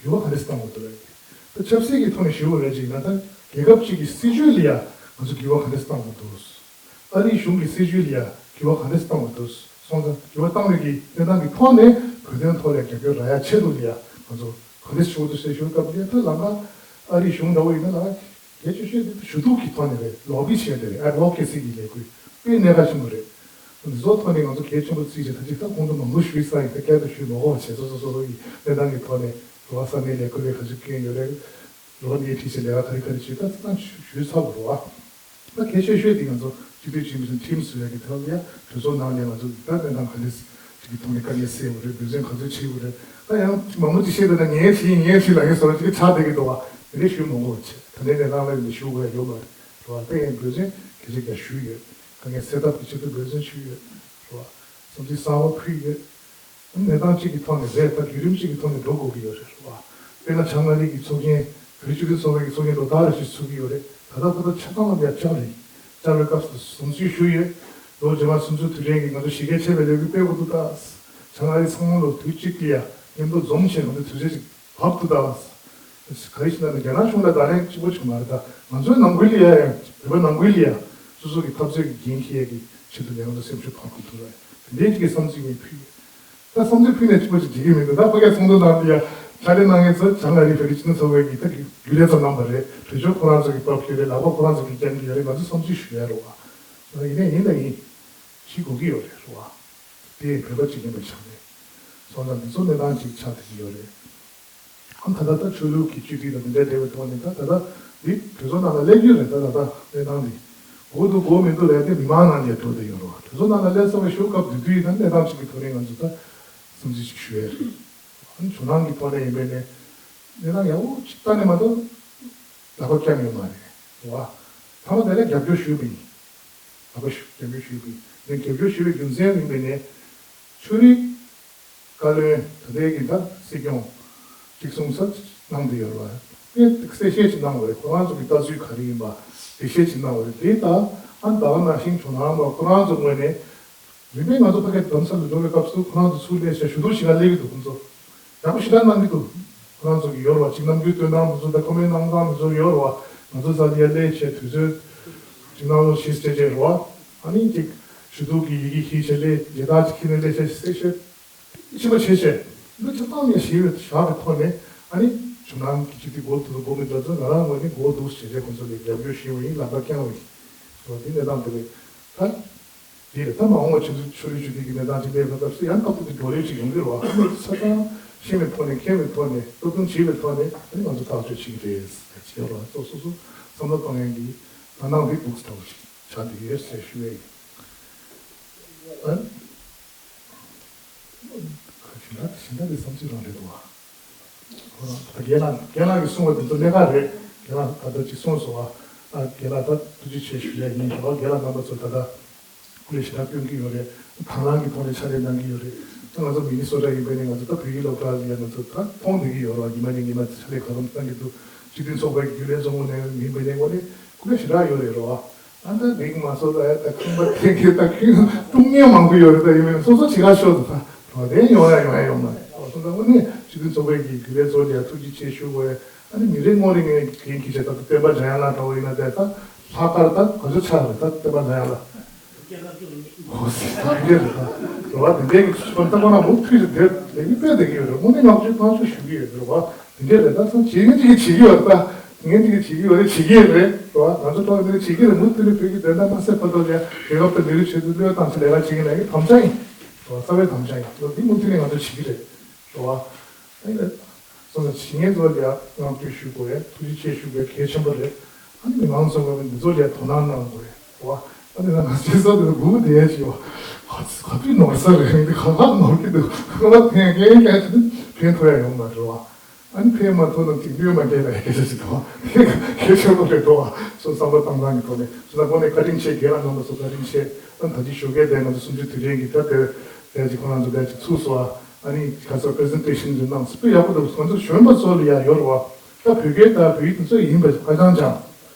འགྱུར་བ་ག་འདྲས་བཏང་དགོས་འདུག་ལབ་ཡ་དེ། ད་ཆབ་སྲིད་ཀྱི་ཐོག་ནས་ཞུ་བ་རེད་ཅིག་ན། ད་རྒྱལ་ཁབ་ཅིག་གི་སྲིད་ཇུས་ལ་ཡ་ང་ཚོ་འགྱུར་བ་ག་འདྲས་བཏང་དགོས་འདུག་ཨ་རིའི་གཞུང་གི་སྲིད་ཇུས་ལ་ཡ་འགྱུར་བ་ག་འདྲས་བཏང་དགོས་འདུག་སོང་ཙང་འགྱུར་བ་བཏང་བའི་གི་གནས་སྟངས་ཀྱི་ཐོག་ནས་བོད་དོན་ཐོག་ལ་རྒྱབ་སྐྱོར་རག་ཡ་ཆེད་དུ་ལ་ཡ་ང་ཚོ་ག་འདྲས་ཞུ་དགོས་འདུག་ཟེར་ཞུ་སྐབས་ལ་ཡ། ད་ལམ་ཁ་ཨ་རིའི་གཞུང་འདྲ་བོ་ཡིན་ན་ལ། གལ་ཆེ་ཤོས་དེ་ཞུ་གཏུག་གི་ཐོག་ནས་རེད། ལོ་བི་བྱས་ཏེ་རེད། ཨེ་ཌི་ཝོ་ཀེ་སི་གི་ལས་འགུལ་དཔེ་གནད་འགག་ཆེན་པོ་རེད། འདི་ཚོ་ཐོག་ནས་ང་ཚོ་གལ་ཆེན་པོ་བརྩིས་བྱས། ད་ཅིག་ད་ཁོང་ཚོ་མང་པོ་ཞུས་ཚར་ཡིན། ད་སྐད་དུ་ཞུས་མ་དགོས་པ་བྱས། སོ་སོ་སོ་སོ་གི་གནས་སྟངས་ཀྱི་ཐོག་ནས་རེད་བ། ས་གནས་ལས་འགུལ་ལས་ག་ཚོད་སྐྱོན་ཡོད་རེད། རེད་བ། སྣེ་ཁྲིད་བྱས་ལས་ཀ་ག་རེ་ག་རེ་བྱས། ད་ཚང་ཞུས་ཚར་བ་རེད་བ། ད་གལ་ཆེ་ཤོས་དེ་ང་ཚོ་སྤྱི་འཐུས་ཁྲིམས་ཁྲིམས་བཟོ་ཡ་གི་ཐོག་ལ་ཡ་གྲོས་ཚོགས་ནང་ནས་ང་ཚོ་ད་གནས་སྟངས་ག་འདྲས་ཅིག་གི་ཐོག་ནས་དཀའ་ངལ་སེལ་དགོས་རེད། འབད་བརྩོན་ག་ཚོད་བྱེད་དགོས་རེད། ད་ཡང་མང་པོ་ཅིག་བཤད་འདོད་ན་ངས་བྱས་ཡིན། ངས་བྱས་ལབ་མཁན་བཟོ་འདྲ་ཅིག་ཆགས་བསྡད་ཀྱི་འདུག་བ། དེ་འདྲས་ཞུ་མ་དགོས་པ་བྱས། ད་ལྟའི་གནས་སྟངས་ལ་ཡིན་ན་ཞུ་དགོས་ཡ་ཡོད་མ་རེད། རེད་བ། ད་ཡང་འབད་བརྩོན་གལ་ཆེ་རྒྱ་ཞུས་ཡོད། དཀའ་ངལ་སེལ་ཐབས་ཀྱི་ཆེད་དུ་འབད་བརྩོན་ཞུས་ཡོད། རེད་བ། བསམ་ཚུལ་གསར་པ་ཕུལ་ཡོད། གནས་སྟངས་གཅིག་གི་ཐོག་ནས་རེད། ད་བརྒྱུད་རིམ་གཅིག་གི་ཐོག་ནས་འགྲོ་དགོས་ཀྱི་ཡོད་རེད། རེད་བ། དཔེར་ན་བྱང་ཨ་རི་གི་ཚོགས་ཆེན། བོད་རིགས་སྤྱི་མཐུན་ཚོགས་པའི་གི་ཚོགས་ཆེན་ལོ་ལྟར་རེ་བཞིན་ཚུགས་ཀྱི་ཡོད་རེད། ད་ལྟ་ཁོ་ཚོ་ཆ་ཚང་ལ་ཡར་བཅར་རེད། བཅར་བའི་སྐབས་སུ་བསམ་ཚུལ་ཞུས་ཡོད། ལོ་རྗེས་མ་སུམ་ཅུ་དུས་དྲན་གྱི་ང་ཚོ་གཞི་རྒྱ་ཆེ་བའི་ལས་འགུལ་སྤེལ་དགོས་འདུག་ད། བྱང་ཨ་རི་ཚང་མ་ལོ་དུས་གཅིག་ལ་ཡ་མཉམ་དུ་འཛོམས་བྱས་ང་ཚོ་དུས་ཚོད་ཅིག་བབས་འདུག་ད། ག་རེ་ཞིག་ན་རྒྱ་ནག་གཞུང་ལ་བརྡ་ལན་གཅིག་པོ་ཅིག་མ་རེད་ད། ང་ཚོའི་ནང་ཁུལ་ལ་ཡ་ཡང་བོད་པ་ནང་ཁུལ་ལ་ཡ་སོ་སོ་གི་འཐབ་རྩོད་ཀྱི་འགན་འཁྱེར་ཡ་གི་ཆེད་དུ་ལ་ང་ཚོ་སེམས་ཤུགས་འཕར་དགོས་འདུག་རེད། དེ་འདྲའི་ཅིག་གི་བསམ་ཚུལ་ངས་ཕུལ་ཡོད། ད་བསམ་ཚུལ་ཕུལ་ནས་གཅིག་པོ་ཅིག་འགྲིག་གི་མི་འདུག་ད་ཕ་གིའི་ཚོགས་འདུ་ནང་དུ་ཡ་ཕྱག་ལས་གནང་མཁན་ཚོ་བྱང་ཨ་རི་བོད་རིགས་སྤྱི་མཐུན་ཚོགས་པའི་གི་ད་རྒྱུན་ལས་ཚོ་གནང་པ་རེད། གྲོས་ཆོད་ཁོ་རང་ཚོ་གི་ཕབ་ཀྱི་རེད། ལག་པ་ཁོ་རང་ཚོ་གི་བརྐྱང་གི་ཡོད་རེད། ང་ཚོ་བསམ་ཚུལ་ཞུ་ཡ་རེད་བ། ཡིན་ནའི་ཡིན་དང་ཡིན། ཞིག་དགོས་ཀྱི་ཡོད་རེད། རེད་བ། དེ་བོད་པ་གཅིག་ཡིན་པའི་ཆ་ནས་སོང་ཙང་འདི་ཚོ་གནས་སྟངས་ཅིག་ཆགས་བསྡད་ཀྱི་ཡོད་རེད། ཨ་ད་ལྟ་ད་ཆོས་ལུགས་ཀྱི་བཅོས་སྒྲིག་དང་འདི་འདྲའི་འབྲེལ་བའི་ཐོག་ནས་ད་ད་ལྟ་འདི་གྲོས་ཚོགས་ནང་ལ་སླེབས་རྒྱུ་རེད། ད་ད་ལྟ་གནས་སྟངས་འདི་དགོས་འདུག་དགོས་མི་འདུག་ལབ་དེ་མི་མང་ནང་ནས་འགྲོ་བསྡད་ཡོད་རེད་བ། གྲོས་ཚོགས་ནང་ལ་སླེབས་ཚར་བའི་ཤོག་སྐབས་དེ་དུས་ཡིན་ན་གནས་སྟངས་ཅིག་གི་ཐོག་ནས་ང་ཚོ་ད་བསམ་ཚུལ་ཅིག་ཞུ་ཡ་རེད། ཨ་ནི་ཇོ་ནང་གི་ཐོག་ནས་ཡིན་པས་ནས་གནས་སྟངས་ཡག་པོ་ཅིག་ལྟ་ནས་མ་གཏོགས་ལག་པ་བརྐྱངས་ཡོད་མ་རེད་བ། ཐ་མ་དེ་ལ་རྒྱབ་སྐྱོར་ཞུས་པ་ཡིན། ལག་པ་ཞུ་རྒྱབ་སྐྱོར་ཞུས་པ་ཡིན། ངས་རྒྱབ་སྐྱོར་ཞུས་པའི་རྒྱུ་མཚན་ཡིན་པས་ནས་ཆོས་རིག་བཀའ་བློན་ད་ལྟའི་གི་ད་སྲིད་སྐྱོང་གཅིག་གསུངས་ས་གནང་བསྡད་ཡོད་རེད་བ། དེ་གསལ་བཤད་ཅིག་གནང་བ་རེད། ཁོ་རང་ཚོ་གི་ལྟ་ཚུལ་ག་རེ་ཡིན་པ་འགྲེལ་བཤད་ཅིག་གནང་བ་རེད། དེ་ད་ཨ་ནི་ད་ག་ནང་བཞིན་ཇོ་ནང་པ་ཁོ་རང་ཚོ་ངོས་ནས་རིམ་པས་ང་ཚོ་ཕ་གིའི་རྡ་རམ་ས་ལ་འགྲོ་བའི་སྐབས་སུ་ཁོ་རང་ཚོ་ཚུར་སླེབས་བྱས་ཞུ་གཏུག་ཞུ་ག་སླེབས་ཀྱི་འདུག་ཁོང་ཚོ་ཡག་པོ་ཞེ་དྲག་གནང་གི་འདུག་ཁོ་རང་ཚོ་གི་ཡོད་རེད་བ། ཅིག་ནམ་རྒྱུན་སྟོན་སྟངས་དེ་ཚོ་དང་ཁོ་མོའི་གནང་སྟངས་དེ་ཚོ་ཡོད་རེད་བ། ང་ཚོ་ས་དེ་ཡར་སླེབས་བྱས་དུས་ཚོད་ཅིག་གནང་རོགས་ཞེས་སྤྲད་བྱས་རེད་བ། ཨ་ནི་ཅིག་ཞུ་གཏུག་གི་ཡི་གེ་ཤིག་བྱས་སླེབས་མཇལ་དར་ཅིག་འཁྱེར་ནས་སླེབས་བྱས་གསལ་བཤད་ཕྱི་མ་བྱས་བྱས་འདི་ཆ་ཚང་ནས་ཞིབ་བཞག་པའི་ཐོག་ནས་ཨ་ནི་ ཇོ་ནང་གི་སྤྱི་འཐུས་འགོ་དེ་ཚོ་འགོ་མི་འདྲ་ཚོ་ང་རང་ངོས་ནས་འགོ་འདུག་ཟེར་བྱས་ཁོང་ཚོ་ལ་རྒྱབ་སྐྱོར་ཞུས་པ་ཡིན། ལག་པ་བརྐྱངས་པ་ཡིན། འོ་དེ་གནས་སྟངས་དེ་རེད། ད་དེ་རེད། ད་མ་འོངས་པ་ཆུ་ཚོད་ཆོ་རི་ཆུ་ཐིག་གི་གནས་སྟངས་ཅིག་སླེབས་ན་སྐབས་སུ་ཡང་སྐབས་ཐོག་ཏུ་བགྲོ་གླེང་ཅིག་ཡོང་གི་རེད་བ། ཁོ་མོས་ཆ་ཚང་ཤེས་པའི་ཐོག་ནས་མཁྱེན་པའི་ཐོག་ནས་སྟོབས་ཐུང་བྱེད་པའི་ཐོག་ནས་ཨ་ནི་ང་ཚོ་ཐག་གཅོད་བྱེད་ཀྱི་རེད་ཟེར་བྱས་རོགས། སོ་སོ་སོ་བསམ་བློ་གཏོང་ཡག་གི་དོ་སྣང་རིགས་འདུག་ཐོག་ཅིག་ཆགས་བསྡད་ཡོད་ཟེར་ཞུ་ཡས་ཡིན། ཨ་ནི་གཞན་དག་གཞན་དག་གི་བསམ་ཚུལ་རང་རེད་འདུག་བ། ཁོ་རང་ད་རྒན་ལགས་རྒན་ལགས་ཀྱིས་གསུངས་པ་དེ་ཚོ་གནད་འགག་རེད། རྒན་ལགས་ད་ལྟ་ཅིག་གསུངས་སོང་བ། ཨ་རྒན་ལགས་ད་ཐུགས་རྗེ་ཆེ་ཞུ་ཡ་ཡིན་རེད་བ། རྒན་ལགས་རྣམ་པ་ཚོ་ད་ལྟ་སྐུ་ལས་ཞེ་དྲག་སྐྱོན་གྱི་ཡོད་རེད། དང་བླངས་ཀྱི་ཐོག་ནས་ཕྱག་ལས་གནང་གི་ཡོད་རེད། ད་ང་ཚོ་མི་ནི་སོ་ཊ་ཡིན་པ་ནས་ང་ཚོ་ད་བོད་ཡིག་སློབ་གྲྭ་ལ་ཡ་ང་ཚོ་ད་མཐོང་བསྡད་ཀྱི་ཡོད་རེད་བ། ཉི་མ་ནས་ཉི་མ་ཕྱག་ལས་ག་ཙམ་གནང་གི་འདུག་སྤྱི་མཐུན་ཚོགས་པའི་རྒྱུན་ལས་ཚོགས་མི་ནས་ཡིན་པ་ནས་ངོ་ནས་སྐུ་ལས་ཞེ་དྲག་ཡོད་རེད་རེད་བ། ཨ་ད་རིག་མ་སོ་ད་ཡ་ད་ཁང་པ་དེ་གི་ད་ཁྱོད་སྟོང་ཉན་མང་པོ་ཡོད་རེད། ད་ཡིན་མིན་སོ་སོ་བྱེད་ག་ཤོག་ད་ད་དེ་ཡོང་ཡ་ཡོང་ཡ་ཡོང་མ་རེད། སོ་ད་དངོས་གནས་སྤྱི་མཐུན་ཚོགས་པའི་གི་རྒྱུན་ལས་ཚོ་ལ་ཡ་ཐུགས་རྗེ་ཆེ་ཞུ་དགོས། ཨ་ནི་མི་རེ་ངོ་རེ་ངས་འགན་འཁྱེར་བྱས་ད་བསྟན་པ་འཇམ་དབྱངས་ལགས་འདྲ་བོ་ཡིན་ན་དེ་ད་ལྷག་དཀར་ད་ག་ཚོད་ཆགས་རེད། ད་བསྟན་པ་འཇམ་དབྱངས་ལགས་ཨོ་སི་ད་འདི་རེད། ད་རེད་བ། དེ་འདྲའི་གི་ཚུལ་ད་ཁོ་ན་མུ་མཐུད་དེ་དེ་ལས་ཀྱི་དཔེ་བསྡད་ཀྱི་ཡོད་རེད། དངོས་གནས་ང་ཚོས་བསྔགས་བརྗོད་ཞུ་གི་ཡོད་རེད་བ། དེ་འདྲས་རེད། ད་སང་བྱེད་མཁན་གཅིག་གིས་བྱེད་ཀྱི་ཡོད་རེད། ད་མཁན་གཅིག་གིས་བྱེད་ཀྱི་ཡོད་རེད། བྱེད་ཀྱི་ཡོད་རེད། རེད་བ། ང་ཚོ་ཐོག་མི་རེ་བྱེད་ཀྱི་རེད། མུ་མཐུད་ནས་བོད་ཀྱི་བདེན་མཐའ་མ་གསལ་བར་དུ་ལ་རྒྱལ་ཁབ་དང་མི་རིགས་ཆེད་དུ་བློས་བཏང་ཆེད་ལས་ཀ་བྱེད་མཁན་ལ་ཡི་དམ་བཅའ་ཡིན། རེད་བ། རྩ་བའི་དམ་བཅའ་ཡིན། རེད་བ། འདི་མུ་མཐུད་ནས་ང་ཚོ་བྱེད་ཀྱི་རེད། རེད་བ། ཨ་ནི་སོང་ཙང་བྱེད་མཁན་ཚོ་ལ་ཡ་བསྔགས་བརྗོད་ཞུ་དགོས་རེད། ཐུགས་རྗེ་ཆེ་ཞུ་དགོས་གལ་ཆེན་པོ་རེད། ཨ་ནི་མི་མང་ཚོ་ལ་འདི་ཚོ་ལ་ཡ་དོ་སྣང་གནང་དགོས་རེད། རེད་བ། ཨ་ནི་ང་ཚོའི་ས་དེ་ལ་སྒུག་བསྡད་ཡ་ཅིག་ཡོད། ག་ཚོད་ག་དུས་ནོར་ས་རེད། འདི་ག་ལ་ནོར་གྱི་འདུག་ཁོ་ལ་ཕན་ངེས་ངེས་ཅིག་ཕན་ཐོགས་ཡ་ཡོང་མ་རེད་བ། ཨ་ནི་ཕན་མ་ཐོགས་ན་ཅིག་ལུས་མ་སྐྱེས་ན་སྐད་ཆ་ཞིག་དང་། དེ་གལ་ཆེན་པོ་རེད་འགྲོ་བ། སོ་བསམ་བློ་བཏང་སྟངས་ཀྱི་ཐོག་ནས་སོ་ད་ཁོ་ནས་བཀའ་དྲིན་ཆེ། རྒན་ལགས་རྣམ་པ་ཚོ་བཀའ་དྲིན་ཆེ། ཨ་ནི་ད་ཅི་ཞོགས་ཀས་དེ་ང་ཚོ་གསུམ་བཅུ་དུས་དྲན་གྱི་ད་དེ་དེ་ཅིག་ཁོ་རང་ཚོ་དེ་ཅིག་ཚུགས་སོ། ཨ་ནི་ཁ་སང་presentation་ཅིག་གནང་སོང་། དཔེ་ཡག་པོ་འདུག་ང་ཚོ་གཞོན་པ་ཚོ་ལ་ཡ་ཡོད་རེད་བ། ད་བོད་སྐད་དང་བོད་ཡིག་དེ་ཚོ་ཡིན་པ་ཧ་ཅང་ཅང་།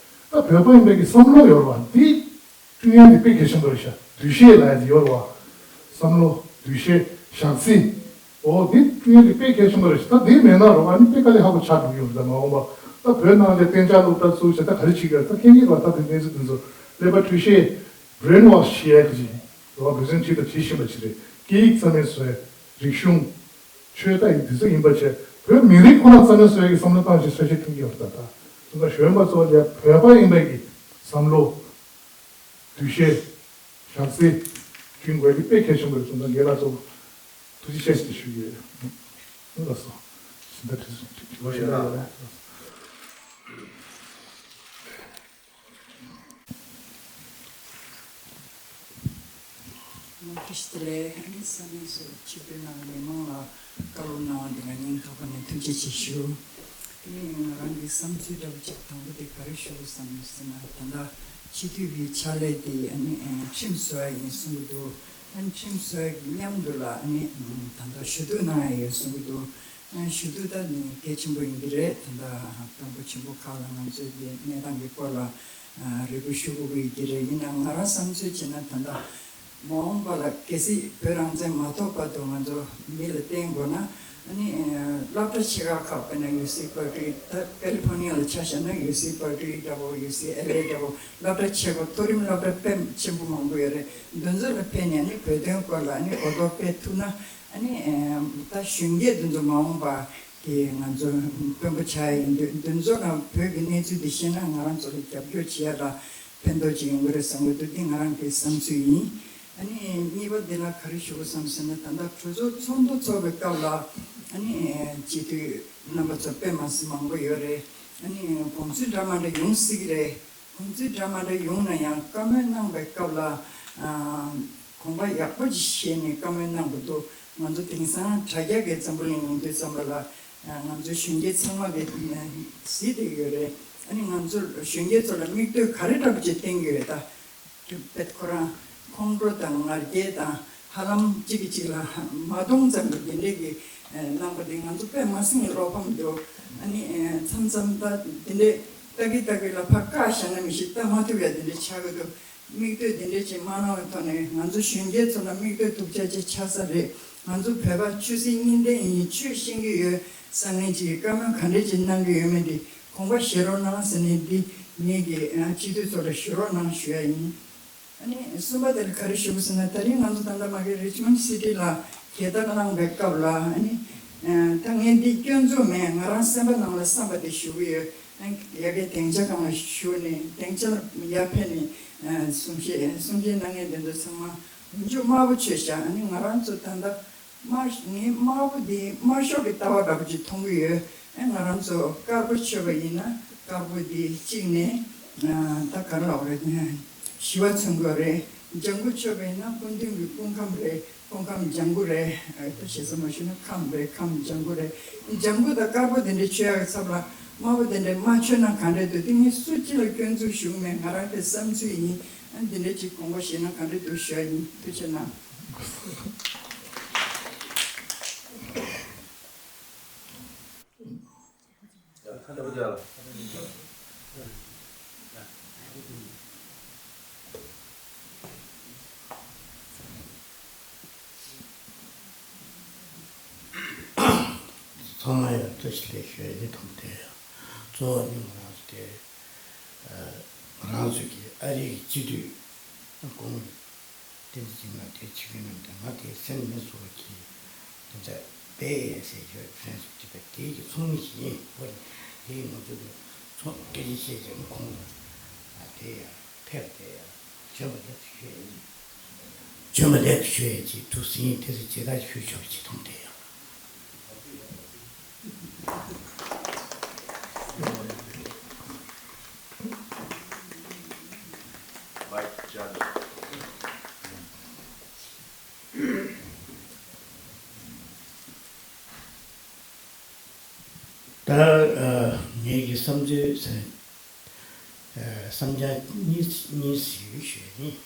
ད་བོད་པ་ཡིན་པའི་གི་བསམ་བློ་ཡོད་རེད་བ། འདི་སྐྲུན་ཡས་འདི་དཔེ་གལ་ཆེན་པོ་རེད་ཤག་འདུ་ཤེས་ལབ་ཡས་འདི་ཡོད་རེད་བ། བསམ་བློ། འདུ་ཤེས། ཞག་རྩི། འོ་འདི་སྐྲུན་ཡས་འདི་དཔེ་གལ་ཆེན་པོ་རེད་ཤག་ད་འདི་མེད་ན་རོགས་ཨ་ནི་དཔེ་དཀའ་ལས་ཁག་པོ་ཆགས་འགྲོ་གི་ཡོད་རེད། ད་མ་འོངས་པ་ད་བོད་ནང་ལ་གཏན་འཇགས་སློབ་གྲྭ་བཙུགས་བྱས་ད་ག་རེ་བྱེད་ཀྱི་རེད། ད་མཁྱེན་གྱི་རེད་བ། ད་དེ་གནས་ཚུལ་འདི་ཚོ་ཀླད་པ་འཁྲུལ་བཤད། brainwash་བྱེད་ཡས་ཀྱི་རེད་བ། འབད་བརྩོན་བྱེད་དང་བྱེད་བཞིན་པ་ཅིག་རེད། སྐད་ཡིག་རྩ་མེད་བཟོ་ཡས། རིག་གཞུང་། ཆོས་ད་ཡིག་འདི་ཚོ་ཡིན་པ་བྱས་བོད་མི་རིགས་ཁོ་ན་རྩ་མེད་བཟོ་ཡས་ཀྱི་བསམ་བློ་བཏང་བྱས་གསལ་བཤད་ཐོན་གྱི་ཡོད་རེད། ད་ད་དུང་ད་གཞོན་པ་ཚོ་ལ་བོད་པ་ཡིན་པའི་གི་བསམ་བློ། འདུ་ཤེས། ཞག་རྩི། སྐྲུན་དགོས་ཀྱི་དཔེ་གལ་ཆེན་པོ་རེད། སོང་ཙང་རྒན་ལགས་ཚོ་ཐུགས་རྗེ་ཆེ་ཞེས་ཞུ་གི་ཡོད། ལགས་སོ། ཟིན་ད་དྲི་བ་ཞིག་ཡོད་རེད། མ་ཁྱི་ཞིག་དེ་ལས་ཨ་ནི་ས་གནས་སུ་ཆིབས་བསྒྱུར་གནང་བའི་མི་མང་ལ་བཀའ་སློབ་གནང་བ་འདི་ང་སྙིང་ཐག་པ་ནས་ཐུགས་རྗེ་ཆེ་ཞུ། དེ་ནས་ང་རང་གི་བསམ་ཚུལ་འདྲ་པོ་ཅིག་དང་པོ་དེ་ག་རེ་ཞུ་དགོས་བསམ་ཡོད་ཟེར་ན། ད་ལྟ་སྤྱི་འཐུས་ཀྱི་ཕྱག་ལས་དེ་ཨ་ནི་ཁྲིམས་བཟོ་ཡ་ཡིན་གསུང་གི་འདུག་ཨ་ནི་ཁྲིམས་བཟོ་ཡ་གི་མཉམ་དུ་ལ་ཨ་ནི་ད་ལྟ་ཞུ་གཏུག་གནང་ཡ་ཡོད་གསུང་གི་འདུག་ཨ་ཞུ་གཏུག་ད་ནི་གལ་ཆེན་པོ་ཡིན་གྱི་རེད། ད་ལྟ་དཔོན་པོ་ཆེན་པོ་ཁག་ལ་ང་ཚོའི་གི་གནས་སྟངས་ཀྱི་སྐོར་ལ་རེ་སྐུལ་ཞུ་དགོས་ཀྱི་རེད། ཡིན་ནའང་ང་རང་བསམ་ཚུལ་བྱས་ན་ད་ལྟ་མ་འོངས་པ་ལ་གལ་སྲིད་བོད་རང་བཙན་མ་ཐོབ་བར་དུ་ང་ཚོ་མི་ལ་བརྟེན་དགོས་ན། ཨ་ནི་སློབ་གྲྭ་ཆེ་ཁག་ཁག་དཔེར་ན་ཡུ་སི་པར་ཊི་ད་ཀ་ལི་ཕོར་ནི་ཡ་ལ་ཆ་བཞག་ན་ཡུ་སི་པར་ཊི་འདྲ་པོ་ཡུ་སི་ཨེལ་ཨེ་འདྲ་པོ་སློབ་གྲྭ་ཆེ་པོ་མཐོ་རིམ་སློབ་གྲྭ་དཔེ་ཆེན་པོ་མང་པོ་ཡོད་རེད། འདི་ཚོ་ལ་ཕེབས་ནས་ཨ་ནི་བོད་དོན་སྐོར་ལ་ཨ་ནི་གོ་རྟོགས་སྤེལ་ཐུབ་ན་ཨ་ནི་ད་གཞོན་སྐྱེས་འདི་ཚོ་མ་འོངས་པ། དེ་ང་ཚོ་དཔོན་པོ་ཆགས་ཡིན་དུས་འདི་ཚོ་ལ་བོད་ཀྱི་གནས་ཚུལ་འདི་ཤེས་ན་ང་རང་ཚོ་ལ་རྒྱབ་སྐྱོར་བྱེད་ཡ་ལ་ཕན་ཐོགས་ཅིག་ཡོང་གི་རེད་བསམ་གྱི་འདུག་འདི་ང་རང་གི་བསམ་ཚུལ་ཡིན། ཨ་ནི་གཉིས་པ་འདི་ལ་ག་རེ་ཞུ་དགོས་བསམ་ཟེར་ན། ད་ལྟ་གྲོས་ཚོགས་ཚོགས་འདུ་ཚོགས་པའི་སྐབས་ལ་ཨ་ནི་སྤྱི་འཐུས་རྣམ་པ་ཚོ་དཔེ་མ་སྲིད་མང་པོ་ཡོད་རེད། ཨ་ནི་དགོངས་ཚུལ་འདྲ་མ་འདྲ་ཡོང་སྲིད་ཀྱི་རེད། དགོངས་ཚུལ་འདྲ་མ་འདྲ་ཡོང་ན་ཡང་བཀའ་མོལ་གནང་པའི་སྐབས་ལ་ཨ་དགོངས་པ་ཡག་པོ་ཅིག་བཞེས་ནས་བཀའ་མོལ་གནང་དགོས་འདུག་ང་ཚོ་དེང་སང་དྲ་རྒྱ་གི་འཛམ་བུ་གླིང་ཡིན་དུས་ཙམ་པ་ལ་ང་ཚོ་གཞོན་སྐྱེས་ཚང་མ་གི་གཟིགས་བསྡད་ཀྱི་ཡོད་རེད། ཨ་ནི་ང་ཚོ་གཞོན་སྐྱེས་ཚོ་ལ་མིག་ལྟོས་ག་རེ་འདྲ་པོ་ཅིག་བསྟན་གྱི་ཡོད་ད། དཔེ་ཁོ་རང་ཁོང་ཁྲོ་དང་ང་རྒྱལ་དང་ཧ་ལམ་གཅིག་གིས་གཅིག་ལ་མ་གཏོང་ཙམ་གྱི་དེ་འདྲས་ཀྱི་གནང་པ་དེ་ང་ཚོ་དཔེ་མ་སྲིད་ཀྱི་བློ་ཕམ་འདུག་ཨ་ནི་མཚམས་མཚམས་ད་དེ་འདྲས་ལྟ་གི་ལྟ་གི་ལ་ཕར་བཀག་བཞག་ན་མི་ཤེས། ལྟ་མ་ཐུབ་ཡ་དེ་འདྲས་ཆགས་ཀྱི་འདུག་མིག་ལྟོས་དེ་འདྲས་ཅིག་མ་གནང་བའི་ཐོག་ནས་ང་ཚོ་གཞོན་སྐྱེས་ཚོ་ལ་མིག་ལྟོས་སྡུག་ཅག་ཅིག་ཆགས་ས་རེད། ང་ཚོ་བོད་པ་ཆོས་སྲིད་གཉིས་ལྡན་ཡིན། ཆོས་ཤེས་ཀྱི་ཡོད་བསམ་མཁན་ཅིག་གིས་བཀའ་མོལ་ག་འདྲས་ཅིག་གནང་གི་ཡོད་མེད་འདི་དགོངས་པ་བཞེས་རོགས་གནང་ཟེར་ནས་འདི་ངེད་ཀྱི་སྤྱི་འཐུས་ཚོ་ལ་ཞུ་རོགས་གནང་ཞུ་ཡ་ཡིན། ཨ་ནི་གསུམ་པ་དེ་ལ་ག་རེ་ཞུ་དགོས་ཟེར་ན། ད་རིང་ང་ཚོ་ད་ལྟ་མ་གི་རི་ཆི་མོན་ཌི་སི་ཊི་ལ་རྒྱལ་དར་བསླངས་པའི་སྐབས་ལ་ཨ་ནི་ ཨ། ད་ངས་འདི་སྐྱོན་འཛུགས་མེད། ང་རང་སེམས་པ་ནང་ལ་བསམ་པ་དེ་ཞུ་གི་ཡོད། ཨ། ཡ་གི་སྡིངས་ཆ་སྒང་ལ་ཞུགས་ནས་སྡིངས་ཆ་ལ་ཡར་ཕེབས་ནས། ཨ། གསུང་བཤད་གསུང་བཤད་གནང་མཁན་དེ་ཚོ་ཚང་མ་མཇུག་དམར་པོ་མཆོད་བཞག་ཨ་ནི་ང་རང་ཚོ་ད་ལྟ་དམར། ངས་དམར་པོ་འདི་དམར་ཤོག་གི་ལྟ་བ་འདྲ་པོ་ཅིག་མཐོང་གི་ཡོད། ཨ། ང་རང་ཚོ་དཀར་པོ་མཆོད་པ་ཡིན་ན་དཀར་པོ་འདི་གཅིག་ནས། ཨ། ད་ག་རེ་ལབ་དགོས་རེད། ཞི་བ་མཚོན་དགོས་རེད། ལྗང་གུ་མཆོད་པ་ཡིན་ན་སྐུ་མདུན་གྱི་སྐུ་ཁམས་རེད། སྐུ་ཁམས་ལྗང་གུ་རེད། ཨ། ད་ཞེ་ས་མ་ཞུས་ན་ཁམས་རེད། ཁམས་ལྗང་གུ་རེད། ལྗང་གུ་དང་དཀར་པོ་དེ་འདྲ་མཆོད་ཡག་གི་ཚབ་ལ་དམར་པོ་དེ་འདྲ་མ་མཆོད་ན་ག་འདྲ་འདུག་དེ་ངས་སུ་གཅིག་ལ་སྐྱོན་འཛུགས་ཞུ་གི་མེད། ང་རང་གི་བསམ་ཚུལ་ཡིན། ཨ། འདི་འདྲ་ཅིག་དགོངས་པ་བཞེས་ན་ག་འདྲ་འདུག་ཞུ་ཡ་ཡིན། ཐུགས་རྗེ་གནང་། ཚང་མ་ཡང་བཀྲ་ཤིས་བདེ་ལེགས་ཞུ་ཡ་ཡིན། དང་པོ་དེ་ཡང་གཙོ་བོ་ནི་ང་རང་ཚོ་དེ། ཨ། ང་རང་ཚོ་གི་ཨ་རི་གི་སྤྱི་འཐུས་གོང་དེ་འདྲ་ཅིག་ང་དེ་བྱེད་ཀྱི་མེད། དེ་ང་དེ་སེམས་ནས་བཟོ་གི་དེ་འདྲ་བེ་ཟེར་ཞོར་ཕན་ཚུན་དེ་བས་དེ་གི་ཚོགས་མི་ཞིག་ཡིན་པ། དེ་ཡིན་ང་ཚོ་གི་ཚོགས་སྐད་ཆ་བཤད་བྱས་ནས་ཁོང་ལ་དེ་ཡང་ཕེབས་ཏེ་ཡང་བྱོན་པ་ལེགས་སུ་ཞུ་ཡ་ཡིན། བྱོན་པ་ལེགས་སུ་ཞུ་ཡ་ཅིག་འདུག་ཟིན། དེ་ཚོ་མཇལ་ཁ་ཞུ་ཆོག་ཅིག་མཐོང་དེ་ཡང་། ད་ཨ་ངེད་ཀྱི་བསམ་ཚུལ་ཟེར། ཨ་བསམ་འཆར་གཉིས་གཉིས་ཞུ་ཞུ་ཡ་ཡིན།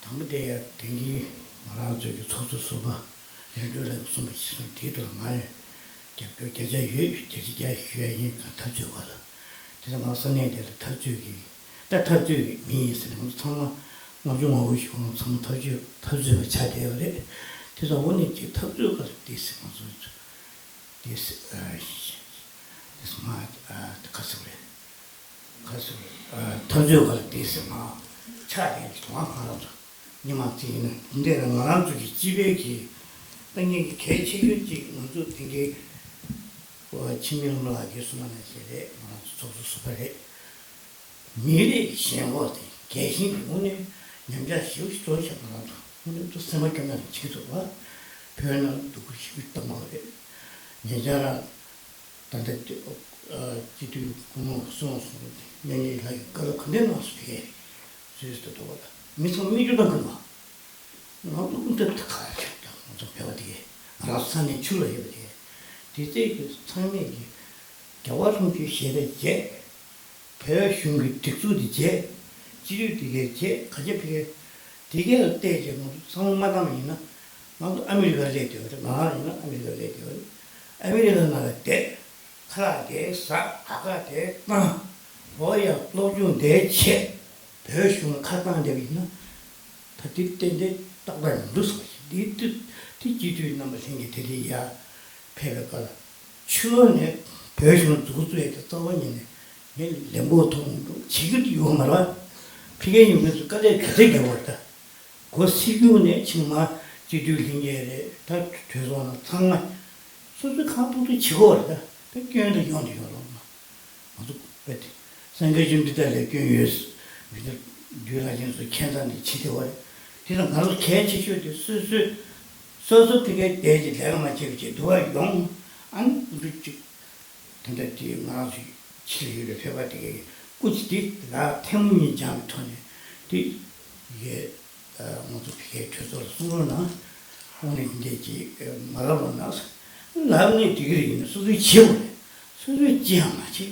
དང་པོ་དེ་ཡང་དེང་གི་ང་རང་ཚོའི་གི་ཚོགས་གཙོ་ཟུར་པ་རིམ་གྲོ་ལགས་ཀྱིས་གསུངས་པ་གཞིར་བཟུང་། དེའི་ཐོག་ལ་ང་ཡང་རྒྱབ་སྐྱོར་བརྒྱ་ཆ་ཡོད། བརྒྱ་ཆ་བརྒྱ་ཞུ་ཡ་ཡིན། གང་འཐབ་རྩོད་སྐོར་ལ། དེ་ཚོ་ང་ས་གནས་དེ་ལ་འཐབ་རྩོད་ཀྱི། ད་འཐབ་རྩོད་ཀྱི་མི་ཡིན་ཟེར་ནས་ང་ཚོ་ཚང་མ་ལྔ་བཅུ་ང་དགུ་ཞིག་ང་ཚོ་ཚང་མ་འཐབ་རྩོད་འཐབ་རྩོད་པ་ཆགས་བསྡད་ཡོད་རེད། དེ་ཚོ་འོ་ནས་ཅིག་འཐབ་རྩོད་སྐོར་ལ་དེ་ཟེར་ང་ཚོ་དེ་ཟེར། ཨ་དེ་ཚོ་ང་ཨ་ག་ཟེར་རེད། ག་ཟེར། ཨ་འཐབ་རྩོད་སྐོར་ལ་དེ་ཟེར་ང་ཆགས་བསྡད་ཀྱི་འདུག་ང་རང་ཚོ་མི་མང་ཅིག་ཡིན་ན། འདི་འདྲ་ང་རང་ཚོ་གི་སྤྱི་པའི་གི་ད་ངེད་ཀྱི་གལ་ཆེ་ཤོས་ཅིག་ང་ཚོ་དེང་གི་འཆི་མེད་ལྷུན་པོ་ལགས་ཀྱིས་གསུངས་པ་ནང་བཞིན་རེད། ང་རང་ཚོ་ཚོགས་གཙོ་ཟུར་པ་རེད། མི་རིགས་ཀྱི་ཞེན་ཁོག་དེ་རྒྱལ་ཞེན་གྱི་ངོས་ནས་ཉམས་ཆག་ཞེ་པོ་ཞིག་འགྲོ་བཞག་ང་རང་ཚོ་ངོས་ནས་ཏུ་སེམས་པ་སྐྱོ་ན་རེ་བྱེད་ཀྱི་འདུག་བ། བོད་ནང་སྡུག་སྐུལ་ཞེ་པོ་བཏང་བ་རེད། ཉེ་ཆར་ད་ལྟ་སྤྱི་འཐུས་སྐུ་ངོ་སོང་སོང་། མཉམ་ཉིད་ལ་ཡང་བཀའ་སློབ་ག་འདྲ་གནང་སོང་། དེ་གས་སུས་ད་དོ་བ་ལ་མི་ཚང་མི་རྒྱུ་དང་ཀུན་པ། ང་ཚོ་ཀུན་ཏུ་ཁ་ཆེ་ད་ང་ཚོ་བོད་པ་དེ་གས་ང་རང་ས་གནས་ཆུ་ལ་ཡོད་པ་དེ་གས་དེ་ཚེ་གི་ཚང་མས་ཀྱི་རྒྱལ་བ་ལྷུན་པོའི་ཞལ་རས་བརྗེད། བོད་གཞུང་གི་སྒྲིག་འཛུགས་དེ་བརྗེད། སྤྱི་འཐུས་དེ་གས་བརྗེད། ག་ཅེ་ཕི་གས་དེ་གས་ལ་བལྟས་བྱས་ང་ཚོ་བསམ་བློ་མ་བཏང་བ་ཡིན་ན། ང་ཚོ་ཨ་མི་རི་ཀར་སླེབས་བསྡད་ཡོད་རེད། ང་རང་ཡིན་ན་ཨ་མི་རི་ཀར་སླེབས་བསྡད་ཡོད་རེད། ཨ་མི་རི་ཀ་ནང་ལ་བསྡད། ཁ་ལག་དེ་ཟ། ཨ་ཁ་དེ་བཏང་། འོ་ཡ་སློབ་སྦྱོང་དེ་བྱེད། བོད་གཞུང་ལ་ཁ་བཏང་བསྡད་པ་ཡིན་ན། ད་དེ་ཏན་ཏན་ཏག་ཏག་མི་འདུག་བསམ་པ་ཞིག་འདི་དུས་དེ་སྤྱི་འཐུས་རྣམ་པ་ལྷན་རྒྱས་དེ་རིང་ཡར་ཕེབས་པའི་སྐབས་ལ། ཕྱི་ལོགས་ནས་བོད་གཞུང་འཛུགས་བཙུགས་ཡས་དེ་རྩ་བ་ཉིད་ནས་ངས་ལན་པོ་ཐོག་འགྲོ་བྱེད་ཀྱི་ཡོད་མ་རེད་བ། ཕ་གིའི་ཡུལ་མི་ཚོ་དཀའ་ལས་ག་ཚད་རྒྱབ་པ་རེད་ད། གོ་སྲིད་སྐྱོང་ནས་ཆིང་མ་སྤྱི་འཐུས་ལྷན་རྒྱས་རེད། ད་གྲོས་ཚོགས་ནང་ཚང་མ་སོ་སོའི་ཁང་ཐོག་ཏུ་བྱེད་དགོས་རེད་ད། ད་སྐྱོན་ད་ཡོང་དུ་ཡོང་རོགས་གནང་། ང་ཚོ་བས་ཏེ་སངས་རྒྱས་བཅོམ་ལྡན་འདས་ལ་སྐྱོན་ཡོད། མི་འདུག་རྒྱུད་ལ་ཡིན་སུ་མཁྱེན་ཙང་ནས་ཕྱི་དེ་བ་རེད། དེ་ལ་ང་ཚོ་གལ་ཆེ་ཤོས་དེ་སོ་སོས་སོ་སོ་ཕ་གིའི་བསྡད་ཀྱི་ལས་ཀ་མ་བྱེད་པ་བྱེད་འདུག་བ་ཡོང་། ཨ་ནི་འདུག་ཅིག་དེ་འདྲ་དེ་ང་རང་ཚོའི་ཕྱི་ལ་ཡོད་པའི་བོད་པ་དེ་གའི་སྐུ་ཚེ་དེ་ལ་ཐལ་མོ་སྙེད་སྦྱངས་པའི་ཐོག་ནས་དེ་ཡོད། ང་ཚོ་ཕ་གིའི་གྲོས་ཚོགས་ལ་གསུང་རོགས་གནང་། དངོས་གནས་འདི་འདྲ་ཅིག་མ་ལབ་རོགས་གནང་། ལབ་ནས་འགྲིག་གི་རེད། ཡིན་ན་སོ་སོས་བྱེད་དགོས་རེད། སོ་སོས་ཅི་ཡང་མ་བྱེད།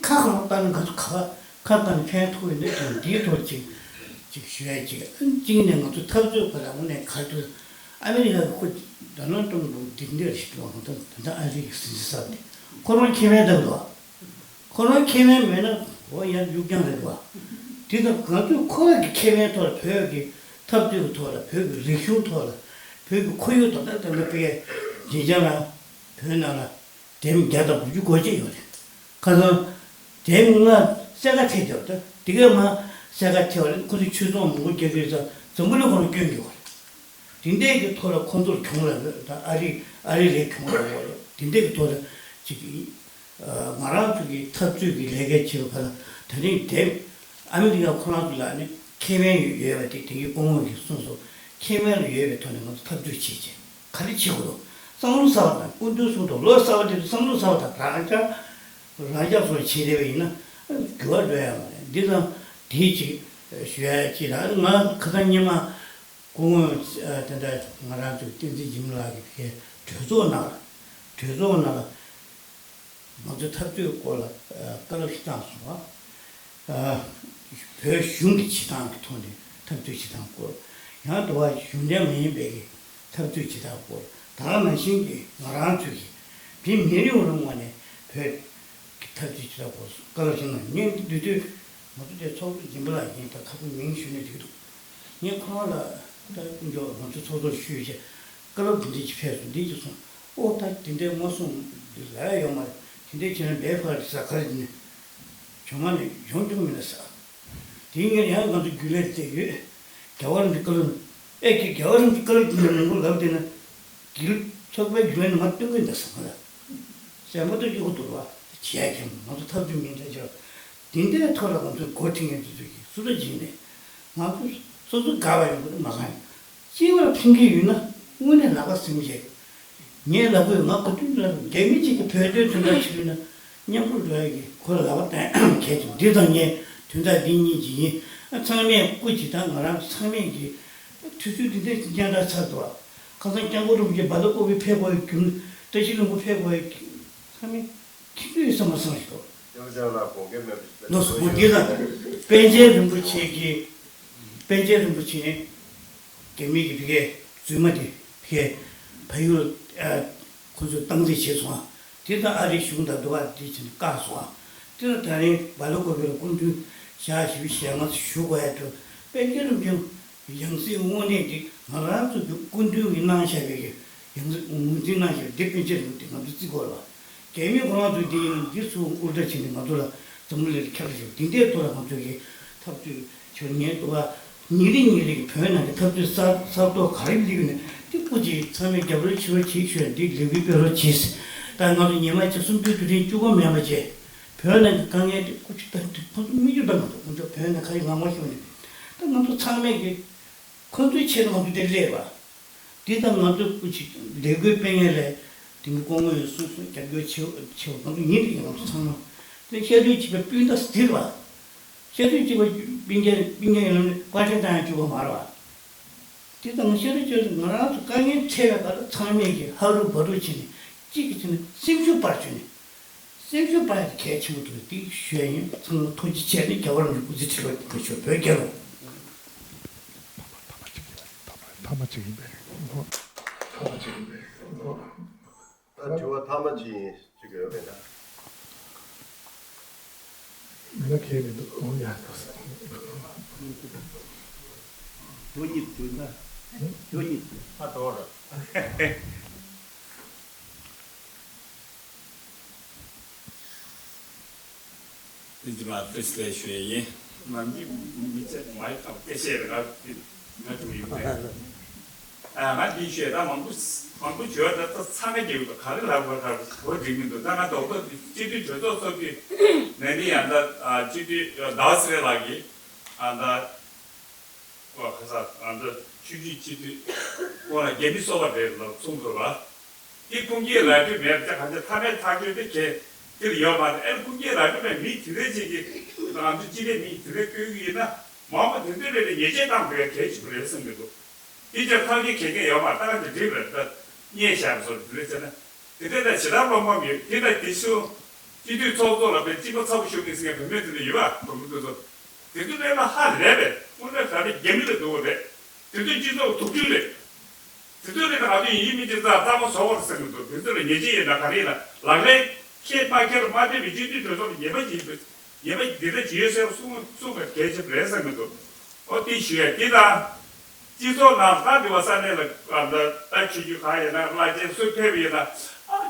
ཁ་གང་ལ་བཏང་ནས་ང་ཚོ་ག་པར་ཁ་བཏང་ནས་ཕན་ཐོགས་ཡོད་འདུག་དང་འདིའི་ཐོག་ཅིག་ཅིག་ཞུ་ཡ་ཅིག་ཨ་ནི་གཅིག་ནས་ང་ཚོ་འཐབ་རྩོད་པ་ལ་དངོས་གནས་ག་རེ་འདུག་ཨ་མི་རི་ཀ་གི་ཁོ་ཌོ་ནལ་ཊམ་ཕུ་འདི་འདྲ་ཞིག་འདུག་ང་ཚོ་ད་ལྟ་ཨ་རི་གི་སྲིད་འཛིན་གསར་དེ་ཁོ་རང་ཁེ་ཕན་འདུག་ག་ཁོ་རང་ཁེ་ཕན་མེད་ན་འོ་ཡར་གཡུག་རྐྱང་རེད་བ། དེ་དང་ང་ཚོས་ཁོ་རང་གི་ཁེ་ཕན་ཐོག་ལ་བོད་ཀྱི་འཐབ་རྩོད་ཀྱི་ཐོག་ལ་བོད་ཀྱི་རིག་གཞུང་ཐོག་ལ་བོད་ཀྱི་ཁོར་ཡུག་ཐོག་ལ་ད་ལྟ་བོད་རྗེས་འཇགས་ལ་བོད་ནང་ལ་འདེམས་བརྒྱ་དང་དགུ་བཅུ་གོ་གཅིག་ཡོད་རེད། ཁ་སང་འདེམས་ལྔ་གསལ་ཁ་ཕྱེ་བརྒྱབ། ད་དེ་གས་མ་གསལ་ཁ་ཕྱེ་བ་རེད། ཁོ་ཚོས་ཆོས་ཚོགས་མང་པོ་རྒྱག་གི་ཡོད་ཙང་འཛམ་བུ་གླིང་ཁོ་རང་སྐྱོན་གྱི་ཡོད་རེད། དེ་འདྲས་ཀྱི་ཐོག་ལ་ཁོ་ཚོར་གྱོང་ལ་ད་ཨ་རི་ ཨ་རི་ལས་ཁྱོང་ར་འོག་ལ་དེ་འདྲ་གི་ཐོག་ལ་ཅིག་ང་རང་ཚོ་གི་འཐབ་རྩོད་ཀྱི་ལས་ཀ་བྱེད་པ་ག་ལ་ད་རིང་དེབ་ཨ་མི་རི་ཀ་ཁོ་རང་ཚོ་ལ་ནི་ཁེ་ཕན་ཡོད་ཡོད་པ་དེ་དེ་གི་སྐུ་ངོ་གིས་གསུངས་སོང་། ཁེ་ཕན་ལ་ཡོད་པའི་ཐོག་ནས་ང་ཚོ་འཐབ་རྩོད་བྱེད་ཅེས་ག་རེ་བྱེད་དགོས་རོགས་བསམ་བློ་གསར་བ་དང་སྐུ་མདུན་གསུང་དང་ལོ་གསར་བ་དེ་ཚོ་བསམ་བློ་གསར་བ་དང་རང་ཅག་རང་ཅག་སོགས་བྱེད་བསྡད་པ་ཡིན་ན་འགྱུར་བ་འགྲོ་ཡ་མ་རེད། འདི་དང་དེའི་ཅིག་ཞུ་ཡ་ཅིག་ལ་ང་ཁ་སང་ཉི་མ། སྐུ་ངོ་ཨ་དེ་འདྲ་ང་རང་ཚོའི་བསྟན་འཛིན་འཇིགས་མེད་ལགས་ཀྱིས་ཕ་གིའི་གྲོས་ཚོགས་ནང་ལ་གྲོས་ཚོགས་ནང་ལ་ང་ཚོའི་འཐབ་རྩོད་སྐོར་ལ་ཨ་བཀའ་སློབ་ཞིག་བཏང་སོང་ཨ། བོད་གཞུང་གི་བྱེད་སྟངས་ཀྱི་ཐོག་ནས་འཐབ་རྩོད་བྱེད་སྟངས་སྐོར། ཡང་དུ་བ་གཞུང་འབྲེལ་མ་ཡིན་པའི་གི་འཐབ་རྩོད་བྱེད་སྟངས་སྐོར། ད་ག་ནང་བཞིན་གྱི་ང་རང་ཚོའི་གི་བོད་མི་རིགས་རུ་ངོས་ནས་བོད་ཀྱི་འཐབ་རྩོད་བྱེད་སྟངས་སྐོར་སོགས་བཀའ་སློབ་ཞིག་གནང་། ངས་འདི་དུས་ཚོད་ང་ཚོ་དེ་ཚོགས་གཙོ་འཇིགས་མེད་ལགས་ཡིན། ད་ཁ་སང་མིང་ཞུས་ནས་འགྲིག་འདུག་ངས་ཁོ་རང་ལ་ད་དཀོན་མཆོག་ང་ཚོའི་ཚོགས་གཙོར་ཞུས་བྱས་བཀའ་སློབ་འདི་འདྲ་ཅིག་ཕེབས་སོང་འདི་ཅིག་གསུངས། ཨོ་ད་དེ་འདྲའི་མ་གསུངས་འདི་ལབ་ཡ་ཡོད་མ་རེད། དེ་འདྲའི་བྱས་ན་ལས་ཕར་ཟ་ག་རེ་ནས་བྱུང་མ་ནས་ཡོང་རྒྱུ་མིན་ན་ཟ། དེའི་སྔོན་ཡང་ང་ཚོ་རྒྱུན་ལས་བསྡད་ཡོད། རྒྱལ་བ་རིན་པོ་ཆེ་བཀའ་སློབ་ཨེ་ཀྱི་རྒྱལ་བ་རིན་པོ་ཆེ་བཀའ་སློབ་དེ་འདྲ་མང་པོ་ལབ་བསྡད་ན་རྒྱུན་ཚོགས་པའི་རྒྱུན་ལས་ནས་མར་སྟོན་གི་འདུག་ཟེར་མ་ལ། སེམས་པ་ཏོག་སྐྱིད་པོ་འདུག་བ། བྱས་ཀྱང་ང་ཚོ་འཐབ་རྩོད་མིན་འདྲ་ཅིག་ལ། དེ་འདྲའི་ཐོག་ལ་ང་ཚོས་འགོ་ཁྲིད་མཁན་དེ་ཚོ་གིས་སུ་འདྲ་བྱས་ནས་ང་ཚོ་སོ་སོ་དགའ་བ་ཡོང་གི་མ་གང་ཡིན། སྤྱི་པར་ཕན་གྱི་ཡོད་ན་དངོས་གནས་ལག་པ་ཟིན་བྱས། ངའི་ལག་པས་ང་ག་དུས་ལ་རྒྱ་མི་གཅིག་གིས་བོད་དོན་དོན་དག་བྱེད་ཀྱི་ཡོད་ན་མཉམ་རུབ་འགྲོ་ཡ་གི་ཁོ་ལ་ལག་པ་བསྟན་གལ་ཆེ། འདི་དང་ངས་དོན་དག་འདི་གཉིས་ཀྱི་ཡིན། ཚང་མས་སྐུ་མཁྱེན་དང་ང་རང་ཚང་མས་ཀྱི་དུས་ཚོད་འདི་འདྲ་སྙན་གྲགས་ཚར་འདུག་ཁ་སང་སྐྱབས་མགོན་རིན་པོ་ཆེ་བ་ལ་ཀོ་བི་ཕེབས་དགོས་ཡ་རྒྱུ་མཚན་བཀྲ་ཤིས་ལྷུན་པོ་ཕེབས་དགོས་ཡ་རྒྱུ་མཚན་ཚང་མས། ཁྱེད་ཚོས་བསམ་པ་བསམ་ཞིག་ཏོ། ལགས་སོ། འོ་འདི་ལ་པཎ་ཆེན་རིན་པོ་ཆེ་གིས་པཎ་ཆེན་རིན་པོ་ཆེ་རྒྱ་མི་གི་ཕ་གིའི་རྫུན་མ་དེ་ཕ་གིའི་ཕ་ཡུལ་ཁོ་ཚོས་སྟངས་འཛིན་བྱས་སོང་ཨ། དེ་དང་ཨ་རིའི་གཞུང་དང་འདུ་བ་དེ་བྱས་ནས་བཀག་སོང་ཨ། དེ་ལ་ད་རིང་བ་ལ་ཀོ་བི་ལ་སྐུ་མདུན་ཞག་བཞི་བཅུ་ཞེ་ལྔ་བཞུགས་དགོས་ཡ་དུ་པཎ་ཆེན་རིན་པོ་ཆེ། ཡང་སྲིད་དངོས་གནས་འདི་ང་རང་ཚོ་གི་སྐུ་མདུན་གྱིས་གནང་བཞག་པའི་གི་ཡང་སྲིད་ངོས་འཛིན་གནང་བཞག་པའི་འདི་པཎ་ཆེན་རིན་པོ་ཆེ་ང་ཚོ་བརྩི་དགོས་ལ། རྒྱ་མི་ཁོ་རང་ཚོས་འདི་ཡིན་འདི་ཚུར་འུར་སྒྲ་བྱས་ནས་ང་ཚོ་ལ་འཛམ་བུ་གླིང་ལ་ཁྱབ་བཞག་འདི་འདྲའི་ཐོག་ལ་ང་ཚོ་གི་འཐབ་རྩོད་བྱེད་ཉེན་འདུག་བ། ཉིན་རེ་ཉིན་རེ་གི་བོད་ནང་གི་འཐབ་རྩོད་གསར་གསར་གཏོད་ག་རེ་སླེབས་ནས་འདི་སྐུ་མཁྱེན་ཚང་མས་རྒྱབ་རོགས་ཕྱི་རོགས་བྱེད་ཤོད་འདི་ལས་འགུལ་སྤེལ་རོགས་བྱེད། ད་ང་ཚོ་ཉི་མ་གཅིག་གསུམ་བཅུ་དུས་དྲན་བཅུ་པ་མེད་པ་བྱས། བོད་ནང་གི་དཀའ་ངལ་དེ་ཀུ་ཅི་ལྟ་དུས་ཁོང་ཚོ་དམིགས་ཡུལ་ལྟ་མ་ཐུབ། ཁོང་ཚོ་བོད་ནང་ག་རེ་ངང་པ་ཤོར་ནས་ད་ང་ཚོ་ཚང་མས་ཀྱི་ཁོང་ཚོའི་ཆེད་དུ་ང་ཚོ་དེ་སླེབས་པ། འདི་ལྟར་ང་ཚོ་ཀུ་ཅི་ལས་འགུལ་སྤེལ་མཁན་ལས་དེང་གི་སྐུ་ངོ་ཡོད་གསུངས་གསུངས་རྒྱབ་སྐྱོར་བྱེད་བྱེད་པ་ང་ཚོ་ཉིན་རེ་ཡིན་ང་ཚོ་ཚང་མ་དེ་བཤད་དུས་བྱིས་པའི་སྤུན་ཟླ་ཟེར་བ། བཤད་དུས་བྱིས་པ་སྤུན་ཀྱག་སྤུན་ཀྱག་ཡིན་ལ་ནི་བཀའ་དྲིན་བཏང་ཡང་བཅུག་པ་མ་རེད་བ། དེ་དང་ཤེས་རིག་ཅན་ང་རང་ཚོ་དཀའ་ངལ་འཕྲད་པའི་བར་དུ་ཚང་མས་ཀྱིས་ཧ་རུ་བ་རུ་བྱས་ནས་གཅིག་གིས་གཅིག་ནས་སེམས་ཤུགས་སྤར་བྱས་ནས་སེམས་ཤུགས་སྤར་ཡག་གལ་ཆེན་པོ་འདུག་དེ་ཞུ་ཡ་ཡིན། ཚང་མ་ཐུགས་རྗེ་ཆེ་ནས་རྒྱལ་བ་རིན་པོ་ཆེ་སྐུ་ཚེ་ཁྲི་ལོ་བརྟན་པར་ཤོག་བོད་རྒྱལ་ལོ། ཐ་མ་གཅིག་ཡིན་པས་ཐ་མ་གཅིག་ཡིན་པས་ཐ་མ་གཅིག་ཡིན་པས། ད་དྲི་བ་ཐ་མ་ཅིག་ཅིག་ཡོད་པས་ན། མི་ལ་ཁེལ་མི་འདུག་འོ་ཡ་ད་ས། ཇོ་ཉིད་ཇོ་ན་ཇོ་ཉིད་ཨ་དོ་ར། དེ་ཇི་མ་ཕིས་ལས་ཞུ་ཡ་ཡིན། ང་མི་མི་ཚེ་མ་ཡི་དང་སྐད་ཆ་རེ་ང་ང་ཐུག་ཡོད་པས། ཨ་ང་འདི་ཞུ་ཡ་ད་མང་པོ་མང་པོ་བརྗོད་ད་ད་ཚང་མ་རྒྱབ་ད་ག་རེ་ལབ་དགོས་ད་གོ་འགྲིག་མི་འདུག་ད་ང་རྡོག་རྡོག་འདི་སྤྱི་འཐུས་གྲོས་ཚོགས་ཚོགས་དུས་ནས་ནི་ཡང་ད་སྤྱི་འཐུས་ཟླ་བ་ཚེ་རིང་ལགས་ཀྱིས་ཨ་ད། ཁོ་ཁ་ས་ང་ཚོ་ཆོས་བརྒྱུད་སྤྱི་འཐུས་ཁོང་ལ་རྒྱ་མི་སོ་པ་རེད་ལབ་གསུངས་འདུག་ར། དེ་ཁུངས་སྐྱེལ་ར་སྤྲོད་མེད་པ་ཁ་ཆེ་ཐ་མའི་ཐག་གཅོད་དེ་གལ་དེར་ཡོད་མ་རེད། ཨེ་ཁུངས་སྐྱེལ་ར་སྤྲོད་མེད་མི་དེ་འདྲའི་ཅིག་གིས་ང་ཚོ་སྤྱི་པའི་མི་དེ་འདྲའི་བསྐོས་ཀྱི་ཡིན་ན་མང་པོ་དེ་འདྲའི་རེད་ལས་ཉེས་ཆད་བཏང་དགོས་གལ་ཆེན་པོ་རེད་བསམ་གྱི་འདུག་དེ་ཅར་ཐག་གཅོད་གལ་གལ་ཡོད་མ་རེད། ད་ག་ཚོད་འགྲིག་རེད་ད་བརྙས་བཞག་པ་སོགས་དེ་འདྲ་བྱས་ན། དེ་འདྲ་ད་ཇི་ལྟར་སློབ་མ་མེད་དེ་ལྟ་དེ་ཤོ་སྤྱི་འཐུས་ཚོགས་གཙོ་ལ་དཔེ་གཅིག་པ་ཚ་པོ་ཤོ་གི་ཟེར་མཁན་བུད་མེད་དེ་འདྲ་ཡོད་པ་གོམ་བུ་དེ་ཚོ་དེ་ཚོ་ལས་ལ་ཧ་ལས་པས་དངོས་གནས་ད་རེས་རྒྱ་མི་ལ་འདུག་པ་རེད། དེ་ཚོ་སྤྱི་ཚོགས་དུག་སྦྲུལ་རེད། དེ་ཚོ་ལས་ད་ང་ཚོ་ཡིན་མི་དེ་ཚ་རྟག་པ་བཟོ་བར་ཟེར་མི་འདུག་དེ་ཚོ་ལ་ཉེས་ཆད་ཡོད་ན་ག་རེ་ཡིན་ན་ལག་ལེན་ཁྱེད་མ་ཁྱེར་མ་བསྡད་པའི་སྤྱི་འཐུས་གྲོས་ཚོགས་ལ་ཉེས་པ་ཡིན་པས། ཉེས་པ་འདི་འདྲ་ཅིག་ཡོད་ཟེར་གསུང་གསུང་བ་གལ་ཆེན་པོ་རེད་བསམ་གྱི་འདུག་ཨོ་དེ་ཞུ་ཡ་འདི་དང་། སྤྱི་ཚོགས་ནང་ད་འདི་བ་ས་གནས་ལ་ཨ་ད་ད་ཆོས་བརྒྱུད་གང་ཡིན་ན་བླ་ཆེན་སུ་ཕེབས་ཡིན་ན་ཨ་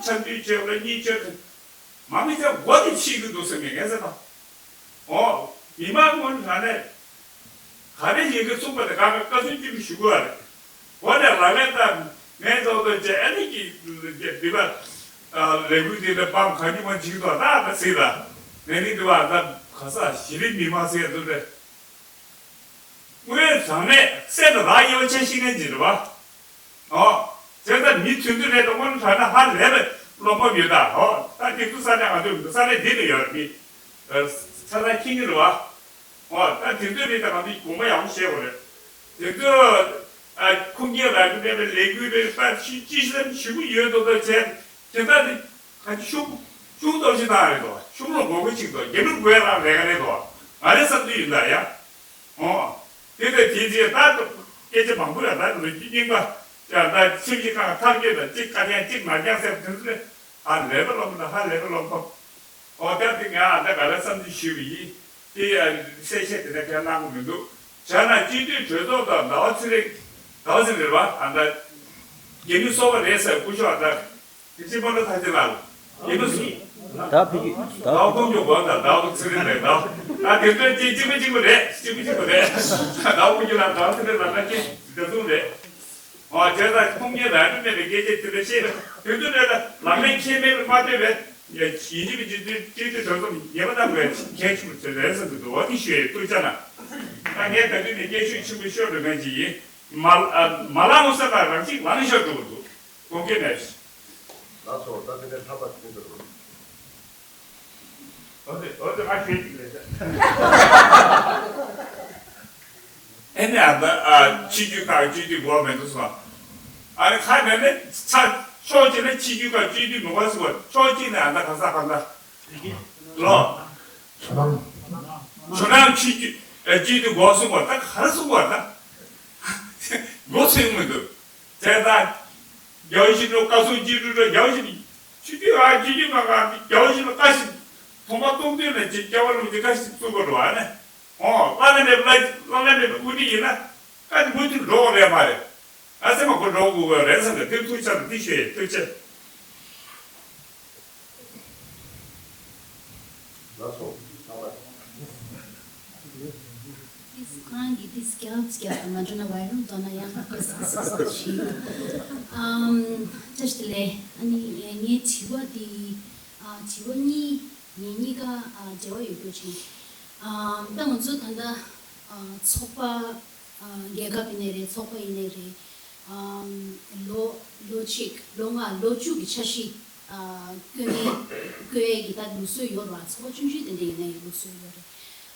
འཆམ་མཐུན་བྱེད་དགོས་གཉིས་བྱེད་དགོས་མང་མི་ཚོ་མགོ་དེ་ཕྱིས་ཀྱི་འདུག་ཟེར་ངས་ངས་ཟེར་ན། ཨོ་མི་མང་ངོ་ནས་ད་ནས་ག་རེ་ཡིན་གྱི་གསུངས་པ་དེ་ག་ག་བཀའ་བཙུན་གཅིག་གིས་ཞུ་དགོས་རེད། འོ་ནས་ལག་ལེན་བསྟར། ངས་ཐོག་ཐོག་བྱས་ཨ་ནི་ཀྱི་འདི་པ་ལས་འགུལ་འདི་ལ་བམ་གང་ཉུང་མ་བྱིན་འདུག་ད་ད་ཟེར་ལ་ངས་ནི་འདི་བ་ད་ག་ས་གཞི་རིམ་མི་མང་ཟེར་འདུག་རེད། དངོས་ཟང་མེད་སེམས་ལ་རག་ཡོད་ཆེ་ཤེས་མཁན་ཅིག་རེད་བ། ཨོ། བྱས་ཙང་མི་དུས་ཚོད་རེད་དོ་དངོས་གནས་དྲང་ན་ཧ་ལས་པའི་བློ་ཕམ་ཡོད་ད། ཨོ། ད་དེ་ཚོ་ས་ནས་ང་ཚོས་ས་གནས་འདི་ལ་ཡོད་རེད་མི། ས་ས་ཁྱི་གི་རེད་བ། ཨོ། ད་དེ་ཚོ་རེད་ད་ང་ཚོས་དགོངས་པ་ཡག་པོ་བཞེས་དགོས་རེད། དེ་ཚོ་ཨ་ཁུངས་སྐྱེལ་ལ་འགྲོ་མེད་པའི་ལས་འགུལ་རེད་ད་ཅི་ཅི་ཞིག་ཞུ་གི་ཡོད་དོ་ད་བྱས། དེ་ལྟར་ནི་ག་ཅི་ཤུགས་ཤུགས་སྟོབས་ཤིག་བཏང་རེད་དོ། ཤུགས་ལ་མགོ་སྐོར་ཅིག་དོ། རྒྱ་མི་དགོས་རང་ལས་ཀ་རེད་དོ། ང་རེ་བསམ་ཚུལ་ཡིན་ད་ཡ། ཨོ། དེ་ལྟར་དེ་རྗེས་ད་སྐད་ཆ་མང་པོ་ཡ་ད་ལོ་རྒྱུས་རྙིང་པ་ཡ་ད་ཁྱིམ་གྱི་ཁང་ཐག་གཅོད་དང་གཅིག་དཀའ་ལས་གཅིག་མ་རྐྱང་ཟེར་དེ་ཚོ་ལས་ཧ་ལས་པ་ལོག་ད་ཧ་ལས་པ་ལོག་པ། ཨོ་ད་དེ་ང་ཨ་ད་ག་ལ་བསམ་ཚུལ་ཞུས་པ་ཡིན། དེ་ཡ་གསལ་བཤད་དེ་འདྲ་གང་གནང་གི་མི་འདུག་བྱས་ན་སྤྱི་འཐུས་གྲོས་ཚོགས་དང་ཟླ་བ་ཚེ་རིང་ཟླ་བ་ཚེ་རིང་རེད་བ་ཨ་ད། རྒྱ་མི་སོགས་པ་རེད་ཟེར་སྐུ་ཞབས་ཨ་ད། དེ་ཅི་མ་ལ་ཐ་ཅི་ལ། རྒྱ་མི་སུ། ད་ཕ་གི་ཟླ་བ་ཁོང་ཚོ་གོ་ད་ཟླ་བ་ཚེ་རིང་རེད་ད། ཨ་དེ་ཚོ་གཅིག་གཅིག་པ་གཅིག་པ་རེད་གཅིག་པ་གཅིག་པ་རེད། ཟླ་བ་ཁོང་ཚོ་ལ་ཟླ་བ་ཚེ་རིང་ལ་ད་ཅི་འདྲ་ཚུལ་རེད། ཨོ་བྱས་ཙང་ཁོང་གཉིས་རང་འདྲ་མེད་པའི་སྐད་ཆ་དེ་འདྲ་བཤད་ན་དེ་ཚོ་འདྲ་ལ་ལག་ལེན་ཁྱད་མེད་པར་མ་ལྟོས་པའི་ཡ་ཡིན་གཅིག་མིན་གཅིག་དེ་དེ་དེ་གྲོས་ཚོགས་ཉེས་པ་བཏང་བའི་གལ་ཆེན་པོ་དེ་རེད་བསམ་གྱི་འདུག་འོ་དེ་ཞུ་ཡས་ཐུགས་རྗེ་གནང་། ད་ངས་ད་དུས་ནས་སྐད་ཤུགས་ཆེན་པོ་ཤོར་འགྲོ་མཁན་ཅིག་ཡིན། མ་ཨ་མ་ལངས་ས་ལ་རང་ཅིག་ལངས་ཤོར་འགྲོ་གི་འདུག་དགོངས་འགལ་མེད། ལགས་སོ། ད་དེ་ནས་ཐ་པ་དེ་འདུག་འོ་དེ་འོ་དེ་ང་ཤོད་ཅིག་རེད། ཨེ་ནས་ཨ་ད་ཨ་ཕྱི་རྒྱུད་ཁག་སྤྱི་འཐུས་འགོ་མེད་དུ་སོང་། ཨ་རེ་ཁ་ནས་ནས་ཚ་ཕྱོགས་གཅིག་ནས་ཕྱི་རྒྱུད་ཁག་སྤྱི་འཐུས་མི་འགོ་སོང་བ་ཕྱོགས་གཅིག་ནས་ཨ་ད་ག་ས་ག་ད་ལོ། ཇོ་ནང་། ཇོ་ནང་ཕྱི་རྒྱུད་ཨ་སྤྱི་འཐུས་འགོ་སོང་བ་ད་ག་རེ་སོང་བ་ད། འགོ་སོང་མི་འདུག་བྱས་ཙང་། རྒྱལ་བ་ཡིད་བཞིན་ནོར་བུ་བཀའ་སྲུང་སྤྱི་འཐུས་རྒྱལ་བ་ཡིད་བཞིན་ཆུ་རྒྱུད་ཨ་ཆུ་རྒྱུད་མ་ག་རྒྱལ་བ་ཡིད་བཞིན་ནོར་བུ་བཀའ་བཞིན་ཐོག་མ་སྟོང་དུས་ནས་ཅིག་སྐྱབས་མགོན་རིན་པོ་ཆེ་བཀའ་བཞིན་བཙུགས་པ་འགྲོ་བ་ནས་ཨོ་བླ་ན་མེད་པ་བླ་ན་མེད་པའི་དབུ་ཁྲིད་ཡིན་ན་བཀའ་འདི་མུ་མཐུད་འགྲོ་དགོས་རེད་མ་རེད། ཨ་སེ་མ་གོ་འགྲོ་དགོས་རེད་བསམ་ནས་དེ་ཐུགས་ཆགས་འདི་ཤོད་ཐུགས་ཆེ། ལགས་སོ། ལགས་སོ། ཏིས་ཁོ་རང་གིས་ཏིས་རྒྱབ་རྒྱབ་ཏུ་མ་འགྲོ་ན་བའི་རུང་དོ་ན་ཡང་ཏིས་སོ་སོ་ཞིག་ཨམ། བཀྲ་ཤིས་བདེ་ལེགས། ཨ་ནི་ངའི་དྲི་བ་འདི་ཨ་དྲི་བ་གཉིས་ངེད་གཉིས་ཀ་ཨ་འབྲེལ་བ་ཡོད་རྒྱུ་ཅིག་ཨམ། ད་ང་ཚོ་ད་ལྟ་ཨ་ཚོགས་པ་ཨ་རྒྱལ་ཁབ་ཡིན་ནའི་རེད་ཚོགས་པ་ཡིན་ནའི་རེད། ཨམ། ལོ་ལོ་གཅིག་ལོ་ལྔ་ལོ་བཅུ་གི་འཆར་གཞི་ཨ་བཀོད་ནས་བཀོད་ཡས་ཀྱི་ད་ལུགས་སྲོལ་ཡོད་རེད་བ། ཚོགས་པ་ཆུང་ཆུང་དེ་འདྲ་ཡིན་ན་ཡང་ལུགས་སྲོལ་ཡོད་རེད།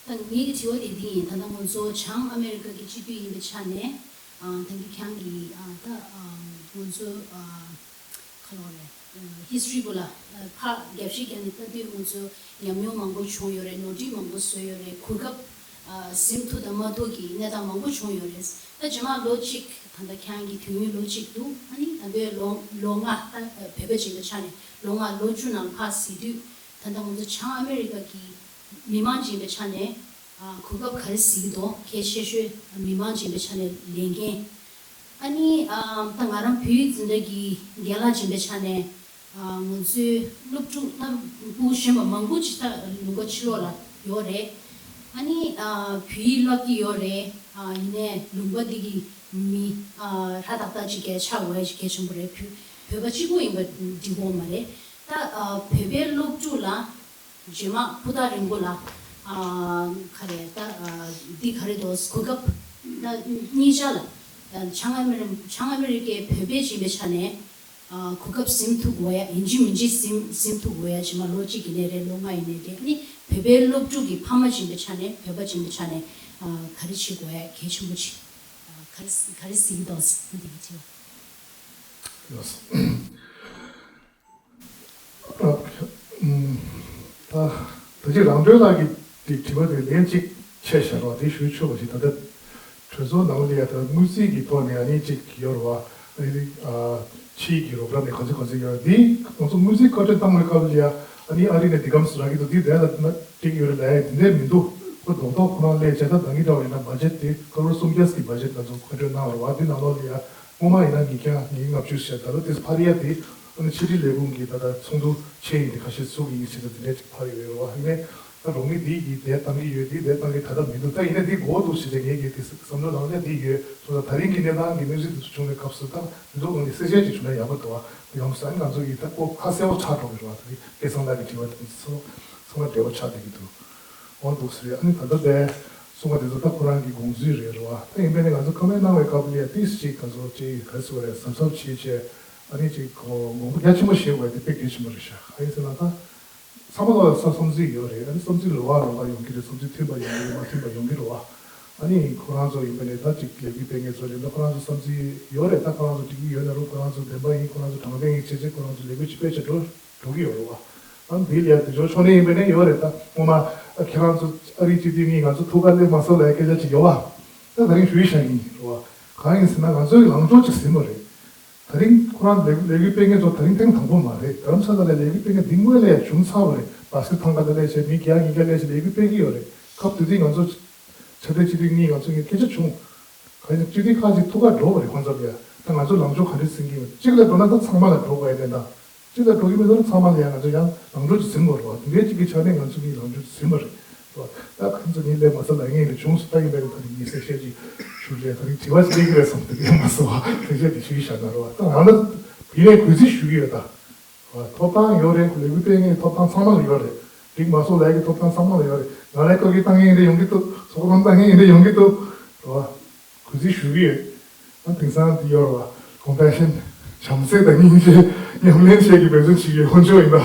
ད་ངེད་ཀྱི་དྲི་བ་དེ་འདི་ཡིན། ད་ལྟ་ང་ཚོ་བྱང་ཨ་མེ་རི་ཀ་གི་སྤྱི་འཐུས་ཡིན་པའི་ཆ་ནས་ཨ་ད་གིན་ཁྱེད་རང་གིས་ཨ་ད་ཨ་ང་ཚོ་ཨ་ག་ལབ་དགོས་རེད། ཧིས་ཊོ་རི་སྐོར་ལ་ཕར་རྒྱབ་བཤད་རྒྱབ་ནས་ལྟ་དུས་ང་ཚོ་ཉམས་མྱོང་མང་པོ་བྱུང་ཡོད་རེད། ནོར་འཁྲུལ་མང་པོ་བཟོས་ཡོད་རེད། གོ་སྐབས་ཟིན་ཐུབ་དང་མ་ཐུབ་ཀྱི་གནས་སྟངས་མང་པོ་བྱུང་ཡོད་རེད། ད་རྗེས་མ་ལོ་གཅིག་ད་ལྟ་ཁྱེད་རང་གི་དུས་ཡུན་ལོ་གཅིག་འདུག་ཨ་ནི་ད་ལྟའི་ལོ་ལོ་ལྔ་ད་བོད་པ་ཅིག་གི་ཆ་ནས་ལོ་ལྔ་ལོ་བཅུ་ནང་ཕར་ཟིན་དུས་ད་ལྟ་ང་ཚོ་བྱང་ཨ་མེ་རི་ཀ་གི་མི་མང་ཅིག་ཡིན་པའི་ཆ་ནས་ཨ་གོ་སྐབས་ག་རེ་གཟིགས་ཀྱི་འདུག་གལ་ཆེ་ཤོས་མི་མང་ཅིག་ཡིན་པའི་ཆ་ནས་ལས་འགན། ཨ་ནི་ཨ་ད་ང་རང་བོད་ཡིག་འཛིན་གྲྭ་གི་རྒན་ལགས་ཡིན་པའི་ཆ་ནས་ཨ་ང་ཚོའི་སློབ་ཕྲུག་ད་ཕྲུ་གུ་གཞོན་པ་མང་པོ་ཅིག་ད་ལུང་པ་ཕྱི་ལོགས་ལ་ཡོད་རེད། ཨ་ནི་ཨ་བོད་ཡིག་བསླབ་ཀྱི་ཡོད་རེད། ཨ་ཡིན་ནའི་ལུང་པ་འདི་གི་མི་ཨ་ཧྲ་ཏག་ཏག་ཅིག་གལ་ཆགས་འོས་གལ་ཆེན་པོ་རེད། བོད་བོད་པ་གཅིག་པོ་ཡིན་པ་འགྲིག་གི་མ་རེད། ད་ཨ་བོད་པའི་སློབ་ཕྲུག་ལ། རྗེས་མ་ཕུ་ཐག་རིང་པོ་ལ་ཨ་ག་རེ་ད་ཨ་འདི་ག་རེ་འདུག་གོ་སྐབས་ད་གཉིས་ཆ་ལ་བྱང་ཨ་མེ་རི་བྱང་ཨ་མེ་རི་ཀའི་བོད་པའི་ཡིན་པའི་ཆ་ནས་ཨ་གོ་སྐབས་ཟིན་ཐུབ་དགོས་ཡ་ཡིན་གཅིག་མིན་གཅིག་ཟིན་ཟིན་ཐུབ་དགོས་ཡ་རྗེས་མ་ལོ་གཅིག་ཡིན་ནའི་རེད་ལོ་ལྔ་ཡིན་ནའི་རེད། ཨ་ནི་བོད་པའི་སློབ་ཕྲུག་གི་ཕ་མ་ཡིན་པའི་ཆ་ནས་བོད་པ་ཡིན་པའི་ཆ་ནས་ཨ་ག་རེ་བྱེད་དགོས་ཡ་གལ་ཆེན་པོ་ཅིག་ཨ་ག་རེ་ག་རེ་གཟིགས་འདུག་ཨ་འདི་གི་དྲི་བ། ཨ་ཨུམ། ད་ད་ཅི་རང་གྲོལ་ལགས་ཀྱི་དེ་དྲི་བ་དེ་ལན་གཅིག་ཆད་བཞག་རོགས། དེ་ཞུ་ཆོག་པ་ཞིག་ད་ལྟ་གྲོས་ཚོགས་ནང་ལ་ཡ་ད་དངུལ་རྩིས་ཀྱི་ཐོག་ནས་ཨ་ནི་གཅིག་ཡོད་རེད་བ། ཨ་ནི་ཨ་ཕྱི་གི་རོགས་རམ་ནས་ག་ཚོད་ག་ཚོད་ཡོད་རེད། འདི་ང་ཚོ་དངུལ་རྩིས་བཀའ་འཁྲོལ་བཏང་བའི་སྐབས་ལ་ཡ་ཨ་ནི་ཨ་རི་ནས་འདི་གམ་སུ་རག་གི་འདུག་འདི་དེ་ལ་ན་འགྲིག་ཡོད་རེད་ལབ་ཡ་འདི་འདྲས་མི་འདུག་ཁོ་རྡོག་རྡོག་ཁོ་རང་ལས་བྱས་ད་ད་གིན་འདྲ་བ་ཡིན་ན་བ་ཇེཊ་དེ་ཀ་རོར་སུམ་བརྒྱ་ཀྱི་བ་ཇེཊ་ང་ཚོ་བཀའ་འཁྲོལ་གནང་བ་རེད་བ། འདི་ནང་ལོགས་ལ་ཡ། སྔོན་མ་ཡིན་ན་ཉིས་བརྒྱ་ཉིས་ལྔ་བཅུ་ཞེས་ད་ལོ་དེ་ཕར་ཡ་དེ་ཨ་ནི་ཕྱི་དྲིལ་ལས་ཁུངས་ཀྱི་ད་ལྟ་ཚོགས་འདུ་ཆེ་ཡིན་དེ་ཁ་ཤས་ཚུགས་ཀྱི་ཡིན་ཞེས་ད་དེ་འདྲས་ཅིག་ཕར་ཡོད་རེད་བ། ཡིན་ནའི་ ད་རོགས་མི་འདི་གིས་དེ་བཏང་གི་ཡོད། འདི་དེ་བཏང་གི་ད་ལྟ་མི་འདུག་ད་ཡིན་ན་འདི་དགོས་འདུག་ཟེར་བྱས་ངེད་ཀྱིས་དེ་བསམ་བློ་བཏང་ན་འདི་ཡོད་སོང་ཙང་། ད་རིང་གི་གནས་སྟངས་ཀྱི་གནས་ཚུལ་དེ་ཚོ་བྱུང་བའི་སྐབས་སུ་ད་མི་འདུག་གང་གི་གསལ་བཤད་ཅིག་བྱུང་ན་ཡག་པོ་འདུག་བ། དེ་ཡོང་ས་ནི་ང་ཚོ་ཡིས་ད་ཁོ་ཁ་གསལ་པོ་ཆགས་འགྲོ་གི་རེད་བ། ད་རིང་སྐལ་བཟང་ལགས་ཀྱི་དྲི་བ་དེ་ཚོ་ཚང་མ་འབྲེལ་བ་ཆགས་བསྡད་ཀྱི་འདུག་འོ་འདུག་ཟེར། ཨ་ནི་ད་ལྟ་དེ་གསུངས་པ་དེ་ཚོ་ད་ཁོ་རང་གི་དགོངས་ཚུལ་རེད་རེད་བ། ད་ཡིན་པས་ནི་ང་ཚོ་ཁ་མེད་གནང་བའི་སྐབས་ལ་ཏིས་ཅིག་ང་ཚོ་ཅིག་ག་རེ་ཟེར་དགོས་རེད། གཟབ་གཟབ་བྱེད་བྱས་ཨ་ནི་ཅིག་གོ་དགོངས་པ་རྒྱ་ཆེན་པོ་བཞེས་དགོས་དེ་དཔེ་གལ་ཆེན་པོ་རེད་ཤག་གང་ཡིན་ཟེར་ན་ད། ཚང་མ་ལ་ས་བསམ་ཚུལ་ཡོད་རེད། ཨ་ནི་བསམ་ཚུལ་ལོགས་ཀ་ལོགས་ཀ་ཡོང་གི་རེད། བསམ་ཚུལ་མཐུན་པ་ཡོང་གི་རེད། མ་མཐུན་པ་ཡོང་གི་རེད་བ། ཨ་ནི་ཁོ་རང་ཚོ་ཡིན་པ་ནས་ད་ཅིག་ལས་འགུལ་སྤེལ་མཁན་ཚོ་ལས་ད་ཁོ་རང་ཚོ་བསམ་ཚུལ་ཡོད་རེད། ད་ཁོ་རང་ཚོ་འགྲིག་གི་ཡོད་ན་རུང་། ཁོ་རང་ཚོ་བདེན་པ་ཡིན། ཁོ་རང་ཚོ་དྲང་བདེན་ཡིན་བྱས་བྱས་ཁོ་རང་ཚོ་ལས་འགུལ་ཅིག་སྤེལ་བྱས་འགྲོ་འགྲོ་གི་ཡོད་རེད་བ། ཨ་ནི་འདི་ལ་ཡ་དེ་ཚོ་ཕྱོགས་ནས་ཡིན་པ་ནས་ཡོད་རེད། ད་སྔོན་མ་ཨ་ཁྱེད་རང་ཚོ་ཨ་རི་སྤྱི་འཐུས་གཉིས་ང་ཚོ་ཐུག་ག་སླེབས་མ་སོང་ལབ་ཡ་སྐད་ཆ་ཅིག་ཡོད་བ། ད་ད་རིང་ཞུ་ཡི་ཤག་ཡིན་རེད་བ། གང་ཡིན་ཟེར་ན་ང་ཚོའི་ལངས་ཕྱོགས་ཅིག་ཟིན་པ་རེད། ད་རིང་ཁོ་རང་ལས་ལས་འགུལ་སྤེལ་མཁན་ཚོ་ད་རིང་ཐེངས་དང་པོ་མ་རེད། རྡ་རམ་ས་ལ་ལ་ལས་འགུལ་སྤེལ་མཁན་འདི་སྔོན་ལ་ཡང་བྱུང་ཚར་བ་རེད། བ་སི་ཐང་ག་ལ་སླེབས་བྱས་མི་བརྒྱ་ཉིས་བརྒྱ་སླེབས་བྱས་ལས་འགུལ་སྤེལ་གྱི་ཡོད་རེད། སྐབས་དེ་དུས་ང་ཚོ་ཆབ་སྲིད་སྤྱི་འཐུས་གཉིས་ང་ཚོ་གཉིས་སྐད་ཆ་བྱུང་། ག་ཡིན་སྤྱི་འཐུས་ཁག་ཅིག་ཐུག་ག་འགྲོ་བ་རེད། ཁོང་ཚོ་ལ་ཡ་ད་ང་ཚོ་ལངས་ཕྱོགས་ག་རེ་ཟིན་གྱི་ཡོད། གཅིག་ལ་འགྲོ་ན་ད་ཚང་མ་ལ་འགྲོ་དགོས་ཡ་དེ་འདྲ། སྤྱི་ལ་འགྲོ་གི་མེད་ན་ཚང་མ་ལ་ཡང་ང་ཚོ་ཡང་ལངས་ཕྱོགས་ཅིག་ཟིན་དགོས་རེད་བ། དེ་འདྲའི་གཅིག་གི་ཆ་ནས་ང་ཚོ་གཉིས་ལངས་ཕྱོགས་ཅིག་ཟིན་པ་རེད་བ། ད་ཁོང་ཚོ་གཉིས་སླེབས་མ་ས་ལ་ངས་རེ་བྱུང་སོང་། ད་ཡིན་པའི་ད་རིང་ངས་གསལ་བཤད་ཅིག་ཞུ་རེད། ད་རིང་དྲི་བ་ཅིག་སླེབས་ཀྱི་རེད་བསམ་དུ་སླེབས་མ་སོང་བ། གསལ་བཤད་ཅིག་ཞུ་ཡི་ཤག་ན་རེད་བ། ད་ང་ལ་དེ་ནས་གུས་བརྩི་ཞུ་གི་ཡོད་ད། བ་ཐོབ་ཐང་ཡོད་རེད། ལས་འགུལ་སྤེལ་མཁན་ཐོབ་ཐང་ཚང་མ་ལ་ཡོད་རེད། འགྲིག་མ་སོང་ལབ་ཡ་གི་ཐོབ་ཐང་ཚང་མ་ལ་ཡོད་རེད། ང་ལ་བཀའ་བཀྱོན་བཏང་མཁན་རེ་ཡོང་གི་འདུག་ཚོགས་གཏམ་བཏང་མཁན་རེ་ཡོང་གི་འདུག་རེད་བ། གུས་བརྩི་ཞུ་གི་ཡོད། ཨ་དེང་སང་འདི་ཡོད་རེད་བ། ཀོམ་པེ་ཤན། བྱམས་བརྩེ་དང་སྙིང་རྗེ་ཉམས་ལེན་བྱེད་ཀྱི་འབད་བརྩོན་བྱེད་ཀྱི་ཧོན་ཆོ་ཡིན་ད།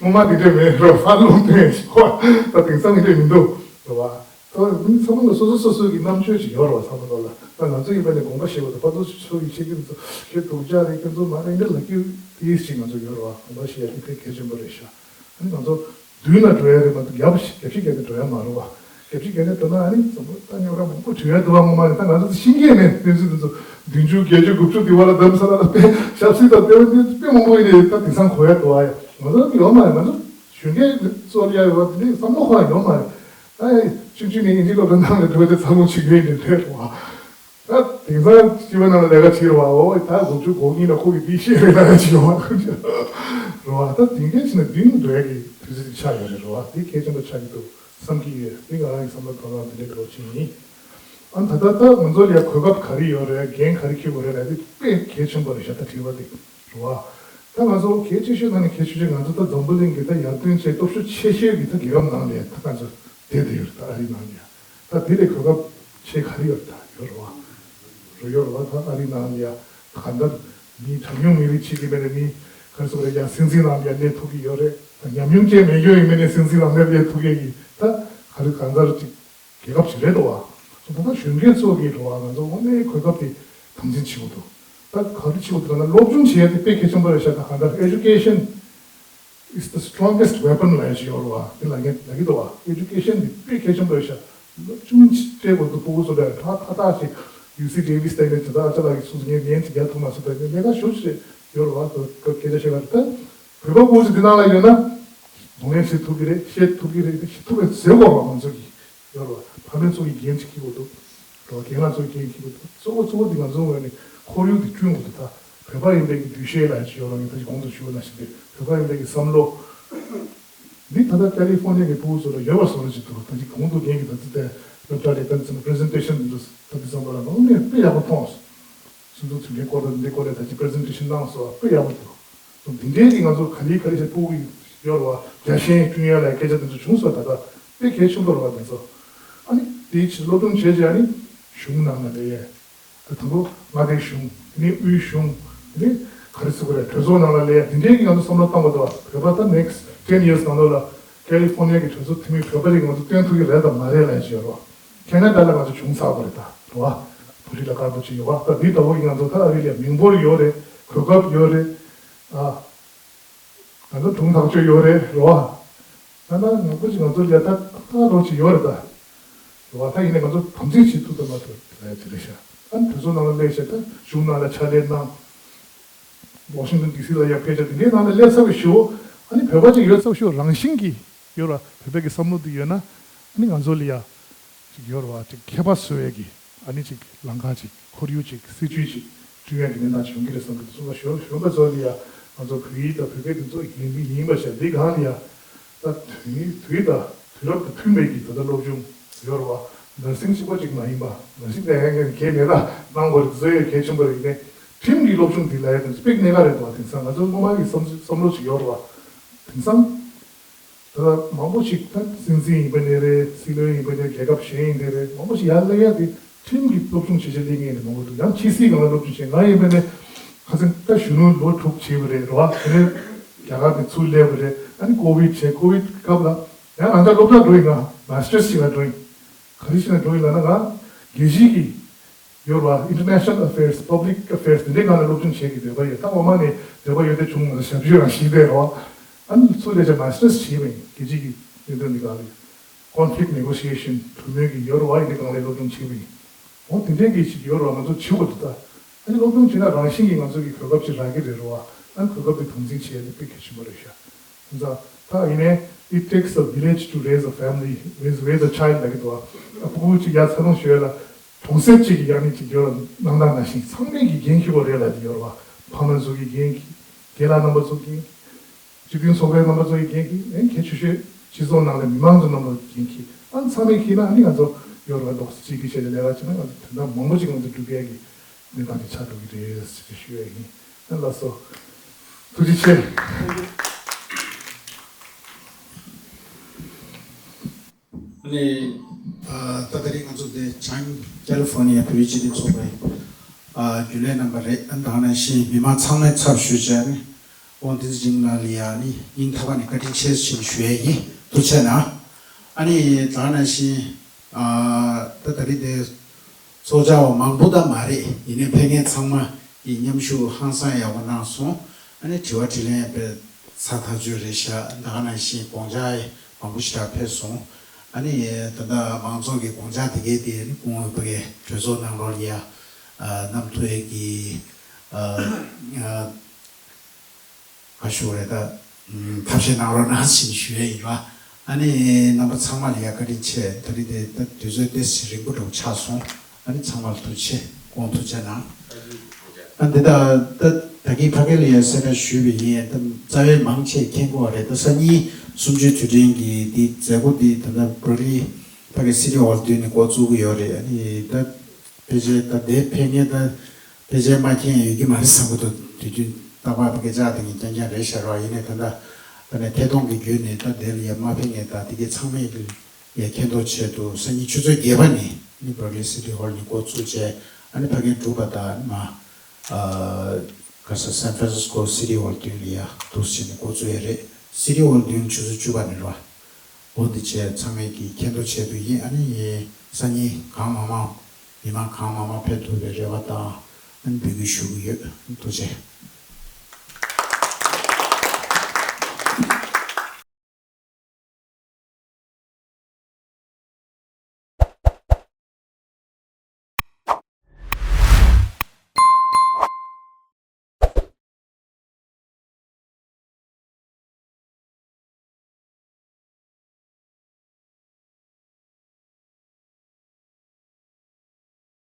སྔོན་མ་འདི་འདྲ་མེད་རེད་བ། ཧྥ་ལུང་སྟོན་ཞིག་བ། ད་དེང་སང་འདི་འདྲ་མི་འདུག་རེད་བ། ད་མི་ཚང་མ་ལ་སོ་སོ་སོ་སོ་གི་རྣམ་དཔྱོད་ཅིག་ཡོད་རེད་བ། ཚང་མ་ལ་ལ་ད་ང་ཚོ་ཡིན་པ་ནས་དགོངས་པ་བཞེས་པ་དང་། ཕར་ཚུར་ཚུར་གི་ཆེད་ཀྱི་ཚོ་ཁྱོད་སྡུག་ཅག་རེད། ཁྱོད་ཚོ་མ་རེད། འདི་ལ་ཀྱི་དེ་ཞིག་ང་ཚོ་ཡོད་རེད་བ། དགོངས་པ་བཞེས་ཡ་དེ་དཔེ་གལ་ཆེན་པོ་རེད་ཤག་ཨ་ནི་ང་ཚོ་མདུན་ལ་འགྲོ་ཡ་རེད་མ་གཏོགས་རྒྱབ་རྒྱབ་ཤིག་རྒྱབ་ནས་འགྲོ་ཡ་མ་རེད་བ། རྒྱབ་ཤིག་རྒྱབ་ནས་འགྲོ་ན་ཨ་ནི་ཙམ་པོ་ད་ཉོ་ར་མང་པོ་བྲོས་ཡ་འདུག་བ། ངོ་མ་ནས་ད་ང་ཚོ་ཤེས་ཀྱི་མེད། གནས་ཚུལ་དེ་ཚོ་བདུན་ཅུ་བརྒྱད་ཅུ་དགུ་བཅུ་དེ་བར་ལ་རྡ་རམ་ས་ལ་ལ་དཔེ་ཞབས་སྲིད་དང་ལྟེ་བ་འདི་དཔེ་མང་པོ་ཡིན་རེད། ད་དེང་སང་གོ་ཡ་འདུག་བ། ང་ཚོ་ཡོད་མ་རེད། ང་ཚོ་གཞོན་སྐྱེས་ཚོ་ལ་ཡ་ཡོད་བ། དེ་འདྲའི་བསམ་བློ་ཁོ་རང་ཡོད་མ་རེད། ད་ཆུང་ཆུང་ནས་དབྱིན་ཇི་སློབ་གྲྭ་ནང་ལ་འགྲོ་དེ་འཚར་ལོངས་བྱེད་མཁན་དེ་འདྲ་རེད་བ། ད་དེང་སང་སྤྱི་པའི་ནང་ལ་ལས་ཀ་བྱེད་རེད་བ། འོ་ད་དགུ་བཅུ་གོ་གཉིས་ལ་ཁོ་གི་འདི་ཤེས་རེད་ལ་བྱེད་བ་རེད་བ། ད་དེང་གལ་ཕྱིན་ན་མདུན་འགྲོ་ཡ་གི་དུས་ཚོད་ཅིག་ཆགས་ཡོད་རེད་རེད་བ། དེ་གལ་ཆེན་པོ་ཆགས་ཀྱི་འདུག་བསམ་གྱི་ཡོད། དེ་ང་རང་གི་བསམ་བློ་ཐོག་ལ་དེ་འདྲའི་འགྲོ་ཕྱིན་ཡིན། ཨ་ད་ད་ད་ང་ཚོ་ལ་ཡ་གོ་སྐབས་ག་རེ་ཡོད་རེད། འགན་ག་རེ་འཁྱེར་དགོས་རེད་ལབ་དེ་དཔེ་གལ་ཆེན་པོ་རེད་ཤག་ད་དྲི་བ་དེ་རེད་བ། ད་ང་ཚོ་གལ་ཆེ་ཤོས་ནང་ནས་གལ་ཆེ་ཤོས། ང་ཚོ་ད་འཛམ་བུ་གླིང་གི་ད་ཡར་ཐོན་ཆེ་སྟོབས་ཤུགས་ཆེ་ཤོས་ཀྱི་ད་རྒྱལ་ཁབ་ནང་ལ་ཡ་ད་ང་ཚོ་བསྡད་དེ་ཡོད་རེད། ད་ཨ་རིའི་ནང་ལ་ཡ། ད་དེ་ལས་གོ་སྐབས་ཆེ་ག་རེ་ཡོད་རེད། ད་ཡོད་རེད་བ། རེད་ཡོད་རེད་བ། ད་ཨ་རིའི་ནང་ལ་ཡ་གང་ལྟར་མི་གྲངས་ཉུང་མི་རིགས་ཅིག་གི་མེད་ནས་མི་ག་རེ་ཟེར་དགོས་རེད། ཡ་སྲིད་འཛིན་ནང་ལ་ཡ་སླེབས་ཐུབ་ཀྱི་ཡོད་རེད། ད་ཉམས་མྱོང་ཅན་མེད་མཁན་ཡིན་མིན་ནས་སྲིད་འཛིན་ནང་ལ་སླེབས་ཐུབ་མཁན་གྱི་ད་ག་རེ་གང་ལྟར་ཅིག་རྒྱལ་ཁབ་ཞིག་རེད་འདུག་བ། ད་ལྟ་གཞོན་སྐྱེས་ཚོ་གིས་འགྲོ་བ་ང་ཚོ་དངོས་གནས་གོ་སྐབས་དེ་དམ་འཛིན་བྱེད་དགོས་འདུག་ད་ག་རེ་བྱེད་དགོས་འདུག་ལབ་ན་སློབ་སྦྱོང་བྱེད་ཡ་དེ་དཔེ་གལ་ཆེན་པོ་རེད་ཤག་ད་གང་ལྟར་education is the strongest weapon ལབ་ཡ་ཞིག་ཡོད་རེད་བ། དེ་ལབ་མཁན་ལབ་ཀྱི་འདུག་བ། Education དེ་དཔེ་གལ་ཆེན་པོ་རེད་ཤག་སློབ་སྦྱོང་སྤྲད་དགོས་འདུག་ཕྲུ་གུ་ཚོ་ལ་ཡ་ཏག་ཏག་ཅིག་ཡུ་སི་ཌེ་ཝི་སི་དེ་ནས་དེ་དག་ཨ་ཅག་ལགས་ཀྱིས་གསུངས་སོང་། ངས་ཉན་ཅིག་རྒྱག་ཐུབ་མ་སོང་། ད་ངས་ལས་ཀ་ཞུ་ཞིག་ཡོད་རེད་བ། སྐབས་སྐད་ཆ་བཤད་པ་རེད། ད་བོད་པ་ཕྲུ་གུ་ཚོ་འདི་ནང་ལ་ཡོད་ན་གདོང་ལེན་བྱེད་ཐུབ་ཀྱི་རེད། བཤད་ཐུབ་ཀྱི་རེད། བཤད་ཐུབ་པའི་བཟོ་དགོས་རེད་བ། ང་ཚོ་གིས། ཡོད་རེད་བ། ཕ་མ་ཚོ་གིས་འགན་ཅིག་འཁྱེར་དགོས་འདུག་རེད་བ། རྒན་ལགས་ཚོ་གིས་འགན་འཁྱེར་དགོས་འདུག་གཙོ་བོ་གཙོ་བོ་འདི་ང་ཚོའི་ངོས་ནས་ཁོར་ཡུག་འདི་བསྐྲུན་དགོས་འདུག་ད་བོད་པ་ཡིན་པའི་གི་འདུ་ཤེས་ལབ་ཡ་ཅིག་ཡོད་རེད་བ། ངས་ད་ཅི་གོང་དུ་ཞུས་པ་ནང་བཞིན་དེ་བོད་པ་ཡིན་པའི་གི་བསམ་བློ་འདི་ད་ལྟ་ཀ་ལི་ཧྥོར་ནི་ཡ་གི་ཕྲུ་གུ་ཚོ་ལ་ཡོད་པ་བཟོ་འདྲ་ཅིག་འདུག་ད་ཅི་གོང་དུ་རྒན་གྱིས་ད་ཅི་དེ་སློབ་གྲྭ་ལ་ད་ཅི་ཙམ་པི་རི་ཛེན་ཊེ་ཤན་འདི་ཚོ་ད་ཅི་ཙམ་པ་ལ་ནང་ནས་དཔེ་ཡག་པོ་མཐོང་སོང་། སོ་སོ་ཚུལ་ཁྲིམས་སྐོར་དང་འདི་སྐོར་ལ་ད་ཅི་པི་རི་ཛེན་ཊེ་ཤན་གནང་སོང་། དཔེ་ཡག་པོ་འདུག་དེ་འདྲའི་གི་ང་ཚོ་ག་ལེ་ག་ལེ་བྱས་ཕྲུ་གུ་ཡོད་རེད་བ། རྒྱ་ཞེན་བསྐྲུན་ཡ་ལ་སྐད་ཆ་དེ་ཚོ་བྱུང་སོང་། ད་ལྟ་དཔེ་གལ་ཆེན་པོ་རེད་བ་དེ་ཚོ། ཨ་ནི་དེའི་ཕྱིར་སློབ་སྦྱོང་བྱས་རྗེས་ཨ་ནི་གཞུང་ནང་ལ་སླེབས་ཡས། ད་དང་པོ་མངའ་སྡེ་གཞུང་། དེ་ནས་དབུས་གཞུང་། དེ་ནས་ག་རེ་ཟེར་དགོས་རེད། གྲོས་ཚོགས་ནང་ལ་སླེབས་ཡས། དེ་འདྲའི་གི་ང་ཚོ་བསམ་བློ་བཏང་དགོས་འདུག་བ། བོད་པ་ད་next ten years ནང་ལོགས་ལ་ཀ་ལི་ཧྥོར་ནི་ཡ་གི་གྲོས་ཚོགས་འཐུས་མི་བོད་པ་ཅིག་ང་ཚོ་བཏོན་ཐུབ་ཀྱི་རེད་དམ་མ་རེད་ལབ་ཡ་ཅིག་ཡོད་རེད་བ། ཁེ་ན་ཌ་ལ་ང་ཚོ་བྱུང་ཚར་བ་རེད་ད། རེད་བ། བོད་རིགས་ལ་དཀར་པོ་ཅིག་ཡོད་བ། ད་འདི་ལྟ་བུ་གི་ང་ཚོ་ད་ཨ་རི་ལ་མི་འབོར་ཡོད་རེད། གོ་སྐབས་ཡོད་རེད། ཨ། ང་ཚོ་སྒྲུང་ཐག་གཅོད་ཡོད་རེད། རེད་བ། ད་ལྟ་ཡག་པོ་ཅིག་ང་ཚོ་ལ་ད་ད་རོགས་ཅིག་ཡོད་རེད་ད། རེད་བ། ད་ཡིན་ནའི་ང་ཚོ་དམ་འཛིན་བྱེད་ཐུབ་ཐུབ་མ་ཐུབ་ལ་དེ་རེད་ཤག་ཨ་ནི་གྲོས་ཚོགས་ནང་ལ་སླེབས་ཤག་ད་གཞུང་ནང་ལ་ཕྱག་ལས་གནང་། ཝ་ཤིང་ཊོན་ཌི་སི་ལ་ཡང་ཕེབས་ཤག་དེ་འདྲའི་ནང་ལ་སླེབས་ཚར་བའི་ཞུ། ཨ་ནི་བོད་པ་ཅིག་ཡོད་ཚར་བའི་ཞུ། རང་བཞིན་གྱིས་ཡོད་ར། བོད་པའི་གི་བསམ་བློ་འདི་ཡོད་ན་ཨ་ནི་ང་ཚོ་ལ་ཡ་ཅིག་ཡོད་ར་བ། ཅིག་མཁས་པ་བཟོ་ཡས་ཀྱི་ཨ་ནི་ཅིག་ལམ་ཁ་ཅིག་ཁོར་ཡུག་ཅིག་སྲིད་ཇུས་ཅིག་བསྐྲུན་ཡས་ཀྱི་གནས་སྟངས་ཅིག་ཡོང་གི་རེད་བསམ་གྱི་འདུག་གསུངས་པ་ཞོར་གཞོན་པ་ཚོ་ལ་ཡ་ང་ཚོ་བོད་ཡིག་དང་བོད་སྐད་འདི་ཚོ་ཡིན་ཡིན་པ་ཤག་འདི་སྒང་ལ་ཡ་ད་དུས་དུས་དང་ ཡུ་རོབ་དང་མཐུན་པའི་གི་ད་ལྟ་སློབ་སྦྱོང་ཡོད་རེད་བ། ནར་སིང་གཅིག་པ་གཅིག་མ་ཡིན་པ། ནར་སིང་དེ་ཡང་གལ་མེད་ད་གནང་དགོས་རེད། བཟོ་ཡོད་གལ་ཆེན་པོ་རེད། ཡིན་ནའི་ཁྲིམས་ཀྱི་སློབ་སྦྱོང་འདི་ལ་ཡ་དེ་ཚོ་དཔེ་གནད་འགག་རེད་འདུག་བ། དེང་སང་ང་ཚོ་སྔོན་མ་གི་བསམ་བསམ་བློ་ཅིག་ཡོད་རེད་བ། དེང་སང་ད་ལྟ་མང་པོ་ཞིག་ད་སྲིད་འཛིན་ཡིན་པ་ནས་རེད། སྲིད་བློན་ཡིན་པ་ནས་རེད། རྒྱལ་ཁབ་གཞན་ཡིན་ནའི་རེད། མང་པོ་ཞིག་ཡར་སླེབས་ཡ་དེ་ཁྲིམས་ཀྱི་སློབ་སྦྱོང་བྱེད་བྱེད་ལས་ངེས་ནས་མང་པོ་འདུག་ཡང་ཕྱི་སྲིད་སྒང་ལ་སློབ་སྦྱོང་བྱེད། ང་ཡིན་པ་ནས་ཁ་སང་ད་གཞོན་ནུ་ལོ་དྲུག་བྱས་པ་རེད་རེད་བ། དེ་ནས་རྒྱ་གར་ནས་ཚུར་སླེབས་པ་རེད། ཨ་ནི་ཀོ་བིད་བྱས། ཀོ་བིད་སྐབས་ལ་ཡང་ང་ད་སློབ་གྲྭ་འགྲོ་ཡིན། ང་མ་སི་ཊར་ཞིག་ལ་འགྲོ་ཡིན། ག་རེ་ཞིག་ལ་འགྲོ་ཡིན་ལབ་ན་ང་རྒྱལ་སྤྱིའི་གི་ཡོད་རེད་བ། International Affairs, Public Affairs དེ་འདྲའི་སྒང་ལ་སློབ་སྦྱོང་བྱེད་ཀྱི་འདོད་པ་ཡོད། ད་འོག་མ་ནས་འདོད་པ་ཡོད་དེ་བྱུང་། ང་ཞབས་ཞུ་རང་ཞིག་བསྡད་རེད་བ། ཨ་ནི་ཚུར་སླེབས་བྱས་མ་སི་ཊར་བྱས་པ་ཡིན། རྒྱལ་སྤྱིའི་གི་གནད་དོན་འདི་སྒང་ལ། Conflict Negotiation གྲོས་མོལ་གྱི་ཡོད་རེད་བ། ཡིན་དེ་སྒང་ལ་སློབ་སྦྱོང་བྱས་པ་ཡིན། འོ་དེ་འདྲའི་གི་ཞིག་ཡོད་རེད་བ། ང་ཚོ་བྱེད་དགོས་འདུག་ད་ཨ་ནི་སློབ་སྦྱོང་བྱས་ན་རང་བཞིན་གྱིས་ང་ཚོ་གི་གོ་སྐབས་ཅིག་རག་གི་རེད་རེད་བ། ཨ་ནི་གོ་སྐབས་དེ་དམ་འཛིན་བྱེད་ཡ་དེ་དཔེ་གལ་ཆེན་པོ་རེད་ཤག་དེ་ཚོ་ད་ཡིན་ནའི། It takes a village to raise a family, raise, raise a child ལབ་ཀྱི་འདུག་བ། ཨ་ཕྲུ་གུ་ཅིག་ཡར་འཚར་ལོངས་ཞུ་ཡ་ལ་གྲོང་གསེབ་ཅིག་གི་ཡང་ནི་ཅིག་ཡོད་ལ་གནང་སྟངས་ནང་བཞིན་ཚང་མས་ཀྱི་འགན་འཁྱེར་དགོས་རེད་ལབ་ཀྱི་ཡོད་རེད་བ། ཕ་མ་ཚོ་གི་འགན་འཁྱེར། རྒན་ལགས་རྣམ་པ་ཚོ་གི་སྤྱི་མཐུན་ཚོགས་པའི་རྣམ་པ་ཚོ་ཡི་འགན་འཁྱེར། ཨེ་གལ་ཆེ་ཤོས་སྤྱི་ཚོགས་ནང་ལ་མི་མང་ཚོ་རྣམ་པ་འགན་འཁྱེར། ཨ་ཚང་མས་འཁྱེར་ན་ཨ་ནི་ང་ཚོ་ཡོད་རེད་བ། རྡོག་རྩ་གཅིག་སྒྲིལ་བྱས་ནས་ལས་ཀ་བྱས་ན་ང་ཚོ་དོན་དག་མང་པོ་ཅིག་ང་ཚོ་སྒྲུབ་ཡས་ཀྱི་གནས་སྟངས་ཅིག་ཆགས་འགྲོ་གི་རེད་ཟེར་ཏེ་ཞུ་ཡས་ཡིན། ཨ་ལགས་སོ། ཐུགས་རྗེ་ཆེ། ཨ་ནི། ཨ་ད་ད་རེས་ང་ཚོ་འདི་བྱང་ཀེ་ལི་ཧྥོར་ནི་ཡ་བོད་རིགས་སྤྱི་མཐུན་ཚོགས་པའི་ཨ་རྒྱུན་ལས་རྣམ་པ་རེད། ཨ་ད་ག་ནང་བཞིན་མི་མང་ཚང་མའི་ཚབ་ཞུས་བྱས་ནས་དབང་བསྟན་འཛིན་ལགས་ལ་ཡ་ནི་སྙིང་ཐག་པ་ནས་བཀའ་དྲིན་ཆེ་ཞེས་ཞུ་ཡས་ཡིན། ཐུགས་རྗེ་གནང་། ཨ་ནི་ད་ག་ནང་བཞིན་ཨ་ད་ད་རེས་འདི་ཚོགས་བཅར་བ་མང་པོ་ད་མ་རེད། ཡིན་ནའི་ཕེབས་མཁན་ཚང་མ་གི་མཉམ་ཞུགས་ཧང་སང་ཡག་པོ་གནང་སོང་། ཨ་ནི་དྲི་བ་དྲིས་ལན་དཔེ་ཚགས་ཐག་ཆོད་རེད་ཤག་ད་ག་ནང་བཞིན་དགོངས་འཆར་མང་པོ་ཞིག་ཕེབས་སོང་། ཨ་ནི་ད་ལྟ་མང་ཚོགས་ཀྱི་དགོངས་འཆར་དེ་གའི་དེ་ནི་སྐུ་ངོ་ཕ་གིའི་གྲོས་ཚོགས་ནང་ལོགས་ལ་ཡ་ཨ་བསྣམས་ཐུབ་ཡས་ཀྱི་ཨ་ཨ་ག་ཞུ་རེད་ད། ཐབས་ཤེས་གནང་རོགས་གནང་ཞེས་ཞུ་ཡས་ཡིན་པ། ཨ་ནི་རྣམ་པ་ཚང་མ་ལ་ཡ་བཀའ་དྲིན་ཆེ། ད་རེས་དེ་ད་དུས་ཚོད་ཏོག་ཙམ་རིང་པོ་འདྲ་བོ་ཆགས་སོང་། ཨ་ནི་ཚང་མ་ལ་ཐུགས་རྗེ་ཆེ། སྐུ་ངོ་ཐུགས་རྗེ་གནང་། ཨ་འདི་ད་ད་ད་གིན་ཕ་གི་ལ་ཡ་གསལ་བསྒྲགས་ཞུས་པ་ཡིན། ད་རྩ་བའི་མང་ཆེ་མཁྱེན་གྱི་ཡོད་རེད། ད་སང་ཉིན་གསུམ་བཅུའི་དུས་དྲན་གྱི་འདི་མཛད་སྒོ་འདི་ད་ལྟ་བྷར་ལིན་ཕ་གི་སི་ཊི་ཧོལ་མདུན་ནས་འགོ་བཙུགས་ཀྱི་ཡོད་རེད། ཨ་ནི་ད་ཕལ་ཆེར་ད་འདིར་ཕེབས་མཁན་ད་ཕལ་ཆེར་མ་མཁྱེན་ཡོད་ཀྱི་མ་རེད་བསམ་གྱི་འདུག་དུས་རྒྱུན་རྟག་པར་ཕ་གི་བཅར་བསྡད་མཁན་རྐྱང་རྐྱང་རེད་ཤག་ར། ཡིན་ནའི་ད་ལྟ་ད་ནས་ཐད་གཏོང་གི་བརྒྱུད་ནས་ད་འདིར་ཡ་མ་ཕེབས་མཁན་ད་དེ་གའི་ཚང་མས་ཀྱི་ཡ་མཁྱེན་རྟོགས་ཆེད་དུ་སང་ཉིན་ཆུ་ཚོད་བརྒྱད་པ་ནས་ནི་བྷར་ལིན་སི་ཊི་ཧོལ་ནས་འགོ་བཙུགས་བྱས། ཨ་ནི་ཕ་གིར་འགྲུལ་པ་དང་མ་ཨ་ག་ས་སན་ཧྥ་རན་སིས་ཀོ་སི་ཊི་ཧོལ་མདུན་ལ་ཡ་འདུག་སེ་བྱས་ནས་འགོ་བཙུགས་ཡས་རེད། སི་ཊི་ཧོལ་མདུན་ཆུ་ཚོད་བཅུ་པ་ནས་ར། འོ་འདི་བྱས་ཚང་མས་ཀྱི་མཁྱེན་རྟོགས་ཆེད་དུ་ཡིན། ཨ་ནི་སང་ཉིན་གང་མང་མང་མི་མང་གང་མང་མང་ཕེབས་ཐུབ་པའི་རེ་བ་དང་ཨ་ནི་འབོད་སྐུལ་ཞུ་གི་ཡོད། ཐུགས་རྗེ་ཆེ།